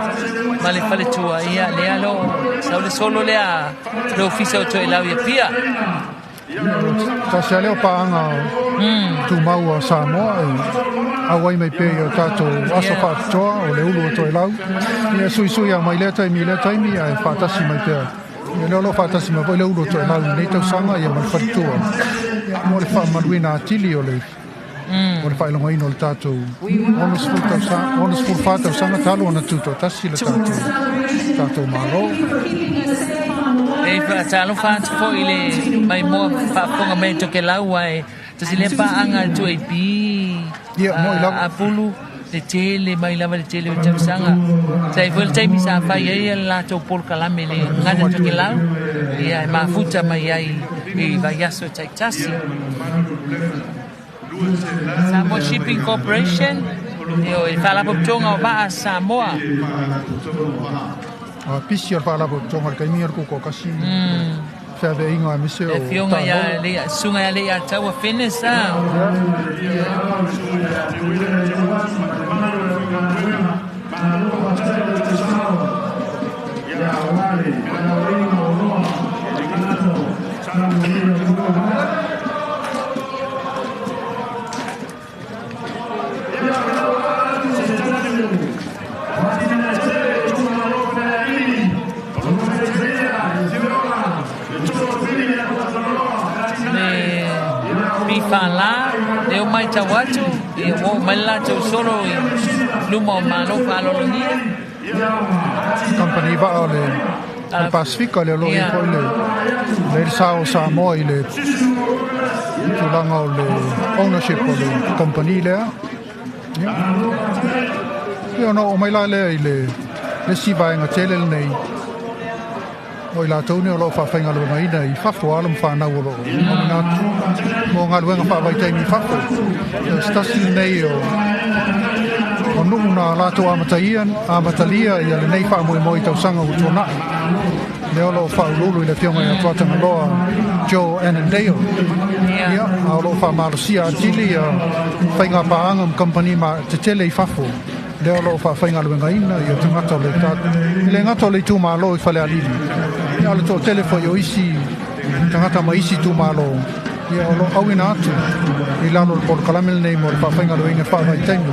ma le faletua, ia, lea lo, sau le solo lea le Ofisa o Toelau i Apia. Tasi lava lea o paaga tumau a Samoa e auai mai pea i o tatou aso faapitoa o le ulu o Toelau. Ia suisui lava mai lea taimi i lea taimi ae faatasi mai pea. Ia lea o lo o faatasi mai foi le ulu o Toelau i lenei tausaga ia ma le faletua ia mo le faamamaluina atili o le o le faailogaina o le tatou 60 tausaga, 64 tausaga talu ona tutoatasi le tatou tatou Malo. E faatalofa atu foi i le maimoa faafofoga mai Tokelau ae tasi lea paaga a le 2AP Ia, moi lava. Apulu le tele mai lava le tele o tausaga. Sa i ai foi le taimi sa fai ai le latou polokalame le gagana Tokelau, ia e mafuta mai ai i vaiaso taitasi. Samoa Shipping Corporation, ioe, Faalapotopotoga o Vaa a Samoa. A pisi o le Faalapotopotoga o le taimi o le Kukuakasi. Feaveaiga aemaise o Le afioga ia Leia, susuga ia Leiataua Fennes a. Le PFL, lea ua matau atu, ia ua oo mai le latou solo i luma o Malo faaaloalogia. Kamupani vaa o le Pasifika lea o lo o i ai foi le le sa o Samoa i le tulaga o le ownership o le kamupani lea. Ia. Ia ona oo mai la lea i le isi vaega tele lenei o i latou nei o lo o faafaigaluegaina i fafo, alo ma fanau o lo o auina atu mo galuega faavaitaimi i fafo. O se tasi lenei o o nuu na latou amataia, amatalia ia lenei faamoemoe i tausaga ua tuanai. Lea o lo o faauluulu i le Afioga ia Tuatagaloa Joe Annandale. Ia, a o lo o faamalosia atili ia faiga paaga ma kamupani ma tetele i fafo. Lea o lo o faafaigaluegaina ia tagata o le i le gata o le itumalo i Falealili, ia a o le toatele foi o isi tagata mai isi itumalo ia o lo o auina atu i lalo o le polokalame lenei mo le faafaigaluegaina faavaitaimi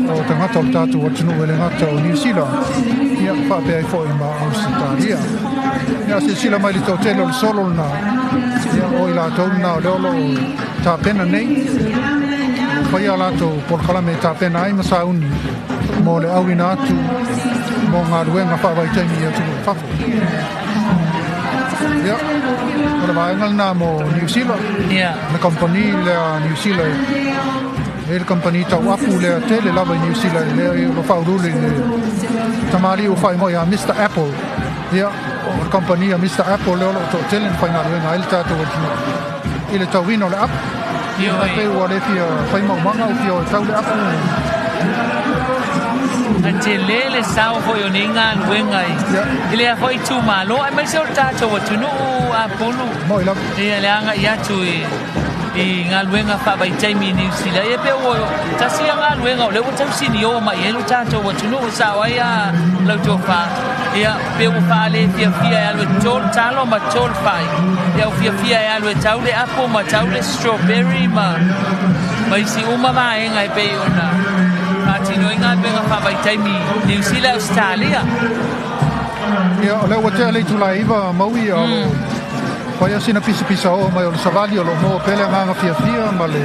o tagata o le tatou atunuu e le gata o Niu Sila ia faapea ai foi ma Ausetalia. Ia silasila mai le toatele o le solo lena ia o i latou lena o lea o lo o tapena nei faia latou polokalame e tapena ai ma sauni mo le auina atu mo galuega faavaitaimi i atunuu i fafo. Ia, o le vaega lena mo Niu Sila. Ia. Le kamupani lea a Niu Sila e le kamupani tau apu lea tele lava i Niu Sila lea o lo o faauluulu i le tamalii ua faaigoa ia Mister Apple. Ia, o le kamupani a Mister Apple lea o lo o toatele na faigaluega ai le tatou atunuu i le tauina o le apu. Ia pei ua le fia fai maumaga ua fia o e tau le apu. A tele le sao foi o nei galuega i lea foi itumalo aemaise o le tatou atunuu Apulu. Moi lava. Ia le agai atu i i galuega faavaitaimi i Niu Sila. Ia pe ua tasi ia galuega o lea ua tausinioa mai ai lo tatou atunuu e sao ai a lau tofa. Ia pe ua faale fiafia e alu e toto le talo ma toto le fai. Ia ua fiafia e alu e tau le apo ma tau le strawberry ma ma isi uma vaega e pei ona faatino ai galuega faavaitaimi i Niu Sila, Ausetalia. Ia, o lea ua tea le itula e 9 Maui, a o lo o fai lava sina pisapisa oo mai o le savali o lo o maua pea le agaga fiafia ma le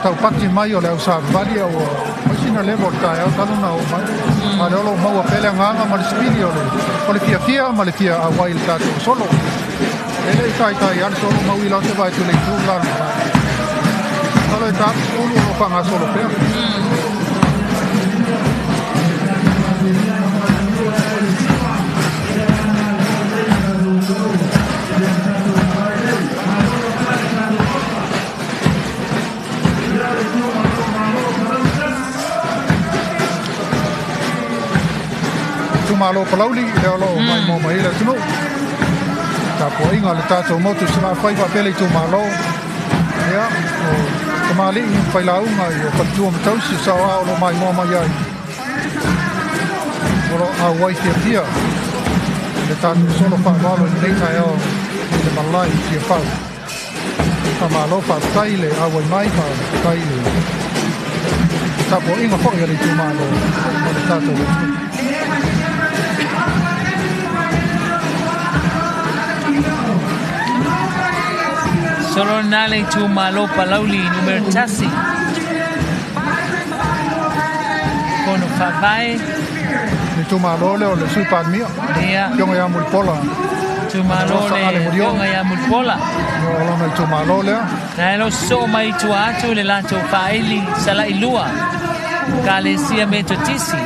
taupati mai o le au savavali, a ua fai sina leva o le taeao talu ona oo mai. A o lea o lo o maua pea le agaga ma le sipili o le fiafia ma le fia auai i le tatou solo. E le i taitai lava le solo Maui la ou te vaai atu i le itu le la o le malae. Masalo e ta atu 10 o lo o faagasolo pea. Itumalo Palauli, lea o lo o maimoa mai ai le atunuu. Tapuaiga a le tatou motu i Salafai faapea le itumalo. Ia, o tamalii ma failauga i o faletua ma tausi o saoao o lo o maimoa mai ai. O lo o auai fiafia le tatou solo faaaloalo i lenei taeao i le malae i Tiafau. Faamalo faafetai le auai mai, faafetai le tapuaiga foi a le itumalo ma le tatou atunuu. Solo lena le itumalo Palauli numera 1. Fono Faavae. Le itumalo lea o le Sui Palemia. Ia. Afioga ia Mulipola. Itumalo le Afioga ia Mulipola. O lona itumalo lea. Na e lo sosoo mai i tua atu le latou faaili sala'i lua, Ekalesia Metotisi.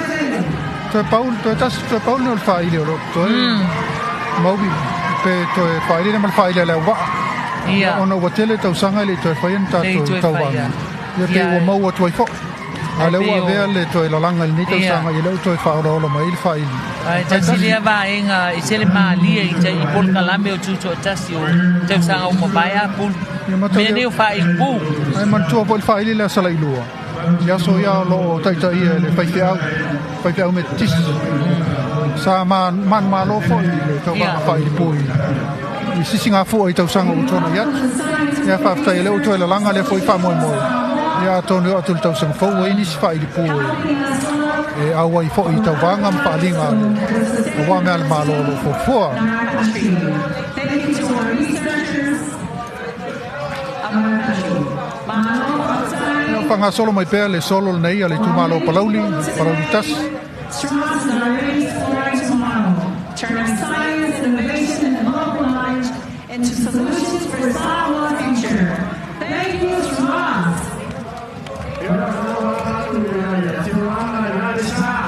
Toe pau, toe tasi, toe pau lenei o le faaili o lo o totoe. Maui, pe toe faaili lea ma le faaili a le auvaa. Ia. Ona ua tele tausaga e le i toe faia ni tatou tauvaga. Ia pei ua maua atu ai foi. A o lea ua avea le toe lalaga i lenei tausaga, ia lea ua toe faaolaola mai ai le faaili. Ae tasi lea vaega e tele malie i tai i polokalame o Tutoatasi o tausaga ua mavae Apulu. Mea nei o faaili pu. Ae manatua foi le faaili lea a Salailua i aso ia o lo o taitaia e le faifeau, faifeau Metotisi. Sa manumalo foi i le tauvaga faaili pu i sisigafua i tausaga ua tuanai atu. Ia faafetai o lea ua toe lalaga lea foi faamoemoe. Ia atonu e oo atu i le tausaga fou ua i ai nisi faaili pu e auai foi i tauvaga ma faaaliga aua mea a le Malo o lo o fuafua. Ia faagasolo mai pea le solo lenei a le itumalo o Palauli, Palauli 1.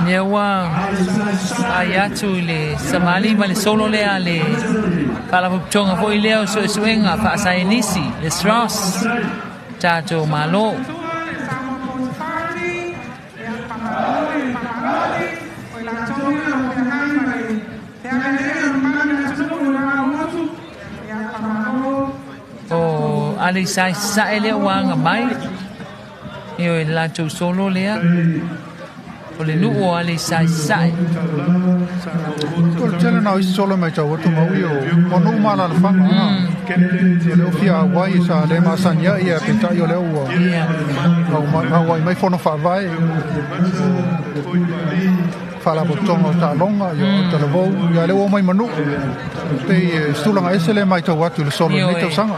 Lea ua ai atu i le savali ma le solo lea a le Faalapotopotoga foi lea o Suesuega Faasaienisi, le SROS, tatou Malo. O Aleisa i Sasae lea ua aga mai. Ioe, le latou solo lea. O le nuu o Aleisa i Sasae. O le tele na o isi solo e matau atu maui o nuu ma alaalafaga. O lea ua fia auai sa le masani ai ae peitai o lea ua auai mai fono faavae Faalapotopotoga o Taaloga, ia o Talavou, ia lea ua omai ma nuu. Pei e se tulaga ese lea e matau atu i le solo i lenei tausaga.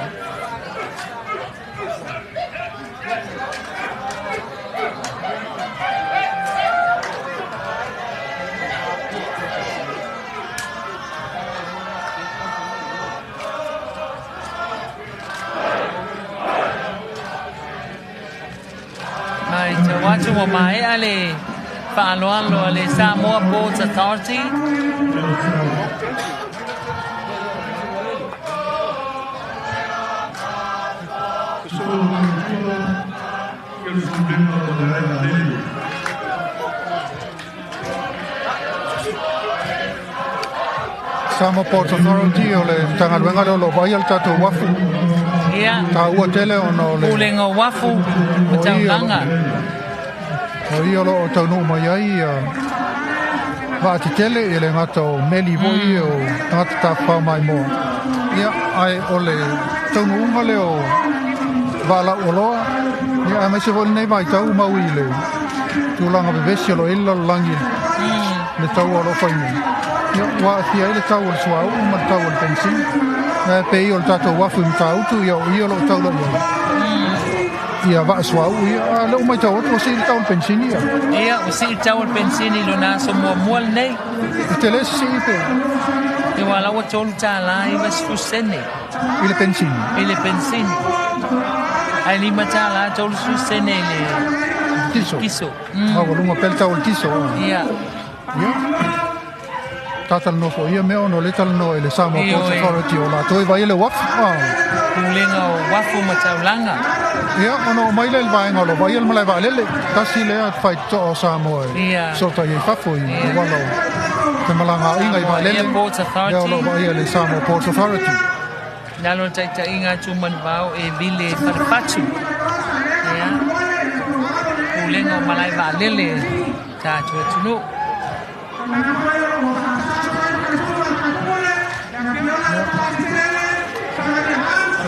Matau atu ua maea le faaaloalo a le Samoa Ports Authority. Samoa Ports Authority o le Matagaluega lea o lo o vaaia le tatou uafu. Ia. Taua tele ona o le Pulega o Uafu ma Taulaga. O ia o lo o taunuu mai ai vaa tetele, e le gata o meli foi o tagata tafafao maimoa. Ia, ae o le taunuuga lea o vaa lauoloa, ia, aemaise foi lenei vaitau mau i le tulaga vevesi o lo o i ai le lalolagi le taua o lo o fai nei. Ia, ua aafia ai le tau o le suauu ma le tau o le penisini. Ae pei o le tatou uafu i Matautu, ia o i o lo o taula i ai ia vaa suauu ia. A o lea ua matau atu ua sii le tau o le penisini ia. Ia, ua sii le tau o le penisini i lona aso muamua lenei. E tele se sii pe? Ia, ua la ua $3.90. I le penisini? I le penisini. Ae $5.30 i le tiso. Tiso. A ua luga pea le tau o le tiso. Ia. Ia. Tatalanoa foi ia mea ona o lea e talanoa i le Samoa Ports Authority o latou e vaaia le uafu. Pulega o Uafu ma Taulaga. Ia, ona oo mai lea i le vaega o lo o vaaia le malae vaalele. Tasi lea faitotoa o Samoa e fesootai ai i fafo i auala o femalagaaiga i vaalele. Lea o lo o vaaia le Samoa Ports Authority. Lalo o le taitaiga a Tumanuvao e Vile Falefatu. Ia, Pulega o Malae Vaalele tatou atunuu.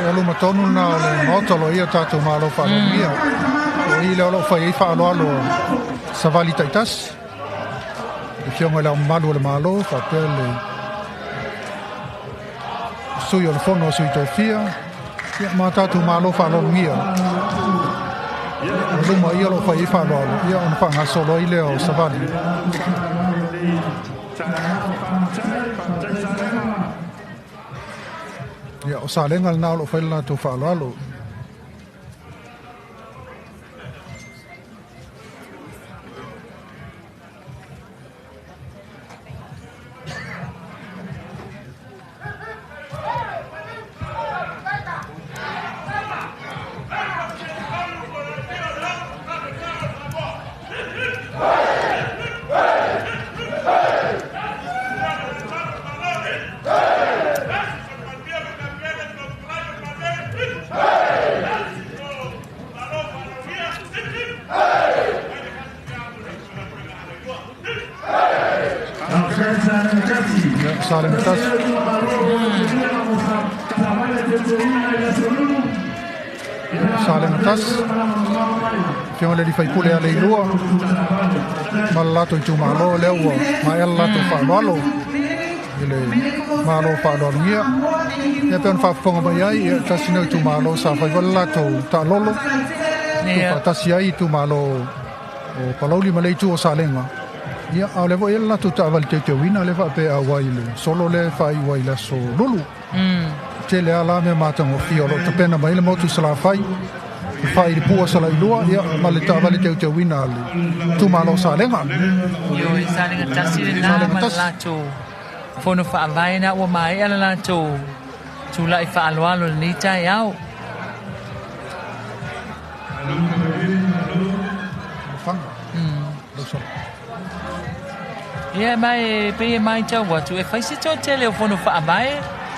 O luma tonu lena o le Maota o lo o i ai o tatou Malo Faaaloalogia. O i lea o lo o fai ai faaaloalo savali taitasi. Le Afioga i Le Ao Mamalu o le Malo faapea le Sui o le Fono a Sui Tofia, ia ma tatou Malo Faaaloalogia. O luma ia o lo o fai ai faaaloalo, ia ona faagasolo ai lea o savali. Ia, o Salega lena o lo o fai le latou faaaloalo. Sa le matasi. Sa le matasi. Afioga i le sui usufono a Leilua ma le latou itumalo lea ua maea le latou faaaloalo i le Malo faaaloalogia. Ia pei ona faafofoga mai ai, ia tasi nei o itumalo sa fai foi le latou taalolo. Tuufaatasi ai itumalo o Palauli ma le itu o Salega. Ia, a o lea foi e i ai le latou taavale teuteuina lea faapea e auai i le solo lea e faaiu ai i le aso Lulu. Tele lava la mea matagofie o lo o tapena mai ai le motu i Salafai, le fai i le pua Salailua, ia, ma le taavale teuteuina a le itumalo o Salega. Ioe, Salega tasi lena ma le latou fono faavae na ua maea le latou tulai faaaloalo i lenei taeao. Ia ma e pei e maitau atu e fai se toatele o fono faavae,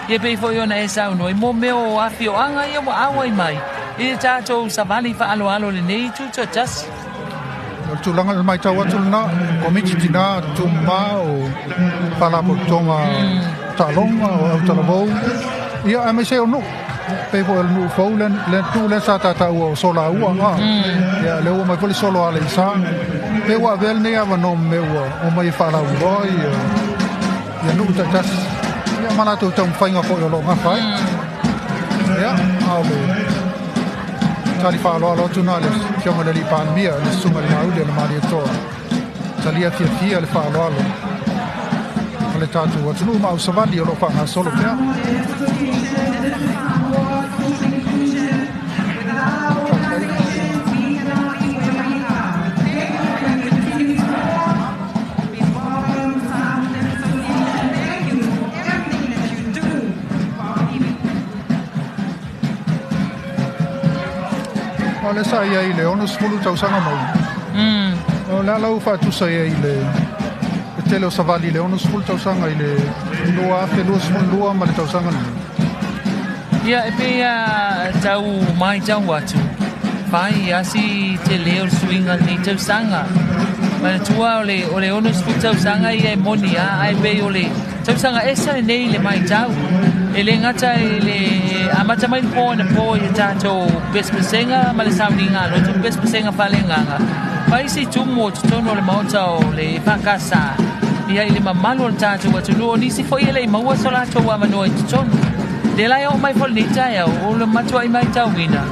ia pei foi ona e saunoa i mo mea o afioaga ia ua auai mai i le tatou savali faaaloalo i lenei tutoatasi. O le tulaga i le maitau atu lena, Komiti Tina Tumā o Faalapotopotoga Taaloga o Autalavou, ia aemaise o nuu. Pei foi o le nuu fou lea, le nuu lea sa tataua o Solaua, a. Ia lea ua omai foi le solo a Aleisa. Pei ua avea lenei avanoa ma mea ua omai e faalauiloa ia ia nuu taitasi. Ia ma latou taumafaiga foi o lo o gafa ai. Ia, a o le tali faaaloalo atu na le Afioga i le Alii Palemia, le Susuga i le Mauli o le Malietoa. Talia fiafia le faaaloalo a le tatou atunuu ma au savali o lo o faagasolo pea. le sa iai i le 60 tausaga mau. O le a lau faatusa i ai i le tele o savali i le 60 tausaga i le 2022 ma le tausaga lenei? Ia, e pei lava tau matau atu, fai lava si tele o le suiga i lenei tausaga. Manatua o le, o le 60 tausaga ia e moni lava, ae pei o le tausaga ese lenei i le matau. E le gata i le amata mai le po anapo i a tatou pesepesega ma le sauniga a lotu, pesepesega faaleagaga, fai si tumu o totonu o le Maota o le EFKS, ia i le mamalu o le tatou atunuu, o nisi foi e le i maua so latou avanoa i totonu. Lea la e oo mai foi lenei taeao, o le matuai matauina,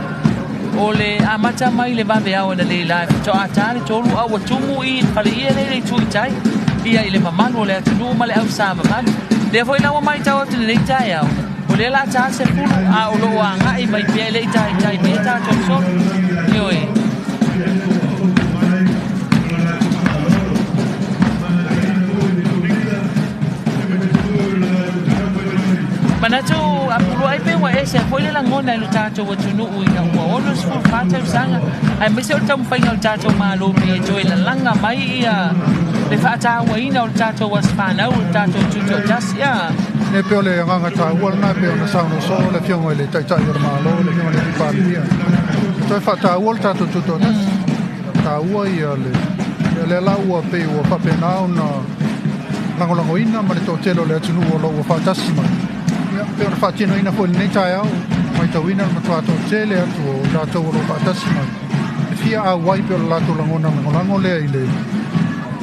o le amata mai le vaveao analeila e faatoa ta le 3 a ua tumu i le faleie lea i le itu i tai, ia i le mamalu o le atunuu ma le ausa mamalu. Lea foi la ua matau atu i lenei taeao, o lea la ta le 10 a o lo o agai mai pea e le i taitai mai a tatou solo. Ioe. Manatu a pulua ai pe ua ese foi le lagona i lo tatou atunuu ina ua 64 tausaga, aemaise o le taumafaiga o le tatou Malo pei e toe lalaga mai ia le faatauaina o le tatou aso fanau o le tatou tutoatasi. A. E pei o le agaga taua lena e pei ona saunoa soo le Afioga i le Taitai o le Malo, le Afioga i le Palemia, e toe faataua le tatou tutoatasi. Taua ia le ia lea la ua pei ua faapena ona lagolagoina ma le toatele o le atunuu o lo o ua faatasi mai. Ia, pei ona faatinoina foi i lenei taeao, matauina le matua toatele atu o latou o lo o faatasi mai. E fia auai pei o le latou lagona lagolago lea i le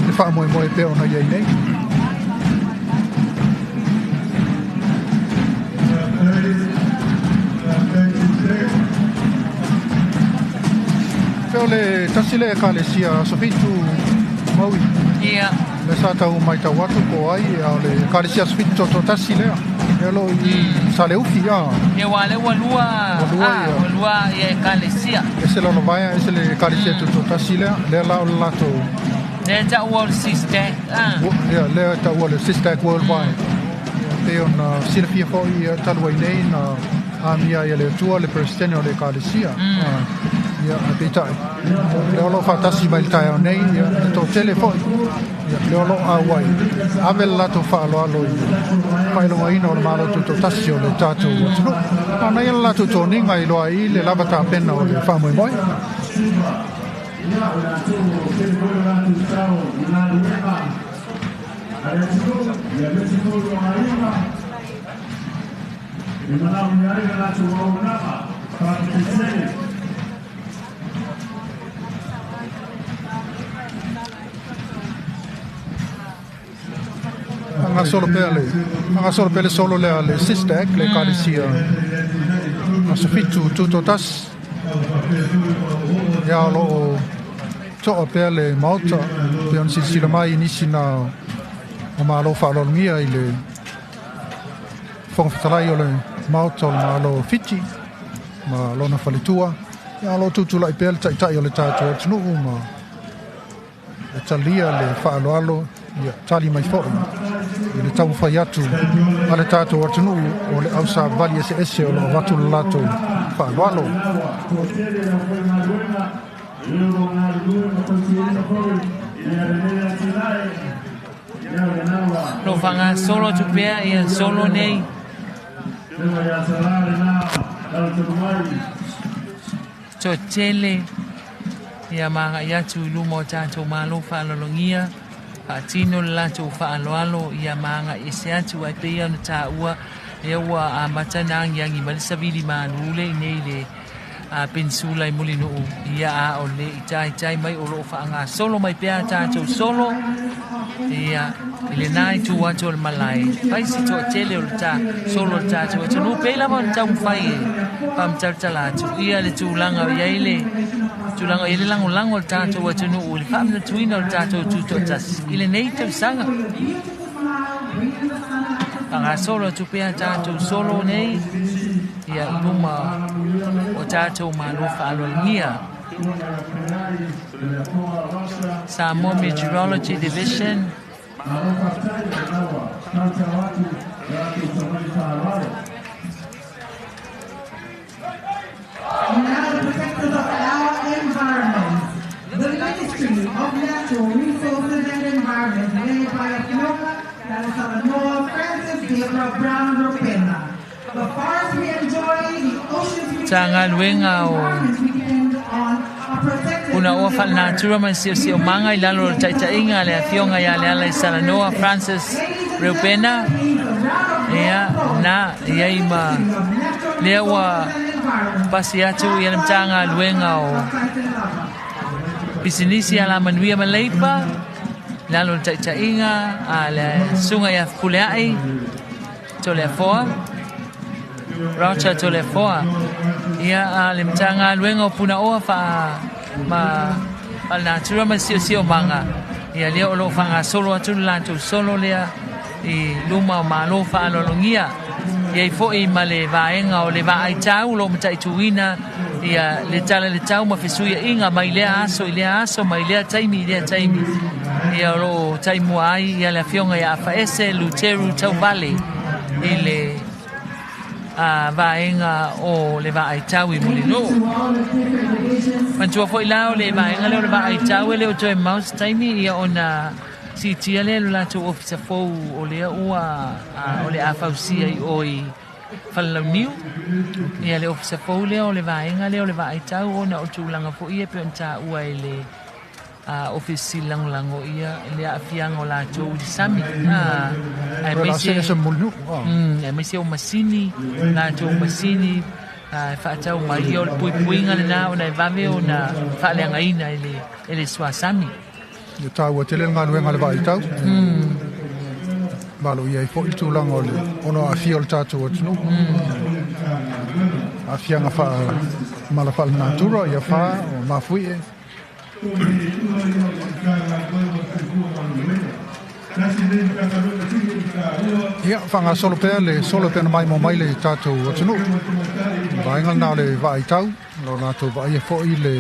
le faamoemoe pei ona i ai nei. Pei o le tasi lea Ekalesia Aso Fitu Maui. Ia. Le sa tau matau atu po o ai, a o le Ekalesia Aso Fitu Toatasi lea. Ia o lo o i Saleufi, a. Ia aua o lea ua lua, a, ua lua ia Ekalesia. Ese Lalovaea, ese le Ekalesia Tutoatasi lea. Lea la o le latou. Lea e taua o le SISTAC, a. Ia, lea e taua o le SISTAC Worldwide. Ia, pei ona silafia foi ia talu ai nei na amia ai e le Atua le Peresetene o le Ekalesia. Ia, ae peitai, lea o lo o faatasi mai i le taeao nei, ia, le toatele foi, ia, lea o lo o auai, ave le latou faaaloalo i le faailogaina o le Malo Tutoatasi o le tatou atunuu. A ona ia le latou toniga i loa ai le lava tapena o le faamoemoe. Faagasolo pea le faagasolo pea le solo lea a le SISTAC, le Ekalesia Aso Fitu Tutoatasi. Ia o lo o toa pea le Maota pei ona silasila mai i nisi na o Malo faaaloalogia i le Fofoga Fetalai o le Maota o le Malo o Fiti ma lona faletua. Ia o lo o tutulai pea le Taitai o le tatou atunuu ma e talia le faaaloalo, ia tali mai foi i le taumafai atu a le tatou atunuu o le ausavali eseese o lo o avatu le latou faaaloalo. Lo faagasolo atu pea ia solo nei. Toatele ia ma agai atu i luma o tatou Malo faaaloalogia, faatino le latou faaaloalo ia ma agai ese atu ai pei ona taua lea ua amata ona agiagi mai le savili malu le inei i le penisula i Mulinuu ia a o le i taitai mai o lo o faagasolo mai pea a tatou solo ia i lena itu atu o le malae fai si toatele o le ta solo o le tatou atunuu pei lava ona taumafai e faamatalatala atu ia le tulaga o i ai le tulaga o i ai le lagolago o le tatou atunuu i le faamanatuina o le tatou tutoatasi i lenei tausaga. Faagasolo atu pea tatou solo nei ia i luma o tatou Malo faaaloalogia. Samoa Meteorology Division. Now the protectors of the hour. Gabriel Brown Ropena. The forest we enjoy, the oceans we Matagaluega o depend on are protected Punaoa Faalenatura ma le Siosiomaga i lalo o le taitaiga a le Afioga ia Lealaisalanoa Francis Reupena. Ia, na, i ai ma lea ua pasi atu ia le Matagaluega o Pisinisi Alamanuia ma Leipa, i lalo o le taitaiga a le Susuga ia Fepuleai Toleafoa, Roger Toleafoa. Ia, a le Matagaluega o Punaoa Faa ma Faalenatura ma le Siosiomaga, ia lea o lo o faagasolo atu le latou solo lea i luma o Malo faaaloalogia. E i ai foi ma le vaega o le vaai tau o lo o mataituina ia le tala i le tau ma fesuiaiga mai lea aso i lea aso, mai lea taimi i lea taimi. Ia o lo o taimua ai ia le Afioga ia Afaese Luteru Tauvale i le a vaega o le vaai tau i Mulinuu. Manatua foi la o le vaega lea o le vaai tau e le o toe mamao se taimi ia ona siitia lea i lo latou ofisa fou o lea ua o le a fausia i o i Falelauniu. Ia le ofisa fou lea o le vaega lea o le vaai tau ona o tulaga foi ia e pei ona taua e le Ofisa Sili Lagolago ia le aafiaga o latou i le sami. Aemaise o masini, latou masini e faatau mai ia o le puipuiga lena ona e vave ona faaleagaina e le suasami. Ia taua tele le galuega a le vaaitau. Ma o lo o i ai foi le tulaga o le ono aafia o le tatou atunuu. Aafiaga faa-mala faalenatura, ia fa o mafuie. Ia, faagasolo pea le solo e pei ona maimoa mai le tatou atunuu. O le vaega lena o le vaaitau, o lo o latou vaaia foi le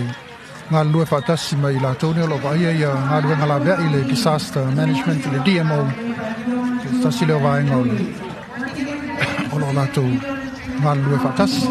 galulue faatasi ma i latou nei o lo o vaaia ia galuega laveai le Disaster Management, le DMO, se tasi lea o vaega o le o lo o latou galulue faatasi.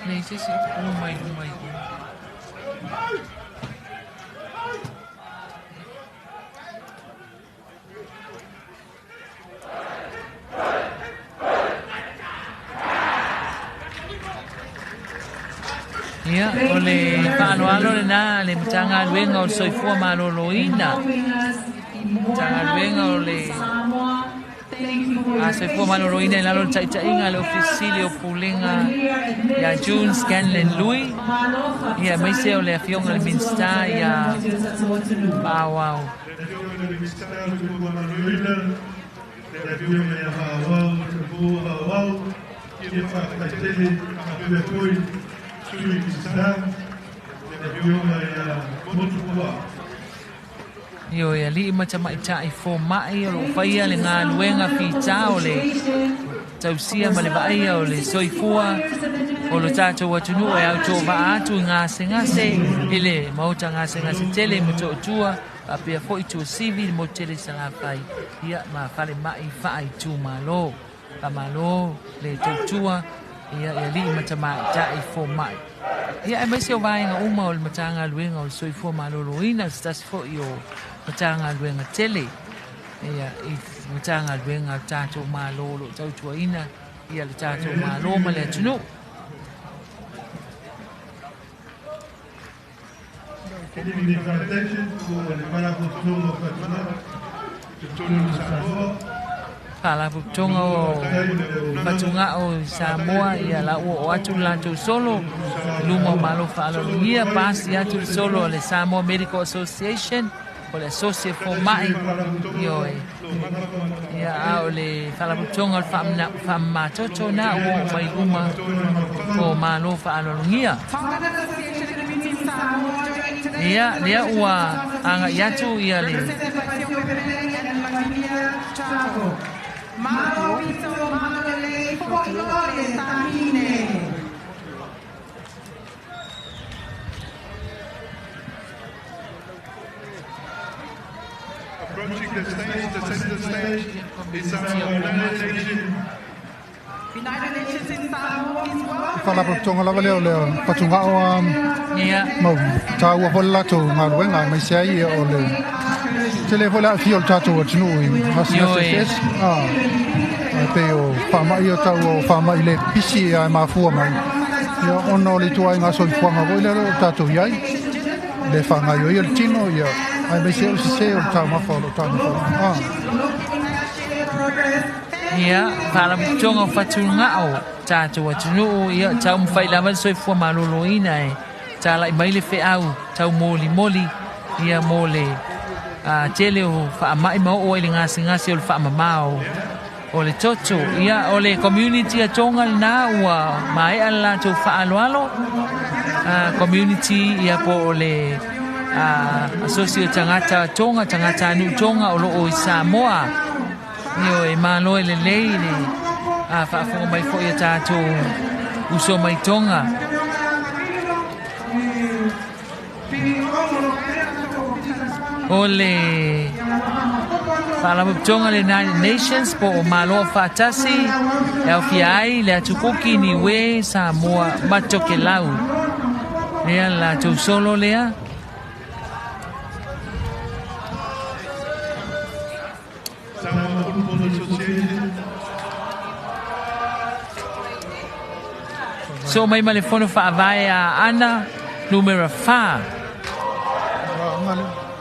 Nei se isi o mai luma i o. Ia, o le faaaloalo lena a le Matagaluega o le Soifua Maloloina. Matagaluega o le Soifua Maloloina i lalo o le taitaiga a le Ofisa Sili o Pulega ia June Scanlon Lui, ia aemaise o le Afioga i le Minisita ia Paauau. Ioe, alii ma tamaitai fomai o lo o faia le galuega fita o le tausia ma le vaaia o le soifua o lo tatou atunuu e autovaa atu i gasegase i le maota gasegase tele i Motootua faapea foi Tuasivi, le motu tele i Salafai, ia ma falemai faaitumalo. Faamalo le tautua ia i alii ma tamaitai fomai. Ia aemaise o vaega uma o le Matagaluega o le Soifua Maloloina, se tasi foi o Matagaluega tele ia i Matagaluega a le tatou Malo o lo o tautuaina ia le tatou Malo ma le atunuu. Faalapotopotoga o Fatugao i Samoa, ia la ua oo atu le latou solo i luma o Malo Faaaloalogia, pasi atu le solo a le Samoa Medical Association, o le Associate Fomai, ioe. Ia, a o le Faalapotopotoga o le Faamamatoto na ua oo mai luma o Malo Faaaloalogia. Ia, lea ua agai atu ia le Malo pito malo lelei fo'i oe tahine. Approaching the stage, the center stage, is our United Nations United Nations in Samoa is welcome. Faalapotopotoga lava lea o le fatugao a mau taua foi le latou galuega aemaise ai ia o le tele foi le aafia o le tatou atunuu i gasegase eseese a ae pei o faamai o tau o faamai le pisi ae mafua mai ia ona o le ituaiga soifuaga foi lea o lo o tatou i ai le faagaioia le tino ia aemaise o le sesē o le taumafa o lo o taumafa a. Ia, Faalapotopotoga o Fatugao, tatou atunuu, ia taumafai lava le soifua maloloina e talai mai le feau taumolimoli ia mo le tele o faamai ma oo ai le gasegase o le faamama o le toto. Ia, o le community a Tonga lena ua maea le latou faaaloalo community ia po o le asosi o tagata Tonga, tagata nuu Tonga o loo i Samoa. Ioe, malo e lelei le faafofoga mai foi a tatou uso mai Tonga. O le Faalapotopotoga le United Nations po o Malo Faatasi e aofia ai le Atukuki, Niue, Samoa ma Tokelau. Lea le latou solo lea. Samoa Football Association. So mai ma le fono faavae a Aana numera 4.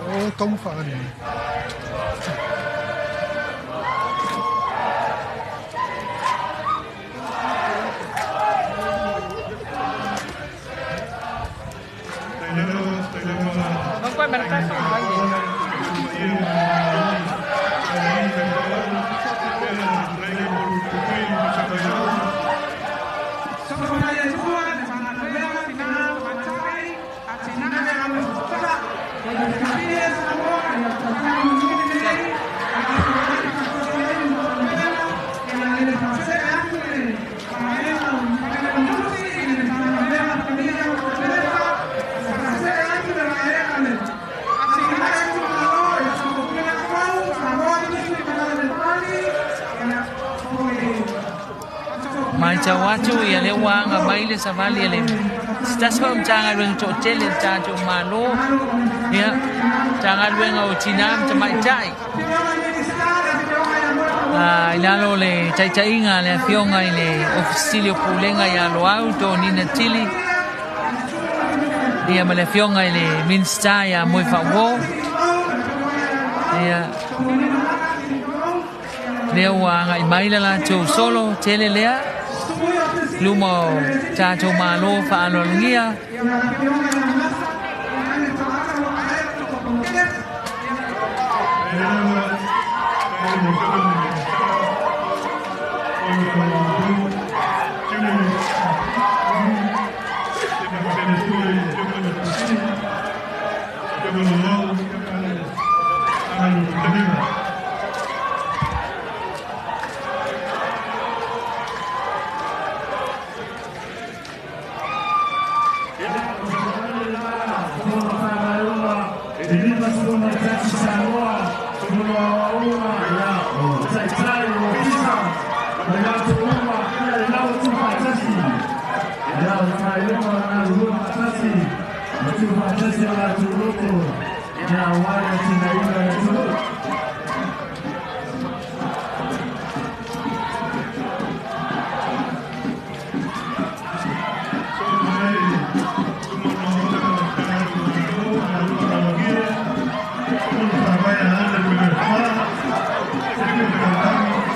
O taumafa ali. Matau atu ia lea ua aga mai le savali a le se tasi foi o Matagaluega toatele le tatou Malo, ia Matagaluega o Tinā ma Tamaitai i lalo o le taitaiga a le Afioga i le Ofisa Sili o Pulega ia Loau Tonina Tili ia ma le Afioga i le Minisita ia Moe Faauo. Ia lea ua agai mai le latou solo tele lea luma o tatou Malo faaaloalogia.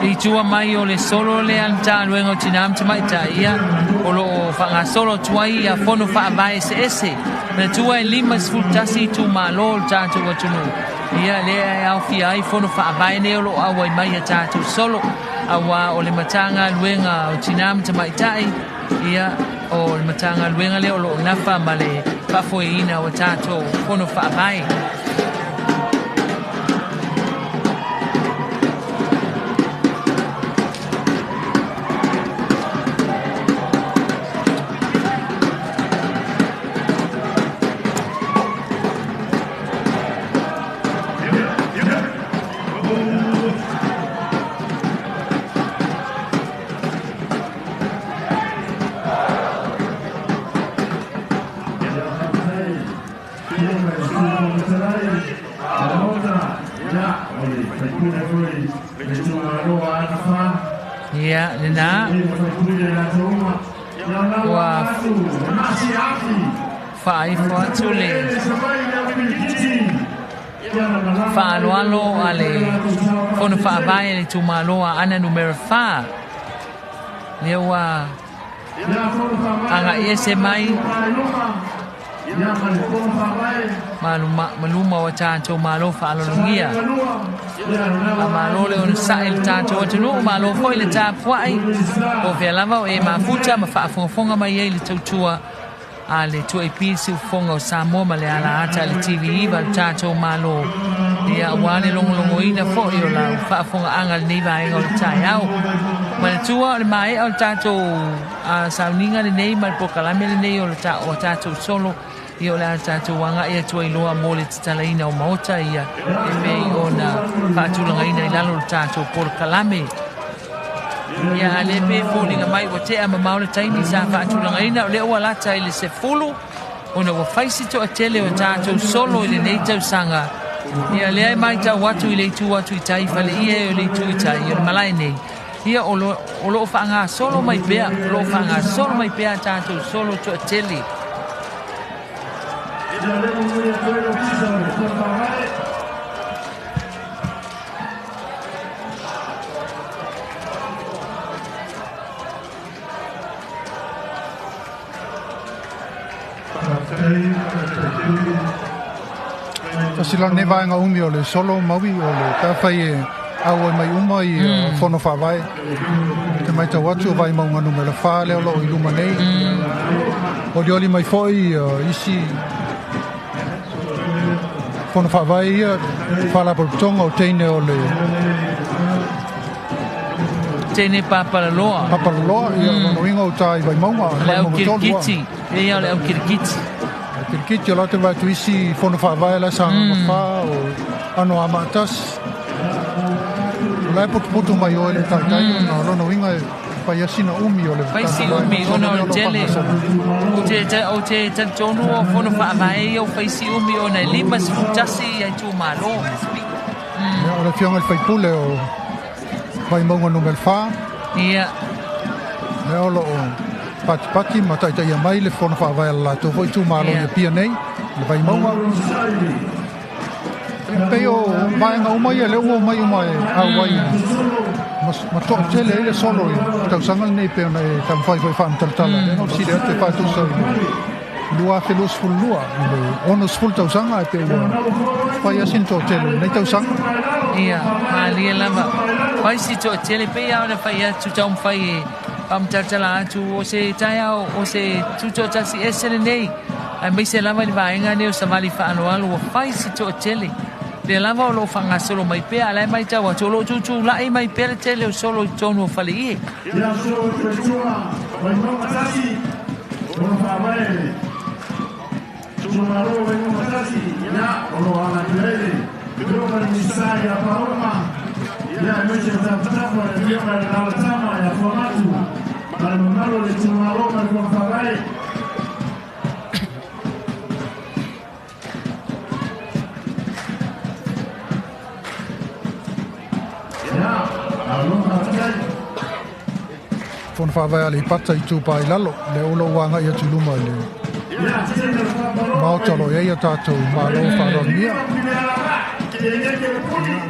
I tua mai o le solo lea le Matagaluega o Tinā ma Tamaitai ia o lo o faagasolo atu ai ia fono faavae eseese. Manatua e 51 itumalo o le tatou atunuu. Ia lea e aofia ai fono faavae nei o lo o auai mai ia tatou solo aua o le Matagaluega o Tinā ma Tamaitai ia o le Matagaluega lea o lo o nafa ma le faafoeina o tatou fono faavae. Ia lena ua faaifo atu le faaaloalo a le Fono Faavae a le itumalo a Aana Numera 4, lea ua agai ese mai ma luma o tatou malo faalologia. Faamalo le onosai i le tatou atunuu, malo foi le tapuai, po o fea lava o e mafuta ma faafogafoga mai ai i le tautua a le 2AP Siufofoga o Samoa ma le alaata a le TV9 a le tatou Malo, ia aua le logologoina foi o lau faafofogaaga i lenei vaega o le taeao. Manatua o le maea o le tatou sauniga lenei ma le polokalame lenei o le ta, o tatou solo, ia o le a tatou agai atu ai loa mo le tatalaina o maota ia e pei ona faatulagaina i lalo o le tatou polokalame. Ia, a lea pe foliga mai ua tea mamao le taimi sa faatulagaina, o lea ua lata i le 10 ona ua fai si toatele o tatou solo i lenei tausaga. Ia, lea e matau atu i le itu atu i tai faleie o le itu i tai o le malae nei, ia o lo o faagasolo mai pea, o lo o faagasolo mai pea tatou solo toatele. Tasi la lenei vaega umi o le solo maui o le pe afai e auai mai uma i fono faavae. Te matau atu o Vaimauga numera 4 lea o loo i luma nei. Olioli mai foi isi fono faavae ia faalapotopotoga o teine o le Teine Papalaloa. Papalaloa, ia lona uiga o uta i Vaimauga. Le au kirikiti. Ia o le au kirikiti. Kirikiti o latou vae atu isi fono faavae la sa fa o ano a maatasi. O la e putuputu mai o e le taitai ona lona uiga e fai asina umi o le Fai si umi ona o le tele. O te talitonu o fono faavae ia o fai si umi ona e 51 ia itumalo. Ia, o le afioga i le faipule o Vaimauga numera 4. Ia. Lea o loo patipati ma taitaia mai le fono faavae a le latou foi itumalo i Apia nei, le Vaimauga. E pei o vaega uma ia lea ua omai uma e auai ma toatele ai le solo i tausaga lenei pei ona e taumafai foi e faamatalatala. Lea na ou fesili atu e faatusa i le 2022 i le 60 tausaga ae pei ua fai lava sina toatele i lenei tausaga. Ia, malie lava. Fai si toatele pei lava ona fai atu taumafai e faamatalatala atu o se taeao o se tutoatasi ese lenei. Aemaise lava i le vaega lenei o Savali Faaaloalo ua fai si toatele. Lea lava o lo o faagasolo mai pea, a o la e matau atu o lo o tutulai mai pea le tele o solo i totonu o faleie. Fono faavae a Aleipata Itupa i Lalo, lea o lou agai atu i luma i le maota o lo o i ai a tatou Malo faaaloalogia.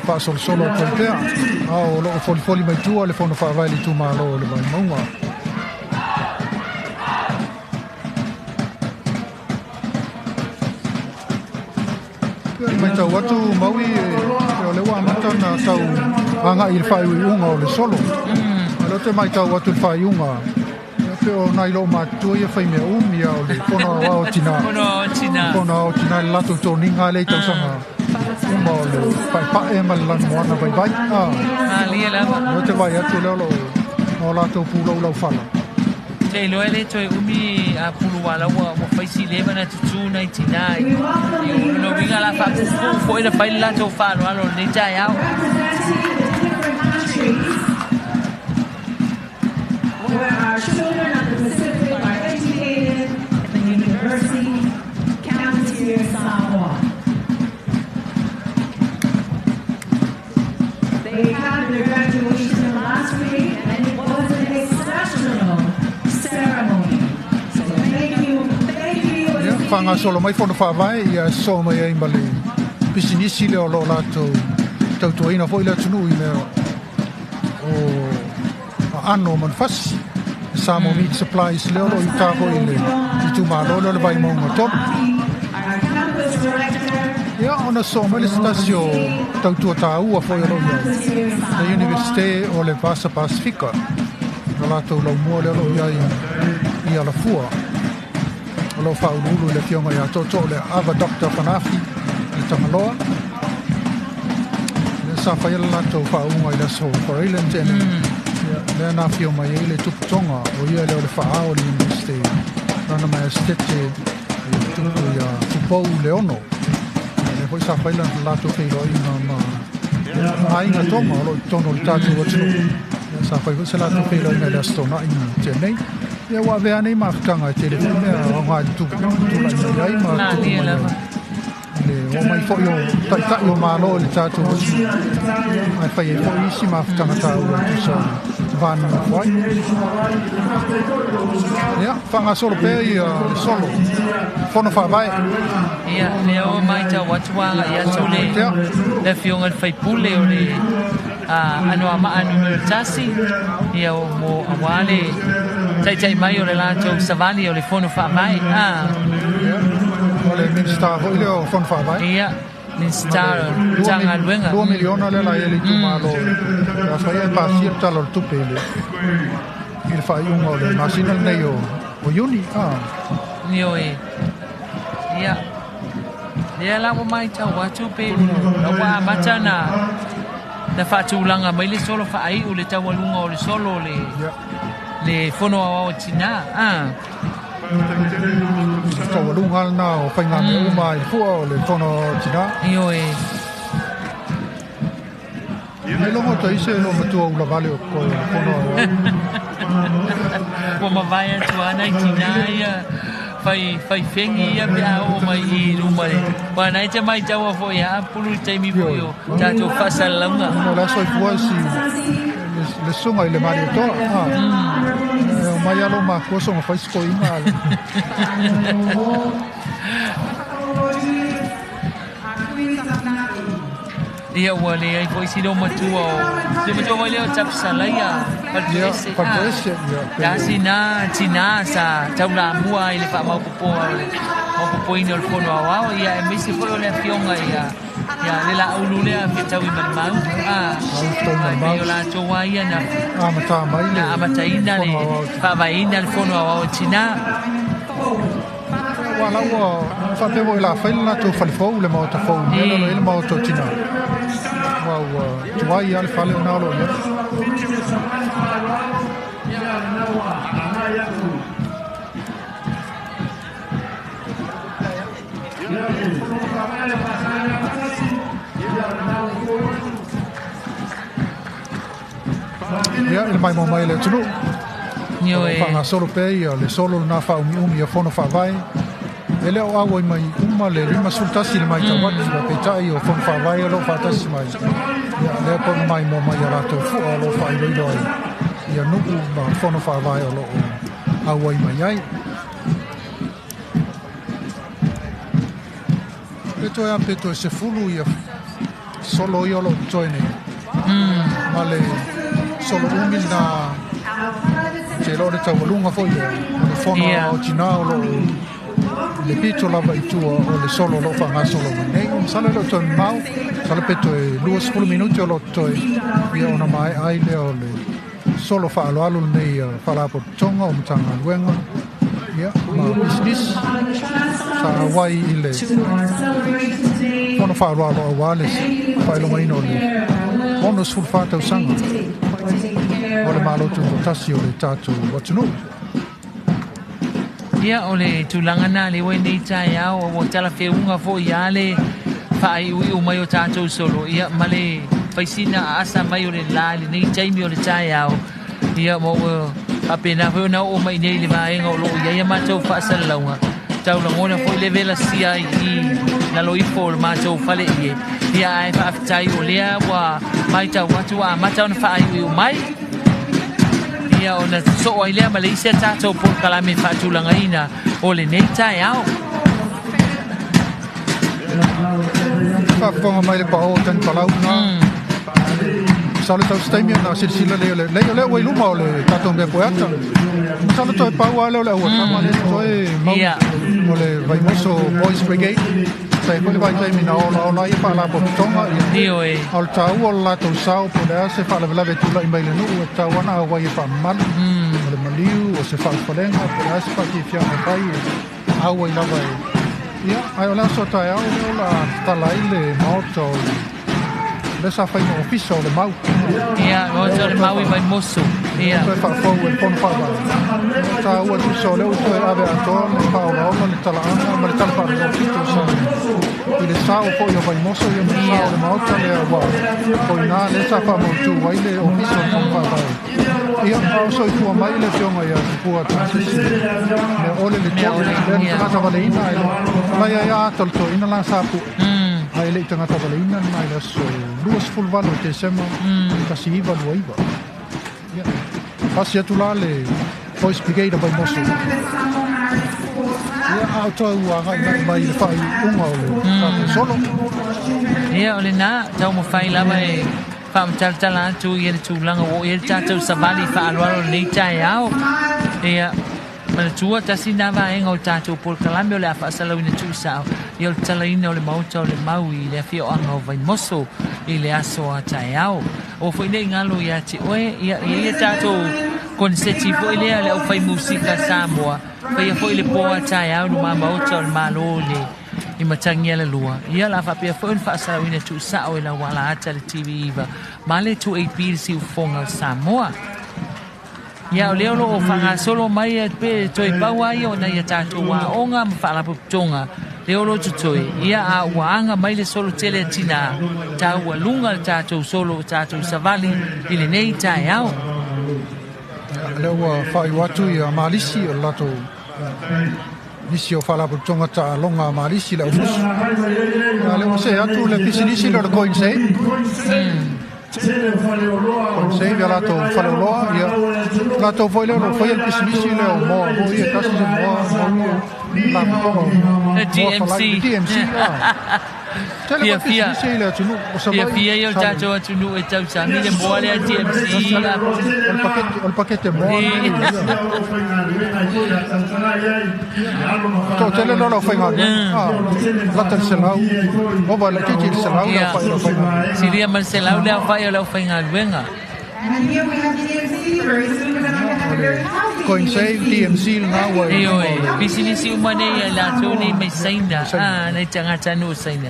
Faasolosolo atu ai pea, a o loo folifoli mai tua le fono faavae i le itumalo o le Vaimauga. Ia, matau atu Maui e o lea ua amata ona tau agai i le faaiuiuga o le solo. A o lea ou te matau atu i le faaiuga, ia pei o nai loomatutua ia fai mea umi a o le Fono Aoao o Tina. Fono Aoao o Tina. Fono Aoao o Tina i le latou toniga lea i tausaga uma o le paepae ma le lanumoana vaivai. Malie lava. Lea ou te vaai atu lea o lo o latou pulou laufala. Ou te iloa e le toe umi a pulu ala ua fai si leva na tutū nai tinā i o lona uiga la faapupuu foi na fai le latou faaaloalo i lenei taeao. Representing the different countries where our children of the Pacific are educated at the university campus here in Samoa. They had their graduation last week and it was an exceptional ceremony. So thank you, thank you. Ia, faagasolo mai Fono Faavae, ia sosoo mai ai ma le pisinisi lea o lo o latou tautuaina foi le atunuu i mea o aano o manufasi. Samoa Meat Supplies lea o lo o i uta foi i le itumalo lea o le Vaimauga 3. Our campus director, Ia, ona sosoo mai le se tasi o tautua taua foi o lo o i ai, le Iunivesite o le Vasa Pasifika, lo latou laumua lea o lo o i ai i Alafua. O lo o faauluulu i le Afioga ia Tootoo le Ava Dr. Fanafi i Tagaloa. Lea sa faia le latou faauuga i le aso Faraile na tea nei. Ia, lea na afio mai ai le Tupu Tonga, o ia lea o le faaao o le Iunivesite, Lana Maestete, le Tupu ia Tupou Leono. Ia, lea foi sa fai le latou feiloaiga ma aiga Tonga o lo o i totonu o le tatou atunuu. Ia, sa fai foi se latou feiloaiga i le Aso Toonai na tea nei. Ia, ua avea nei mafutaga e tele foi mea aoga e tulai mai ai ma tupu Malie mai ai. lava. I le oo mai foi o taitai o Malo i le tatou atunuu, ae fai ai foi isi mafutaga taua e tusa o le va nonofo ai. Ia, faagasolo pea ia le solo Fono Faavae. Ia, lea ua matau atu ua agai atu le, le afioga i le faipule o le Anoamaa numera 1, ia mo aua le taitai mai o le latou savali o le Fono Faavae. Ah. Ia, o le Minisita foi lea o Fono Faavae. Ia, Minisita o Matagaluega. 2 miliona lea la i ai le itumalo pe afai ae pasia le Tala o le Tupe i le i le faaiuga o le masina lenei o Iuni. Ah. Ioe. Ia. Lea la ua matau atu pe ua amata na na faatulaga mai le solo faaiu le taualuga o le solo le le Fono Aoao o Tina. Ah. Taualuga lena o faigamea uma i le fua o le Fono Aoao o Tina. Ioe. Nei logo ta ise lo matua ula vale o koe o le Fono Aoao. Ua mavae atu lava nai tina ia fai fai fegi ia pe a oo mai i luma le aua na e te maitaua foi a apulu i le taimi foi o tatou faasalalauga. Ona o le aso i fua si le susuga i le Malietoa. E omai lava lou makua soga fai se toeaina. Ia ua leai foi si loomatua o si loomatua foi lea o Tapusalaia Faletoese. Faletoese, ia. Tasi na tina sa taulamua ai i le faamaopoopoga o le maopoopoina o le Fono Aoao, ia aemaise foi o le afioga ia ia le Laaulu lea Fetaui Malimau. Fetaui Ai Malimau. pei o latou lava ia na Amata mai le na amataina Fono le Aoao. faavaeina le Fono Aoao o Tina. Aua la ua faapea foi o le a fai le latou fale fou, le maota fou i le mea lea o lo o i ai le maota o Tina. Aua ua tuai lava le fale lena o lo o i ai. Ia, i le maimoa mai a le atunuu. O lo o faagasolo pea ia le solo lena faaumiumi o Fono Faavae. E le o auai mai uma le 51 i le matau atu, ae peitai o Fono Faavae o lo o faatasi mai. Ia, lea po o maimoa mai ia latou fua o lo o faailoilo ai ia nuu ma Fono Faavae o lo o auai mai ai. Pe toe a pe toe 10 ia solo ia o lo o totoe nei. Ma le solo umi lena te iloa o le taualuga foi o le fono o tina o lo o i le pito lava i tua o le solo o lo o faagasolo mai nei. Masalo e le o toe mamao, masalo pe toe 20 minute o lo o totoe ia ona maea ai lea o le solo faaaloalo lenei a Faalapotopotoga o Matagaluega ia ma pisinisi sa auai i le fono faaaloalo aua le faailogaina o le 64 tausaga o le Malo Tutoatasi o le tatou atunuu. Ia, o le tulaga na lea ua i nei taeao, ua talafeuga foi lava le faaiuiu mai o tatou solo, ia, ma le faisina aasa mai o le la i lenei taimi o le taeao, ia, ma ua faapena foi ona oo mai nei i le vaega o lo o i ai a matou faasalalauga, tau lagona foi le velasia ai i lalo ifo o le matou fale ie. Ia ae faafetai o lea ua matau atu ua amata ona faaiuiu mai. Ia ona sosoo ai lea ma le isi a tatou polokalame faatulagaina o lenei taeao. Faafofoga mai le paō o Tanipalau na. Masalo tau se taimi ona silasila lea o le lei o lea ua i luma o le tatou mea poeata. Masalo toe pau lava lea o le auatama lea toe mau o le Vaimoso Boys Brigade. Sa i ai foi le vaitaimi na olaola ai faalapotopotoga ia. A o le taua o le latou sao po o le a se faalavelave e tulai mai i le nuu e tatau lava ona auai e faamamalu. O le maliu, o se faaulufalega po o le a se faafiafiaga e fai e auai lava e ia ae o le aso taeao lea o le a tatala ai le maota o le lea sa fai ma ofisa o le mau. Ia, maota o le mau i Vaimoso. Ia. Toe faafou e le Fono Faavae. Taua tusa o lea ua toe ave atoa le faaolaola, le talaaga ma le tala faalelopito sa i le sao foi o Vaimoso ia ma le sao o le maota lea ua o i ina lea sa faamautu ai le ofisa o le Fono Faavae. Ia, a o soifua mai le afioga ia Tupua Tamasese Meaole le Tolu, lea na tagata valeina ai lai ai a ata o le toeaina la sa pue. Ae le i tagata valeina lena i le aso 28 o Tesema 1929. Ia, pasi atu la le Boys Brigade o Vaimoso. Ia, a o toe ua agai mai i le faaiuga o le tatou solo. Ia, o lena, taumafai lava e faamatalatala atu ia le tulaga ua oo i ai le tatou savali faaaloalo i lenei taeao. Ia, manatua, tasi lena vaega o le tatou polokalame o le a faasalauina tuusao, ia o le tatalaina o le maota o le mau i le afioaga o Vaimoso i le aso a taeao. Aua foi ne i galo ia te oe, ia e i ai tatou koneseti foi lea a le aufai musika Samoa, faia foi le po a taeao i luma maota o le Malo i le i Matagialalua. Ia o le a faapea foi ona faasalauina tuusao e lau alaata le TV9 ma le 2AP le siufofoga o Samoa. Ia o lea o lo o faagasolo mai pe toe pau lava ia o nai a tatou aoga ma faalapotopotoga lea o lo o totoe, ia a ua aga mai le solo tele a tinā, taualuga le tatou solo, tatou savali i lenei taeao. Ia, lea ua faaiu atu ia Malisi o le latou nisi o faalapotopotoga taaloga a Malisi le aufusi. Ia, lea ua see atu le pisinisi lea o le Coin Save. Coin Save ia latou faleoloa, ia latou foi lea o lo o faia le pisinisi lea o moa foi e tasi se moa mau lapotopotoga o moa falai. TMC. TMC, ah. Tele foi Fiafia. pisinisi i le atunuu o Savaii. Fiafia ia o le tatou atunuu e tausami le moa lea TMC. O le pakete, o le pakete moa lea. Toatele loa le aufaigaluega. Ah, lata i le 100. Ova laitiiti i le 100 le aofai o le aufaigaluega. Silia ma le 100 le aofai o le aufaigaluega. O le Coin Save, DMC lena ua i luma o le. Pisinisi uma nei a i latou nei mai Saina, ah, nai tagatanuu o Saina.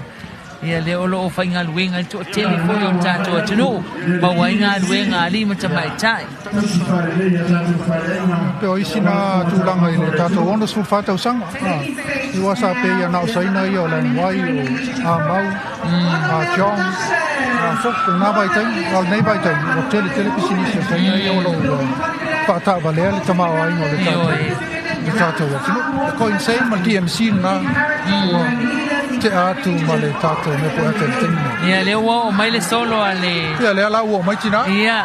Ia lea o lo o faigaluega ai le toatele foi o le tatou atunuu, maua ai galuega a alii ma tamaitai. Pei o isi na tulaga i le tatou 64 tausaga, i ua sa pei ia na o Saina ia o Lang Wai, o A Mau, A Chong, A Fok, o lena vaitaimi, a o lenei vaitaimi, ua tele tele pisinisi a Saina ia o lo o ua faataavalea le tamaoaiga o le tatou, le tatou atunuu. Le Coin Save ma le DMC lena ua tea atu ma le tatou mea poeata i le taimi nei. Ia, lea ua oo mai le solo a le... Ia, lea la ua oo mai tinā. Ia.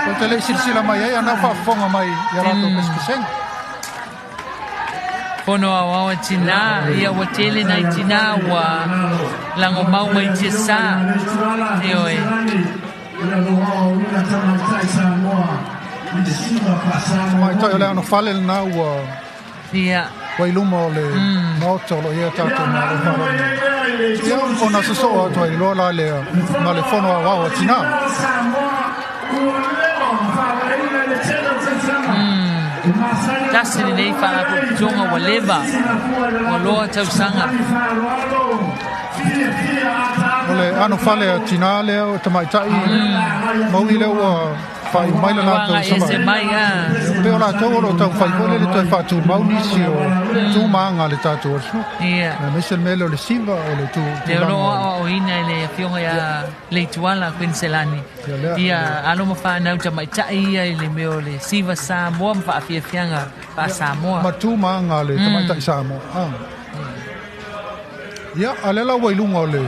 Ou te le i silasila mai ai, a na faafofoga mai i a latou pesepesega. Fono aoao a tinā, ia ua tele nai tinā ua lagomau mai tiasa. Ioe. Tamaitai o le anofale lena ua Ia. Ua i luma o le Maota o lo o i ai a tatou Malo faaaloalo. Ia, ona sosoo atu ai loa la lea ma le Fono Aoao a Tinā. Tasi lenei faalapotopotoga ua leva, ua loa tausaga. O le anofale a tinā lea o tamaitai, maui lea ua faaiu mai le latou savali. Pei o latou o lo o taumafai foi lea e toe faatumau nisi o tu ma aga a le tatou atunuu. Aemaise le mea lea o le siva, o le tulaga Lea o lo o aoaoina e le Afioga ia Leituala Quinselani ia alo ma fanau tamaitai ia i le mea o le siva Samoa ma faafiafiaga faa-Samoa. Ma tu ma aga a le tamaitai Samoa. Ia, a o lea la ua i luga o le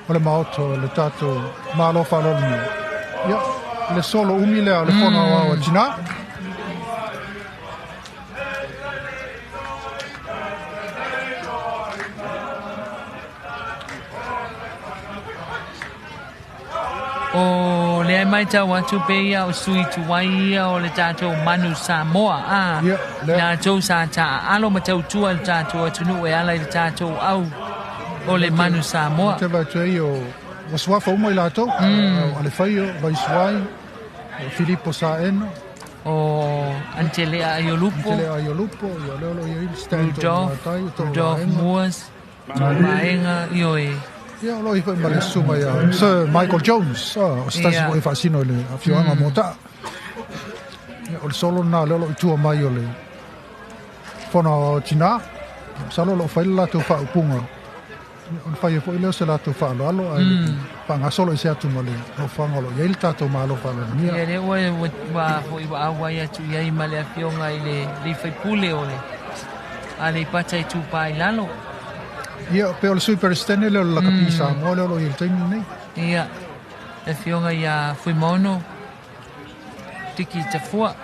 o le Maota o le tatou Malo faaaloalogia. Ia, le solo umi lea o le Fono Aoao a Tinā. O lea e matau atu pei ia o sui tuai ia o le tatou Manu Samoa a Ia, lea. Latou sa taaalo ma tautua i le tatou atunuu e ala i le tatou au o le Manu Samoa. Ou te vaai atu ai o ua suafa uma i latou, o Alefaio, Vaisuai, o Filipo Saena, o Antelea Aiolupo, Antelea Aiolupo, ia o lea o lo o i ai le stand o Rudolph, Matai, o Rudolph To'ovaega. Moores, To'ovaega, ioe. Ia, o lo o i ai foi ma le susuga ia Sir Michael Jones, o se tasi foi e faasino i le afioaga o Mota'a. Ia, o le solo lena o lea o lo o i tua mai o le Fono Aoao Tinā. Masalo o lo o fai le latou faaupuga, ona fai ai foi lea o se latou faaaloalo, ae le i faagasolo ese atu ma le nofoaga o lo o i ai le tatou Malo faaaloalogia. Ia, lea ua ua foi ua auai atu i ai ma le afioga i le alii faipule o le Aleipata Itupa i Lalo. Ia, pei o le Sui Peresetene lea o le Lakapi Samoa lea o lo o i ai i le taimi lenei. Ia, le afioga ia Fuimaono Tiki Tafua.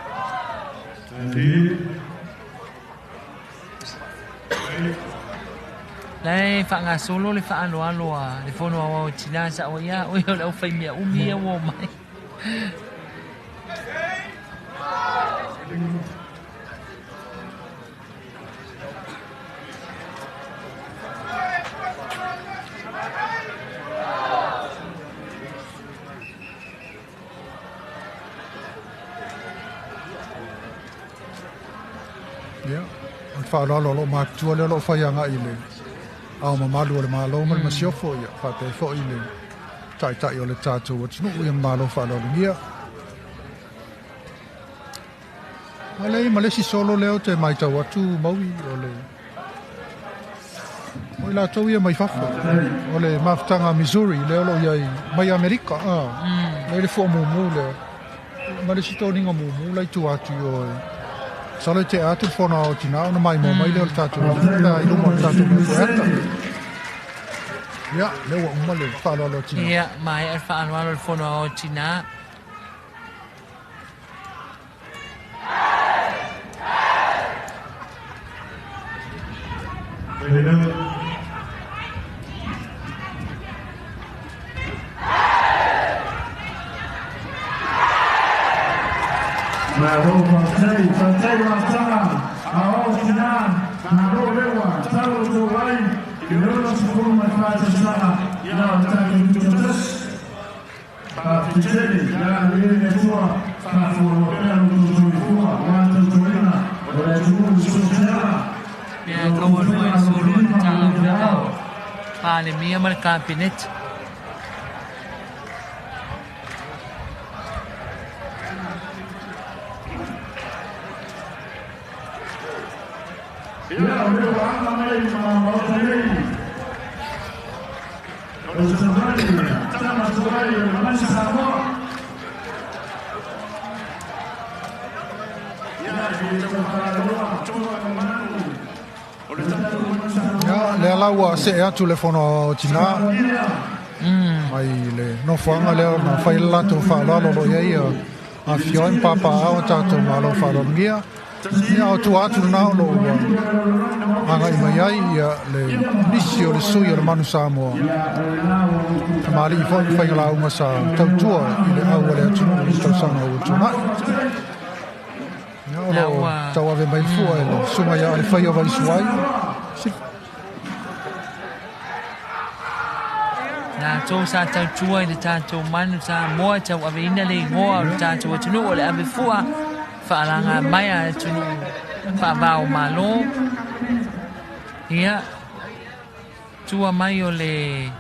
La e faagasolo le faaaloalo a le Fono Aoao Tinā sao ai a oe o le aufaimea umi ia ua omai. Ia, o le faaaloalo o loo matutua lea o loo fai agai i le ao mamalu o le Malo ma le Masiofo, ia faapea ai foi le Taitai o le tatou atunuu, ia malo faaaloalogia. A lea ma le isi solo lea ou te matau atu Maui, o le o i latou ia mai fafo, o le mafutaga Missouri lea o lo o i ai mai Amerika, a lea le fua mumu lea ma le isi toniga mumu la i tua atu i o e masalo e tea atu le fono aoao tinā ona maimoa mai lea o le tatou atunuu pe a i luma o le tatou motu e ata. Ia, lea ua uma le faaaloalo a tinā. Ia, maea le faaaloalo o le fono aoao tinā. Malo faafetai, faafetai Mafutaga, Aoao Tina, malo lewa, talo outou ai i le 64 tausaga ia o tatou tutoatasi. Faafetai tele ia agalelei le Atua, faafualoa pea lo outou soifua aua le tautuaina o le atunuu i so o se ala. Mea e taualua i le solo a le Matagaluega o Palemia ma le Kapeneta. Ia, o lea ua aga mai ma Maota nei, o se tamai tama tuai o le Manu Samoa. Ia, i le taukalaloa Ia, lea la ua see atu le Fono Aoao Tinā mai le nofoaga lea ona fai le latou faaaloalo o lo o i ai afifio ai ma papaaao a tatou Malo faaaloalogia. Ia, o tua atu lena o lo o ua agai mai ai ia le nisi o le sui o le Manu Samoa, tamalii foi ma faigalauga sa tautua i le au a le atunuu i le tausaga ua tuanai. Ia, o lo o tauave mai le fua e le susuga ia Alefaio Vaisuai. Latou sa tautua i le tatou Manu Samoa e tauaveina le igoa o le tatou atunuu o le avefua faalaga mai a atunuu faavao Malo. Ia, tua mai o le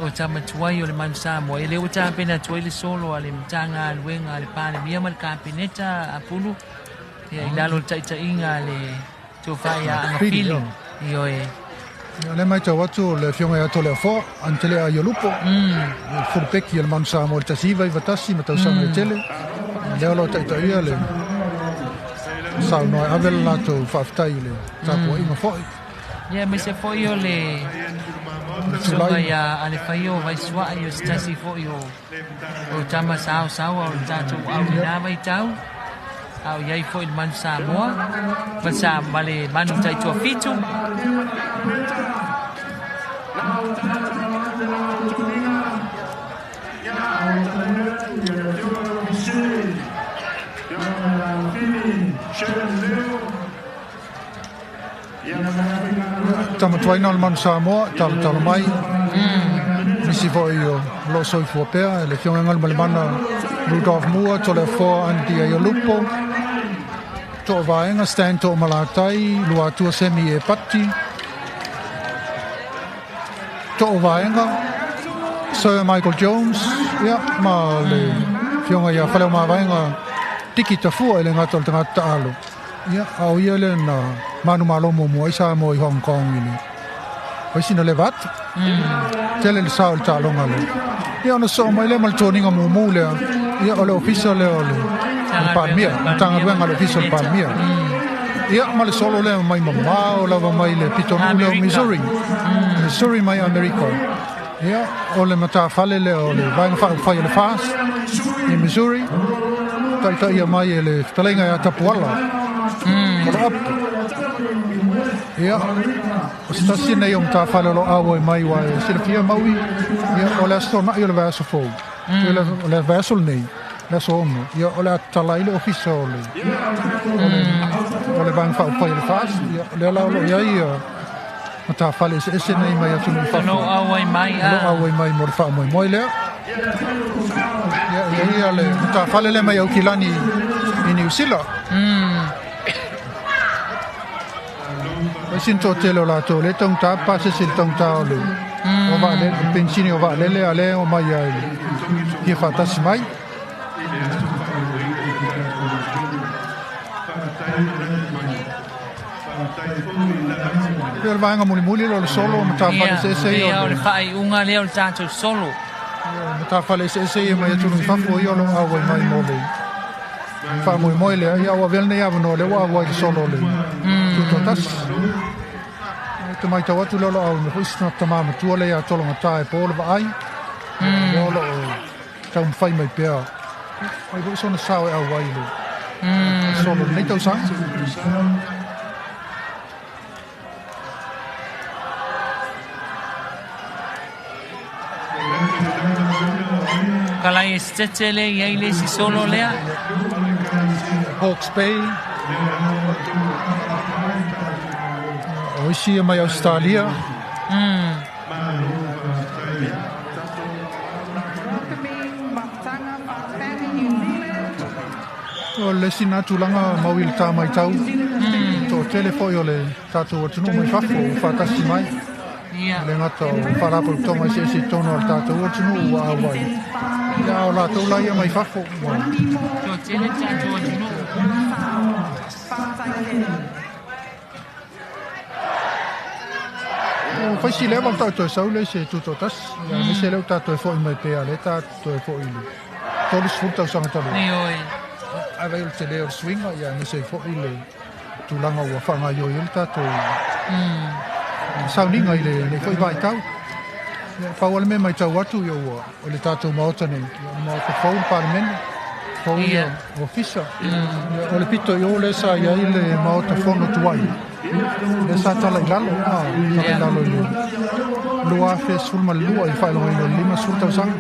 o tama tuai o le Manu Samoa, ia lea ua tapena atu ai le solo a le Matagaluega a le Palemia ma le Kapeneta a Pulu, ia i lalo o le taitaiga a le Tofa ia Agafili, ioe. Ia, lea matau atu o le Afioga ia Toleafoa, Antelea Aiolupo, le fulupeki o le Manu Samoa i le 1991 ma tausaga e tele. Lea o lo o taitaia le saunoa e ave le latou faafetai i le tapuaiga foi. Ia, aemaise foi o le Susuga ia Alefaio Vaisuai, o se tasi foi o o tama saosaoa o le tatou au i lena vaitau, a o i ai foi le Manu Samoa ma sa ma le Manu Taitoafitu. Tamatuaina o le Manu Samoa, talatala mai. Nisi foi o lo o soifua pea, le Afioga ia Galumalemana Rudolph Mua, Toleafoa Andy Aiolupo, Toovaega Stan Toomalatai, Luatua Semi Epati, Toovaega Sir Michael Jones, ia, ma le Afioga ia Faleomavaega Tiki Tafua i le gata o le tagata taalo. Ia, a o ia lea na manumalo muamua ai Samoa i Hong Kong i le vaisina leva atu. Tele le sao i le taaloga lea. Ia, ona sosoo mai lea ma le toniga mumu lea, ia, o le ofisa lea o le Palemia, Matagaluega a le Ofisa o le Palemia. Ia, ma le solo lea mai mamao lava mai le pitonuu lea o Missouri. Missouri mai Amerika. Ia, o le matafale lea o le Vaega Faaupufai o le FAST i Missouri, taitaia mai e le fetalaiga ia Tapuala Koloapu. Ia, o se tasi nei o matafale o lo o auai mai aua e silafia Maui, ia, o le Aso Toonai o le vaiaso fou, o le vaiaso lenei, le aso 6, ia, o le a tatala ai le ofisa o le, o le, o le Vaega Faaupufai o le FAST, ia, o lea la o lo o i ai ia, matafale eseese nei mai atunuu i fafo. O lo o auai mai. O lo o auai mai mo le faamoemoe lea. Ia, ia, ia le matafale lea mai Aukilani i Niu Sila. Oi sin toatele o latou le taugata pasese i le taugata o le o vaalele, penisini o vaalele a lea o mai ai fia faatasi mai. Pei o le vaega mulimuli lea o le solo o matafale eseese ia. Ia, o le faaiuga lea o le tatou solo. Ia, matafale eseese ia mai atunuu i fafo ia o lo o auai mai mo le faamoemoe lea. Ia, ua avea lenei avanoa lea ua auai le solo o le Tutoatasi. Ou te matau atu lea o lo o auai mai foi si tama matua lea ia Tologata e po le vaai. Lea o lo o taumafai mai pea. Mai foi sona sao e auai le solo lenei tausaga. Kalai Esetete le i ai le isi solo lea. Hawke's Bay. O isi ia mai Australia. O le isi na tulaga mau i le tā maitau, toatele foi o le tatou atunuu mai fafo ua faatasi mai. E le gata o faalapotopotoga eseese i totonu o le tatou atunuu ua auai. Ia, a o latou la ia mai fafo ua. Toatele le tatou atunuu. Ua fai si leva o le tatou sau le se tutoatasi, ia aemaise lea ua tatou foi mai pea lea tatou foi i le 30 tausaga talu ai. Ioe. Ae vai o le tele o le suiga, ia aemaise ai foi le tulaga ua faagaoioi ai le tatou sauniga i lenei foi vaitau. Ia, pau lava le mea e matau atu, ia ua o le tatou Maota nei, ia o le Maota fou le Palemene, fou ia Ofisa. Ia, o le pito i o lea sa i ai le Maota Fono tuai, lea sa tala i lalo, a, tala i lalo i le 2012 i le faailogaina o le 50 tausaga.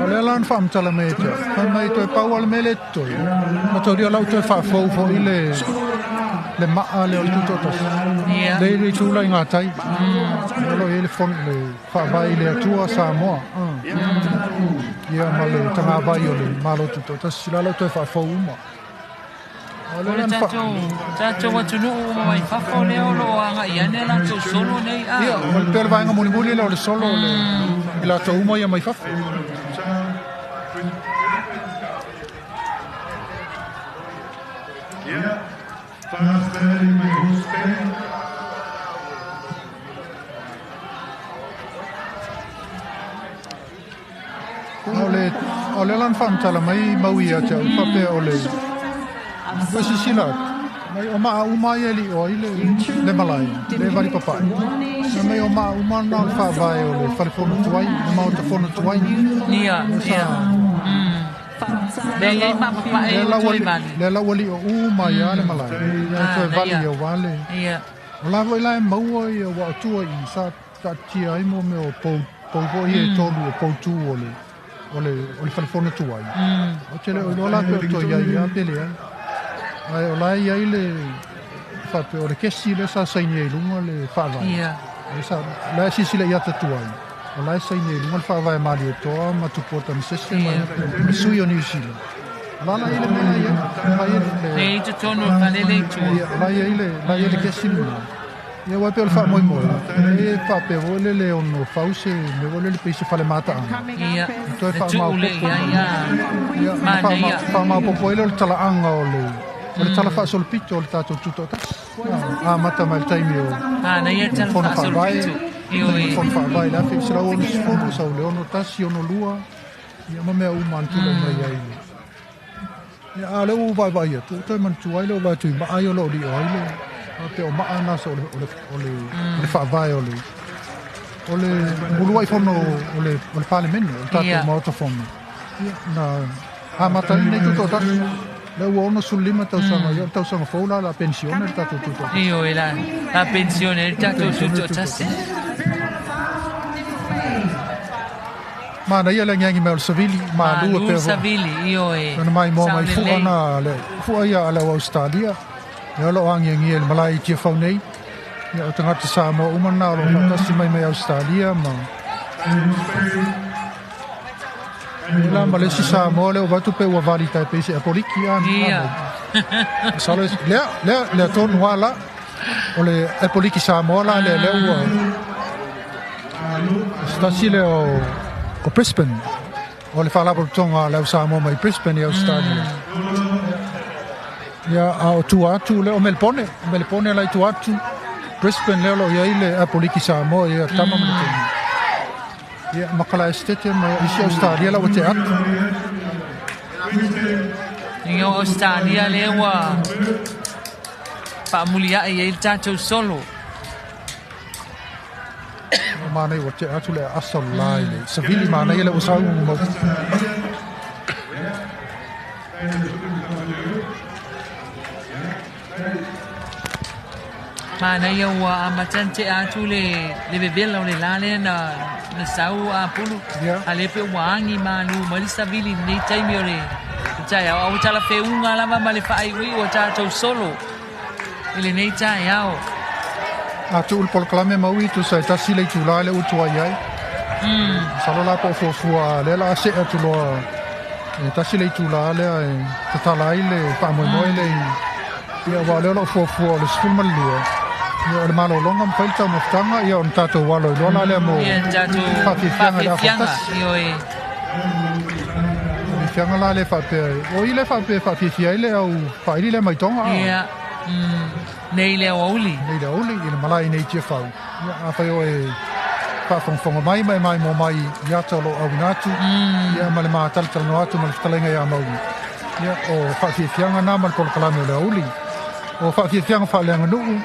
O lea la na faamatala mai e te au, fai mai toe pau lava le mea lea e totoe, mataulia la ua toe faafou foi le le maa lea o le Tutoatasi. Lea i le itu la i gatai, o lo o i ai le fon, le faavae i le Atua Samoa, ia ma le tagavai o le Malo Tutoatasi, la la ua toe faafou uma. O le tatou atunuu uma mai fafo lea o lo o agai ane a latou solo nei a. Ia, o le pei o le vaega mulimuli lea o le solo o le i latou uma ia mai fafo. O le, o lea la na faamatala mai mau ia te au, faapea o le, ua silasila atu, Mai o maa uma ia li o ai le, le malae, le vali papai. Na mai o maa uma na o le faavae o le fale fono tuai, le maota fono tuai. Ia, ia. Le iai maa papae o toe vali. Le la ua li'o uma ia le malae. Ia toe vali ia wale. Ia. O la foi la e maua ia ua o tua i sa taatia ai mo mea o pou, pou foi ia e tolu o poutū o le, o le, o le fale fono tuai. Ou te le o iloa la pe o toe i ai ia pe leai. Ae o la e i ai le faapea o le kesi lea sa saini ai i luga le faavae. Ia. Le sa, la e silasila i ata tuai. O la e saini ai i luga le faavae Malietoa ma Tupua Tamasese ma le sui o Niu Sila. O la la i le mea la i ai. La i ai le, Le i totonu o le fale le i tua. Ia, la i ai le, la i ai le kesi lena. Ia aua e pei o le faamoemoe, e faapea foi lele e ono fau se mea foi lele pei se fale mataaga. Ia, E toe le tuu le faamaopoopo. i ai a. Ia, Manaia. faamaopoopo ai lea o le talaaga o le o le tala faasolopito o le tatou tutoatasi. Ia, amata mai le taimi o Manaia le tala Fono Faavae, faasolopito. Ioe. Fono Faavae i le 1960, sau le 61, 62, ia ma mea uma na tulai mai ai. Ia, a o lea ua ou vaaivaai atu, ua toe manatua ai lea ua vaai atu i maa ia o lo o lio ai le, faapea o maa na o le, o le, o le, o le faavae o le, o le uluai fono o le, o le Palemene, o le tatou Maota Fono. Ia, na amata ai lenei tutoatasi. Lea ua 65 tausaga, ia o le tausaga fou la o le a penisione le tatou tutoatasi. Ioe la, la penisione ai le tatou tutoatasi. Manaia le agiagi mai o le savili, malu e Malu pea foi. savili, ioe. Ona maimoa mai Sao fua lelei. na le fua ia a le au Ausetalia. Lea o lo o agiagia i le malae i Tiafau nei. Ia o tagata Samoa uma na o lo o faatasi mai mai Ausetalia ma Ia la ma le isi Samoa lea ua vaai atu pe ua vali tai pei se Apoliki a. Ia. Masalo lea lea lea tonu lava la o le Apoliki Samoa la lea lea ua se tasi lea o o Brisbane o le faalapotopotoga a le au Samoa mai Brisbane i Ausetalia. Ia a o tua atu lea o Melebone, o Melebone la i tua atu Brisbane lea o lo o i ai le Apoliki Samoa ia tama ma le teine. Ia ma Kalaesetete ma isi Ausetalia la ua tea atu. Ia o Ausetalia lea ua faamuliai ai le tatou solo. O manaia ua tea atu le aasa o le la i le savili manaia lea ua saugu mau. Manaia ua amata ona tea atu le le vevela o le la lea na na sau apulu. Ia. A lea pe ua agi malu mai le savili i lenei taimi o le taeao. A ua talafeuga lava ma le faaiuiu o tatou solo i lenei taeao. A tuu le polokalame ma ui tusa e tasi le itula lea ua tuai ai. Masalo la po o fuafua lea la a see atu loa e tasi le itula lea e tatala ai le faamoemoe lea i ia aua o lea o lo o fuafua o le 12 ia o le malologa ma fai le taumafataga ia ona tatou alo ai loa la lea mo Ia le tatou faafiafiaga i le afa faafiafiaga, tasi. ioe. Faafiafiaga la lea faapea o i lea faapea e faafiafia ai le au faaili lea mai Tonga a. Ia, nei le aoauli. Nei le aoauli i le malae nei i Tiafau. Ia afai o e faafogafoga mai ma e maimoa mai i ata o lo o auina atu, ia ma le matalatalanoa atu ma le fetalaiga ia Maui. Ia o faafiafiaga na ma le polokalame o le aoauli. O faafiafiaga faaleaganuu,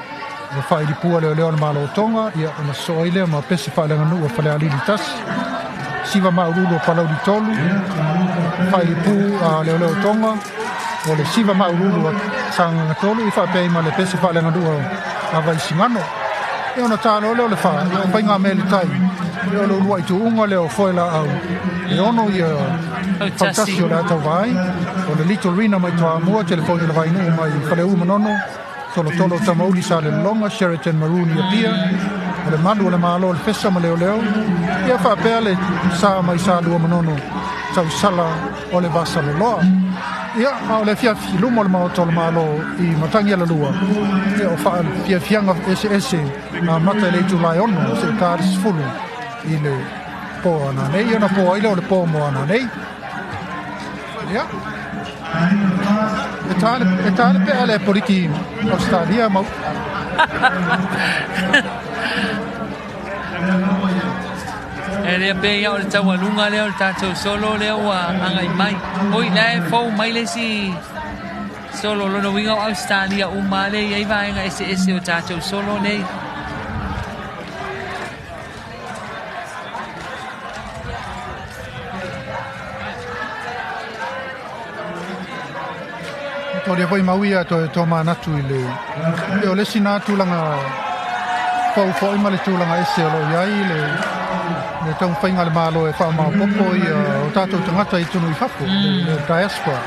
o faailipua leoleo a le Malo o Tonga, ia ona sosoo ai lea ma pese faaleaganuu a Falealili 1, siva maualulu o Palauli 3, faailipu a leoleo o Tonga, o le siva maualulu a Sagaga 3, i faapea ai ma le pese faaleaganuu a Vaisigano. Ia ona ta loa lea o le fa, ia o faigamea i le tai, ia o le uluai tuuga lea o Foelaau, e ono ia fautasi o le Atauvaai, o le Little Rina mai Toamua, telefoni o le Vainuu mai Faleu Manono, Tolotolo o Tamauli Salelologa, Sheraton Maroon i Apia, o le Malu o le Malo o le Fesa ma Leoleo, ia faapea le sa mai Salua Manono, tausala o le Vasaloloa. Ia, a o le afiafi i luma o le Maota o le Malo i Matagialalua, ia o faafiafiaga eseese amata i le itula e 6 seia ta le 10 i le po ananei. Ia ona po ai lea o le po mo ananei. Ia, e ta le, e ta le pea le poliki Australia mau. E lea pei ia o le taualuga lea o le tatou solo lea ua agai mai. Oi, la e fou mai le isi Solo lona uiga o Ausetalia uma lea e i ai vaega eseese o tatou solo nei. Taulia foi mau ia toe tomanatu i le e o le isi na tulaga fou foi ma le tulaga ese o loo iai le le taumafaiga a le Malo e faamaopopo ia o tatou tagata i totonu i fafo, le diaspora.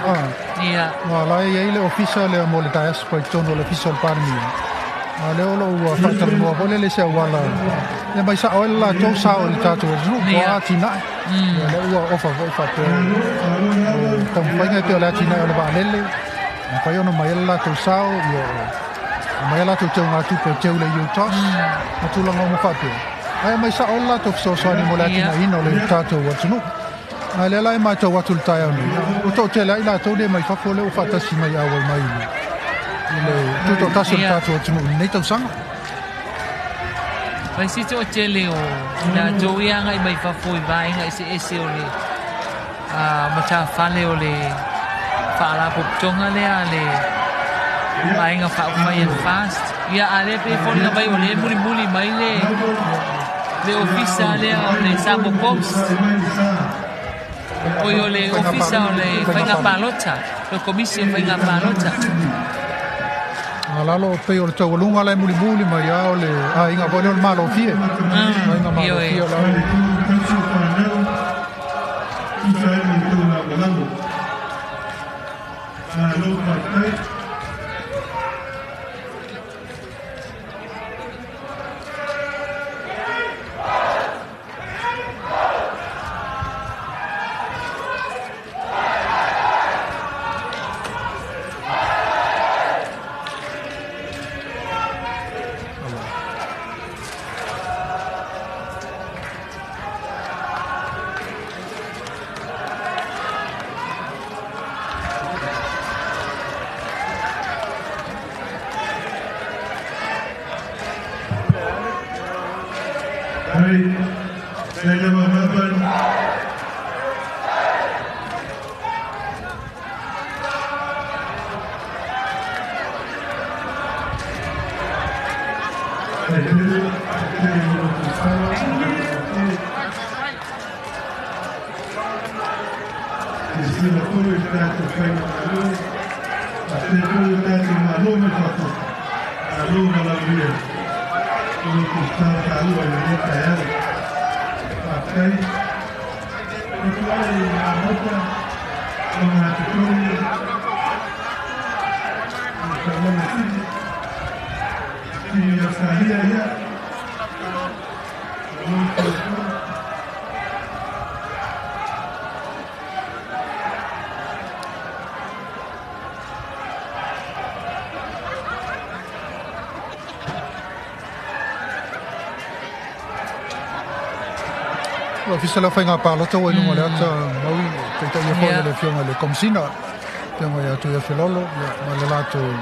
Aua la e i ai le ofisa lea mo le diaspora i totonu o le ofisa o le Palemia. A lea o lo o ua faatalanoa foi lele i se auala e aumai sao ai le latou sao i le tatou atunuu po o a atinae. Ia lea ua ofa foi faapea o taumafaiga e pei o le atinae o le vaalele, e mafai ona aumai ai le latou sao, ia aumai a latou teugatupe e teu i le UTOS ma tulaga uma faapea. Ae aumai sao ai le latou fesoasoani mo le atinaeina o le tatou atunuu. A lea la e matau atu i le taeao nei, ua toatele lava i latou nei mai fafo lea ua faatasi mai auai mai i le tutoatasi o le tatou atunuu i lenei tausaga. Mai se toatele o latou ia agai mai fafo i vaega eseese o le matafale o le faalapotopotoga lea a le Vaega Faaupufai a le FAST. Ia, a lea pei e foliga mai o lea e mulimuli mai le le ofisa lea o le Samoa Post. Oi, o le ofisa o le Faiga Palota, le Komisi o Faiga Palota. A lalo pei o le taualuga la e mulimuli mai a o le aiga foi lea o le Malofie. Aiga Malofie o la. Ofisa lea o Faiga Palota ua i luga o le ata mau taitaia foi le Afioga i le Komesina, Afioga ia Tuiafelolo ma le latou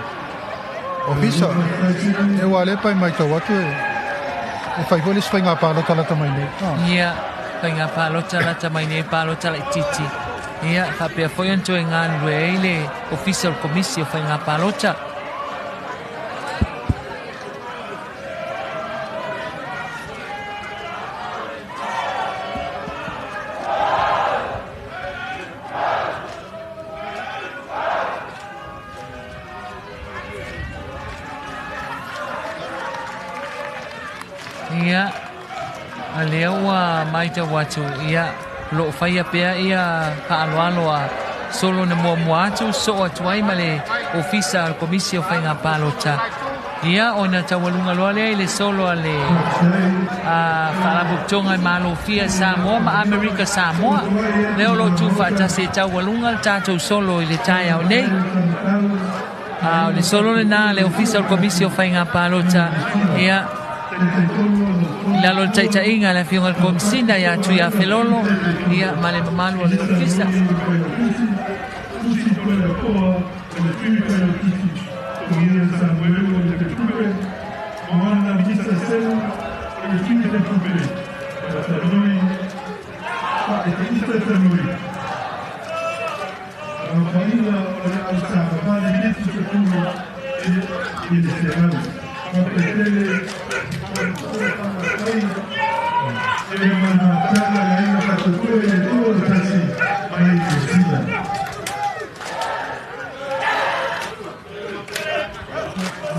ofisa. E ua lea pai matau atu e fai foi le isi faiga palota lata mai nei. Ia, faiga palota lata mai nei, palota laitiiti. Ia, faapea foi ona toe galulue ai le Ofisa o le Komisi o Faiga Palota. Ia, a lea ua matau atu, ia, o lo o faia pea ia faaaloalo a solo na muamua atu, soo atu ai ma le Ofisa o le Komisi o Faiga Palota. Ia, ona taualuga loa lea i le solo a le Faalapotopotoga e Malofia Samoa ma Amerika Samoa. Lea o lo o tuufaatasi e taualuga le tatou solo i le taeao nei. A o le solo lena a le Ofisa o le Komisi o Faiga Palota, ia, i lalo o le taitaiga a le Afioga i le Komesina ia Tuiafelolo, ia, ma le mamalu o le Ofisa.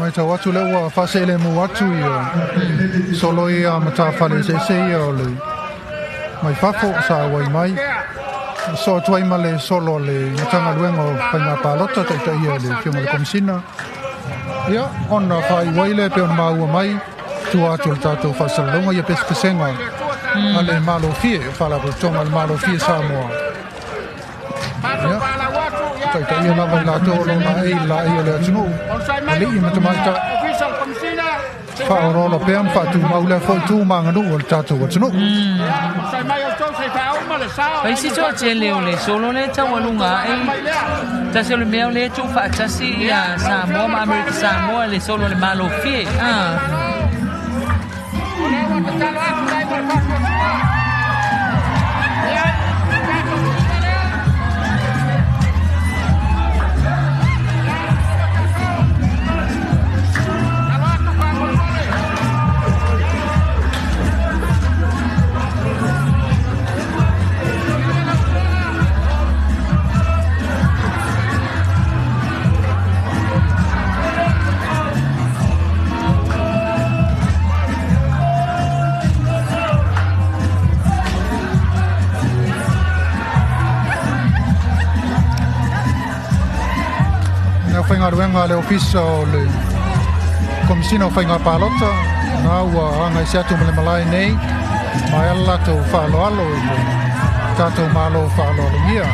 Matau atu lea ua faaseelemu atu ia solo ia matafale eseese ia o le mai fafo sa auai mai. Sosoo atu ai ma le solo a le Matagaluega o Faiga Palota taitaia e le Afioga i le Komesina. Ia, ona faaiu ai lea e pei ona maua mai tua atu o le tatou faasalalauga ia pesepesega a le Malofie, Faalapotopotoga a le Malofie Samoa. Ia, taitaia lava i latou o lo o laei i le laei o le atunuu, alii ma tamaitai, faaoloolo pea ma faatumau lea foi tu ma aganuu o le tatou atunuu. Isi toatele o le solo lea taualuga ae tasi o le mea o lea tuufaatasi ia Samoa ma Amerika Samoa le solo le malofie. Ah. Le aufaigaluega a le Ofisa o le Komesina o Faiga Palota, na ua agaise atu ma le malae nei, ma e ala latou faaaloalo i le tatou Malo faaaloalogia.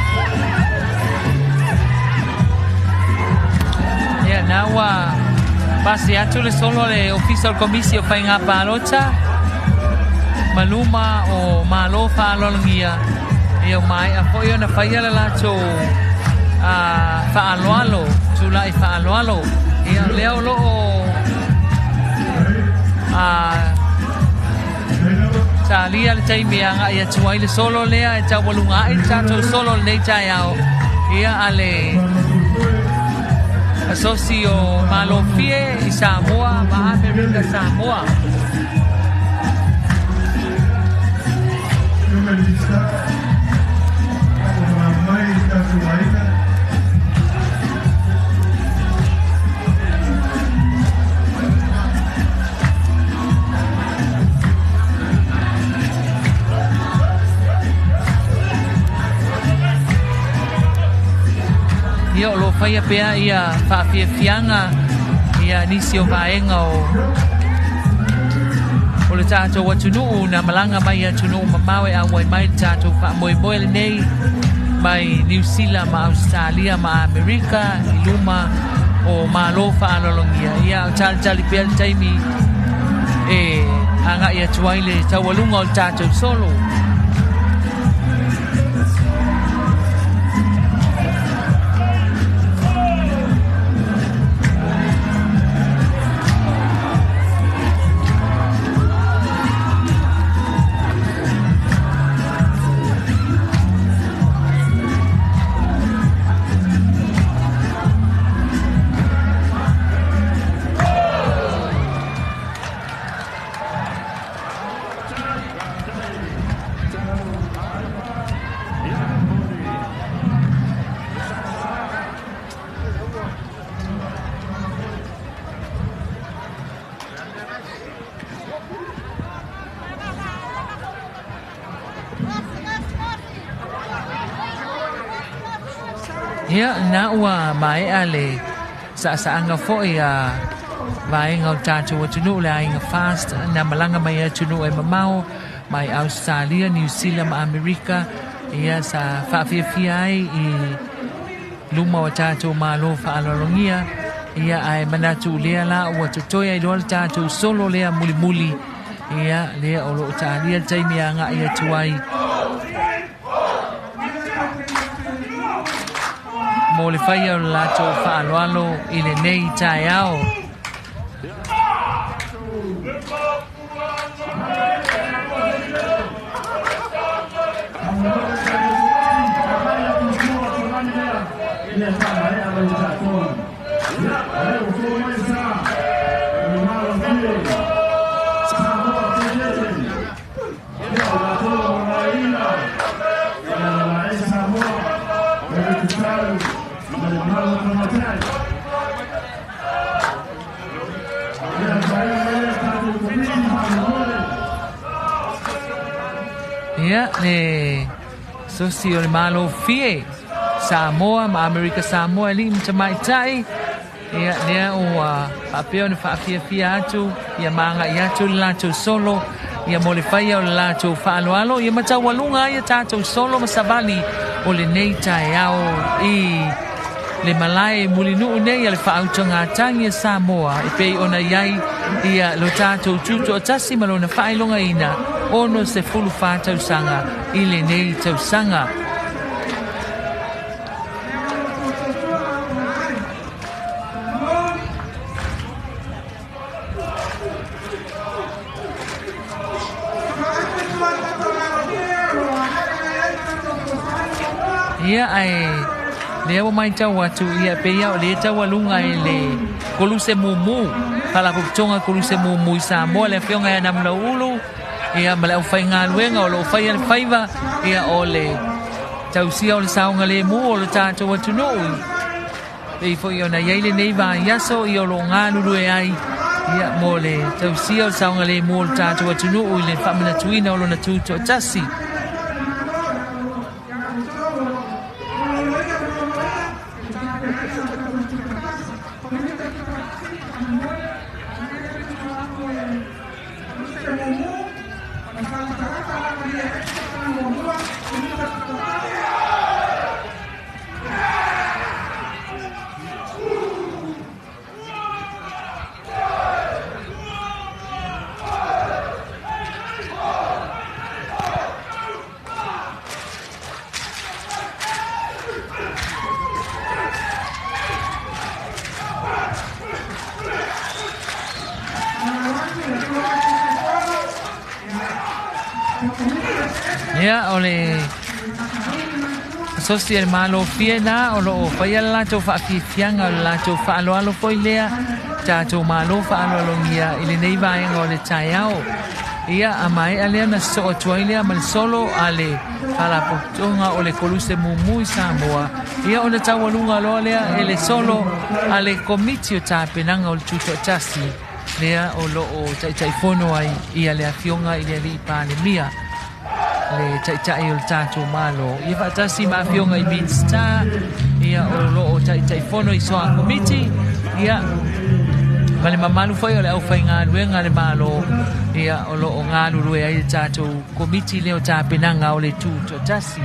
Ia, na ua pasi atu le solo a le Ofisa o le Komisi o Faiga Palota ma luma o Malo faaaloalogia. Ia, ua maea foi ona faia le latou faaaloalo, tulai faaaloalo. Ia, o lea o lo o talia le taimi e agai atu ai le solo lea e taualuga ae le tatou solo lenei taeao. Ia, a le Asosi o Malofie i Samoa ma Amerika Samoa. Ia, o lo o faia pea ia faafiafiaga ia nisi o vaega o o le tatou atunuu na malaga mai atunuu mamao e auai mai le tatou faamoemoe lenei mai Niu Sila ma Ausetalia ma Amerika i luma o Malo faaaloalogia. Ia, o talitali pea le taimi e agai atu ai le taualuga o le tatou solo. Ia, na ua maea le saasaaga foi a vaega o le tatou atunuu le aiga Fast na malaga mai atunuu e mamao mai Ausetalia, Niu Sila ma Amerika. Ia, sa faafiafia ai i luma o tatou Malo faaaloalogia. Ia, ae manatu lea la ua totoe ai loa le tatou solo lea mulimuli. Ia, lea o lo o talia le taimi e agai atu ai mo le faia o le latou faaaloalo i lenei taeao. mamalu o tamaitai. Ia, saili mai le tatou komiti faamolemole. Ia, le sosi o le Malo Fie, Samoa ma Amerika Samoa, alii ma tamaitai. Ia, lea ua faapea ona faafiafia atu, ia ma agai atu le latou solo, ia mo le faia o le latou faaaloalo, ia ma taualuga ai a tatou solo ma savali o lenei taeao i le malae mulinuu nei a le faautugatagi a Samoa e pei ona i ai ia lo tatou tutoatasi ma lona faailogaina 64 tausaga i lenei tausaga. Ia, ae lea ua matau atu, ia pei o lea taualuga e le Koluse Mumu, Faalapotopotoga Koluse Mumu i Samoa, le afioga ia Namulauulu, ia ma le aufaigaluega o loo faia le faiva, ia o le tausia o le saogalemu o le tatou atunuu. Pei foi ona i ai lenei vaiaso, ia o loo galulue ai, ia mo le tausia o le saogalemu o le tatou atunuu i le faamanatuina o lona tutoatasi. Ia, o le sosi e le Malo fie na o loo faia le latou faafiafiaga o le latou faaaloalo foi lea tatou malo faaaloalogia i lenei vaega o le taeao. Ia, a maea lea na sosoo atu ai lea ma le solo a le Faalapotopotoga o le Koluse Mumu i Samoa. Ia, ona taualuga loa lea e le solo a le Komiti o Tapenaga o le Tutoatasi lea o loo taitaifono ai ia le afioga i le Alii Palemia, le taitai o le tatou Malo. Ia faatasi ma afioga i Minista, ia o loo taitaifono i soa komiti, ia ma le mamalu foi o le aufaigaluega le Malo, ia o loo galulue ai le tatou komiti lea o tapenaga o le Tutoatasi.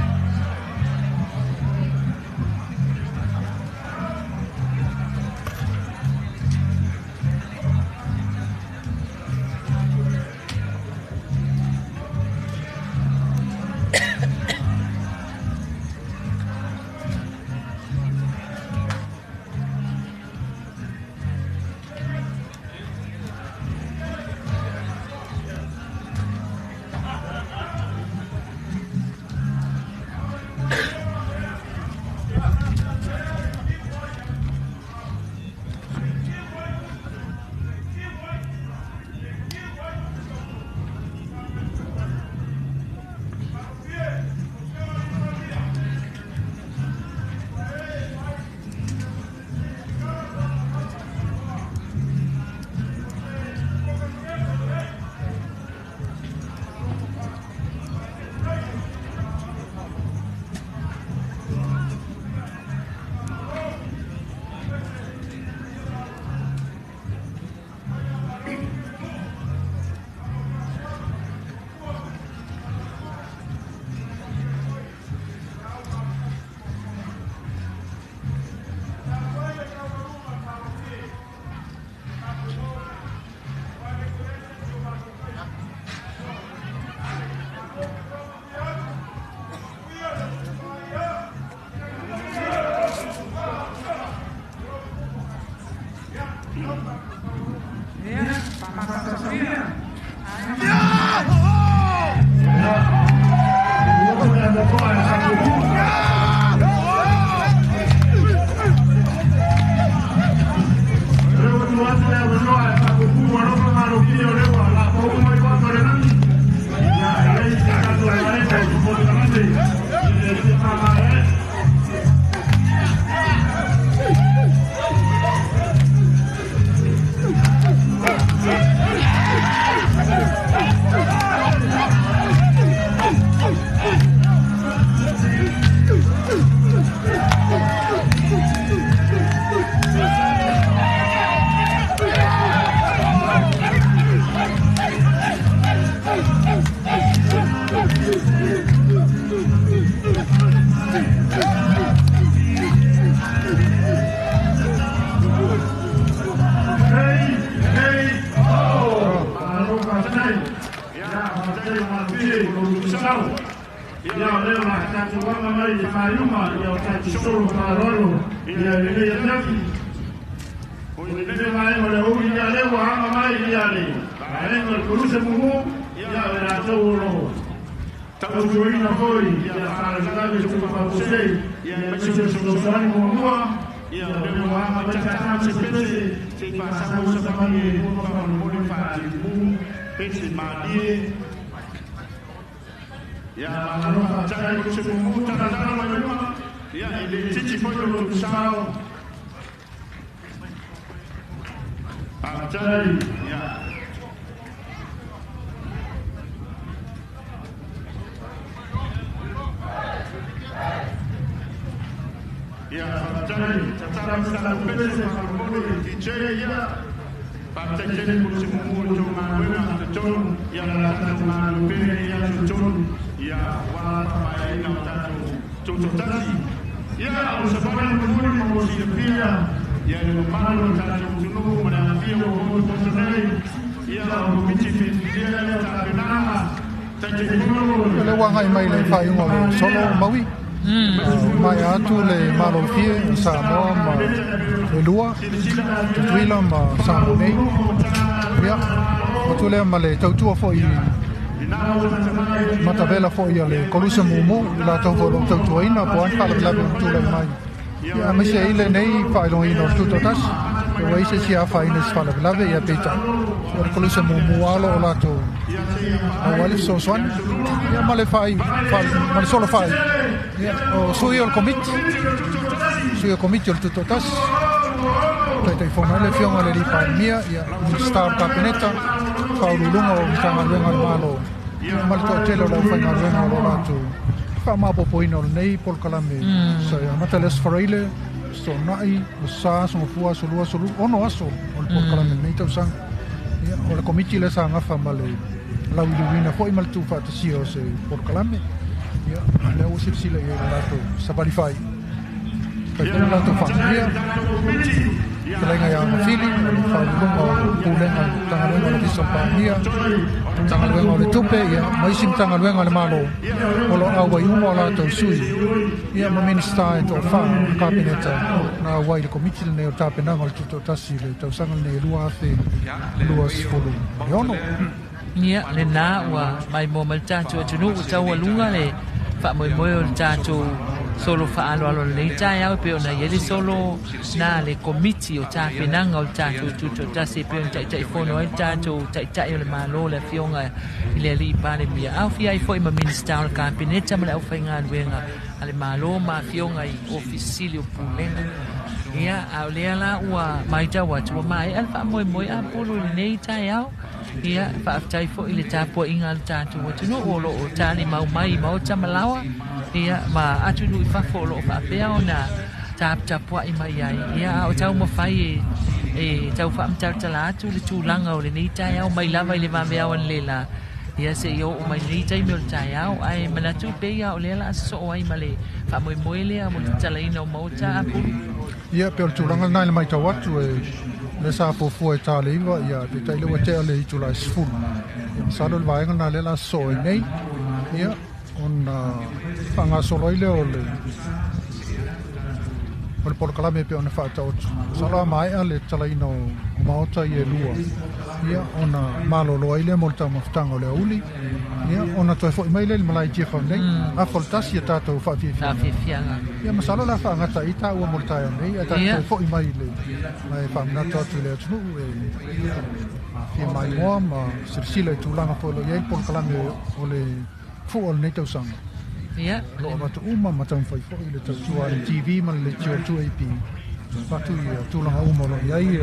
Faafetai. Ia, faafetai Malofie i lou tusau. Ia, o lea o le a tatou aga mai i le faaiuga, ia, o tatou solo faaaloalo, ia, i lenei afiafi. O lenei vaega o le aoauli, ia, lea ua aga mai, ia, le vaega o le koluse mumu, ia, o i latou o lo o tautuaina foi, ia, faalavelave tupu faafuasei, ia, aemaise o se fesoasoani muamua, ia, o lea ua aga mai tata ma se pese, se i faasau ai se mali e lua faamolemole faatimumu, pese malie. Ia, malo faafetai koluse mumu, talatala mai luma, ia, e le itiiti foi lo outou sao. Faafetai, ia. Ia, faafetai, tatala mai sa lau pese faamolemole DJ, ia. Faafetai tele koluse mumu i le tou galuega, talitonu, ia, o le a tatou galulue pea i lenei aso e tolu, ia, aua le faamaeaina o tatou tutoatasi. Ia, o le savali mulimuli mo mo silafia, ia, i le mamalu o le tatou atunuu ma le aafia ua maua i le Maota nei, ia, o le Komiti Filifilia lea o Tapenaga, Taitaifono O lea ua agai mai le faaiuga o le solo Maui. Maea atu le Malofie o Samoa ma le lua, Tutuila ma Samoa nei. Ia, atu lea ma le tautua foi matavela foi a le Koluse Mumu i latou foi o lo o tautuaina po o a ni faalavelave o tulai mai. Ia, aemaise ai lenei faailogaina o le Tutoatasi, pe ua i ai se isi e afaina i se faalavelave, ia peitai, o le Koluse Mumu lava o lo o latou maua ai le fesoasoani. Ia, ma le faai, ma le solo faai, ia, o sui o le Komiti, sui o Komiti o le Tutoatasi, Taitaifono ai le Afioga i le Alii Palemia, ia, Minisita o le Kapeneta, Faauluuluga o Matagaluega a le Malo, ia, ma le toatele o le aufaigaluega o lo o latou faamaopoopoina o lenei polokalame. Sa amata le Aso Faraile, Aso Toonai, Aso Sa, Aso Gafua, Aso Lua, Aso Lulu, 6 aso o le polokalame i lenei tausaga. Ia, o le Komiti lea sa gafa ma le lauiliuina foi ma le tuufaatasia o se polokalame. Ia, lea ua silasila i ai le latou savali fai. Fai foi le latou faamanuia. Fetalaiga ia Mafili, o le Faauluuluga o le Pulega o le Matagaluega o le Ofisa o le Palemia, Matagaluega o le Tupe, ia, ma isi Matagaluega a le Malo o lo o auai uma o latou sui, ia, ma Minisita e toafa o le Kapeneta na auai i le Komiti lenei o le Tapenaga o le Tutoatasi i le tausaga lenei e 2026. Ia, lena ua maimoa mai le tatou atunuu ua taualuga le faamoemoe o le tatou solo faaaloalo i lenei taeao e pei ona i ai le solo na le Komiti o Tapenaga o le tatou Tutoatasi e pei ona Taitaifono ai le tatou Taitai o le Malo le Afioga i le Alii Palemia, aofia ai foi ma Minisita o le Kapeneta ma le aufaigaluega a le Malo ma afioga i Ofisa Sili o Pulega. Ia, a o lea la ua matau atu ua maea le faamoemoe apulu i lenei taeao. Ia, faafetai foi i le tapuaiga a le tatou atunuu o lo o talimau mai i maota ma laoa, ia, ma atunuu i fafo o lo o faapea ona taputapuai mai ai. Ia, a o taumafai e, e tau faamatalatala atu le tulaga o lenei taeao mai lava i le vaveao analeila, ia, seia oo mai lenei taimi o le taeao. Ae manatu pei lava o lea o le a sosoo ai ma le faamoemoe lea mo le tatalaina o maota apulu. Ia, pei o le tulaga lena i le matau atu, e lea sa fuafua e ta le 9, ia, peitai lea ua tea le itula e 10. Ia, masalo le vaega lena lea o le a sosoo ai nei, ia, ona faagasolo ai lea o le o le polokalame e pei ona faataoto. Masalo a maea le tatalaina o maota ia e lua, ia, ona malolo ai lea mo le taumafataga o le aoauli, ia, ona toe foi mai lea i le malae i Tiafau nei, afa o le tasi a tatou faafiafiaga. Ia, masalo o le a faagata ai taua mo le taeao nei, ae tatou toe foi mai i le e faamanatu atu i le atunuu e fia maimoa ma silasila i tulaga foi o lo o i ai le polokalame o le fua o lenei tausaga. Ia. O lo o avatu uma ma taumafai foi le tautua a le TV ma le leitio a le 2AP e avatu ia tulaga uma o lo o i ai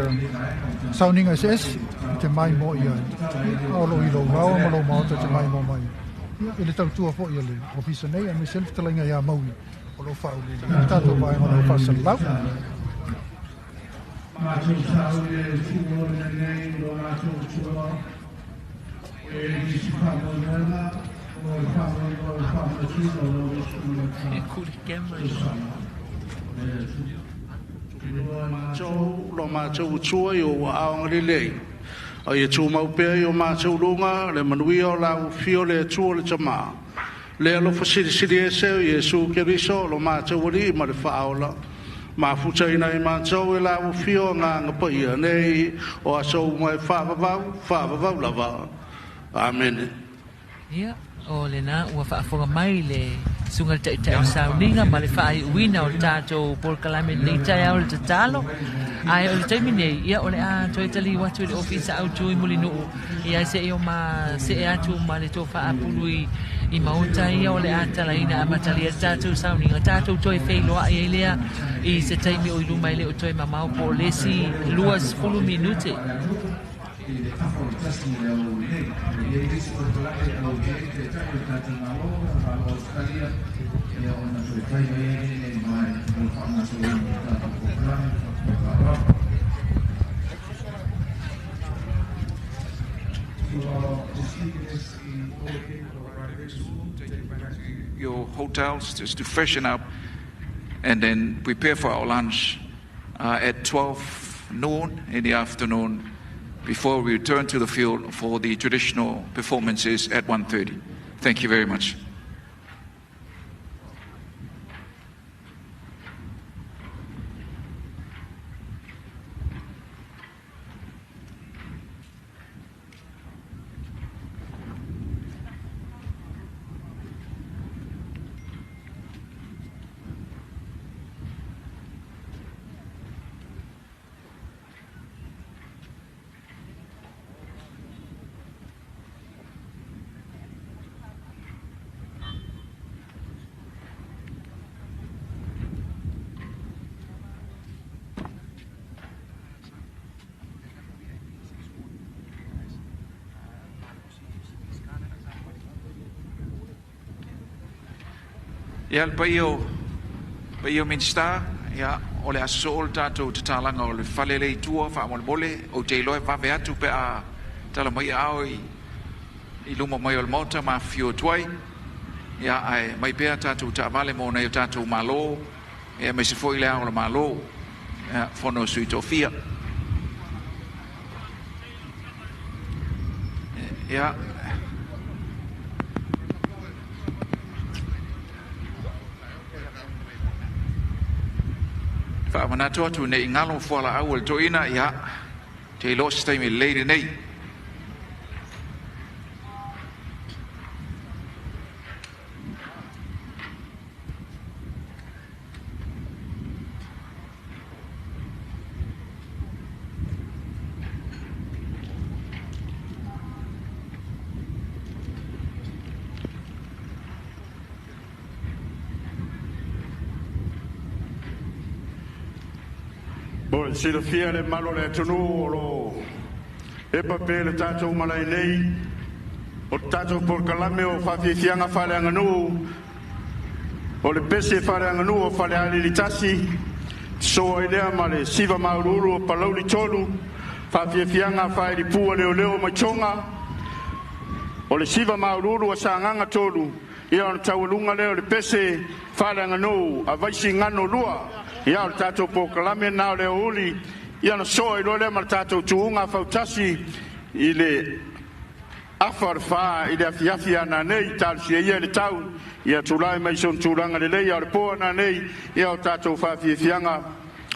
sauniga eseese e te maimoa i ai, a o lo o i lou laoa ma lou maota e te maimoa mai i le tautua foi a le ofisa nei, aemaise le fetalaiga ia Maui o lo o faauluuluina le tatou vaega o lo o faasalalau. Matou sauni e tuua nei lo matou tua e nisi faamoemoega o le faamoemoe o le faamanatuina o lau Iesu E Lo matou tua i ou aao agalelei. A ia tumau pea i o matou luga le manuia o lau Afio le Atua le Tamā, le alofa silisili ese o Iesu Keriso lo matou Alii ma le Faaola, mafutaina i matou e lau Afio Agaga Paia nei o aso uma e faavavau, faavavau lava. Amene. Ia, o lena ua faafofoga mai le susuga i le Taitai o Sauniga ma le faaiuina o le tatou polokalame i lenei taeao i le tatalo. Ae o le taimi nei, ia o le a toe taliu atu i le Ofisa Autu i Mulinuu, ia se i o ma see atu ma le tofa apulu i, i maota ia o le a talaina amatalia le tatou sauniga, tatou toe feiloai ai lea i se taimi o i luma e le o toe mamao po o le isi 20 minute. I le tafa o le tasi i le aoauli nei. E i ai le isi polokalame o lo o i ai le Taitai o le tatou Malo, Malo Ausetalia, ia ona toe fai mai ai lenei mai mo le faagasoloina o le tatou polokalame ma le faaaloalo. Your hotels just to freshen up and then prepare for our lunch at 12 noon in the afternoon before we return to the field for the traditional performances at 1:30. Thank you very much. Ia le paia o paia o Minisita, ia o le aso soo le tatou tatalaga o le fale lea i tua faamolemole, ou te iloa e vave atu pe a tala mai aao i i luma mai o le Maota ma afifio atu ai. Ia ae mai pea tatou taavale mo nai o tatou Malo, ia aemaise foi le Ao o le Malo, ia Fono a Sui Tofia. Ia faamanatu atu ne i galo fualaau a le toeaina, ia te iloa se taimi lelei lenei. Mo le silafia le mamalu o le atunuu o lo o epa pea le tatou malae nei o le tatou polokalame o faafiafiaga faaleaganuu o le pese faaleaganuu o Falealili 1, sosoo ai lea ma le siva mauuluulu o Palauli 3, faafiafiaga faailipu a leoleo mai Toga, o le siva mauuluulu a Sagaga 3, ia ona taualuga lea o le pese faaleaganuu a Vaisigano 2. Ia o le tatou polokalame lena o le aoauli, ia ona soa ai loa lea ma le tatou tuuga fautasi i le afa o le fa i le afiafi a nanei. Talosia ia i le tau ia tulai mai i se ona tulaga lelei, a o le po a nanei, ia o tatou faafiafiaga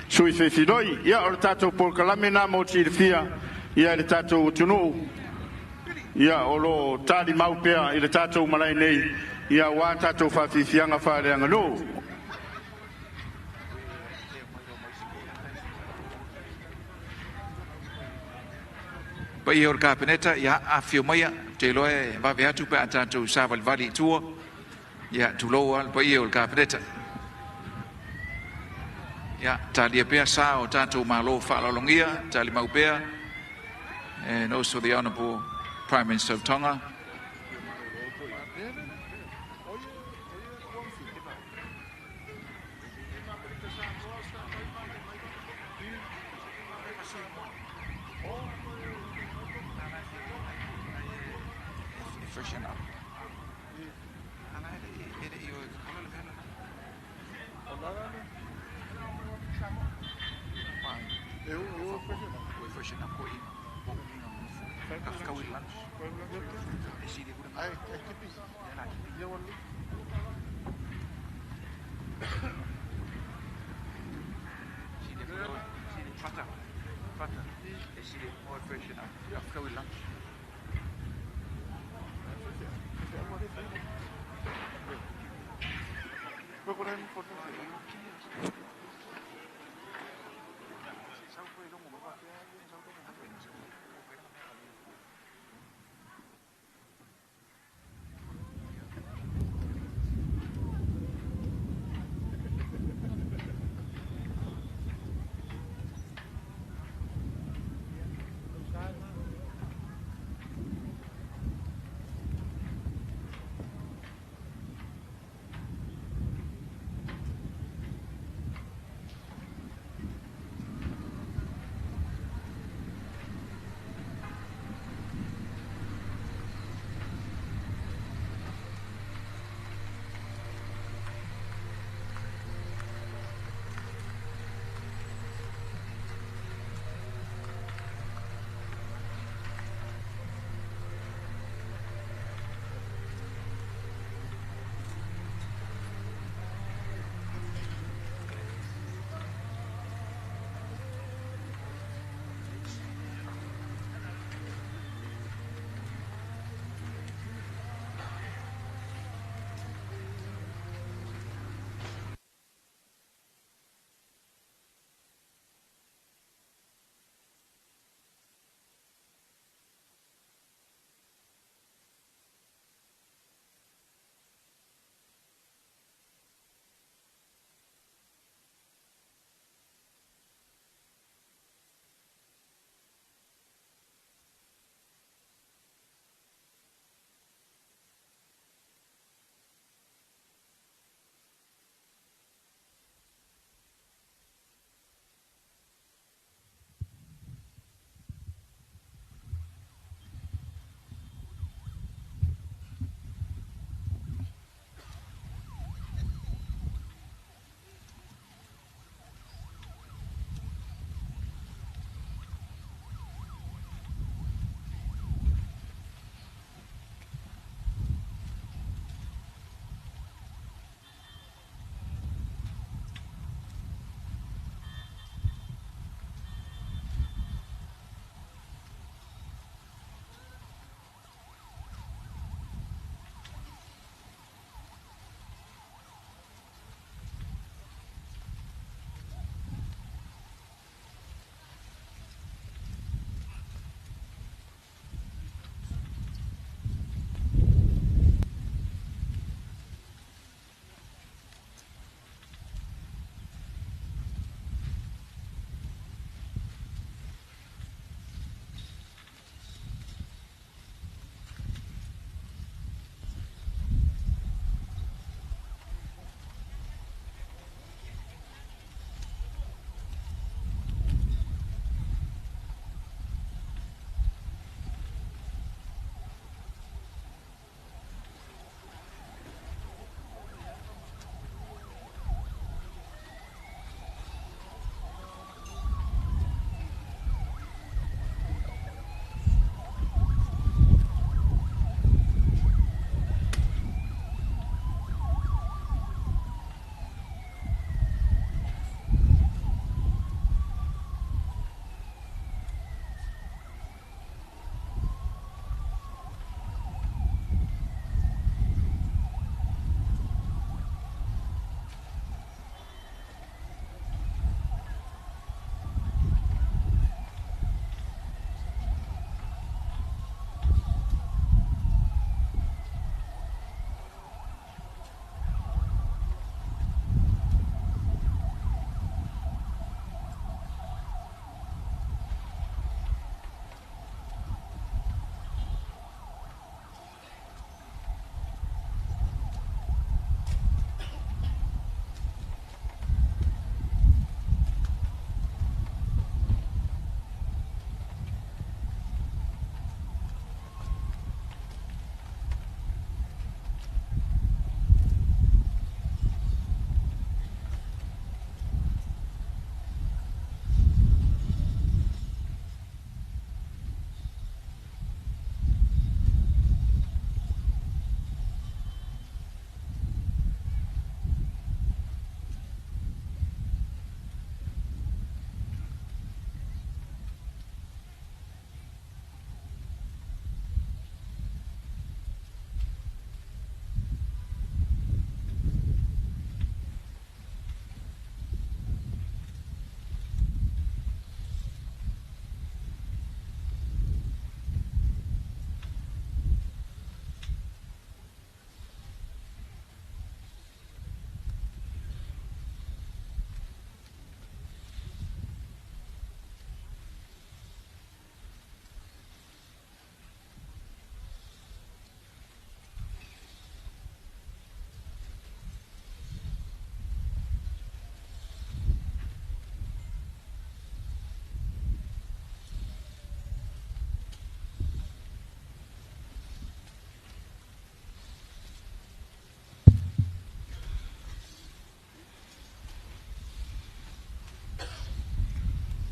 sui feifiloi. Ia o le tatou polokalame lena mo le silafia ia i le tatou atunuu, ia o lo o talimau pea i le tatou malae nei ia aua tatou faafiafiaga faaleaganuu. Paia o le Kapeneta, ia afifio maia, ou te iloa e vave atu pe a tatou savalivali i tua. Ia tulou lava le paia o le Kapeneta. Ia talia pea sa o tatou Malo faaaloalogia, talimau pea, and also the Honourable Prime Minister of Tonga. Freshen up.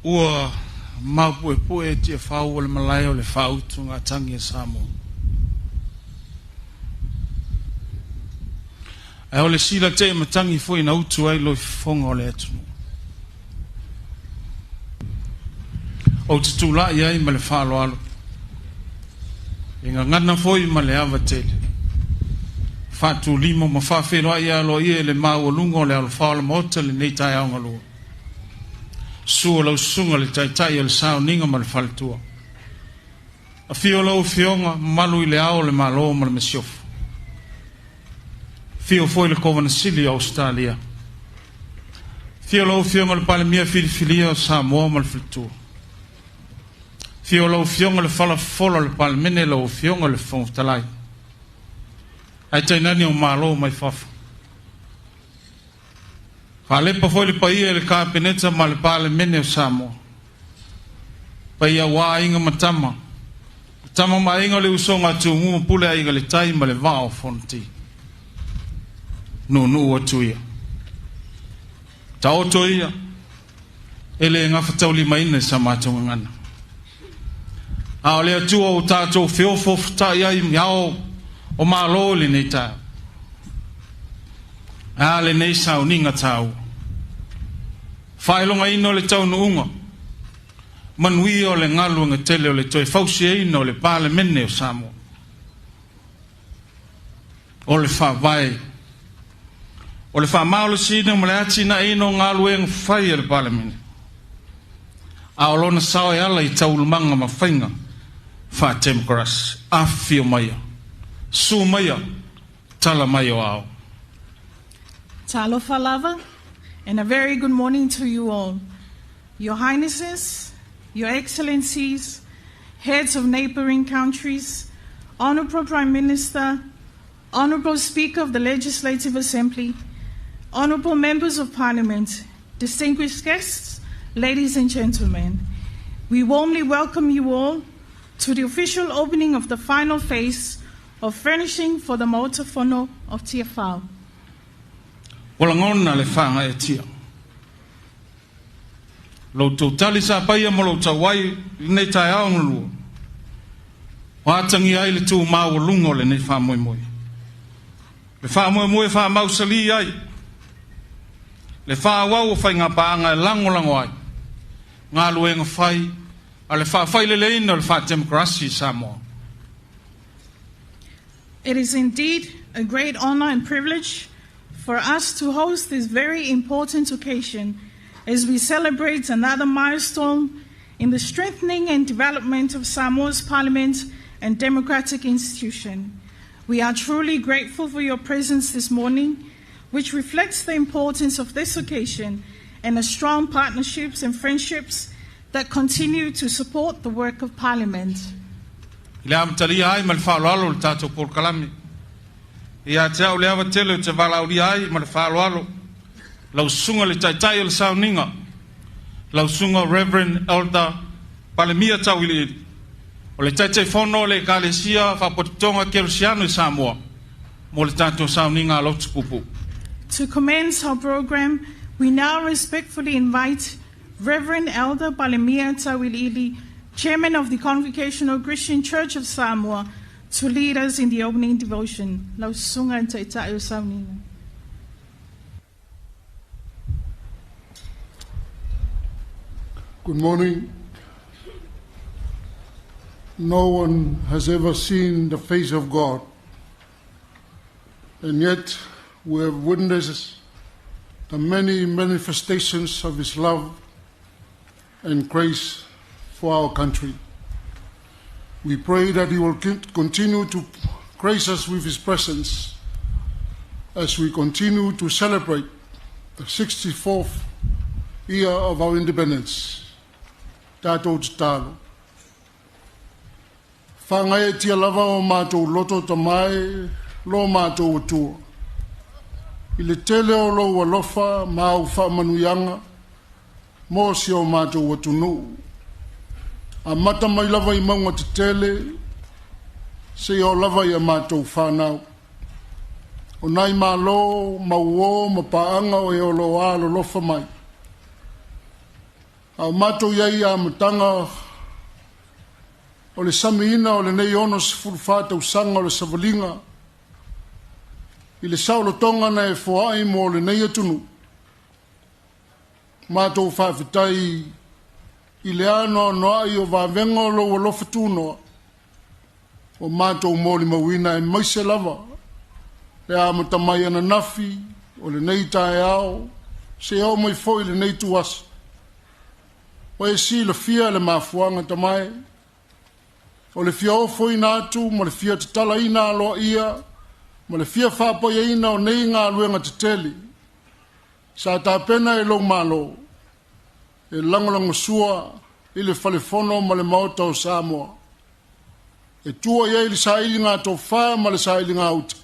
Ua maupuepue Tiafau o le malae o le faautugatagi a Samoa. Ae o le sila te'i matagi foi na utu ai loifofoga o le atunuu. Ou te tulai ai ma le faaaloalo, i gagana foi ma le ava tele, faatulima ma faafeiloai aloaia i le maualuga o le alofā o le Maota i lenei taeao galua. Susu lau susuga i le Taitai o le Sauniga ma le Faletua. Afio lau Afioga mamalu i le Ao o le Malo ma le Masiofo. Afio foi le Kovana Sili o Ausetalia. Afio lau Afioga i le Palemia filifilia o Samoa ma le Faletua. Afio lau Afioga i le Falafofola o le Palemene, lau Afioga i le Fofoga Fetalai. Ae tainane o Malo mai fafo. Faalepa foi le paia i le Kapeneta ma le Palemene o Samoa. Paia aua Aiga ma Tama, o Tama ma Aiga o le Usoga a Tumua ma Pule Aiga i le Tai ma le Vaa o Fonoti. Nuunuu atu ia. Taoto ia, e le gafataulimaina i sa matou gagana. A o le Atua ua tatou feofoofotai ai i ao o Malo i lenei taeao. A lenei sauniga taua. Faailogaina o le taunuuga manuia o le galuega tele o le toe fausiaina o le Palemene o Samoa. O le faavae o le faamalosiina ma le atinaeina o galuega fai a le Palemene, a o lona sao e ala i taualumaga ma faiga faatemokarasi. Afifio maia, susu maia, tala mai o ao. Talofa lava, and a very good morning to you all. Your Highnesses, Your Excellencies, heads of neighboring countries, Honorable Prime Minister, Honorable Speaker of the Legislative Assembly, Honorable Members of Parliament, distinguished guests, ladies and gentlemen, we warmly welcome you all to the official opening of the final phase of furnishing for the Maota Fono of Tiafau. Ua lagona le faagaeetia. Lo outou tali sa paia ma lo outou ai i lenei taeao galua. Ua atagia ai le tu maualuga o lenei faamoemoe. Le faamoemoe faamausali ai. Le faaauau o faigapaaga e lagolago ai. Galuega fai a le faafaileleina o le faatemokarasi i Samoa. It is indeed a great honor and privilege for us to host this very important occasion as we celebrate another milestone in the strengthening and development of Samoa's parliament and democratic institution. We are truly grateful for your presence this morning, which reflects the importance of this occasion and the strong partnerships and friendships that continue to support the work of Parliament. I le amatalia ai ma le faaaloalo le tatou polokalame. Ia te au le ava tele ou te valaaulia ai ma le faaaloalo lau susuga i le Taitai o le Sauniga, lau susuga Reverend Elder Palemia Tauiliili, o le Taitaifono o le Ekalesia Faapotopotoga Kerisiano i Samoa, mo le tatou sauniga a lotu puupuu. To commence our program, we now respectfully invite Reverend Elder Palemia Tauiliili, Chairman of the Congregational Christian Church of Samoa, to lead us in the opening devotion. Lau susuga i le Taitai o Sauniga. Good morning. No one has ever seen the face of God, and yet we have witnessed the many manifestations of His love and grace for our country. We pray that He will continue to grace us with His presence as we continue to celebrate the 64th year of our independence. Tatou tatalo. Faagaeetia lava o matou loto tamae lo matou Atua. I le tele o lou alofa ma au faamanuiaga mo si o matou atunuu. Amata mai lava i mauga tetele seia oo lava i a matou fanau. O nai malo ma uō ma paaga o e o lo o alolofa mai. A o matou i ai i amataga o le samiina o lenei 64 tausaga o le savaliga i le saolotoga na e foai mo lenei atunuu, matou faafetai i le anoanoai o vavega o lou alofa tunoa ua matou molimauina aemaise lava le amata mai ananafi o lenei taeao seia oo mai foi i lenei ituaso. Ua e silafia le mafuaaga tamae o le fia ofoina atu ma le fia tatalaina aloaia ma le fia faapaiaina o nei galuega tetele sa tapena e lou Malo e lagolagosua i le Falefono ma le Maota o Samoa e tua i ai le sailiga tofa ma le sailiga uta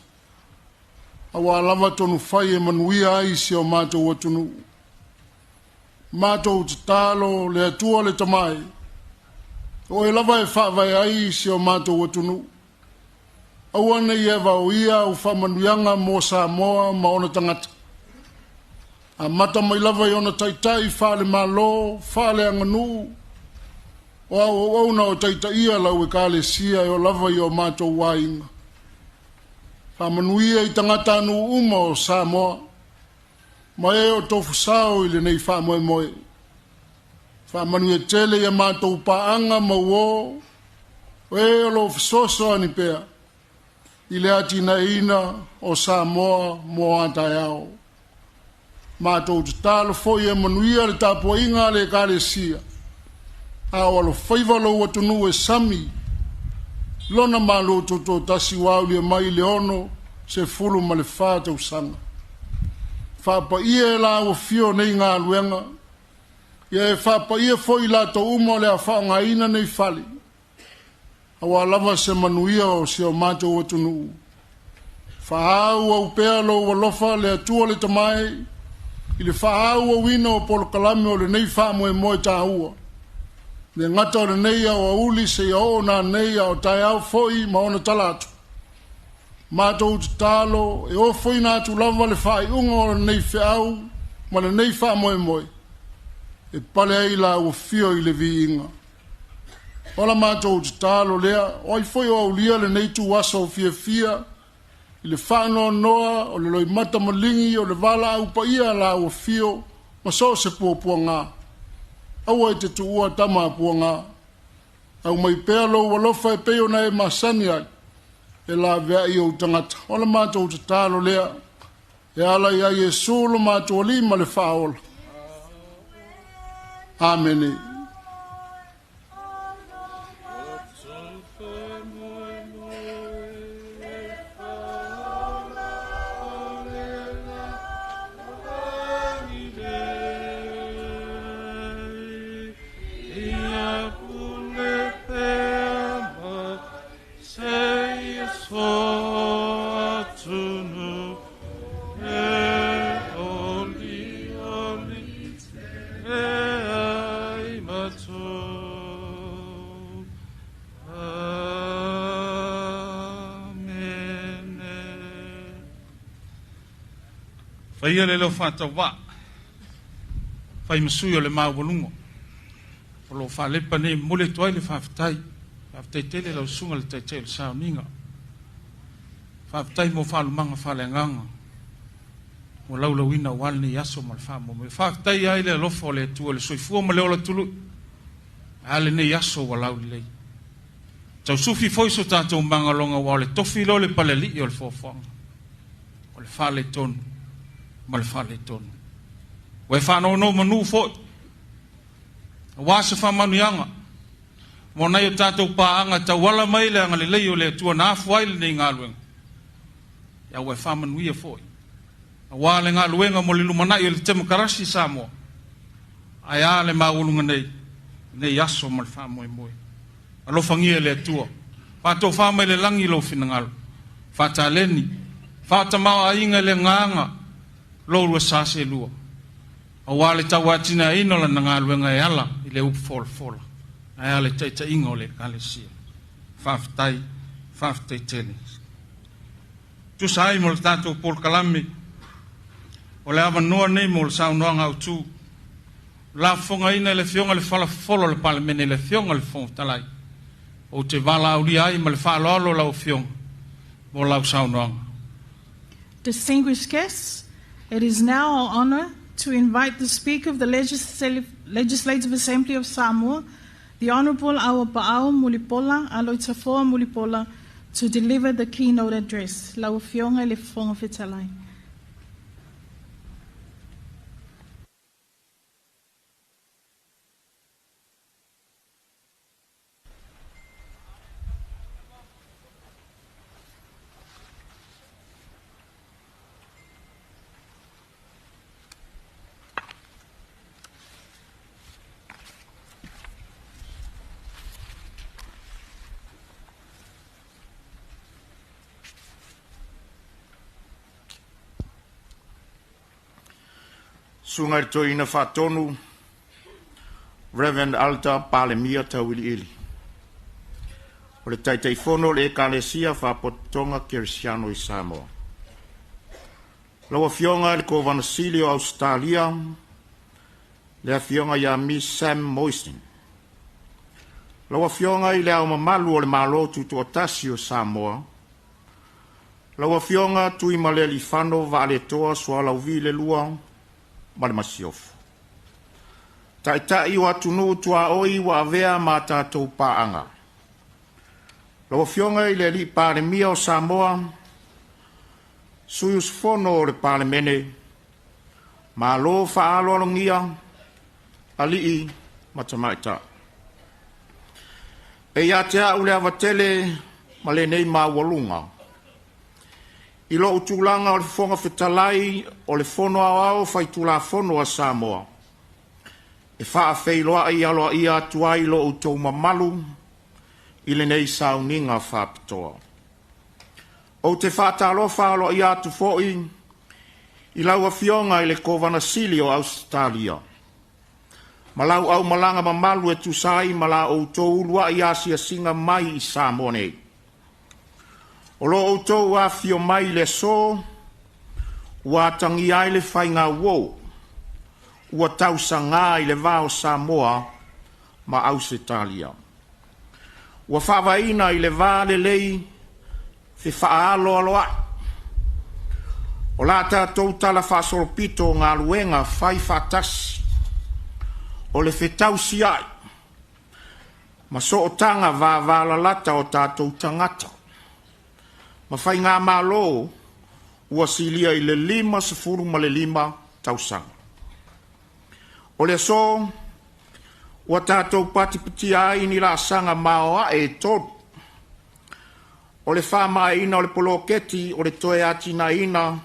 aua lava tonufai e manuia ai si o matou atunuu. Matou tatalo le Atua le Tamai, o oe lava e faavae ai si o matou atunuu. Aua ne i e vaoia au faamanuiaga mo Samoa ma ona tagata. Amata mai lava i ona taitai faale-Malo, faale-aganuu, o au auauna o taitaia lau ekalesia e oo lava i o matou aiga. Faamanuia i tagatanuu uma o Samoa, ma e o tofusao i lenei faamoemoe. Faamanuia tele ia matou paaga ma uo, o e o lo o fesoasoani pea i le atinaeina o Samoa mo a taeao. Matou tatalo foi e manuia le tapuaiga a le ekalesia, a o alofaiva lou atunuu e sami lona Malo Tutoatasi ua aulia mai le 64 tausaga. Faapaia e la ua fio nei galuega, ia e faapaia foi i latou uma o le a faaaogaina nei fale, aua lava se manuia o si o matou atunuu. Faaauau pea lou alofa le Atua le Tamae i le faaauauina o polokalame o lenei faamoemoe taua, le gata o lenei aoauli seia oo nanei a o taeao foi ma ona tala atu. Matou tatalo e ofoina atu lava le faaiuga o lenei feau ma lenei faamoemoe e pale ai la ua fio i le viiga. O la matou tatalo lea, o ai foi o aulia lenei tuaso fiafia i le faanoanoa o le loimata maligi o le valaau paia a la ua fio ma so o se puapuaga. Aua e te tuua tama a puaga. Aumai pea lou alofa e pei ona e masani ai, e laveai ou tagata. O la matou tatalo lea, e ala ia Iesu lo matou Alii ma le Faaola. Amene. Faia le leo faatauvaa, fai ma sui o le maualuga o lo o faalepa nei, momoli atu ai le faafetai. Faafetai tele lau susuga i le Taitai o le Sauniga. Faafetai mo faalumaga faaleagaga ua laulauina aua lenei aso ma le faamoemoe. Faafetai ai le alofa o le Atua i le soifua ma le ola tului a lenei aso ua laulelei. Tausufi foi so tatou magaloga aua o le tofi lea o le palealii o le foafoaga, o le faaletonu ma le faaletonu. Ua e faanonomanu foi aua se faamanuiaga mo nai o tatou paaga tauala mai le agalelei o le Atua na afu ai lenei galuega. Ia ua e faamanuia foi aua le galuega mo le lumanai o le temokarasi i Samoa, ae a le maualuga nei, lenei aso ma le faamoemoe. Alofagia e le Atua, faatofa mai le lagi lou finagalo, faataleni, faatamaoaiga i le agaga lou sa selua, aua le tauatinaeina o lana galuega e ala i le upu folafola, ae a le taitaiga o le ekalesia. Faafetai, faafetai tele. Tusa ai mo le tatou polokalame, o le avanoa nei mo le saunoaga autu. Lafogaina e le Afioga i le Falafolo o le Palemene le Afioga i le Fofoga Fetalai, ou te valaaulia ai ma le faaaloalo lau Afioga mo lau saunoaga. Distinguished guests, it is now our honor to invite the Speaker of the Legislative Assembly of Samoa, the Honourable Auapaau Mulipola Aloitafoa Mulipola, to deliver the keynote address. Lau Afioga i le Fofoga Fetalai. Susuga i le Toeaina Faatonu Reverend Alta Palemia Tauiliili, o le Taitaifono o le Ekalesia Faapotopotoga Kerisiano i Samoa. Lau Afioga i le Kovana Sili o Ausetalia, le Afioga ia Miss Sam Mostyn. Lau Afioga i Le Ao Mamalu o le Malo Tutoatasi o Samoa, Lau Afioga Tuimalealiifano Vaaletoa Sualauvi II ma le Masiofo. Taitai o atunuu tuaoi ua avea ma tatou paaga. Lau Afioga i le Alii Palemia o Samoa, sui usufono o le Palemene, malo faaaloalogia alii ma tamaitai. E ia te au le ava tele ma lenei maualuga, i lou tulaga o le Fofoga Fetalai o le Fono Aoao Faitulafono a Samoa, e faafeiloai aloaia atu ai i lo outou mamalu i lenei sauniga faapitoa. Ou te faatalofa aloaia atu foi i lau Afioga i le Kovana Sili o Ausetalia ma lau aumalaga mamalu e tusa ai ma la outou uluai asiasiga mai i Samoa nei. O lo outou afifio mai i le aso ua atagia ai le faigauo ua tausaga i le va o Samoa ma Ausetalia. Ua faavaeina i le va lelei fefaaloaloai o la tatou talafaasolopito o galuega fai faatasi, o le fetausiai ma sootaga vavalalata o tatou tagata ma faigamalo ua silia i le 55 tausaga. O le aso ua tatou patipatia ai ni laasaga maoae e tolu, o le faamaeaina o le poloketi o le toe atinaeina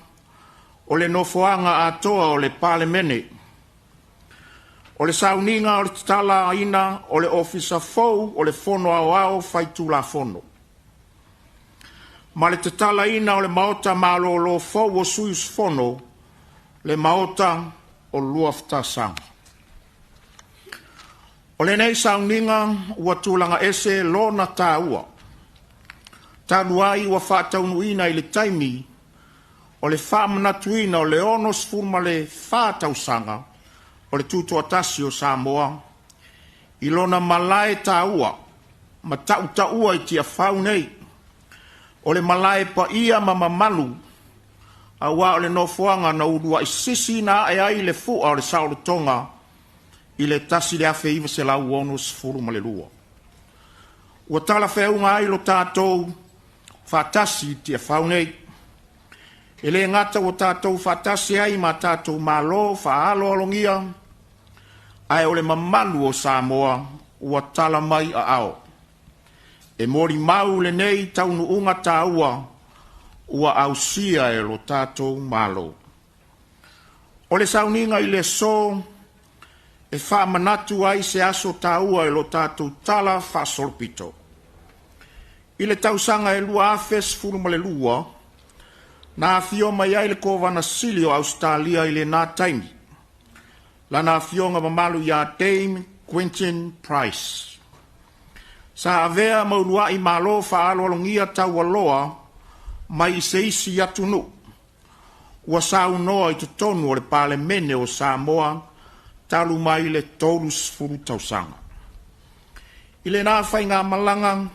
o le nofoaga atoa o le Palemene, o le sauniga o le tatalaina o le Ofisa fou o le Fono Aoao Faitulafono, ma le tatalaina o le Maota malolo fou o sui usufono, le Maota o Luafatasaga. O lenei sauniga ua tulaga ese lona taua, talu ai ua faataunuuina i le taimi o le faamanatuina o le 64 tausaga o le Tutoatasi o Samoa i lona malae taua ma tautaua i Tiafau nei, o le malae paia ma mamalu, aua o le nofoaga na uluai sisiina ae ai le fua o le saolotoga i le 1962. Ua talafeauga ai lo tatou faatasi i Tiafau nei. E le gata ua tatou faatasi ai ma tatou malo faaaloalogia, ae o le mamalu o Samoa ua tala mai aao e molimau lenei taunuuga taua ua ausia e lo tatou Malo. O le sauniga i le aso e faamanatu ai se aso taua e lo tatou tala faasolopito. I le tausaga e 2012, na afio mai ai le Kovana Sili o Ausetalia i lena taimi, lana afioga mamalu ia Dame Quentin Bryce. Sa avea ma uluai malo faaaloalogia taualoa mai i se isi atunuu ua saunoa i totonu o le Palemene o Samoa talu mai le 30 tausaga. I lena faigamalaga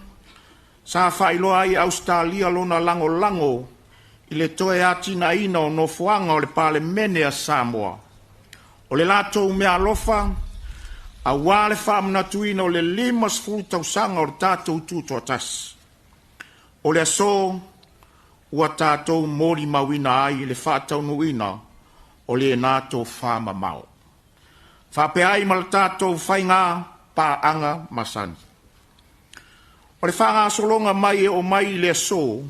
sa faailoa ai e Ausetalia lona lagolago i le toe atinaeina o nofoaga o le Palemene a Samoa, o le latou meaalofa auā le faamanatuina o le 50 tausaga o le tatou Tutoatasi. O le aso ua tatou molimauina ai le faataunuuina o lena tofamamao, faapea ai ma le tatou faiga paaga masani. O le faagasologa mai e oo mai i le aso,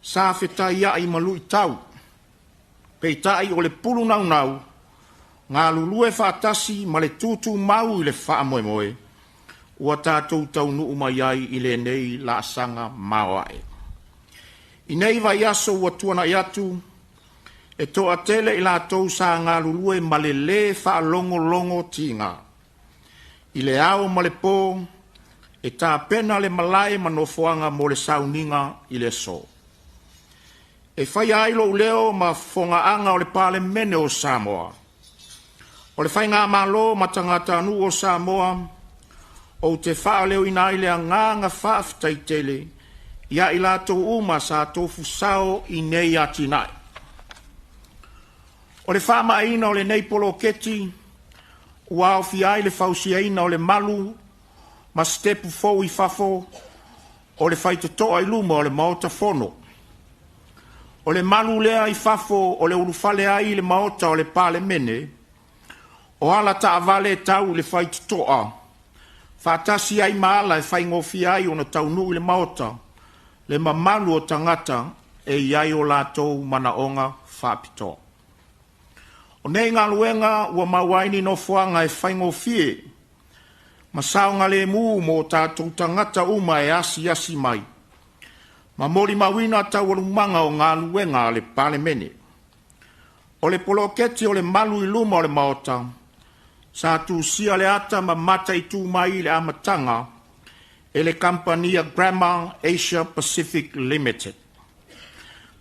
sa fetaiai ma luitau, peitai o le pulu naunau, galulue faatasi ma le tutumau i le faamoemoe, ua tatou taunuu mai ai i lenei laasaga maoae. I nei vaiaso ua tuanai atu, e toatele i latou sa galulue ma le lē faalogologo tiga i le ao ma le po e tapena le malae ma nofoaga mo le sauniga i le aso. E faia ai lou leo ma fofogaaga o le Palemene o Samoa, o le Faigamalo ma tagatanuu o Samoa, ou te faaleoina ai le agaga faafetai tele ia i latou uma sa tofu sao i nei atinae. O le faamaeaina o lenei poloketi ua aofia ai le fausiaina o le malu ma sitepu fou i fafo o le faitotoa i luma o le Maota Fono. O le malu lea i fafo o le ulufale ai i le Maota o le Palemene, o ala taavale tau i le faitotoa, faatasi ai ma ala e faigofie ai ona taunuu i le Maota le mamalu o tagata e i ai o latou manaoga faapitoa. O nei galuega ua maua ai ni nofoaga e faigofie ma saogalemu mo tatou tagata uma e asiasi mai ma molimauina taualumaga o galuega a le Palemene. O le poloketi o le malu i luma o le Maota, sa tusia le ata ma mataitu mai i le amataga e le kamupani Grammar Asia Pacific Limited.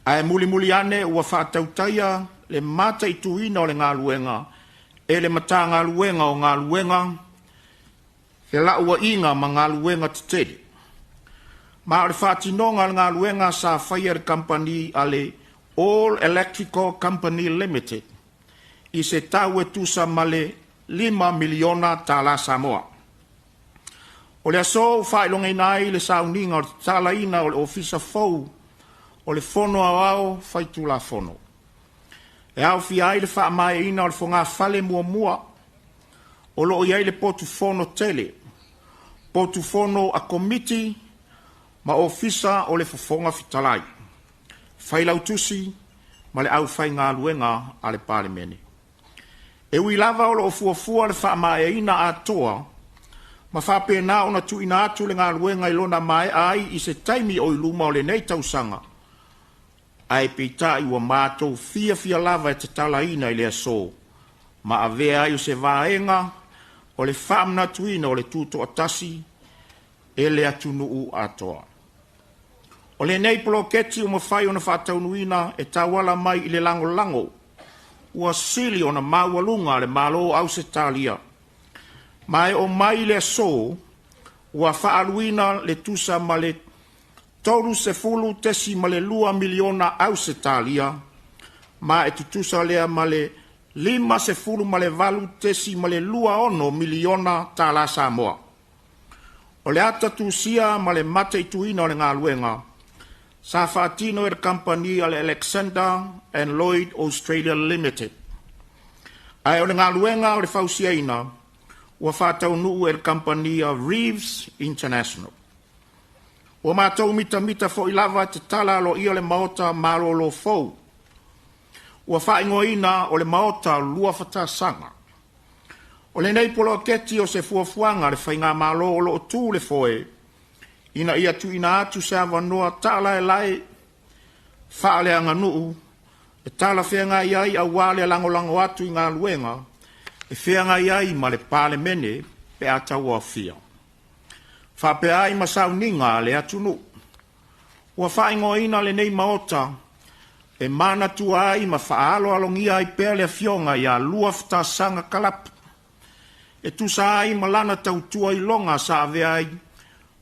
Ae mulimuli ane ua faatautaia le mataituina o le galuega e le Matagaluega o Galuega, Felauaiga ma Galuega Tetele. Ma o le faatinoga o le galuega sa faia e le kamupani a le All Electrical Company Limited i se tau e tusa ma le $5 miliona tala Samoa. O le aso ua faailogaina ai le sauniga o le tatalaina o le Ofisa fou o le Fono Aoao Faitulafono, e aofia ai le faamaeaina o le fogafale muamua o loo i ai le potu fono tele, potu fono a Komiti ma Ofisa o le Fofoga Fetalai, Failautusi ma le aufaigaluega a le Palemene. E ui lava o loo fuafua le faamaeaina atoa ma faapena ona tuuina atu le galuega i lona maea ai i se taimi o i luma o lenei tausaga, ae peitai ua matou fiafia lava e tatalaina i le aso ma avea ai o se vaega o le faamanatuina o le Tutoatasi e le atunuu atoa. O lenei poloketi ua mafai ona faataunuuina e tauala mai i le lagolago ua sili ona maualuga a le Malo o Ausetalia, ma e oo mai i le aso ua faaaluina le tusa ma le $30.2 miliona Ausetalia, ma e tutusa lea ma le $58.26 miliona tala Samoa. O le ata tusia ma le mataituina o le galuega sa faatino e le kamupani a le Alexander and Lloyd Australia Limited, ae o le galuega o le fausiaina ua faataunuu e le kamupani a Reeves International. Ua matou mitamita foi lava e tatala aloaia le Maota malolo fou ua faaigoaina o le Maota Luafatasaga. O lenei poloketi o se fuafuaga a le Faigamalo o loo tu le foe, ina ia tuuina atu se avanoa taalaelae faaleaganuu e talafeagai ai aua le lagolago atu i galuega e feagai ai ma le Palemene pe a tauaofia, faapea ai ma sauniga a le atunuu. Ua faaigoaina lenei Maota e manatua ai ma faaaloalogia ai pea le afioga ia Luafatasaga Kalapu. e tusa ai ma lana tautua iloga sa avea ai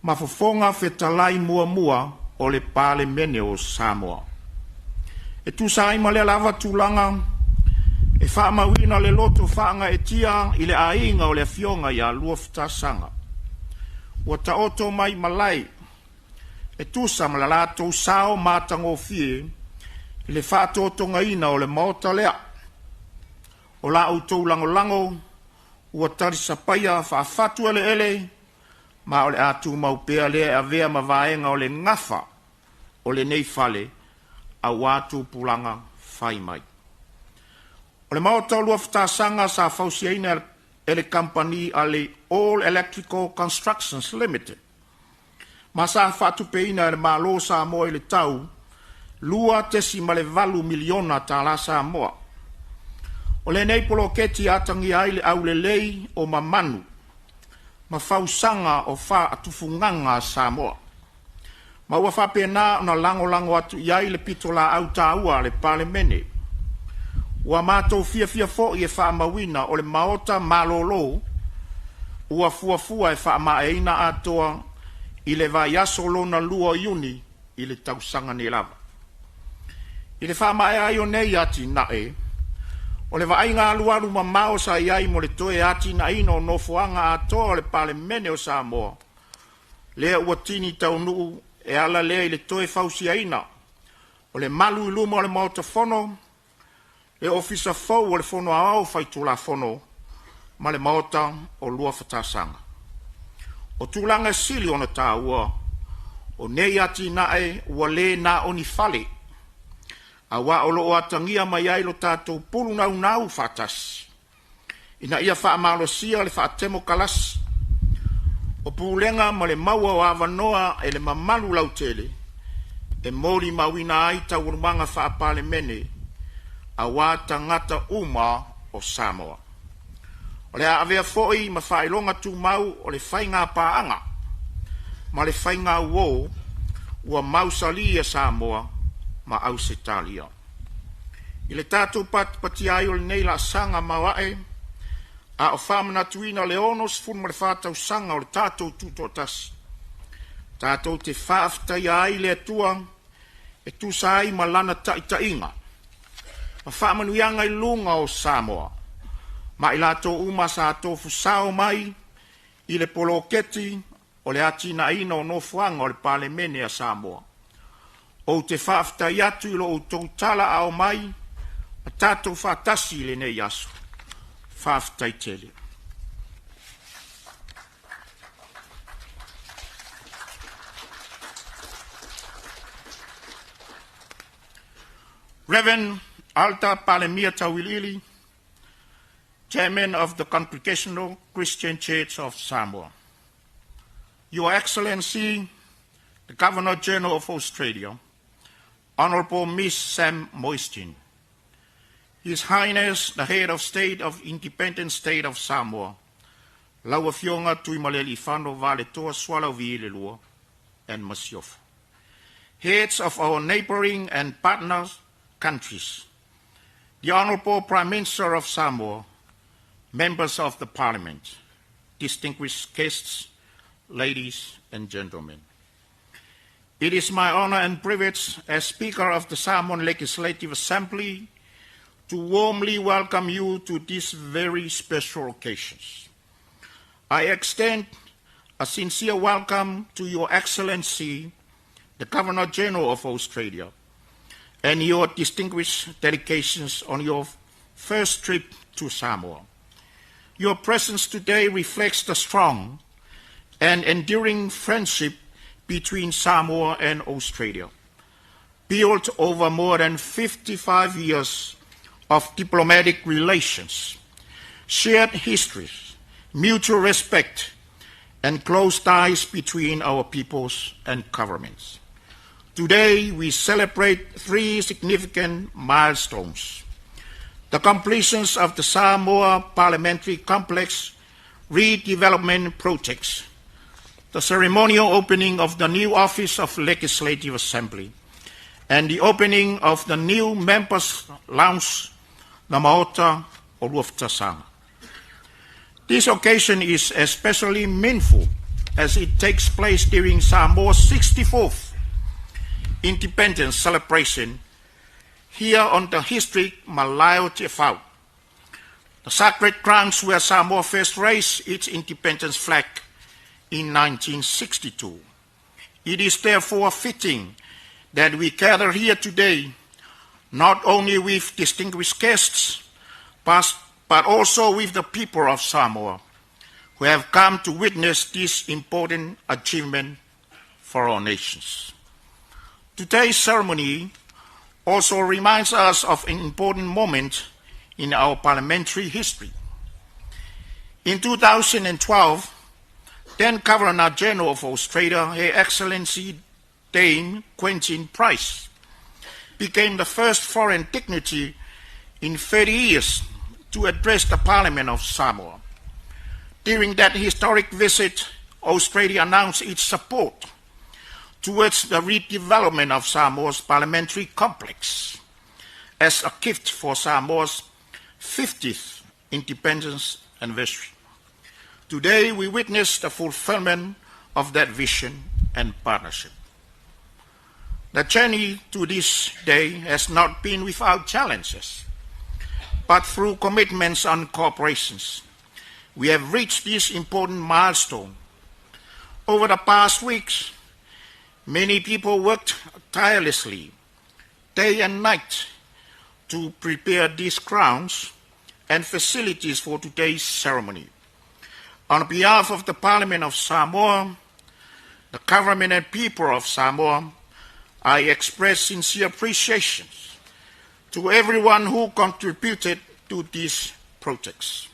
ma Fofoga Fetalai muamua o le Palemene o Samoa. E tusa ai ma lea lava tulaga e faamauina le loto faagaeetia i le aiga o le Afioga ia Luafatasaga ua taoto mai malae e tusa ma le latou sao matagofie i le faatotogaina o le Maota lea. O la outou lagolago ua talisapaia faafatu eleele ma o le a tumau pea lea e avea ma vaega o le gafa o lenei fale auā tupulaga fai mai. O le Maota o Luafatasaga sa fausiaina e le kamupani a le All Electrical Constructions Limited ma sa faatupeina e le Malo o Samoa i le tau $2.8 miliona tala Samoa. O lenei poloketi e atagia ai le aulelei o mamanu ma fausaga o faatufugaga a Samoa, ma ua faapena ona lagolago atu i ai le pitolaau taua a le Palemene. Ua matou fiafia foi e faamauina o le Maota malolo ua fuafua e faamaeaina atoa i le vaiaso lona lua o Iuni i le tausaga nei lava. I le faamaea ai o nei atinae, o le vaaiga alualu mamao sa i ai mo le toe atinaeina o nofoaga atoa o le Palemene o Samoa, lea ua tini taunuu e ala lea i le toe fausiaina o le malu i luma o le Maota Fono, le Ofisa fou o le Fono Aoao Faitulafono ma le Maota o Luafatasaga. O tulaga e sili ona taua, o nei atinae ua le na o ni fale, aua o lo o atagia mai ai lo tatou pulunaunau faatasi ina ia faamalosia le faatemokalasi o pulega ma le maua o avanoa e le mamalu lautele e molimauina ai taualumaga faa-Palemene aua tagata uma o Samoa. O le a avea foi ma faailoga tumau o le faiga paaga ma le faiga uō ua mausali e Samoa ma Ausetalia. I le tatou patipatia ai o lenei laasaga maoae, a o faamanatuina le 64 tausaga o le tatou Tutoatasi, tatou te faafetaia ai le Atua e tusa ai ma Lana taitaiga ma faamanuiaga i luga o Samoa ma i latou uma sa tofu sao mai i le poloketi o le atinaeina o nofoaga o le Palemene a Samoa. Ou te faafetai atu i lo outou talaaao mai ma tatou faatasi i lenei aso. Faafetai tele. Reverend Alta Palemia Tauiliili, Chairman of the Congregational Christian Church of Samoa. Your Excellency, the Governor General of Australia, Honorable Miss Sam Mostyn, His Highness, the Head of State of Independent State of Samoa, Lau Afioga Tuimalealiifano Vaaletoa Sualauvi II and Masiofo. Heads of our neighboring and partner countries, the Honorable Prime Minister of Samoa, members of the Parliament, distinguished guests, ladies and gentlemen. It is my honor and privilege as Speaker of the Samoan Legislative Assembly to warmly welcome you to this very special occasion. I extend a sincere welcome to Your Excellency, the Governor General of Australia, and your distinguished delegations on your first trip to Samoa. Your presence today reflects the strong and enduring friendship between Samoa and Australia, built over more than 55 years of diplomatic relations, shared histories, mutual respect, and close ties between our peoples and governments. Today, we celebrate three significant milestones. The completions of the Samoa Parliamentary Complex redevelopment projects, the ceremonial opening of the new Office of Legislative Assembly, and the opening of the new Members Lounge, the Maota o Luafatasaga. This occasion is especially meaningful as it takes place during Samoa's 64th independence celebration here on the historic Malae o Tiafau, the sacred grounds where Samoa first raised its independence flag in 1962. It is therefore fitting that we gather here today not only with distinguished guests, but also with the people of Samoa who have come to witness this important achievement for our nations. Today's ceremony also reminds us of an important moment in our parliamentary history. In 2012, then Governor General of Australia, Her Excellency Dame Quentin Bryce, became the first foreign dignitary in 30 years to address the Parliament of Samoa. During that historic visit, Australia announced its support towards the redevelopment of Samoa's parliamentary complex as a gift for Samoa's 50th independence anniversary. Today, we witness the fulfillment of that vision and partnership. The journey to this day has not been without challenges, but through commitments and cooperations, we have reached this important milestone. Over the past weeks, many people worked tirelessly, day and night, to prepare these grounds and facilities for today's ceremony. On behalf of the Parliament of Samoa, the government and people of Samoa, I express sincere appreciation to everyone who contributed to these projects.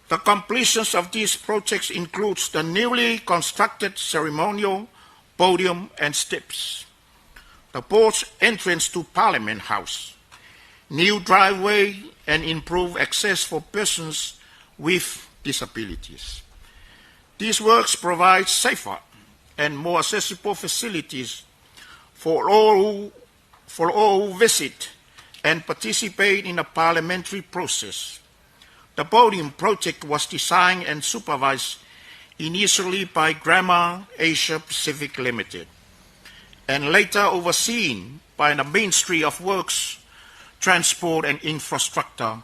The completion of these projects includes the newly constructed ceremonial podium and steps, the porch entrance to Parliament House, new driveway and improved access for persons with disabilities. These works provide safer and more accessible facilities for all who visit and participate in the parliamentary process. The podium project was designed and supervised initially by Grammar Asia Pacific Limited and later overseen by the Ministry of Works, Transport and Infrastructure,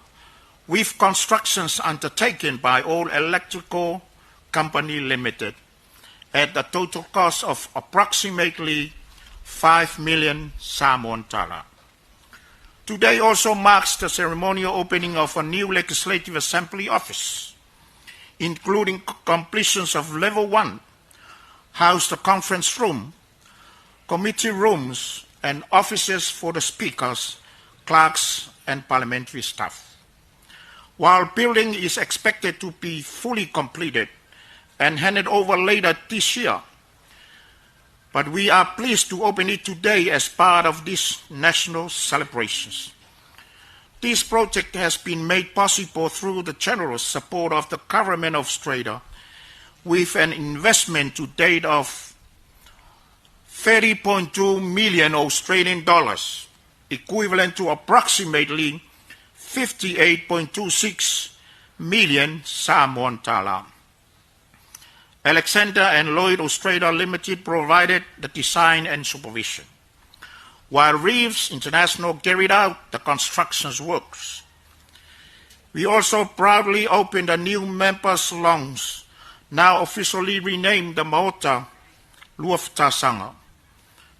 with constructions undertaken by All Electrical Company Limited at a total cost of approximately 5 million Samoan tala. Today also marks the ceremonial opening of a new Legislative Assembly office, including completions of Level 1, house the conference room, committee rooms, and offices for the speakers, clerks, and parliamentary staff. While building is expected to be fully completed and handed over later this year, but we are pleased to open it today as part of these national celebrations. This project has been made possible through the generous support of the Government of Australia, with an investment to date of 30.2 million Australian dollars, equivalent to approximately 58.26 million Samoan tala. Alexander and Lloyd Australia Limited provided the design and supervision, while Reeves International carried out the construction works. We also proudly opened a new members' lounge, now officially renamed the Maota Luafatasaga.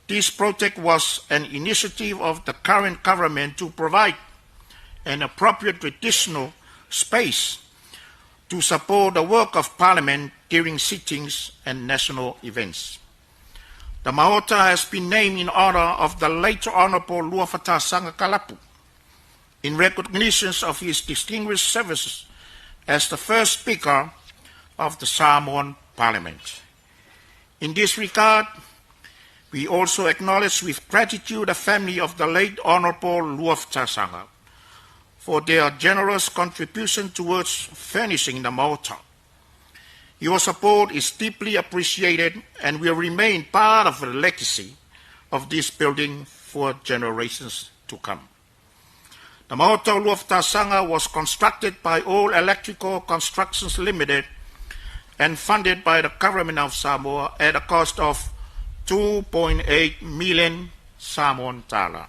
This project was an initiative of the current government to provide an appropriate traditional space to support the work of Parliament during sittings and national events. The Maota has been named in honor of the late Honorable Luafatasaga Kalapu, in recognition of his distinguished services as the first Speaker of the Samoan Parliament. In this regard, we also acknowledge with gratitude the family of the late Honorable Luafatasaga for their generous contribution towards furnishing the Maota. Your support is deeply appreciated and will remain part of the legacy of this building for generations to come. The Maota o Luafatasaga was constructed by All Electrical Constructions Limited and funded by the Government of Samoa at a cost of 2.8 million Samoan tala.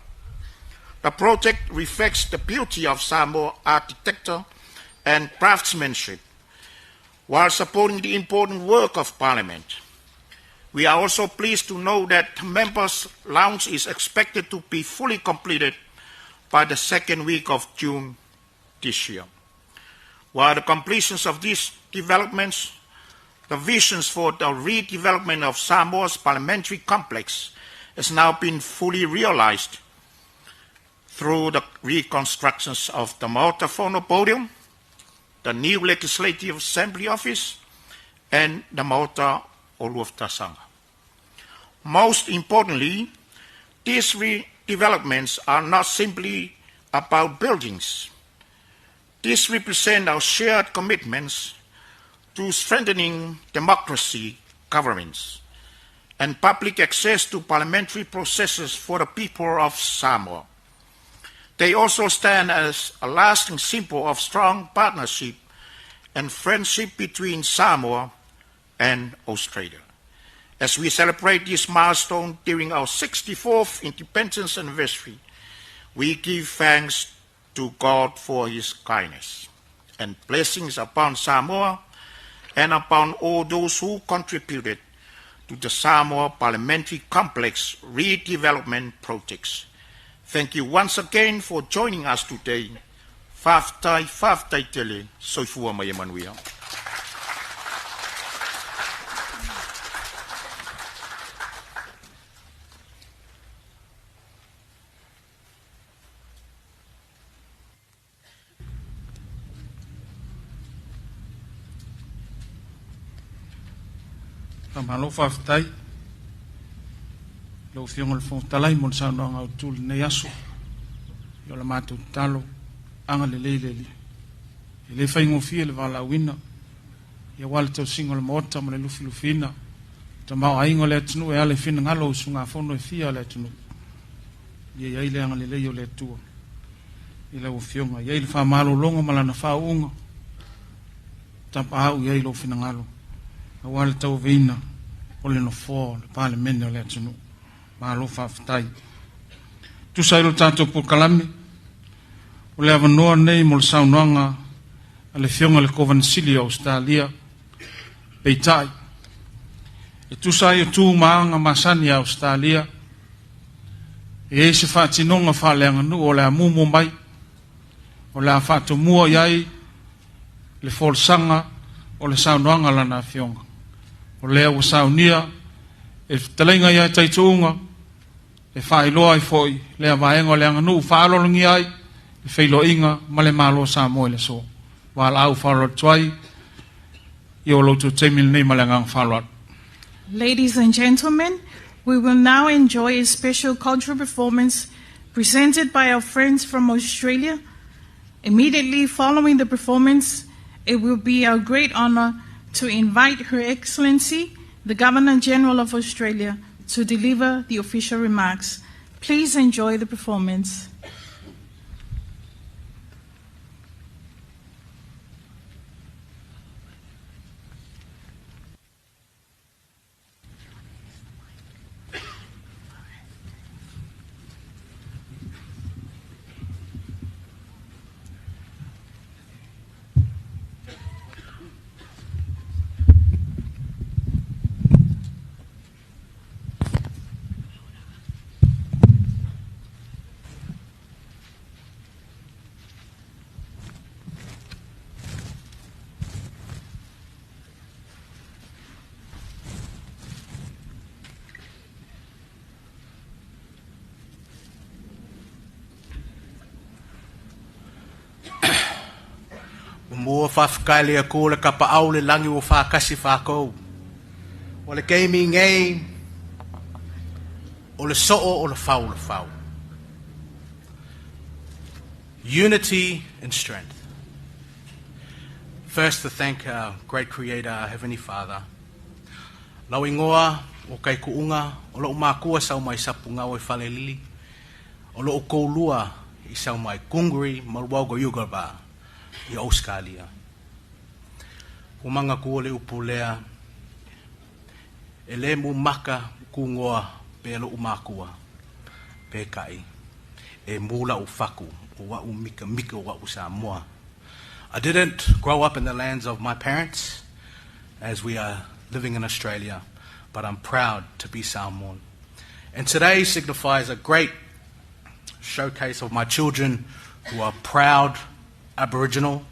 The project reflects the beauty of Samoa architecture and craftsmanship while supporting the important work of Parliament. We are also pleased to know that the Members' Lounge is expected to be fully completed by the second week of June this year. While the completions of these developments, the visions for the redevelopment of Samoa's parliamentary complex has now been fully realized through the reconstructions of the Maota Fono podium, the new Legislative Assembly office, and the Maota o Luafatasaga. Most importantly, these redevelopments are not simply about buildings. These represent our shared commitments to strengthening democracy, governments, and public access to parliamentary processes for the people of Samoa. They also stand as a lasting symbol of strong partnership and friendship between Samoa and Australia. As we celebrate this milestone during our 64th independence anniversary, we give thanks to God for His kindness and blessings upon Samoa and upon all those who contributed to the Samoa Parliamentary Complex redevelopment projects. Thank you once again for joining us today. Faafetai, faafetai tele, soifua ma ia manuia. Faamalo faafetai lau Afioga i le Fofoga Fetalai mo le saunoaga autu i lenei aso. Ia o le matou tatalo, agalelei le Alii. E le faigofie le valaauina aua le tausiga o le Maota ma le lufilufiina o tamaoaiga o le atunuu e ala i finagalo o usugafono e fia a le atunuu. Ia i ai le agalelei o le Atua i lau Afioga, ia i ai le faamalologa ma lana faauuga, tapaau i ai lou finagalo aua le tauaveina o le Nofoa o le Palemene o le atunuu. Malo faafetai. Tusa ai lo tatou polokalame, o le avanoa nei mo le saunoaga a le Afioga i le Kovana Sili o Ausetalia, peitai, e tusa ai o tu ma aga masani a Ausetalia, e i ai se faatinoga faaleaganuu o le a muamua mai, o le a faatomua i ai le folasaga o le saunoaga a lana afioga. O lea ua saunia e le fetalaiga ia Taituuga e faailoa ai foi lea vaega o le aganuu faaaloalogia ai le feiloaiga ma le Malo o Samoa i le aso. Valaau faaaloalo atu ai i o lo outou taimi lenei ma le agaga faaaloalo. Ladies and gentlemen, we will now enjoy a special cultural performance presented by our friends from Australia. Immediately following the performance, it will be our great honor to invite Her Excellency, the Governor General of Australia, to deliver the official remarks. Please enjoy the performance. Mua faafetai le Atua le Tapaau le lagi ua faatasi fatou. O le taimi nei o le soo o le fau o le fau. Unity and strength. First, to thank our great Creator, our Heavenly Father. Lau igoa o Taituuga, o lou makua sau mai Sapugaoa i Falealili, o lou toalua i sau mai Gunguri ma Walga Yugaba i Auskalia. Ua magatua le upu lea, e le mumaka kugoa pe lo'u makua, peka'i e mu la'u faku o a'u mikamika o a'u Samoa. I didn't grow up in the lands of my parents, as we are living in Australia, but I'm proud to be Samoan. And today signifies a great showcase of my children who are proud Aboriginal,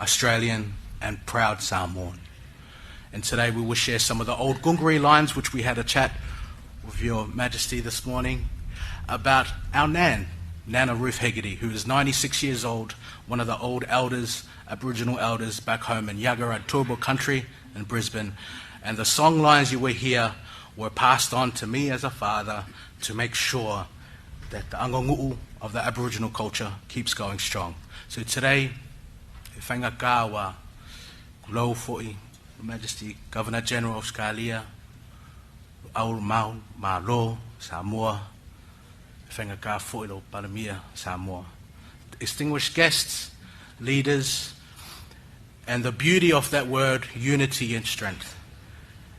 Australian, and proud Samoan. And today we will share some of the old Gunggari lines, which we had a chat with Your Majesty this morning, about our Nan, Nana Ruth Hegarty, who is 96 years old, one of the old elders, Aboriginal elders back home in Yagara Turrbal country in Brisbane. And the song lines you will hear were passed on to me as a father to make sure that the angangu'u of the Aboriginal culture keeps going strong. So today, e whaingakawa, kulou fo'i, Majesty Governor General of Australia, Aur Mau, Malo, Samoa, e whaingaka fo'i lo Palemia, Samoa. Distinguished guests, leaders, and the beauty of that word, unity and strength.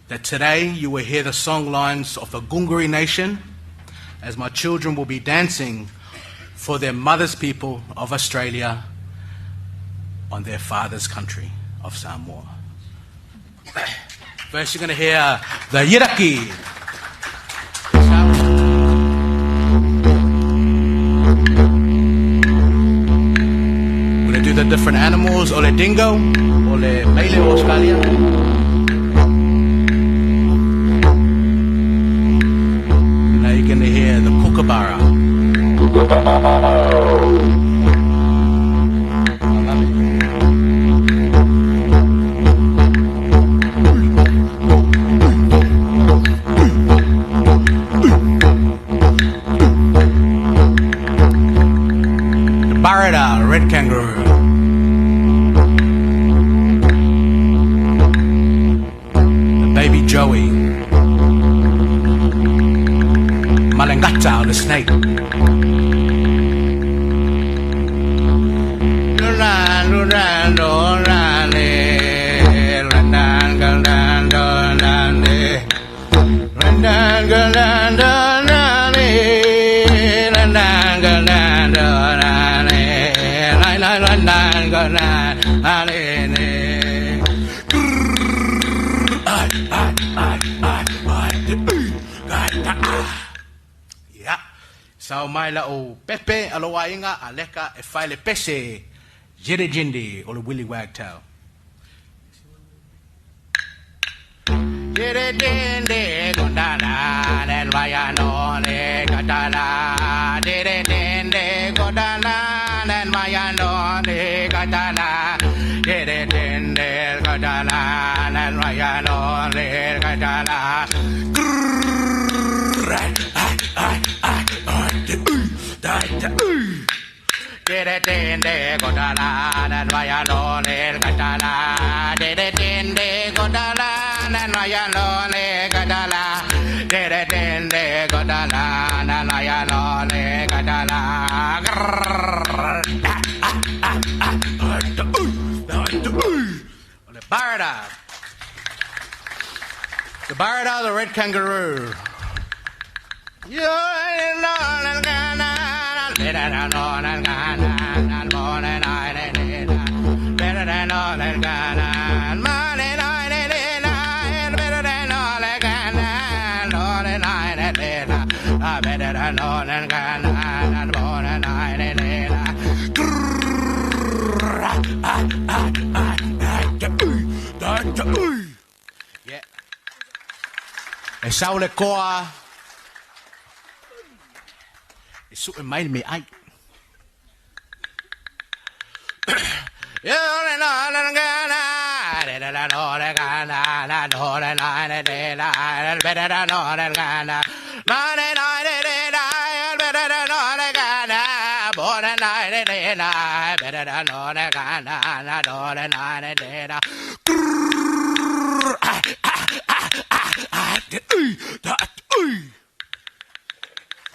That today you will hear the song lines of the Gunggari Nation as my children will be dancing for their mother's people of Australia on their father's country of Samoa. First, you're going to hear the Yiraki. We're going to do the different animals, ole dingo, ole mele Australia. Now you're going to hear the kookaburra. The Barada, red kangaroo. The baby Joey. Malangata, the snake. Ia. Sao mai la o Pepe aloainga a leka e fai le pese jere jindi o le Willy Wagtail. Jere dinde gondala nen vaya no le katala. Jere dinde gondala nen vaya no le katala. Jere dinde gondala nen vaya no le katala. Dere dinde gondala nen vaya no le katala. Dere dinde gondala nen vaya no le katala. Dere dinde gondala nen vaya no le katala. The Barada. The Barada, the red kangaroo. Yeah. E sau le koa. E su e mai me ai.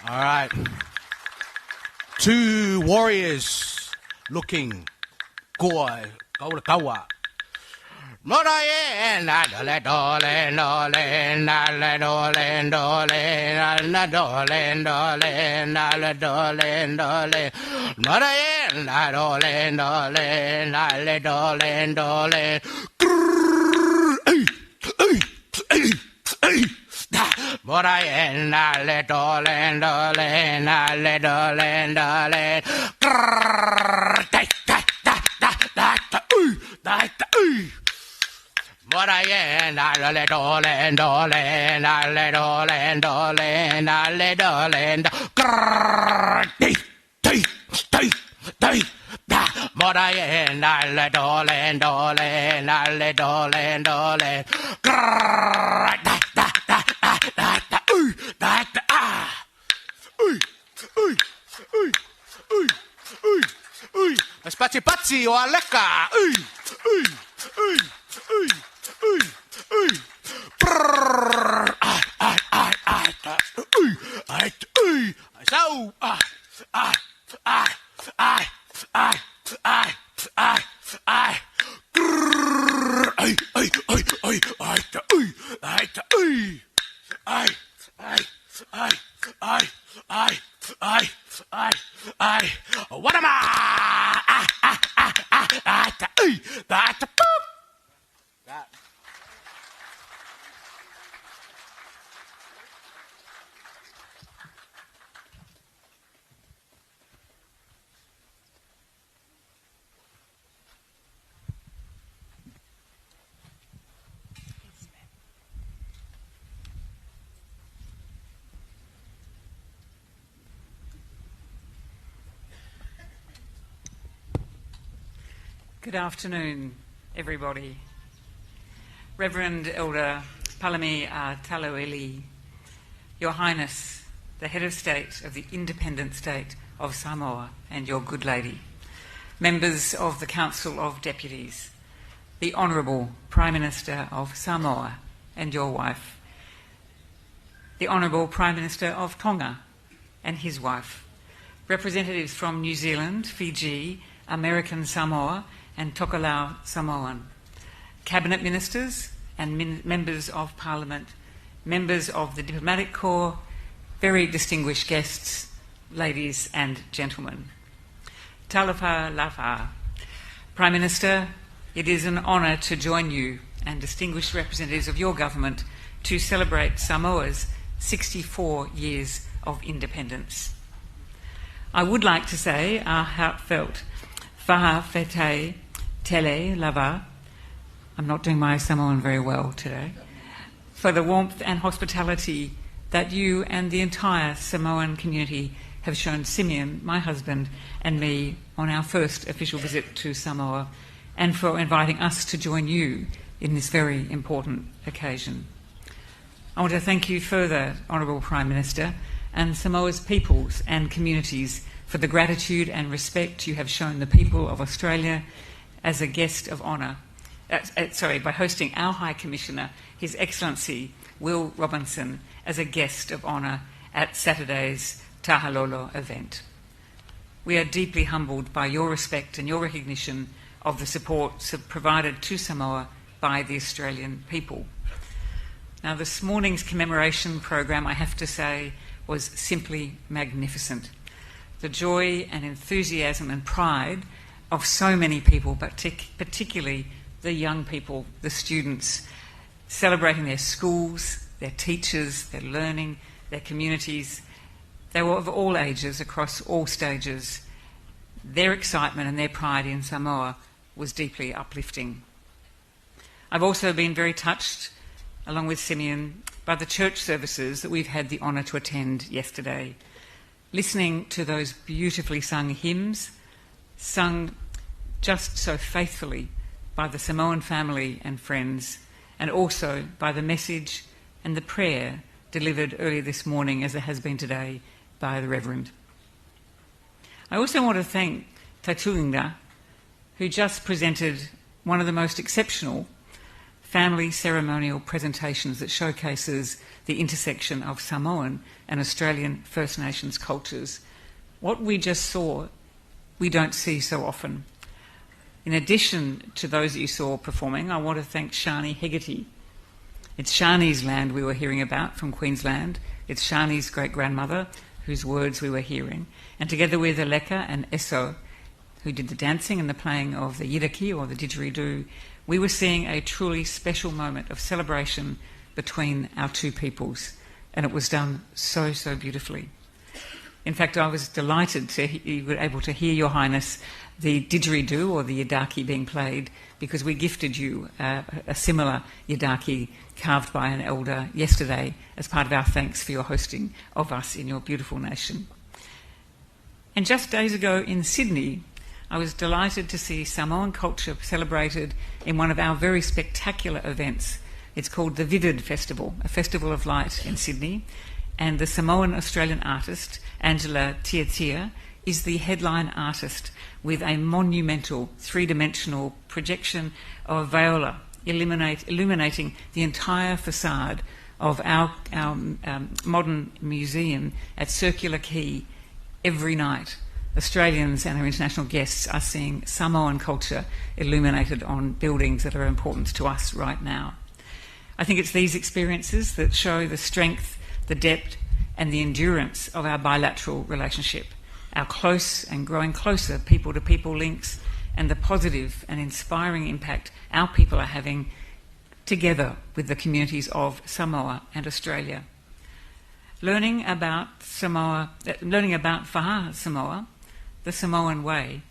All right. Two warriors looking koa kau le kaua. Mora ye na do le do le no le na le do le do le na na do le do le na le do le do le Mora ye na do le do le na le do le do le Mora ye na le do le do le na le do le do le Grrr, da da da da da da da Mora ye na le do le do le na le do le do le na le do le do Grrr, dee dee dee dee da Mora ye na le do le do le na le do le do le Grrr, da da da da da da da da ah ui ui ui ui ui ui Spati pati o aleka ui ui ui ui ui ui Brrr, ah ah ah ah da ui ai ui sau ah ah ah ah ah ah ah ah Grrr, ai ai ai ai ai da ui ai da ui ai ai ai ai ai ai ai ai what am I ah ah ah ah ah da ui da da boop that Good afternoon, everybody. Reverend Elder Palami Taloeli, Your Highness, the Head of State of the Independent State of Samoa, and your good lady, members of the Council of Deputies, the Honourable Prime Minister of Samoa and your wife, the Honourable Prime Minister of Tonga and his wife, representatives from New Zealand, Fiji, American Samoa, and Tokelau Samoan, cabinet ministers and members of parliament, members of the diplomatic corps, very distinguished guests, ladies and gentlemen. Talofa lava. Prime Minister, it is an honour to join you and distinguished representatives of your government to celebrate Samoa's 64 years of independence. I would like to say our heartfelt Fa'afetai Tele Lava, I'm not doing my Samoan very well today, for the warmth and hospitality that you and the entire Samoan community have shown Simeon, my husband, and me on our first official visit to Samoa, and for inviting us to join you in this very important occasion. I want to thank you further, Honourable Prime Minister, and Samoa's peoples and communities for the gratitude and respect you have shown the people of Australia as a guest of honour. Sorry, by hosting our High Commissioner, His Excellency Will Robinson, as a guest of honour at Saturday's Tahalolo event. We are deeply humbled by your respect and your recognition of the support provided to Samoa by the Australian people. Now, this morning's commemoration program, I have to say, was simply magnificent. The joy and enthusiasm and pride of so many people, but particularly the young people, the students, celebrating their schools, their teachers, their learning, their communities. They were of all ages, across all stages. Their excitement and their pride in Samoa was deeply uplifting. I've also been very touched, along with Simeon, by the church services that we've had the honour to attend yesterday. Listening to those beautifully sung hymns, sung just so faithfully by the Samoan family and friends, and also by the message and the prayer delivered earlier this morning, as it has been today, by the Reverend. I also want to thank Tatuinga, who just presented one of the most exceptional family ceremonial presentations that showcases the intersection of Samoan and Australian First Nations cultures. What we just saw, we don't see so often. In addition to those that you saw performing, I want to thank Shani Hegarty. It's Shani's land we were hearing about from Queensland. It's Shani's great grandmother whose words we were hearing. And together with Aleka and Esso, who did the dancing and the playing of the yidaki or the didgeridoo, we were seeing a truly special moment of celebration between our two peoples. And it was done so, so beautifully. In fact, I was delighted to you were able to hear Your Highness the didgeridoo or the yidaki being played because we gifted you a similar yidaki carved by an elder yesterday as part of our thanks for your hosting of us in your beautiful nation. And just days ago in Sydney, I was delighted to see Samoan culture celebrated in one of our very spectacular events. It's called the Vivid Festival, a festival of light in Sydney. And the Samoan Australian artist, Angela Tiatia, is the headline artist with a monumental three dimensional projection of Viola illuminate, illuminating the entire facade of our, our modern museum at Circular Quay every night. Australians and our international guests are seeing Samoan culture illuminated on buildings that are important to us right now. I think it's these experiences that show the strength, the depth, and the endurance of our bilateral relationship, our close and growing closer people to people links, and the positive and inspiring impact our people are having together with the communities of Samoa and Australia. Learning about Samoa, learning about Faha Samoa, the Samoan way,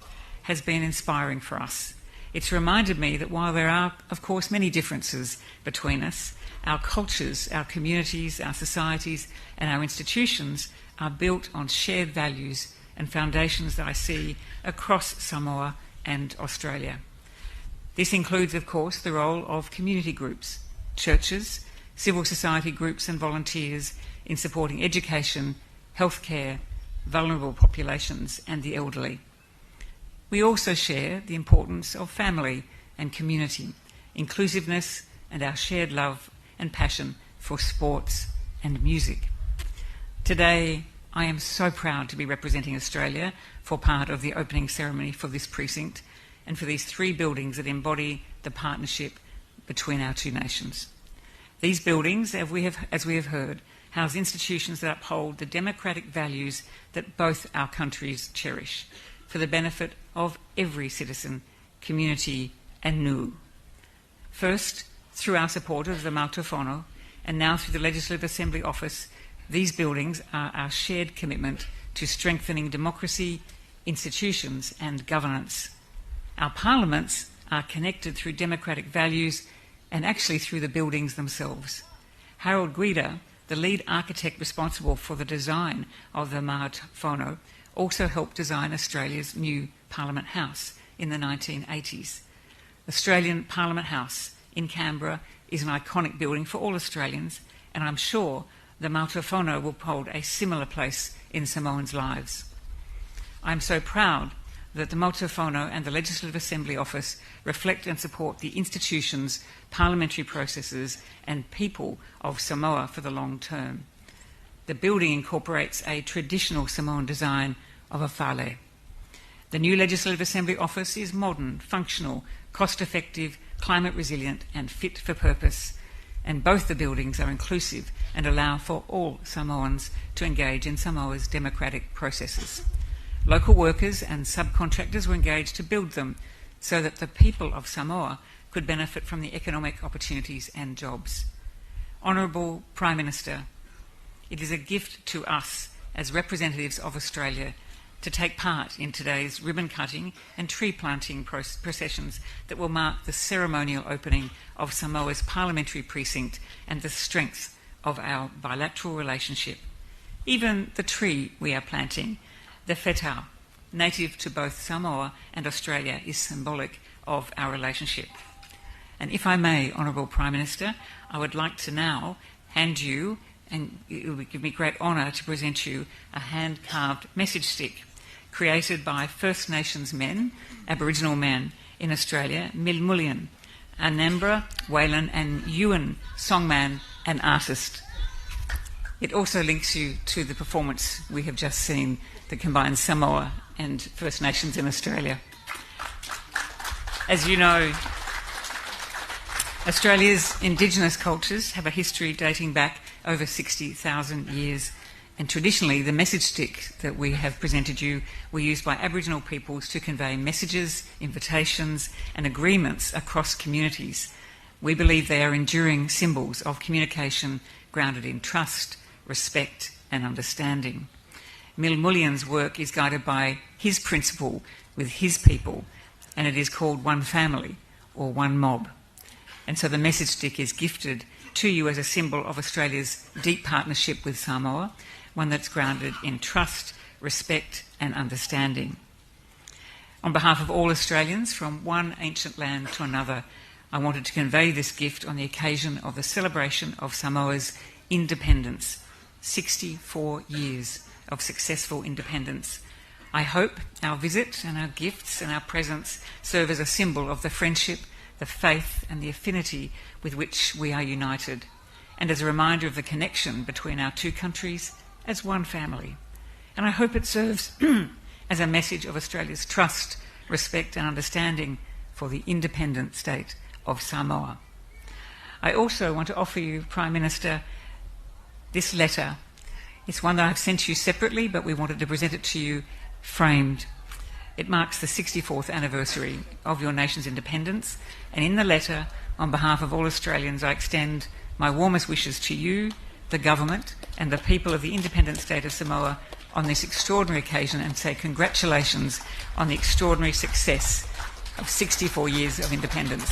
has been inspiring for us. It's reminded me that while there are, of course, many differences between us, our cultures, our communities, our societies, and our institutions are built on shared values and foundations that I see across Samoa and Australia. This includes, of course, the role of community groups, churches, civil society groups, and volunteers in supporting education, healthcare, vulnerable populations, and the elderly. We also share the importance of family and community, inclusiveness, and our shared love and passion for sports and music. Today, I am so proud to be representing Australia for part of the opening ceremony for this precinct and for these three buildings that embody the partnership between our two nations. These buildings, as we have, as we have heard, house institutions that uphold the democratic values that both our countries cherish for the benefit of every citizen, community, and nu. First, through our support of the Maota Fono, and now through the Legislative Assembly Office, these buildings are our shared commitment to strengthening democracy, institutions, and governance. Our parliaments are connected through democratic values and actually through the buildings themselves. Harold Guida, the lead architect responsible for the design of the Maota Fono, also helped design Australia's new Parliament House in the 1980s. Australian Parliament House in Canberra is an iconic building for all Australians, and I'm sure the Maota Fono will hold a similar place in Samoans' lives. I'm so proud that the Maota Fono and the Legislative Assembly Office reflect and support the institutions, parliamentary processes, and people of Samoa for the long term. The building incorporates a traditional Samoan design of a fale. The new Legislative Assembly office is modern, functional, cost effective, climate resilient, and fit for purpose. And both the buildings are inclusive and allow for all Samoans to engage in Samoa's democratic processes. Local workers and subcontractors were engaged to build them so that the people of Samoa could benefit from the economic opportunities and jobs. Honourable Prime Minister, it is a gift to us as representatives of Australia to take part in today's ribbon cutting and tree planting processions that will mark the ceremonial opening of Samoa's parliamentary precinct and the strength of our bilateral relationship. Even the tree we are planting, the whetau, native to both Samoa and Australia, is symbolic of our relationship. And if I may, Honourable Prime Minister, I would like to now hand you, and it would give me great honour to present you, a hand carved message stick created by First Nations men, Aboriginal men in Australia, Milmullian, Anambra, Wayland, and Ewan songman and artist. It also links you to the performance we have just seen. that combines Samoa and First Nations in Australia. As you know, Australia's Indigenous cultures have a history dating back over 60,000 years. And traditionally, the message stick that we have presented you were used by Aboriginal peoples to convey messages, invitations, and agreements across communities. We believe they are enduring symbols of communication grounded in trust, respect, and understanding. Milmullian's work is guided by his principle with his people, and it is called One Family or One Mob. And so the message stick is gifted to you as a symbol of Australia's deep partnership with Samoa, one that's grounded in trust, respect, and understanding. On behalf of all Australians from one ancient land to another, I wanted to convey this gift on the occasion of the celebration of Samoa's independence 64 years of successful independence. I hope our visit and our gifts and our presence serve as a symbol of the friendship, the faith, and the affinity with which we are united, and as a reminder of the connection between our two countries as one family. And I hope it serves as a message of Australia's trust, respect, and understanding for the independent state of Samoa. I also want to offer you, Prime Minister, this letter. It's one that I've sent you separately, but we wanted to present it to you framed. It marks the 64th anniversary of your nation's independence, and in the letter, on behalf of all Australians, I extend my warmest wishes to you, the government, and the people of the independent state of Samoa on this extraordinary occasion and say congratulations on the extraordinary success of 64 years of independence.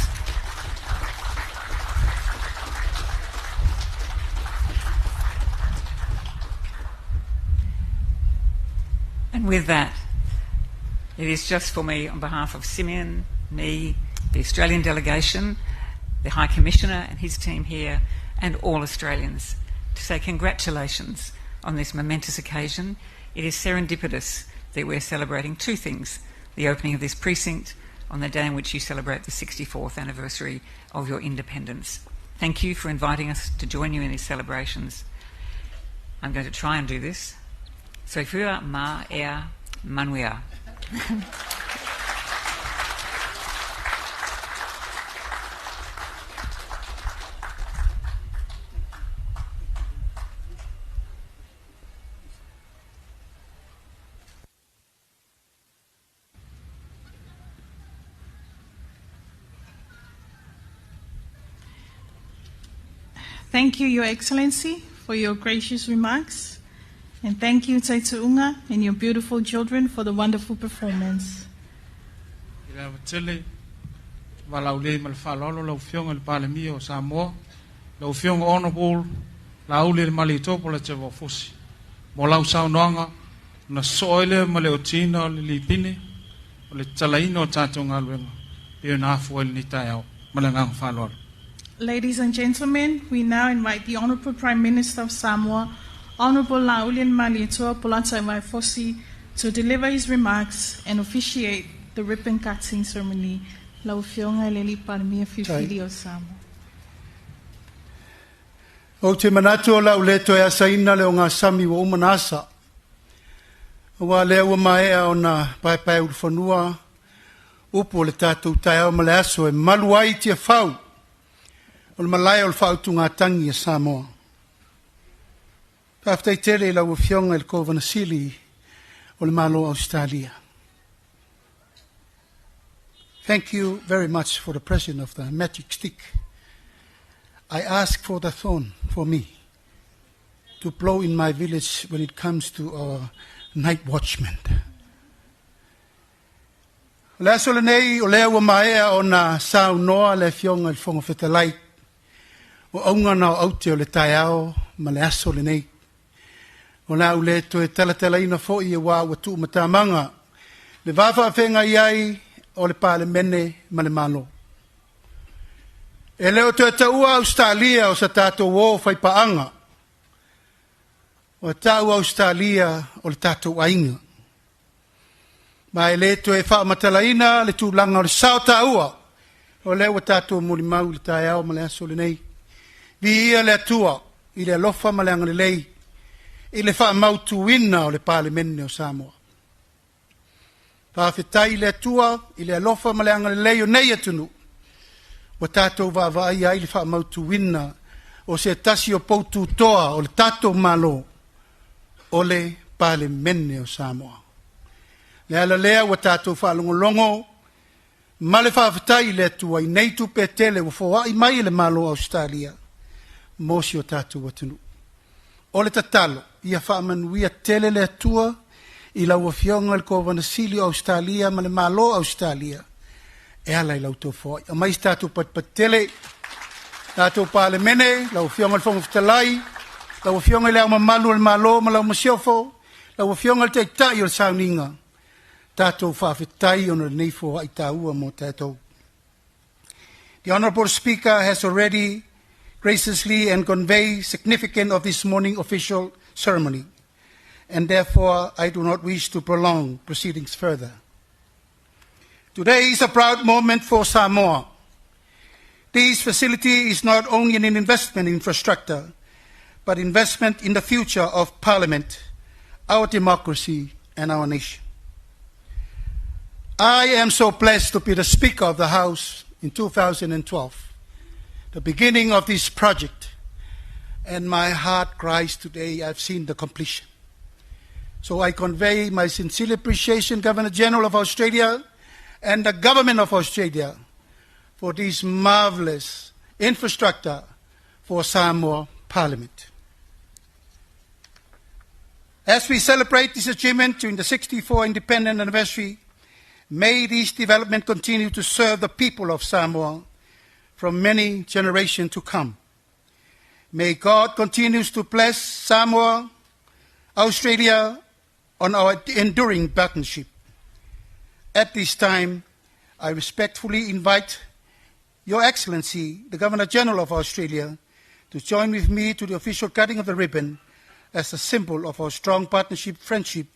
And with that, it is just for me, on behalf of Simeon, me, the Australian delegation, the High Commissioner and his team here, and all Australians, to say congratulations on this momentous occasion. It is serendipitous that we're celebrating two things the opening of this precinct on the day in which you celebrate the 64th anniversary of your independence. Thank you for inviting us to join you in these celebrations. I'm going to try and do this. Soifua ma ea manuia. Thank you, Your Excellency, for your gracious remarks. And thank you, Taitu'uga, and your beautiful children for the wonderful performance. I le ava tele, valaau lelei ma le faaaloalo lau Afioga i le Palemia o Samoa, lau Afioga Honourable Laaulialemalietoa Polataivao Fosi, mo lau saunoaga ona sosoo ai lea ma le otiina o le lipine o le tatalaina o tatou galuega pei ona afua ai lenei taeao. Ma le agaga faaaloalo. Ladies and gentlemen, we now invite the Honourable Prime Minister of Samoa, Honourable Laaulialemalietoa Polataivao Fosi, to deliver his remarks and officiate the ribbon cutting ceremony. Lau Afioga i le Alii Palemia filifili o Samoa. Ou te manatu o le a ou le toe asaina le ogasami ua uma ona asa, aua o lea ua maea ona paepaeulufanua upu o le tatou taeao ma le aso e malu ai Tiafau o le malae o le faautugatagi a Samoa. Faafetai tele i lau Afioga i le Kovana Sili o le Malo o Ausetalia. Thank you very much for the present of the magic stick. I ask for the thorn for me to blow in my village when it comes to our night watchman. O le aso lenei o lea ua maea ona saunoa le Afioga i le Fofoga Fetalai o auga na o aute o le taeao ma le aso lenei. O le a ou le toe talatalaina foi aua ua tuumatamaga le va faafeagai ai o le Palemene ma le Malo. E le o toe taua Ausetalia o sa tatou o faipaaga, ua tau Ausetalia o le tatou aiga. Ma e le toe faamatalaina le tulaga o le sao taua o lea ua tatou molimau i le taeao ma le aso lenei. Viia le Atua i le alofa ma le agalelei i le faamautuina o le Palemene o Samoa. Faafetai i le Atua i le alofa ma le agalelei o nei atunuu ua tatou vaavaaia ai le faamautuina o se tasi o poututoa o le tatou Malo o le Palemene o Samoa. Le ala lea ua tatou faalogologo ma le faafetai i le Atua i nei tupe tele ua foai mai e le Malo o Ausetalia mo si o tatou atunuu. O le tatalo, ia faamanuia tele le Atua i lau Afioga i le Kovana Sili o Ausetalia ma le Malo o Ausetalia e ala i la outou foai. Aumai se tatou patipati tele, tatou Palemene, lau Afioga i le Fofoga Fetalai, lau Afioga i le Ao Mamalu o le Malo ma lau Masiofo, lau Afioga i le Taitai o le Sauniga, tatou faafetai ona o lenei foai taua mo tatou. The Honorable Speaker has already graciously and conveyed significance of this morning official ceremony, and therefore I do not wish to prolong proceedings further. Today is a proud moment for Samoa. This facility is not only an investment in infrastructure, but investment in the future of Parliament, our democracy, and our nation. I am so blessed to be the Speaker of the House in 2012, the beginning of this project, and my heart cries today I've seen the completion. So I convey my sincere appreciation, Governor General of Australia and the Government of Australia, for this marvelous infrastructure for Samoa Parliament. As we celebrate this achievement during the 64th independent anniversary, may this development continue to serve the people of Samoa from many generations to come. May God continue to bless Samoa, Australia on our enduring partnership. At this time, I respectfully invite Your Excellency, the Governor General of Australia, to join with me to the official cutting of the ribbon as a symbol of our strong partnership, friendship,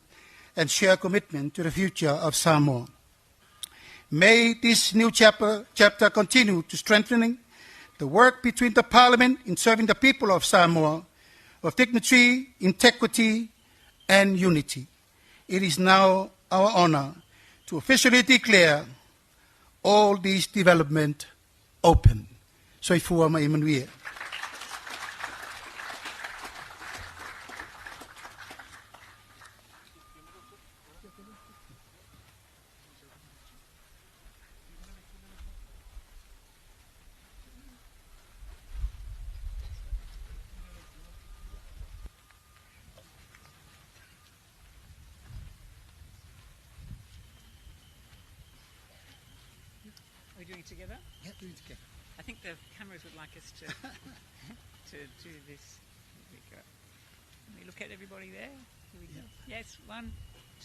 and shared commitment to the future of Samoa. May this new chapter continue to strengthening the work between the Parliament in serving the people of Samoa of dignity, integrity, and unity. It is now our honor to officially declare all these development open. Soifua ma ia manuia. Are we doing it together? Yeah, doing it together. I think the cameras would like us to to do this. Here we go. Let me look at everybody there. Here we go. Yes, 1,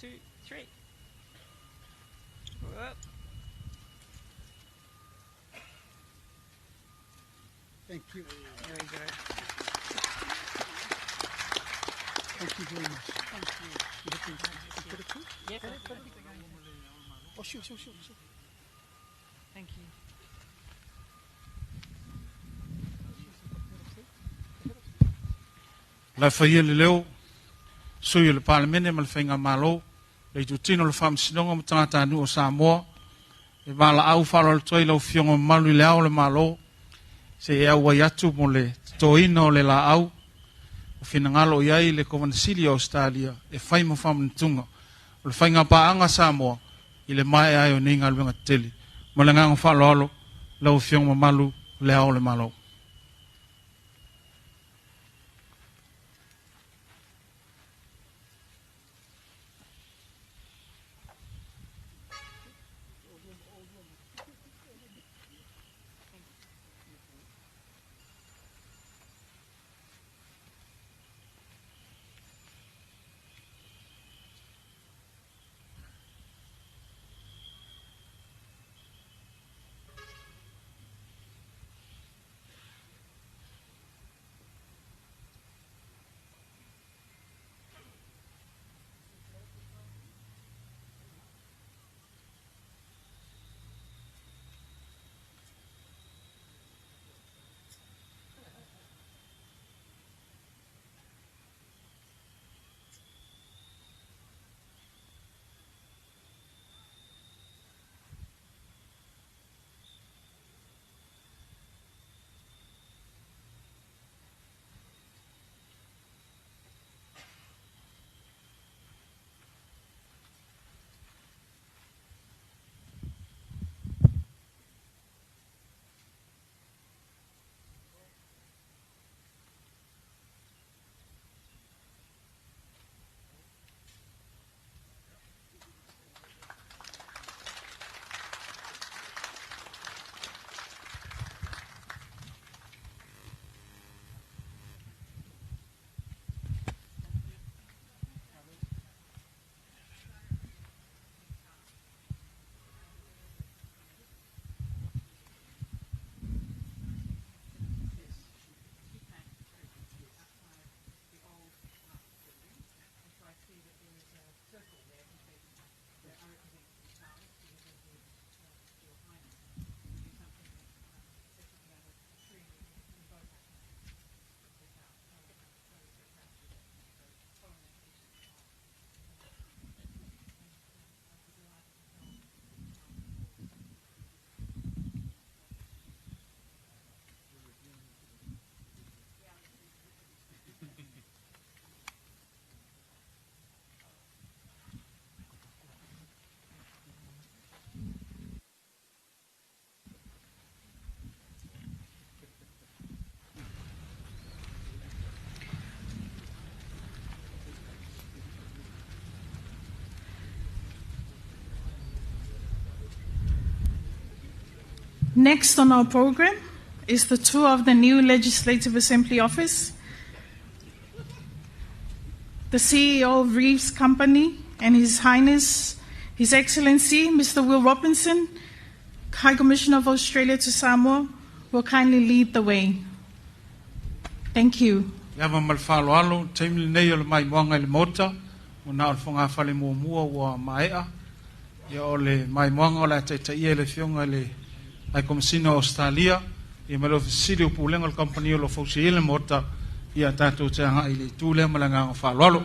2, 3. Whoop. Thank you. There we go. Thank you very much. Thank you. You put it too? Yes. Oh, sure. Thank you. La faia le leo, sui o le Palemene ma le Faigamalo, le itutino o le Faamasinoga ma tagatanuu o Samoa, e valaau faaaloalo atu ai lau Afioga mamalu i le Ao o le Malo, se i e auai atu mo le totoina o le laau ua finagalo i ai le Kovana Sili o Ausetalia e fai ma faamanatuga o le faigapaaga a Samoa i le maea ai o nei galuega tetele. Ma le agaga faaaloalo lau Afioga mamalu le Ao o le Malo. Next on our program is the tour of the new Legislative Assembly office. The CEO of Reeves Company and His Highness, His Excellency, Mr. Will Robinson, High Commissioner of Australia to Samoa, will kindly lead the way. Thank you. Le ava ma le faaaloalo, taimi lenei o le maimoaga i le Maota, ua na o le fogafale muamua ua maea. Ia o le maimoaga o le a taitaia e le Afioga i le High Komesina o Ausetalia, ia ma le Ofisa Sili o Pulega o le Kamupani o lo o fausia ai le Maota, ia tatou te agai i le itu lea ma le agaga faaaloalo.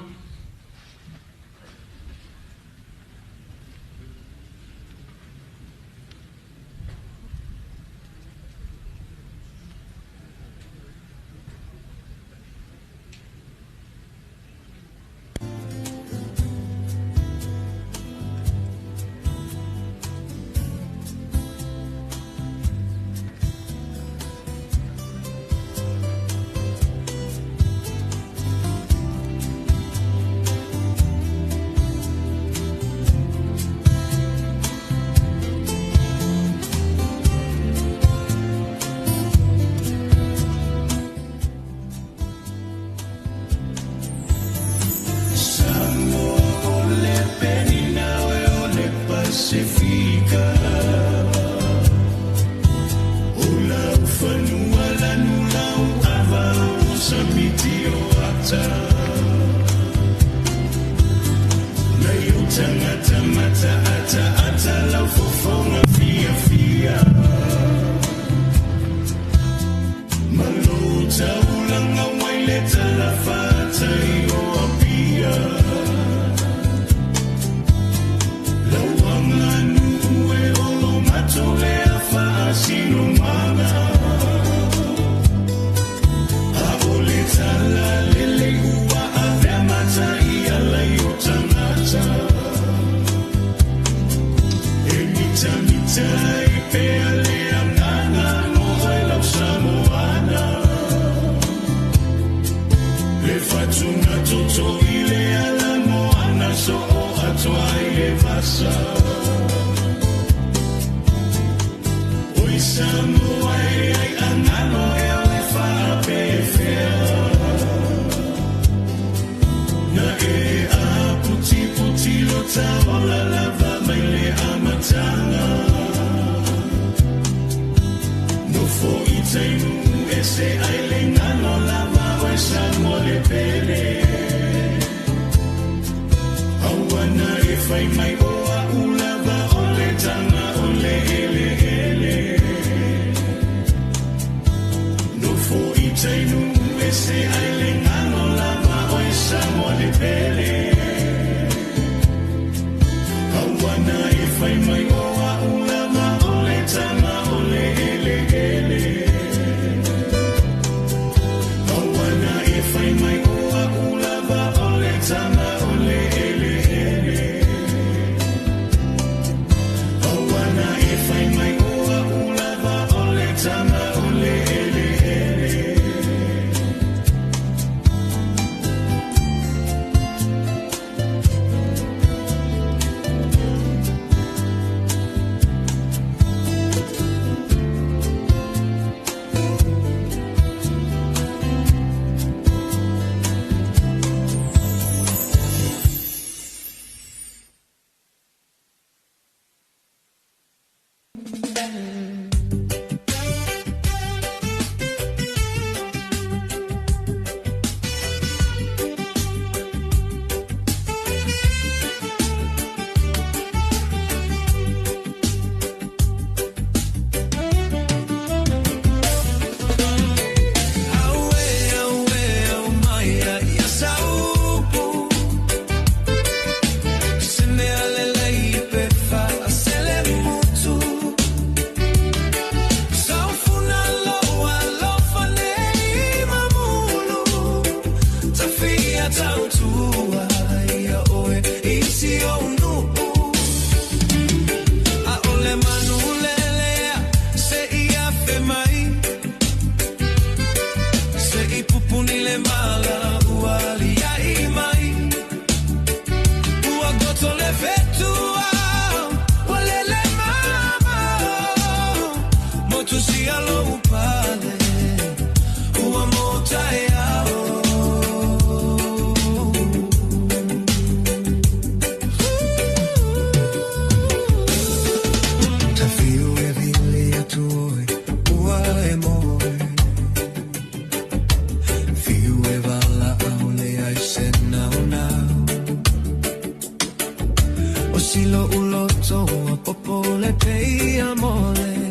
Uloto ua popo le peia mole.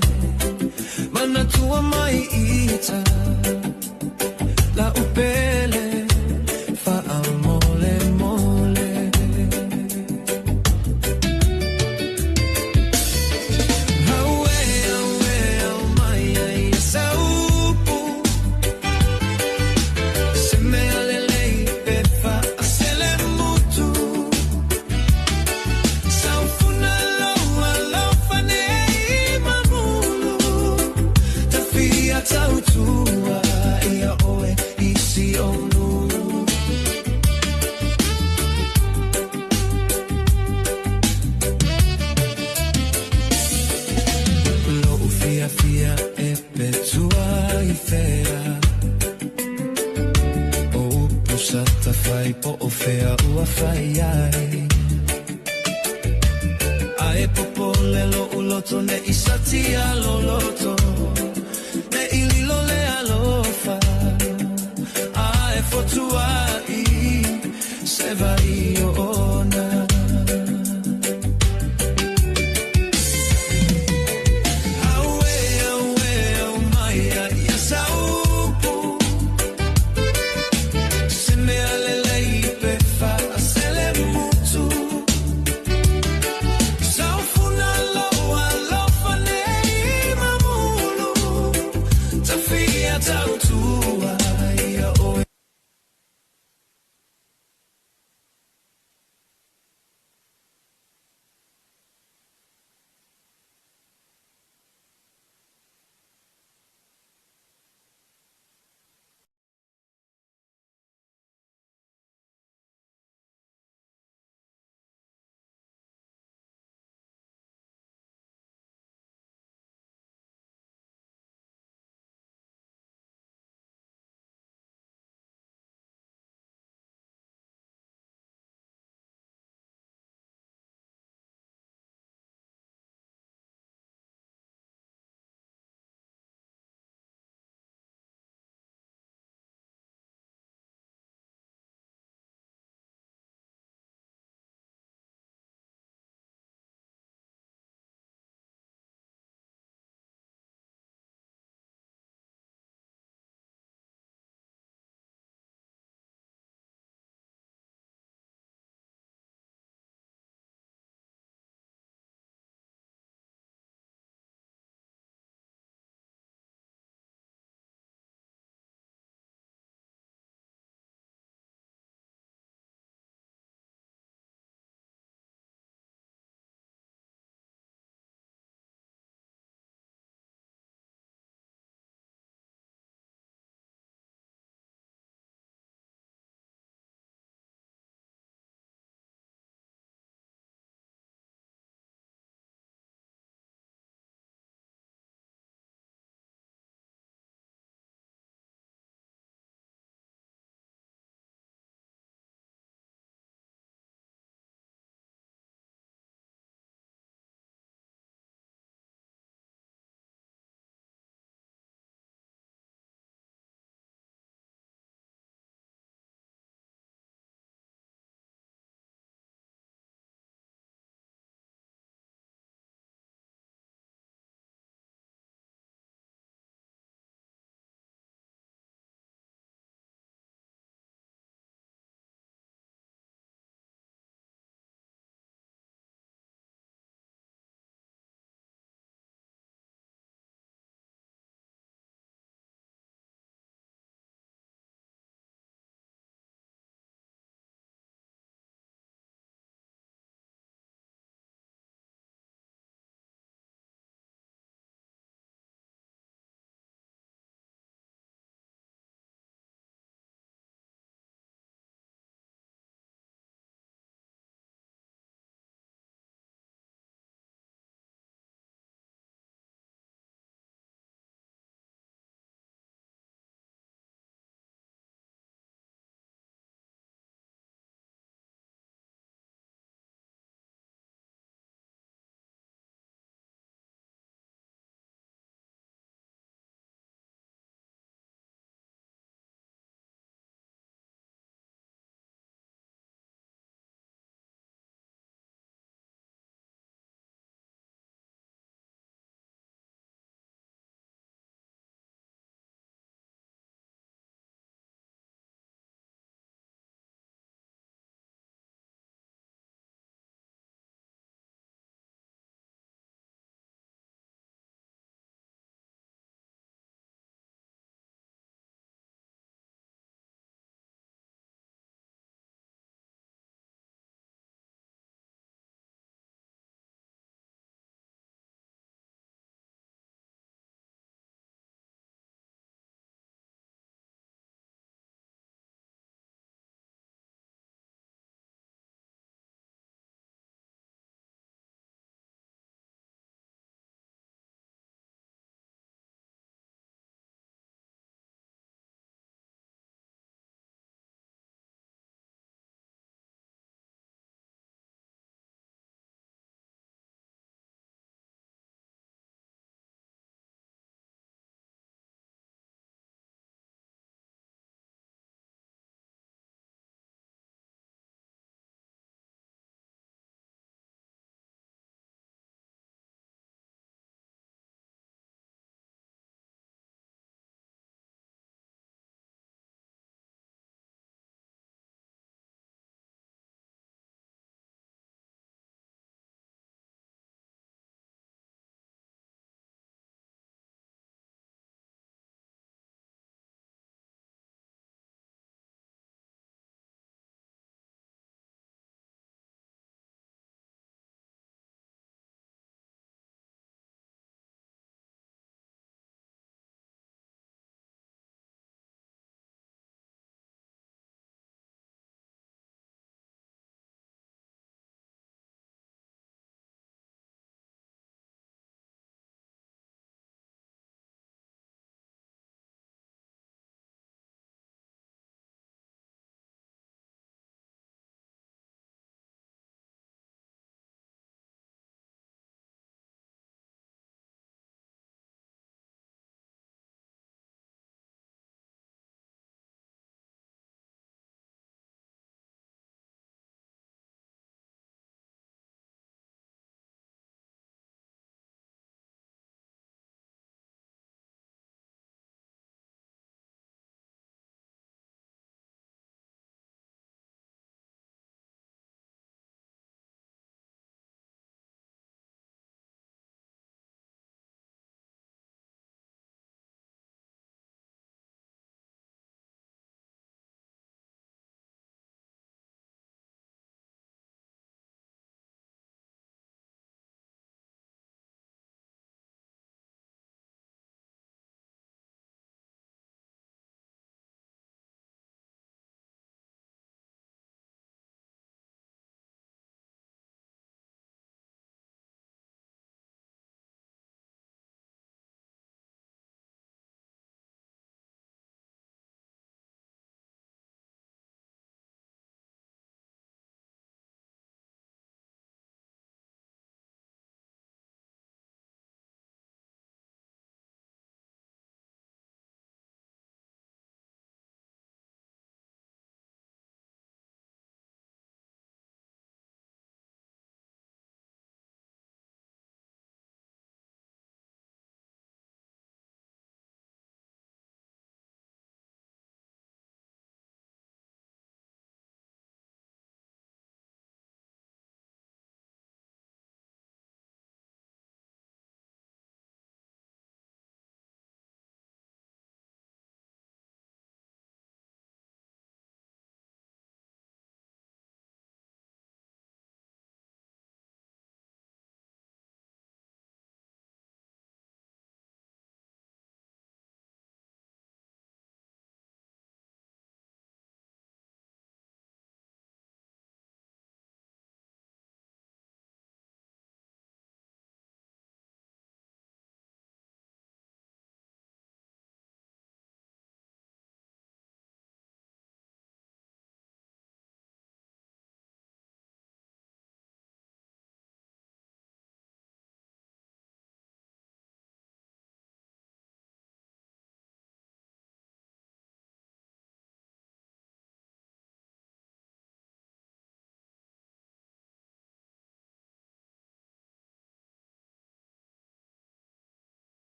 Manatua mai ita la upele faamole mole. Aue, aue, au mai ai e saupu. Se mea lelei pe faasele mutu. Saufuna loa alofa nei mamulu. Tafia tautua ia oe isi onu. Lo'u fiafia e petua i fea. O upu sa tafai po o fea ua fai ai. Ae popole lo'u loto ne i satia loloto. Ne i lilo le alofa. Ae fotuai se vai o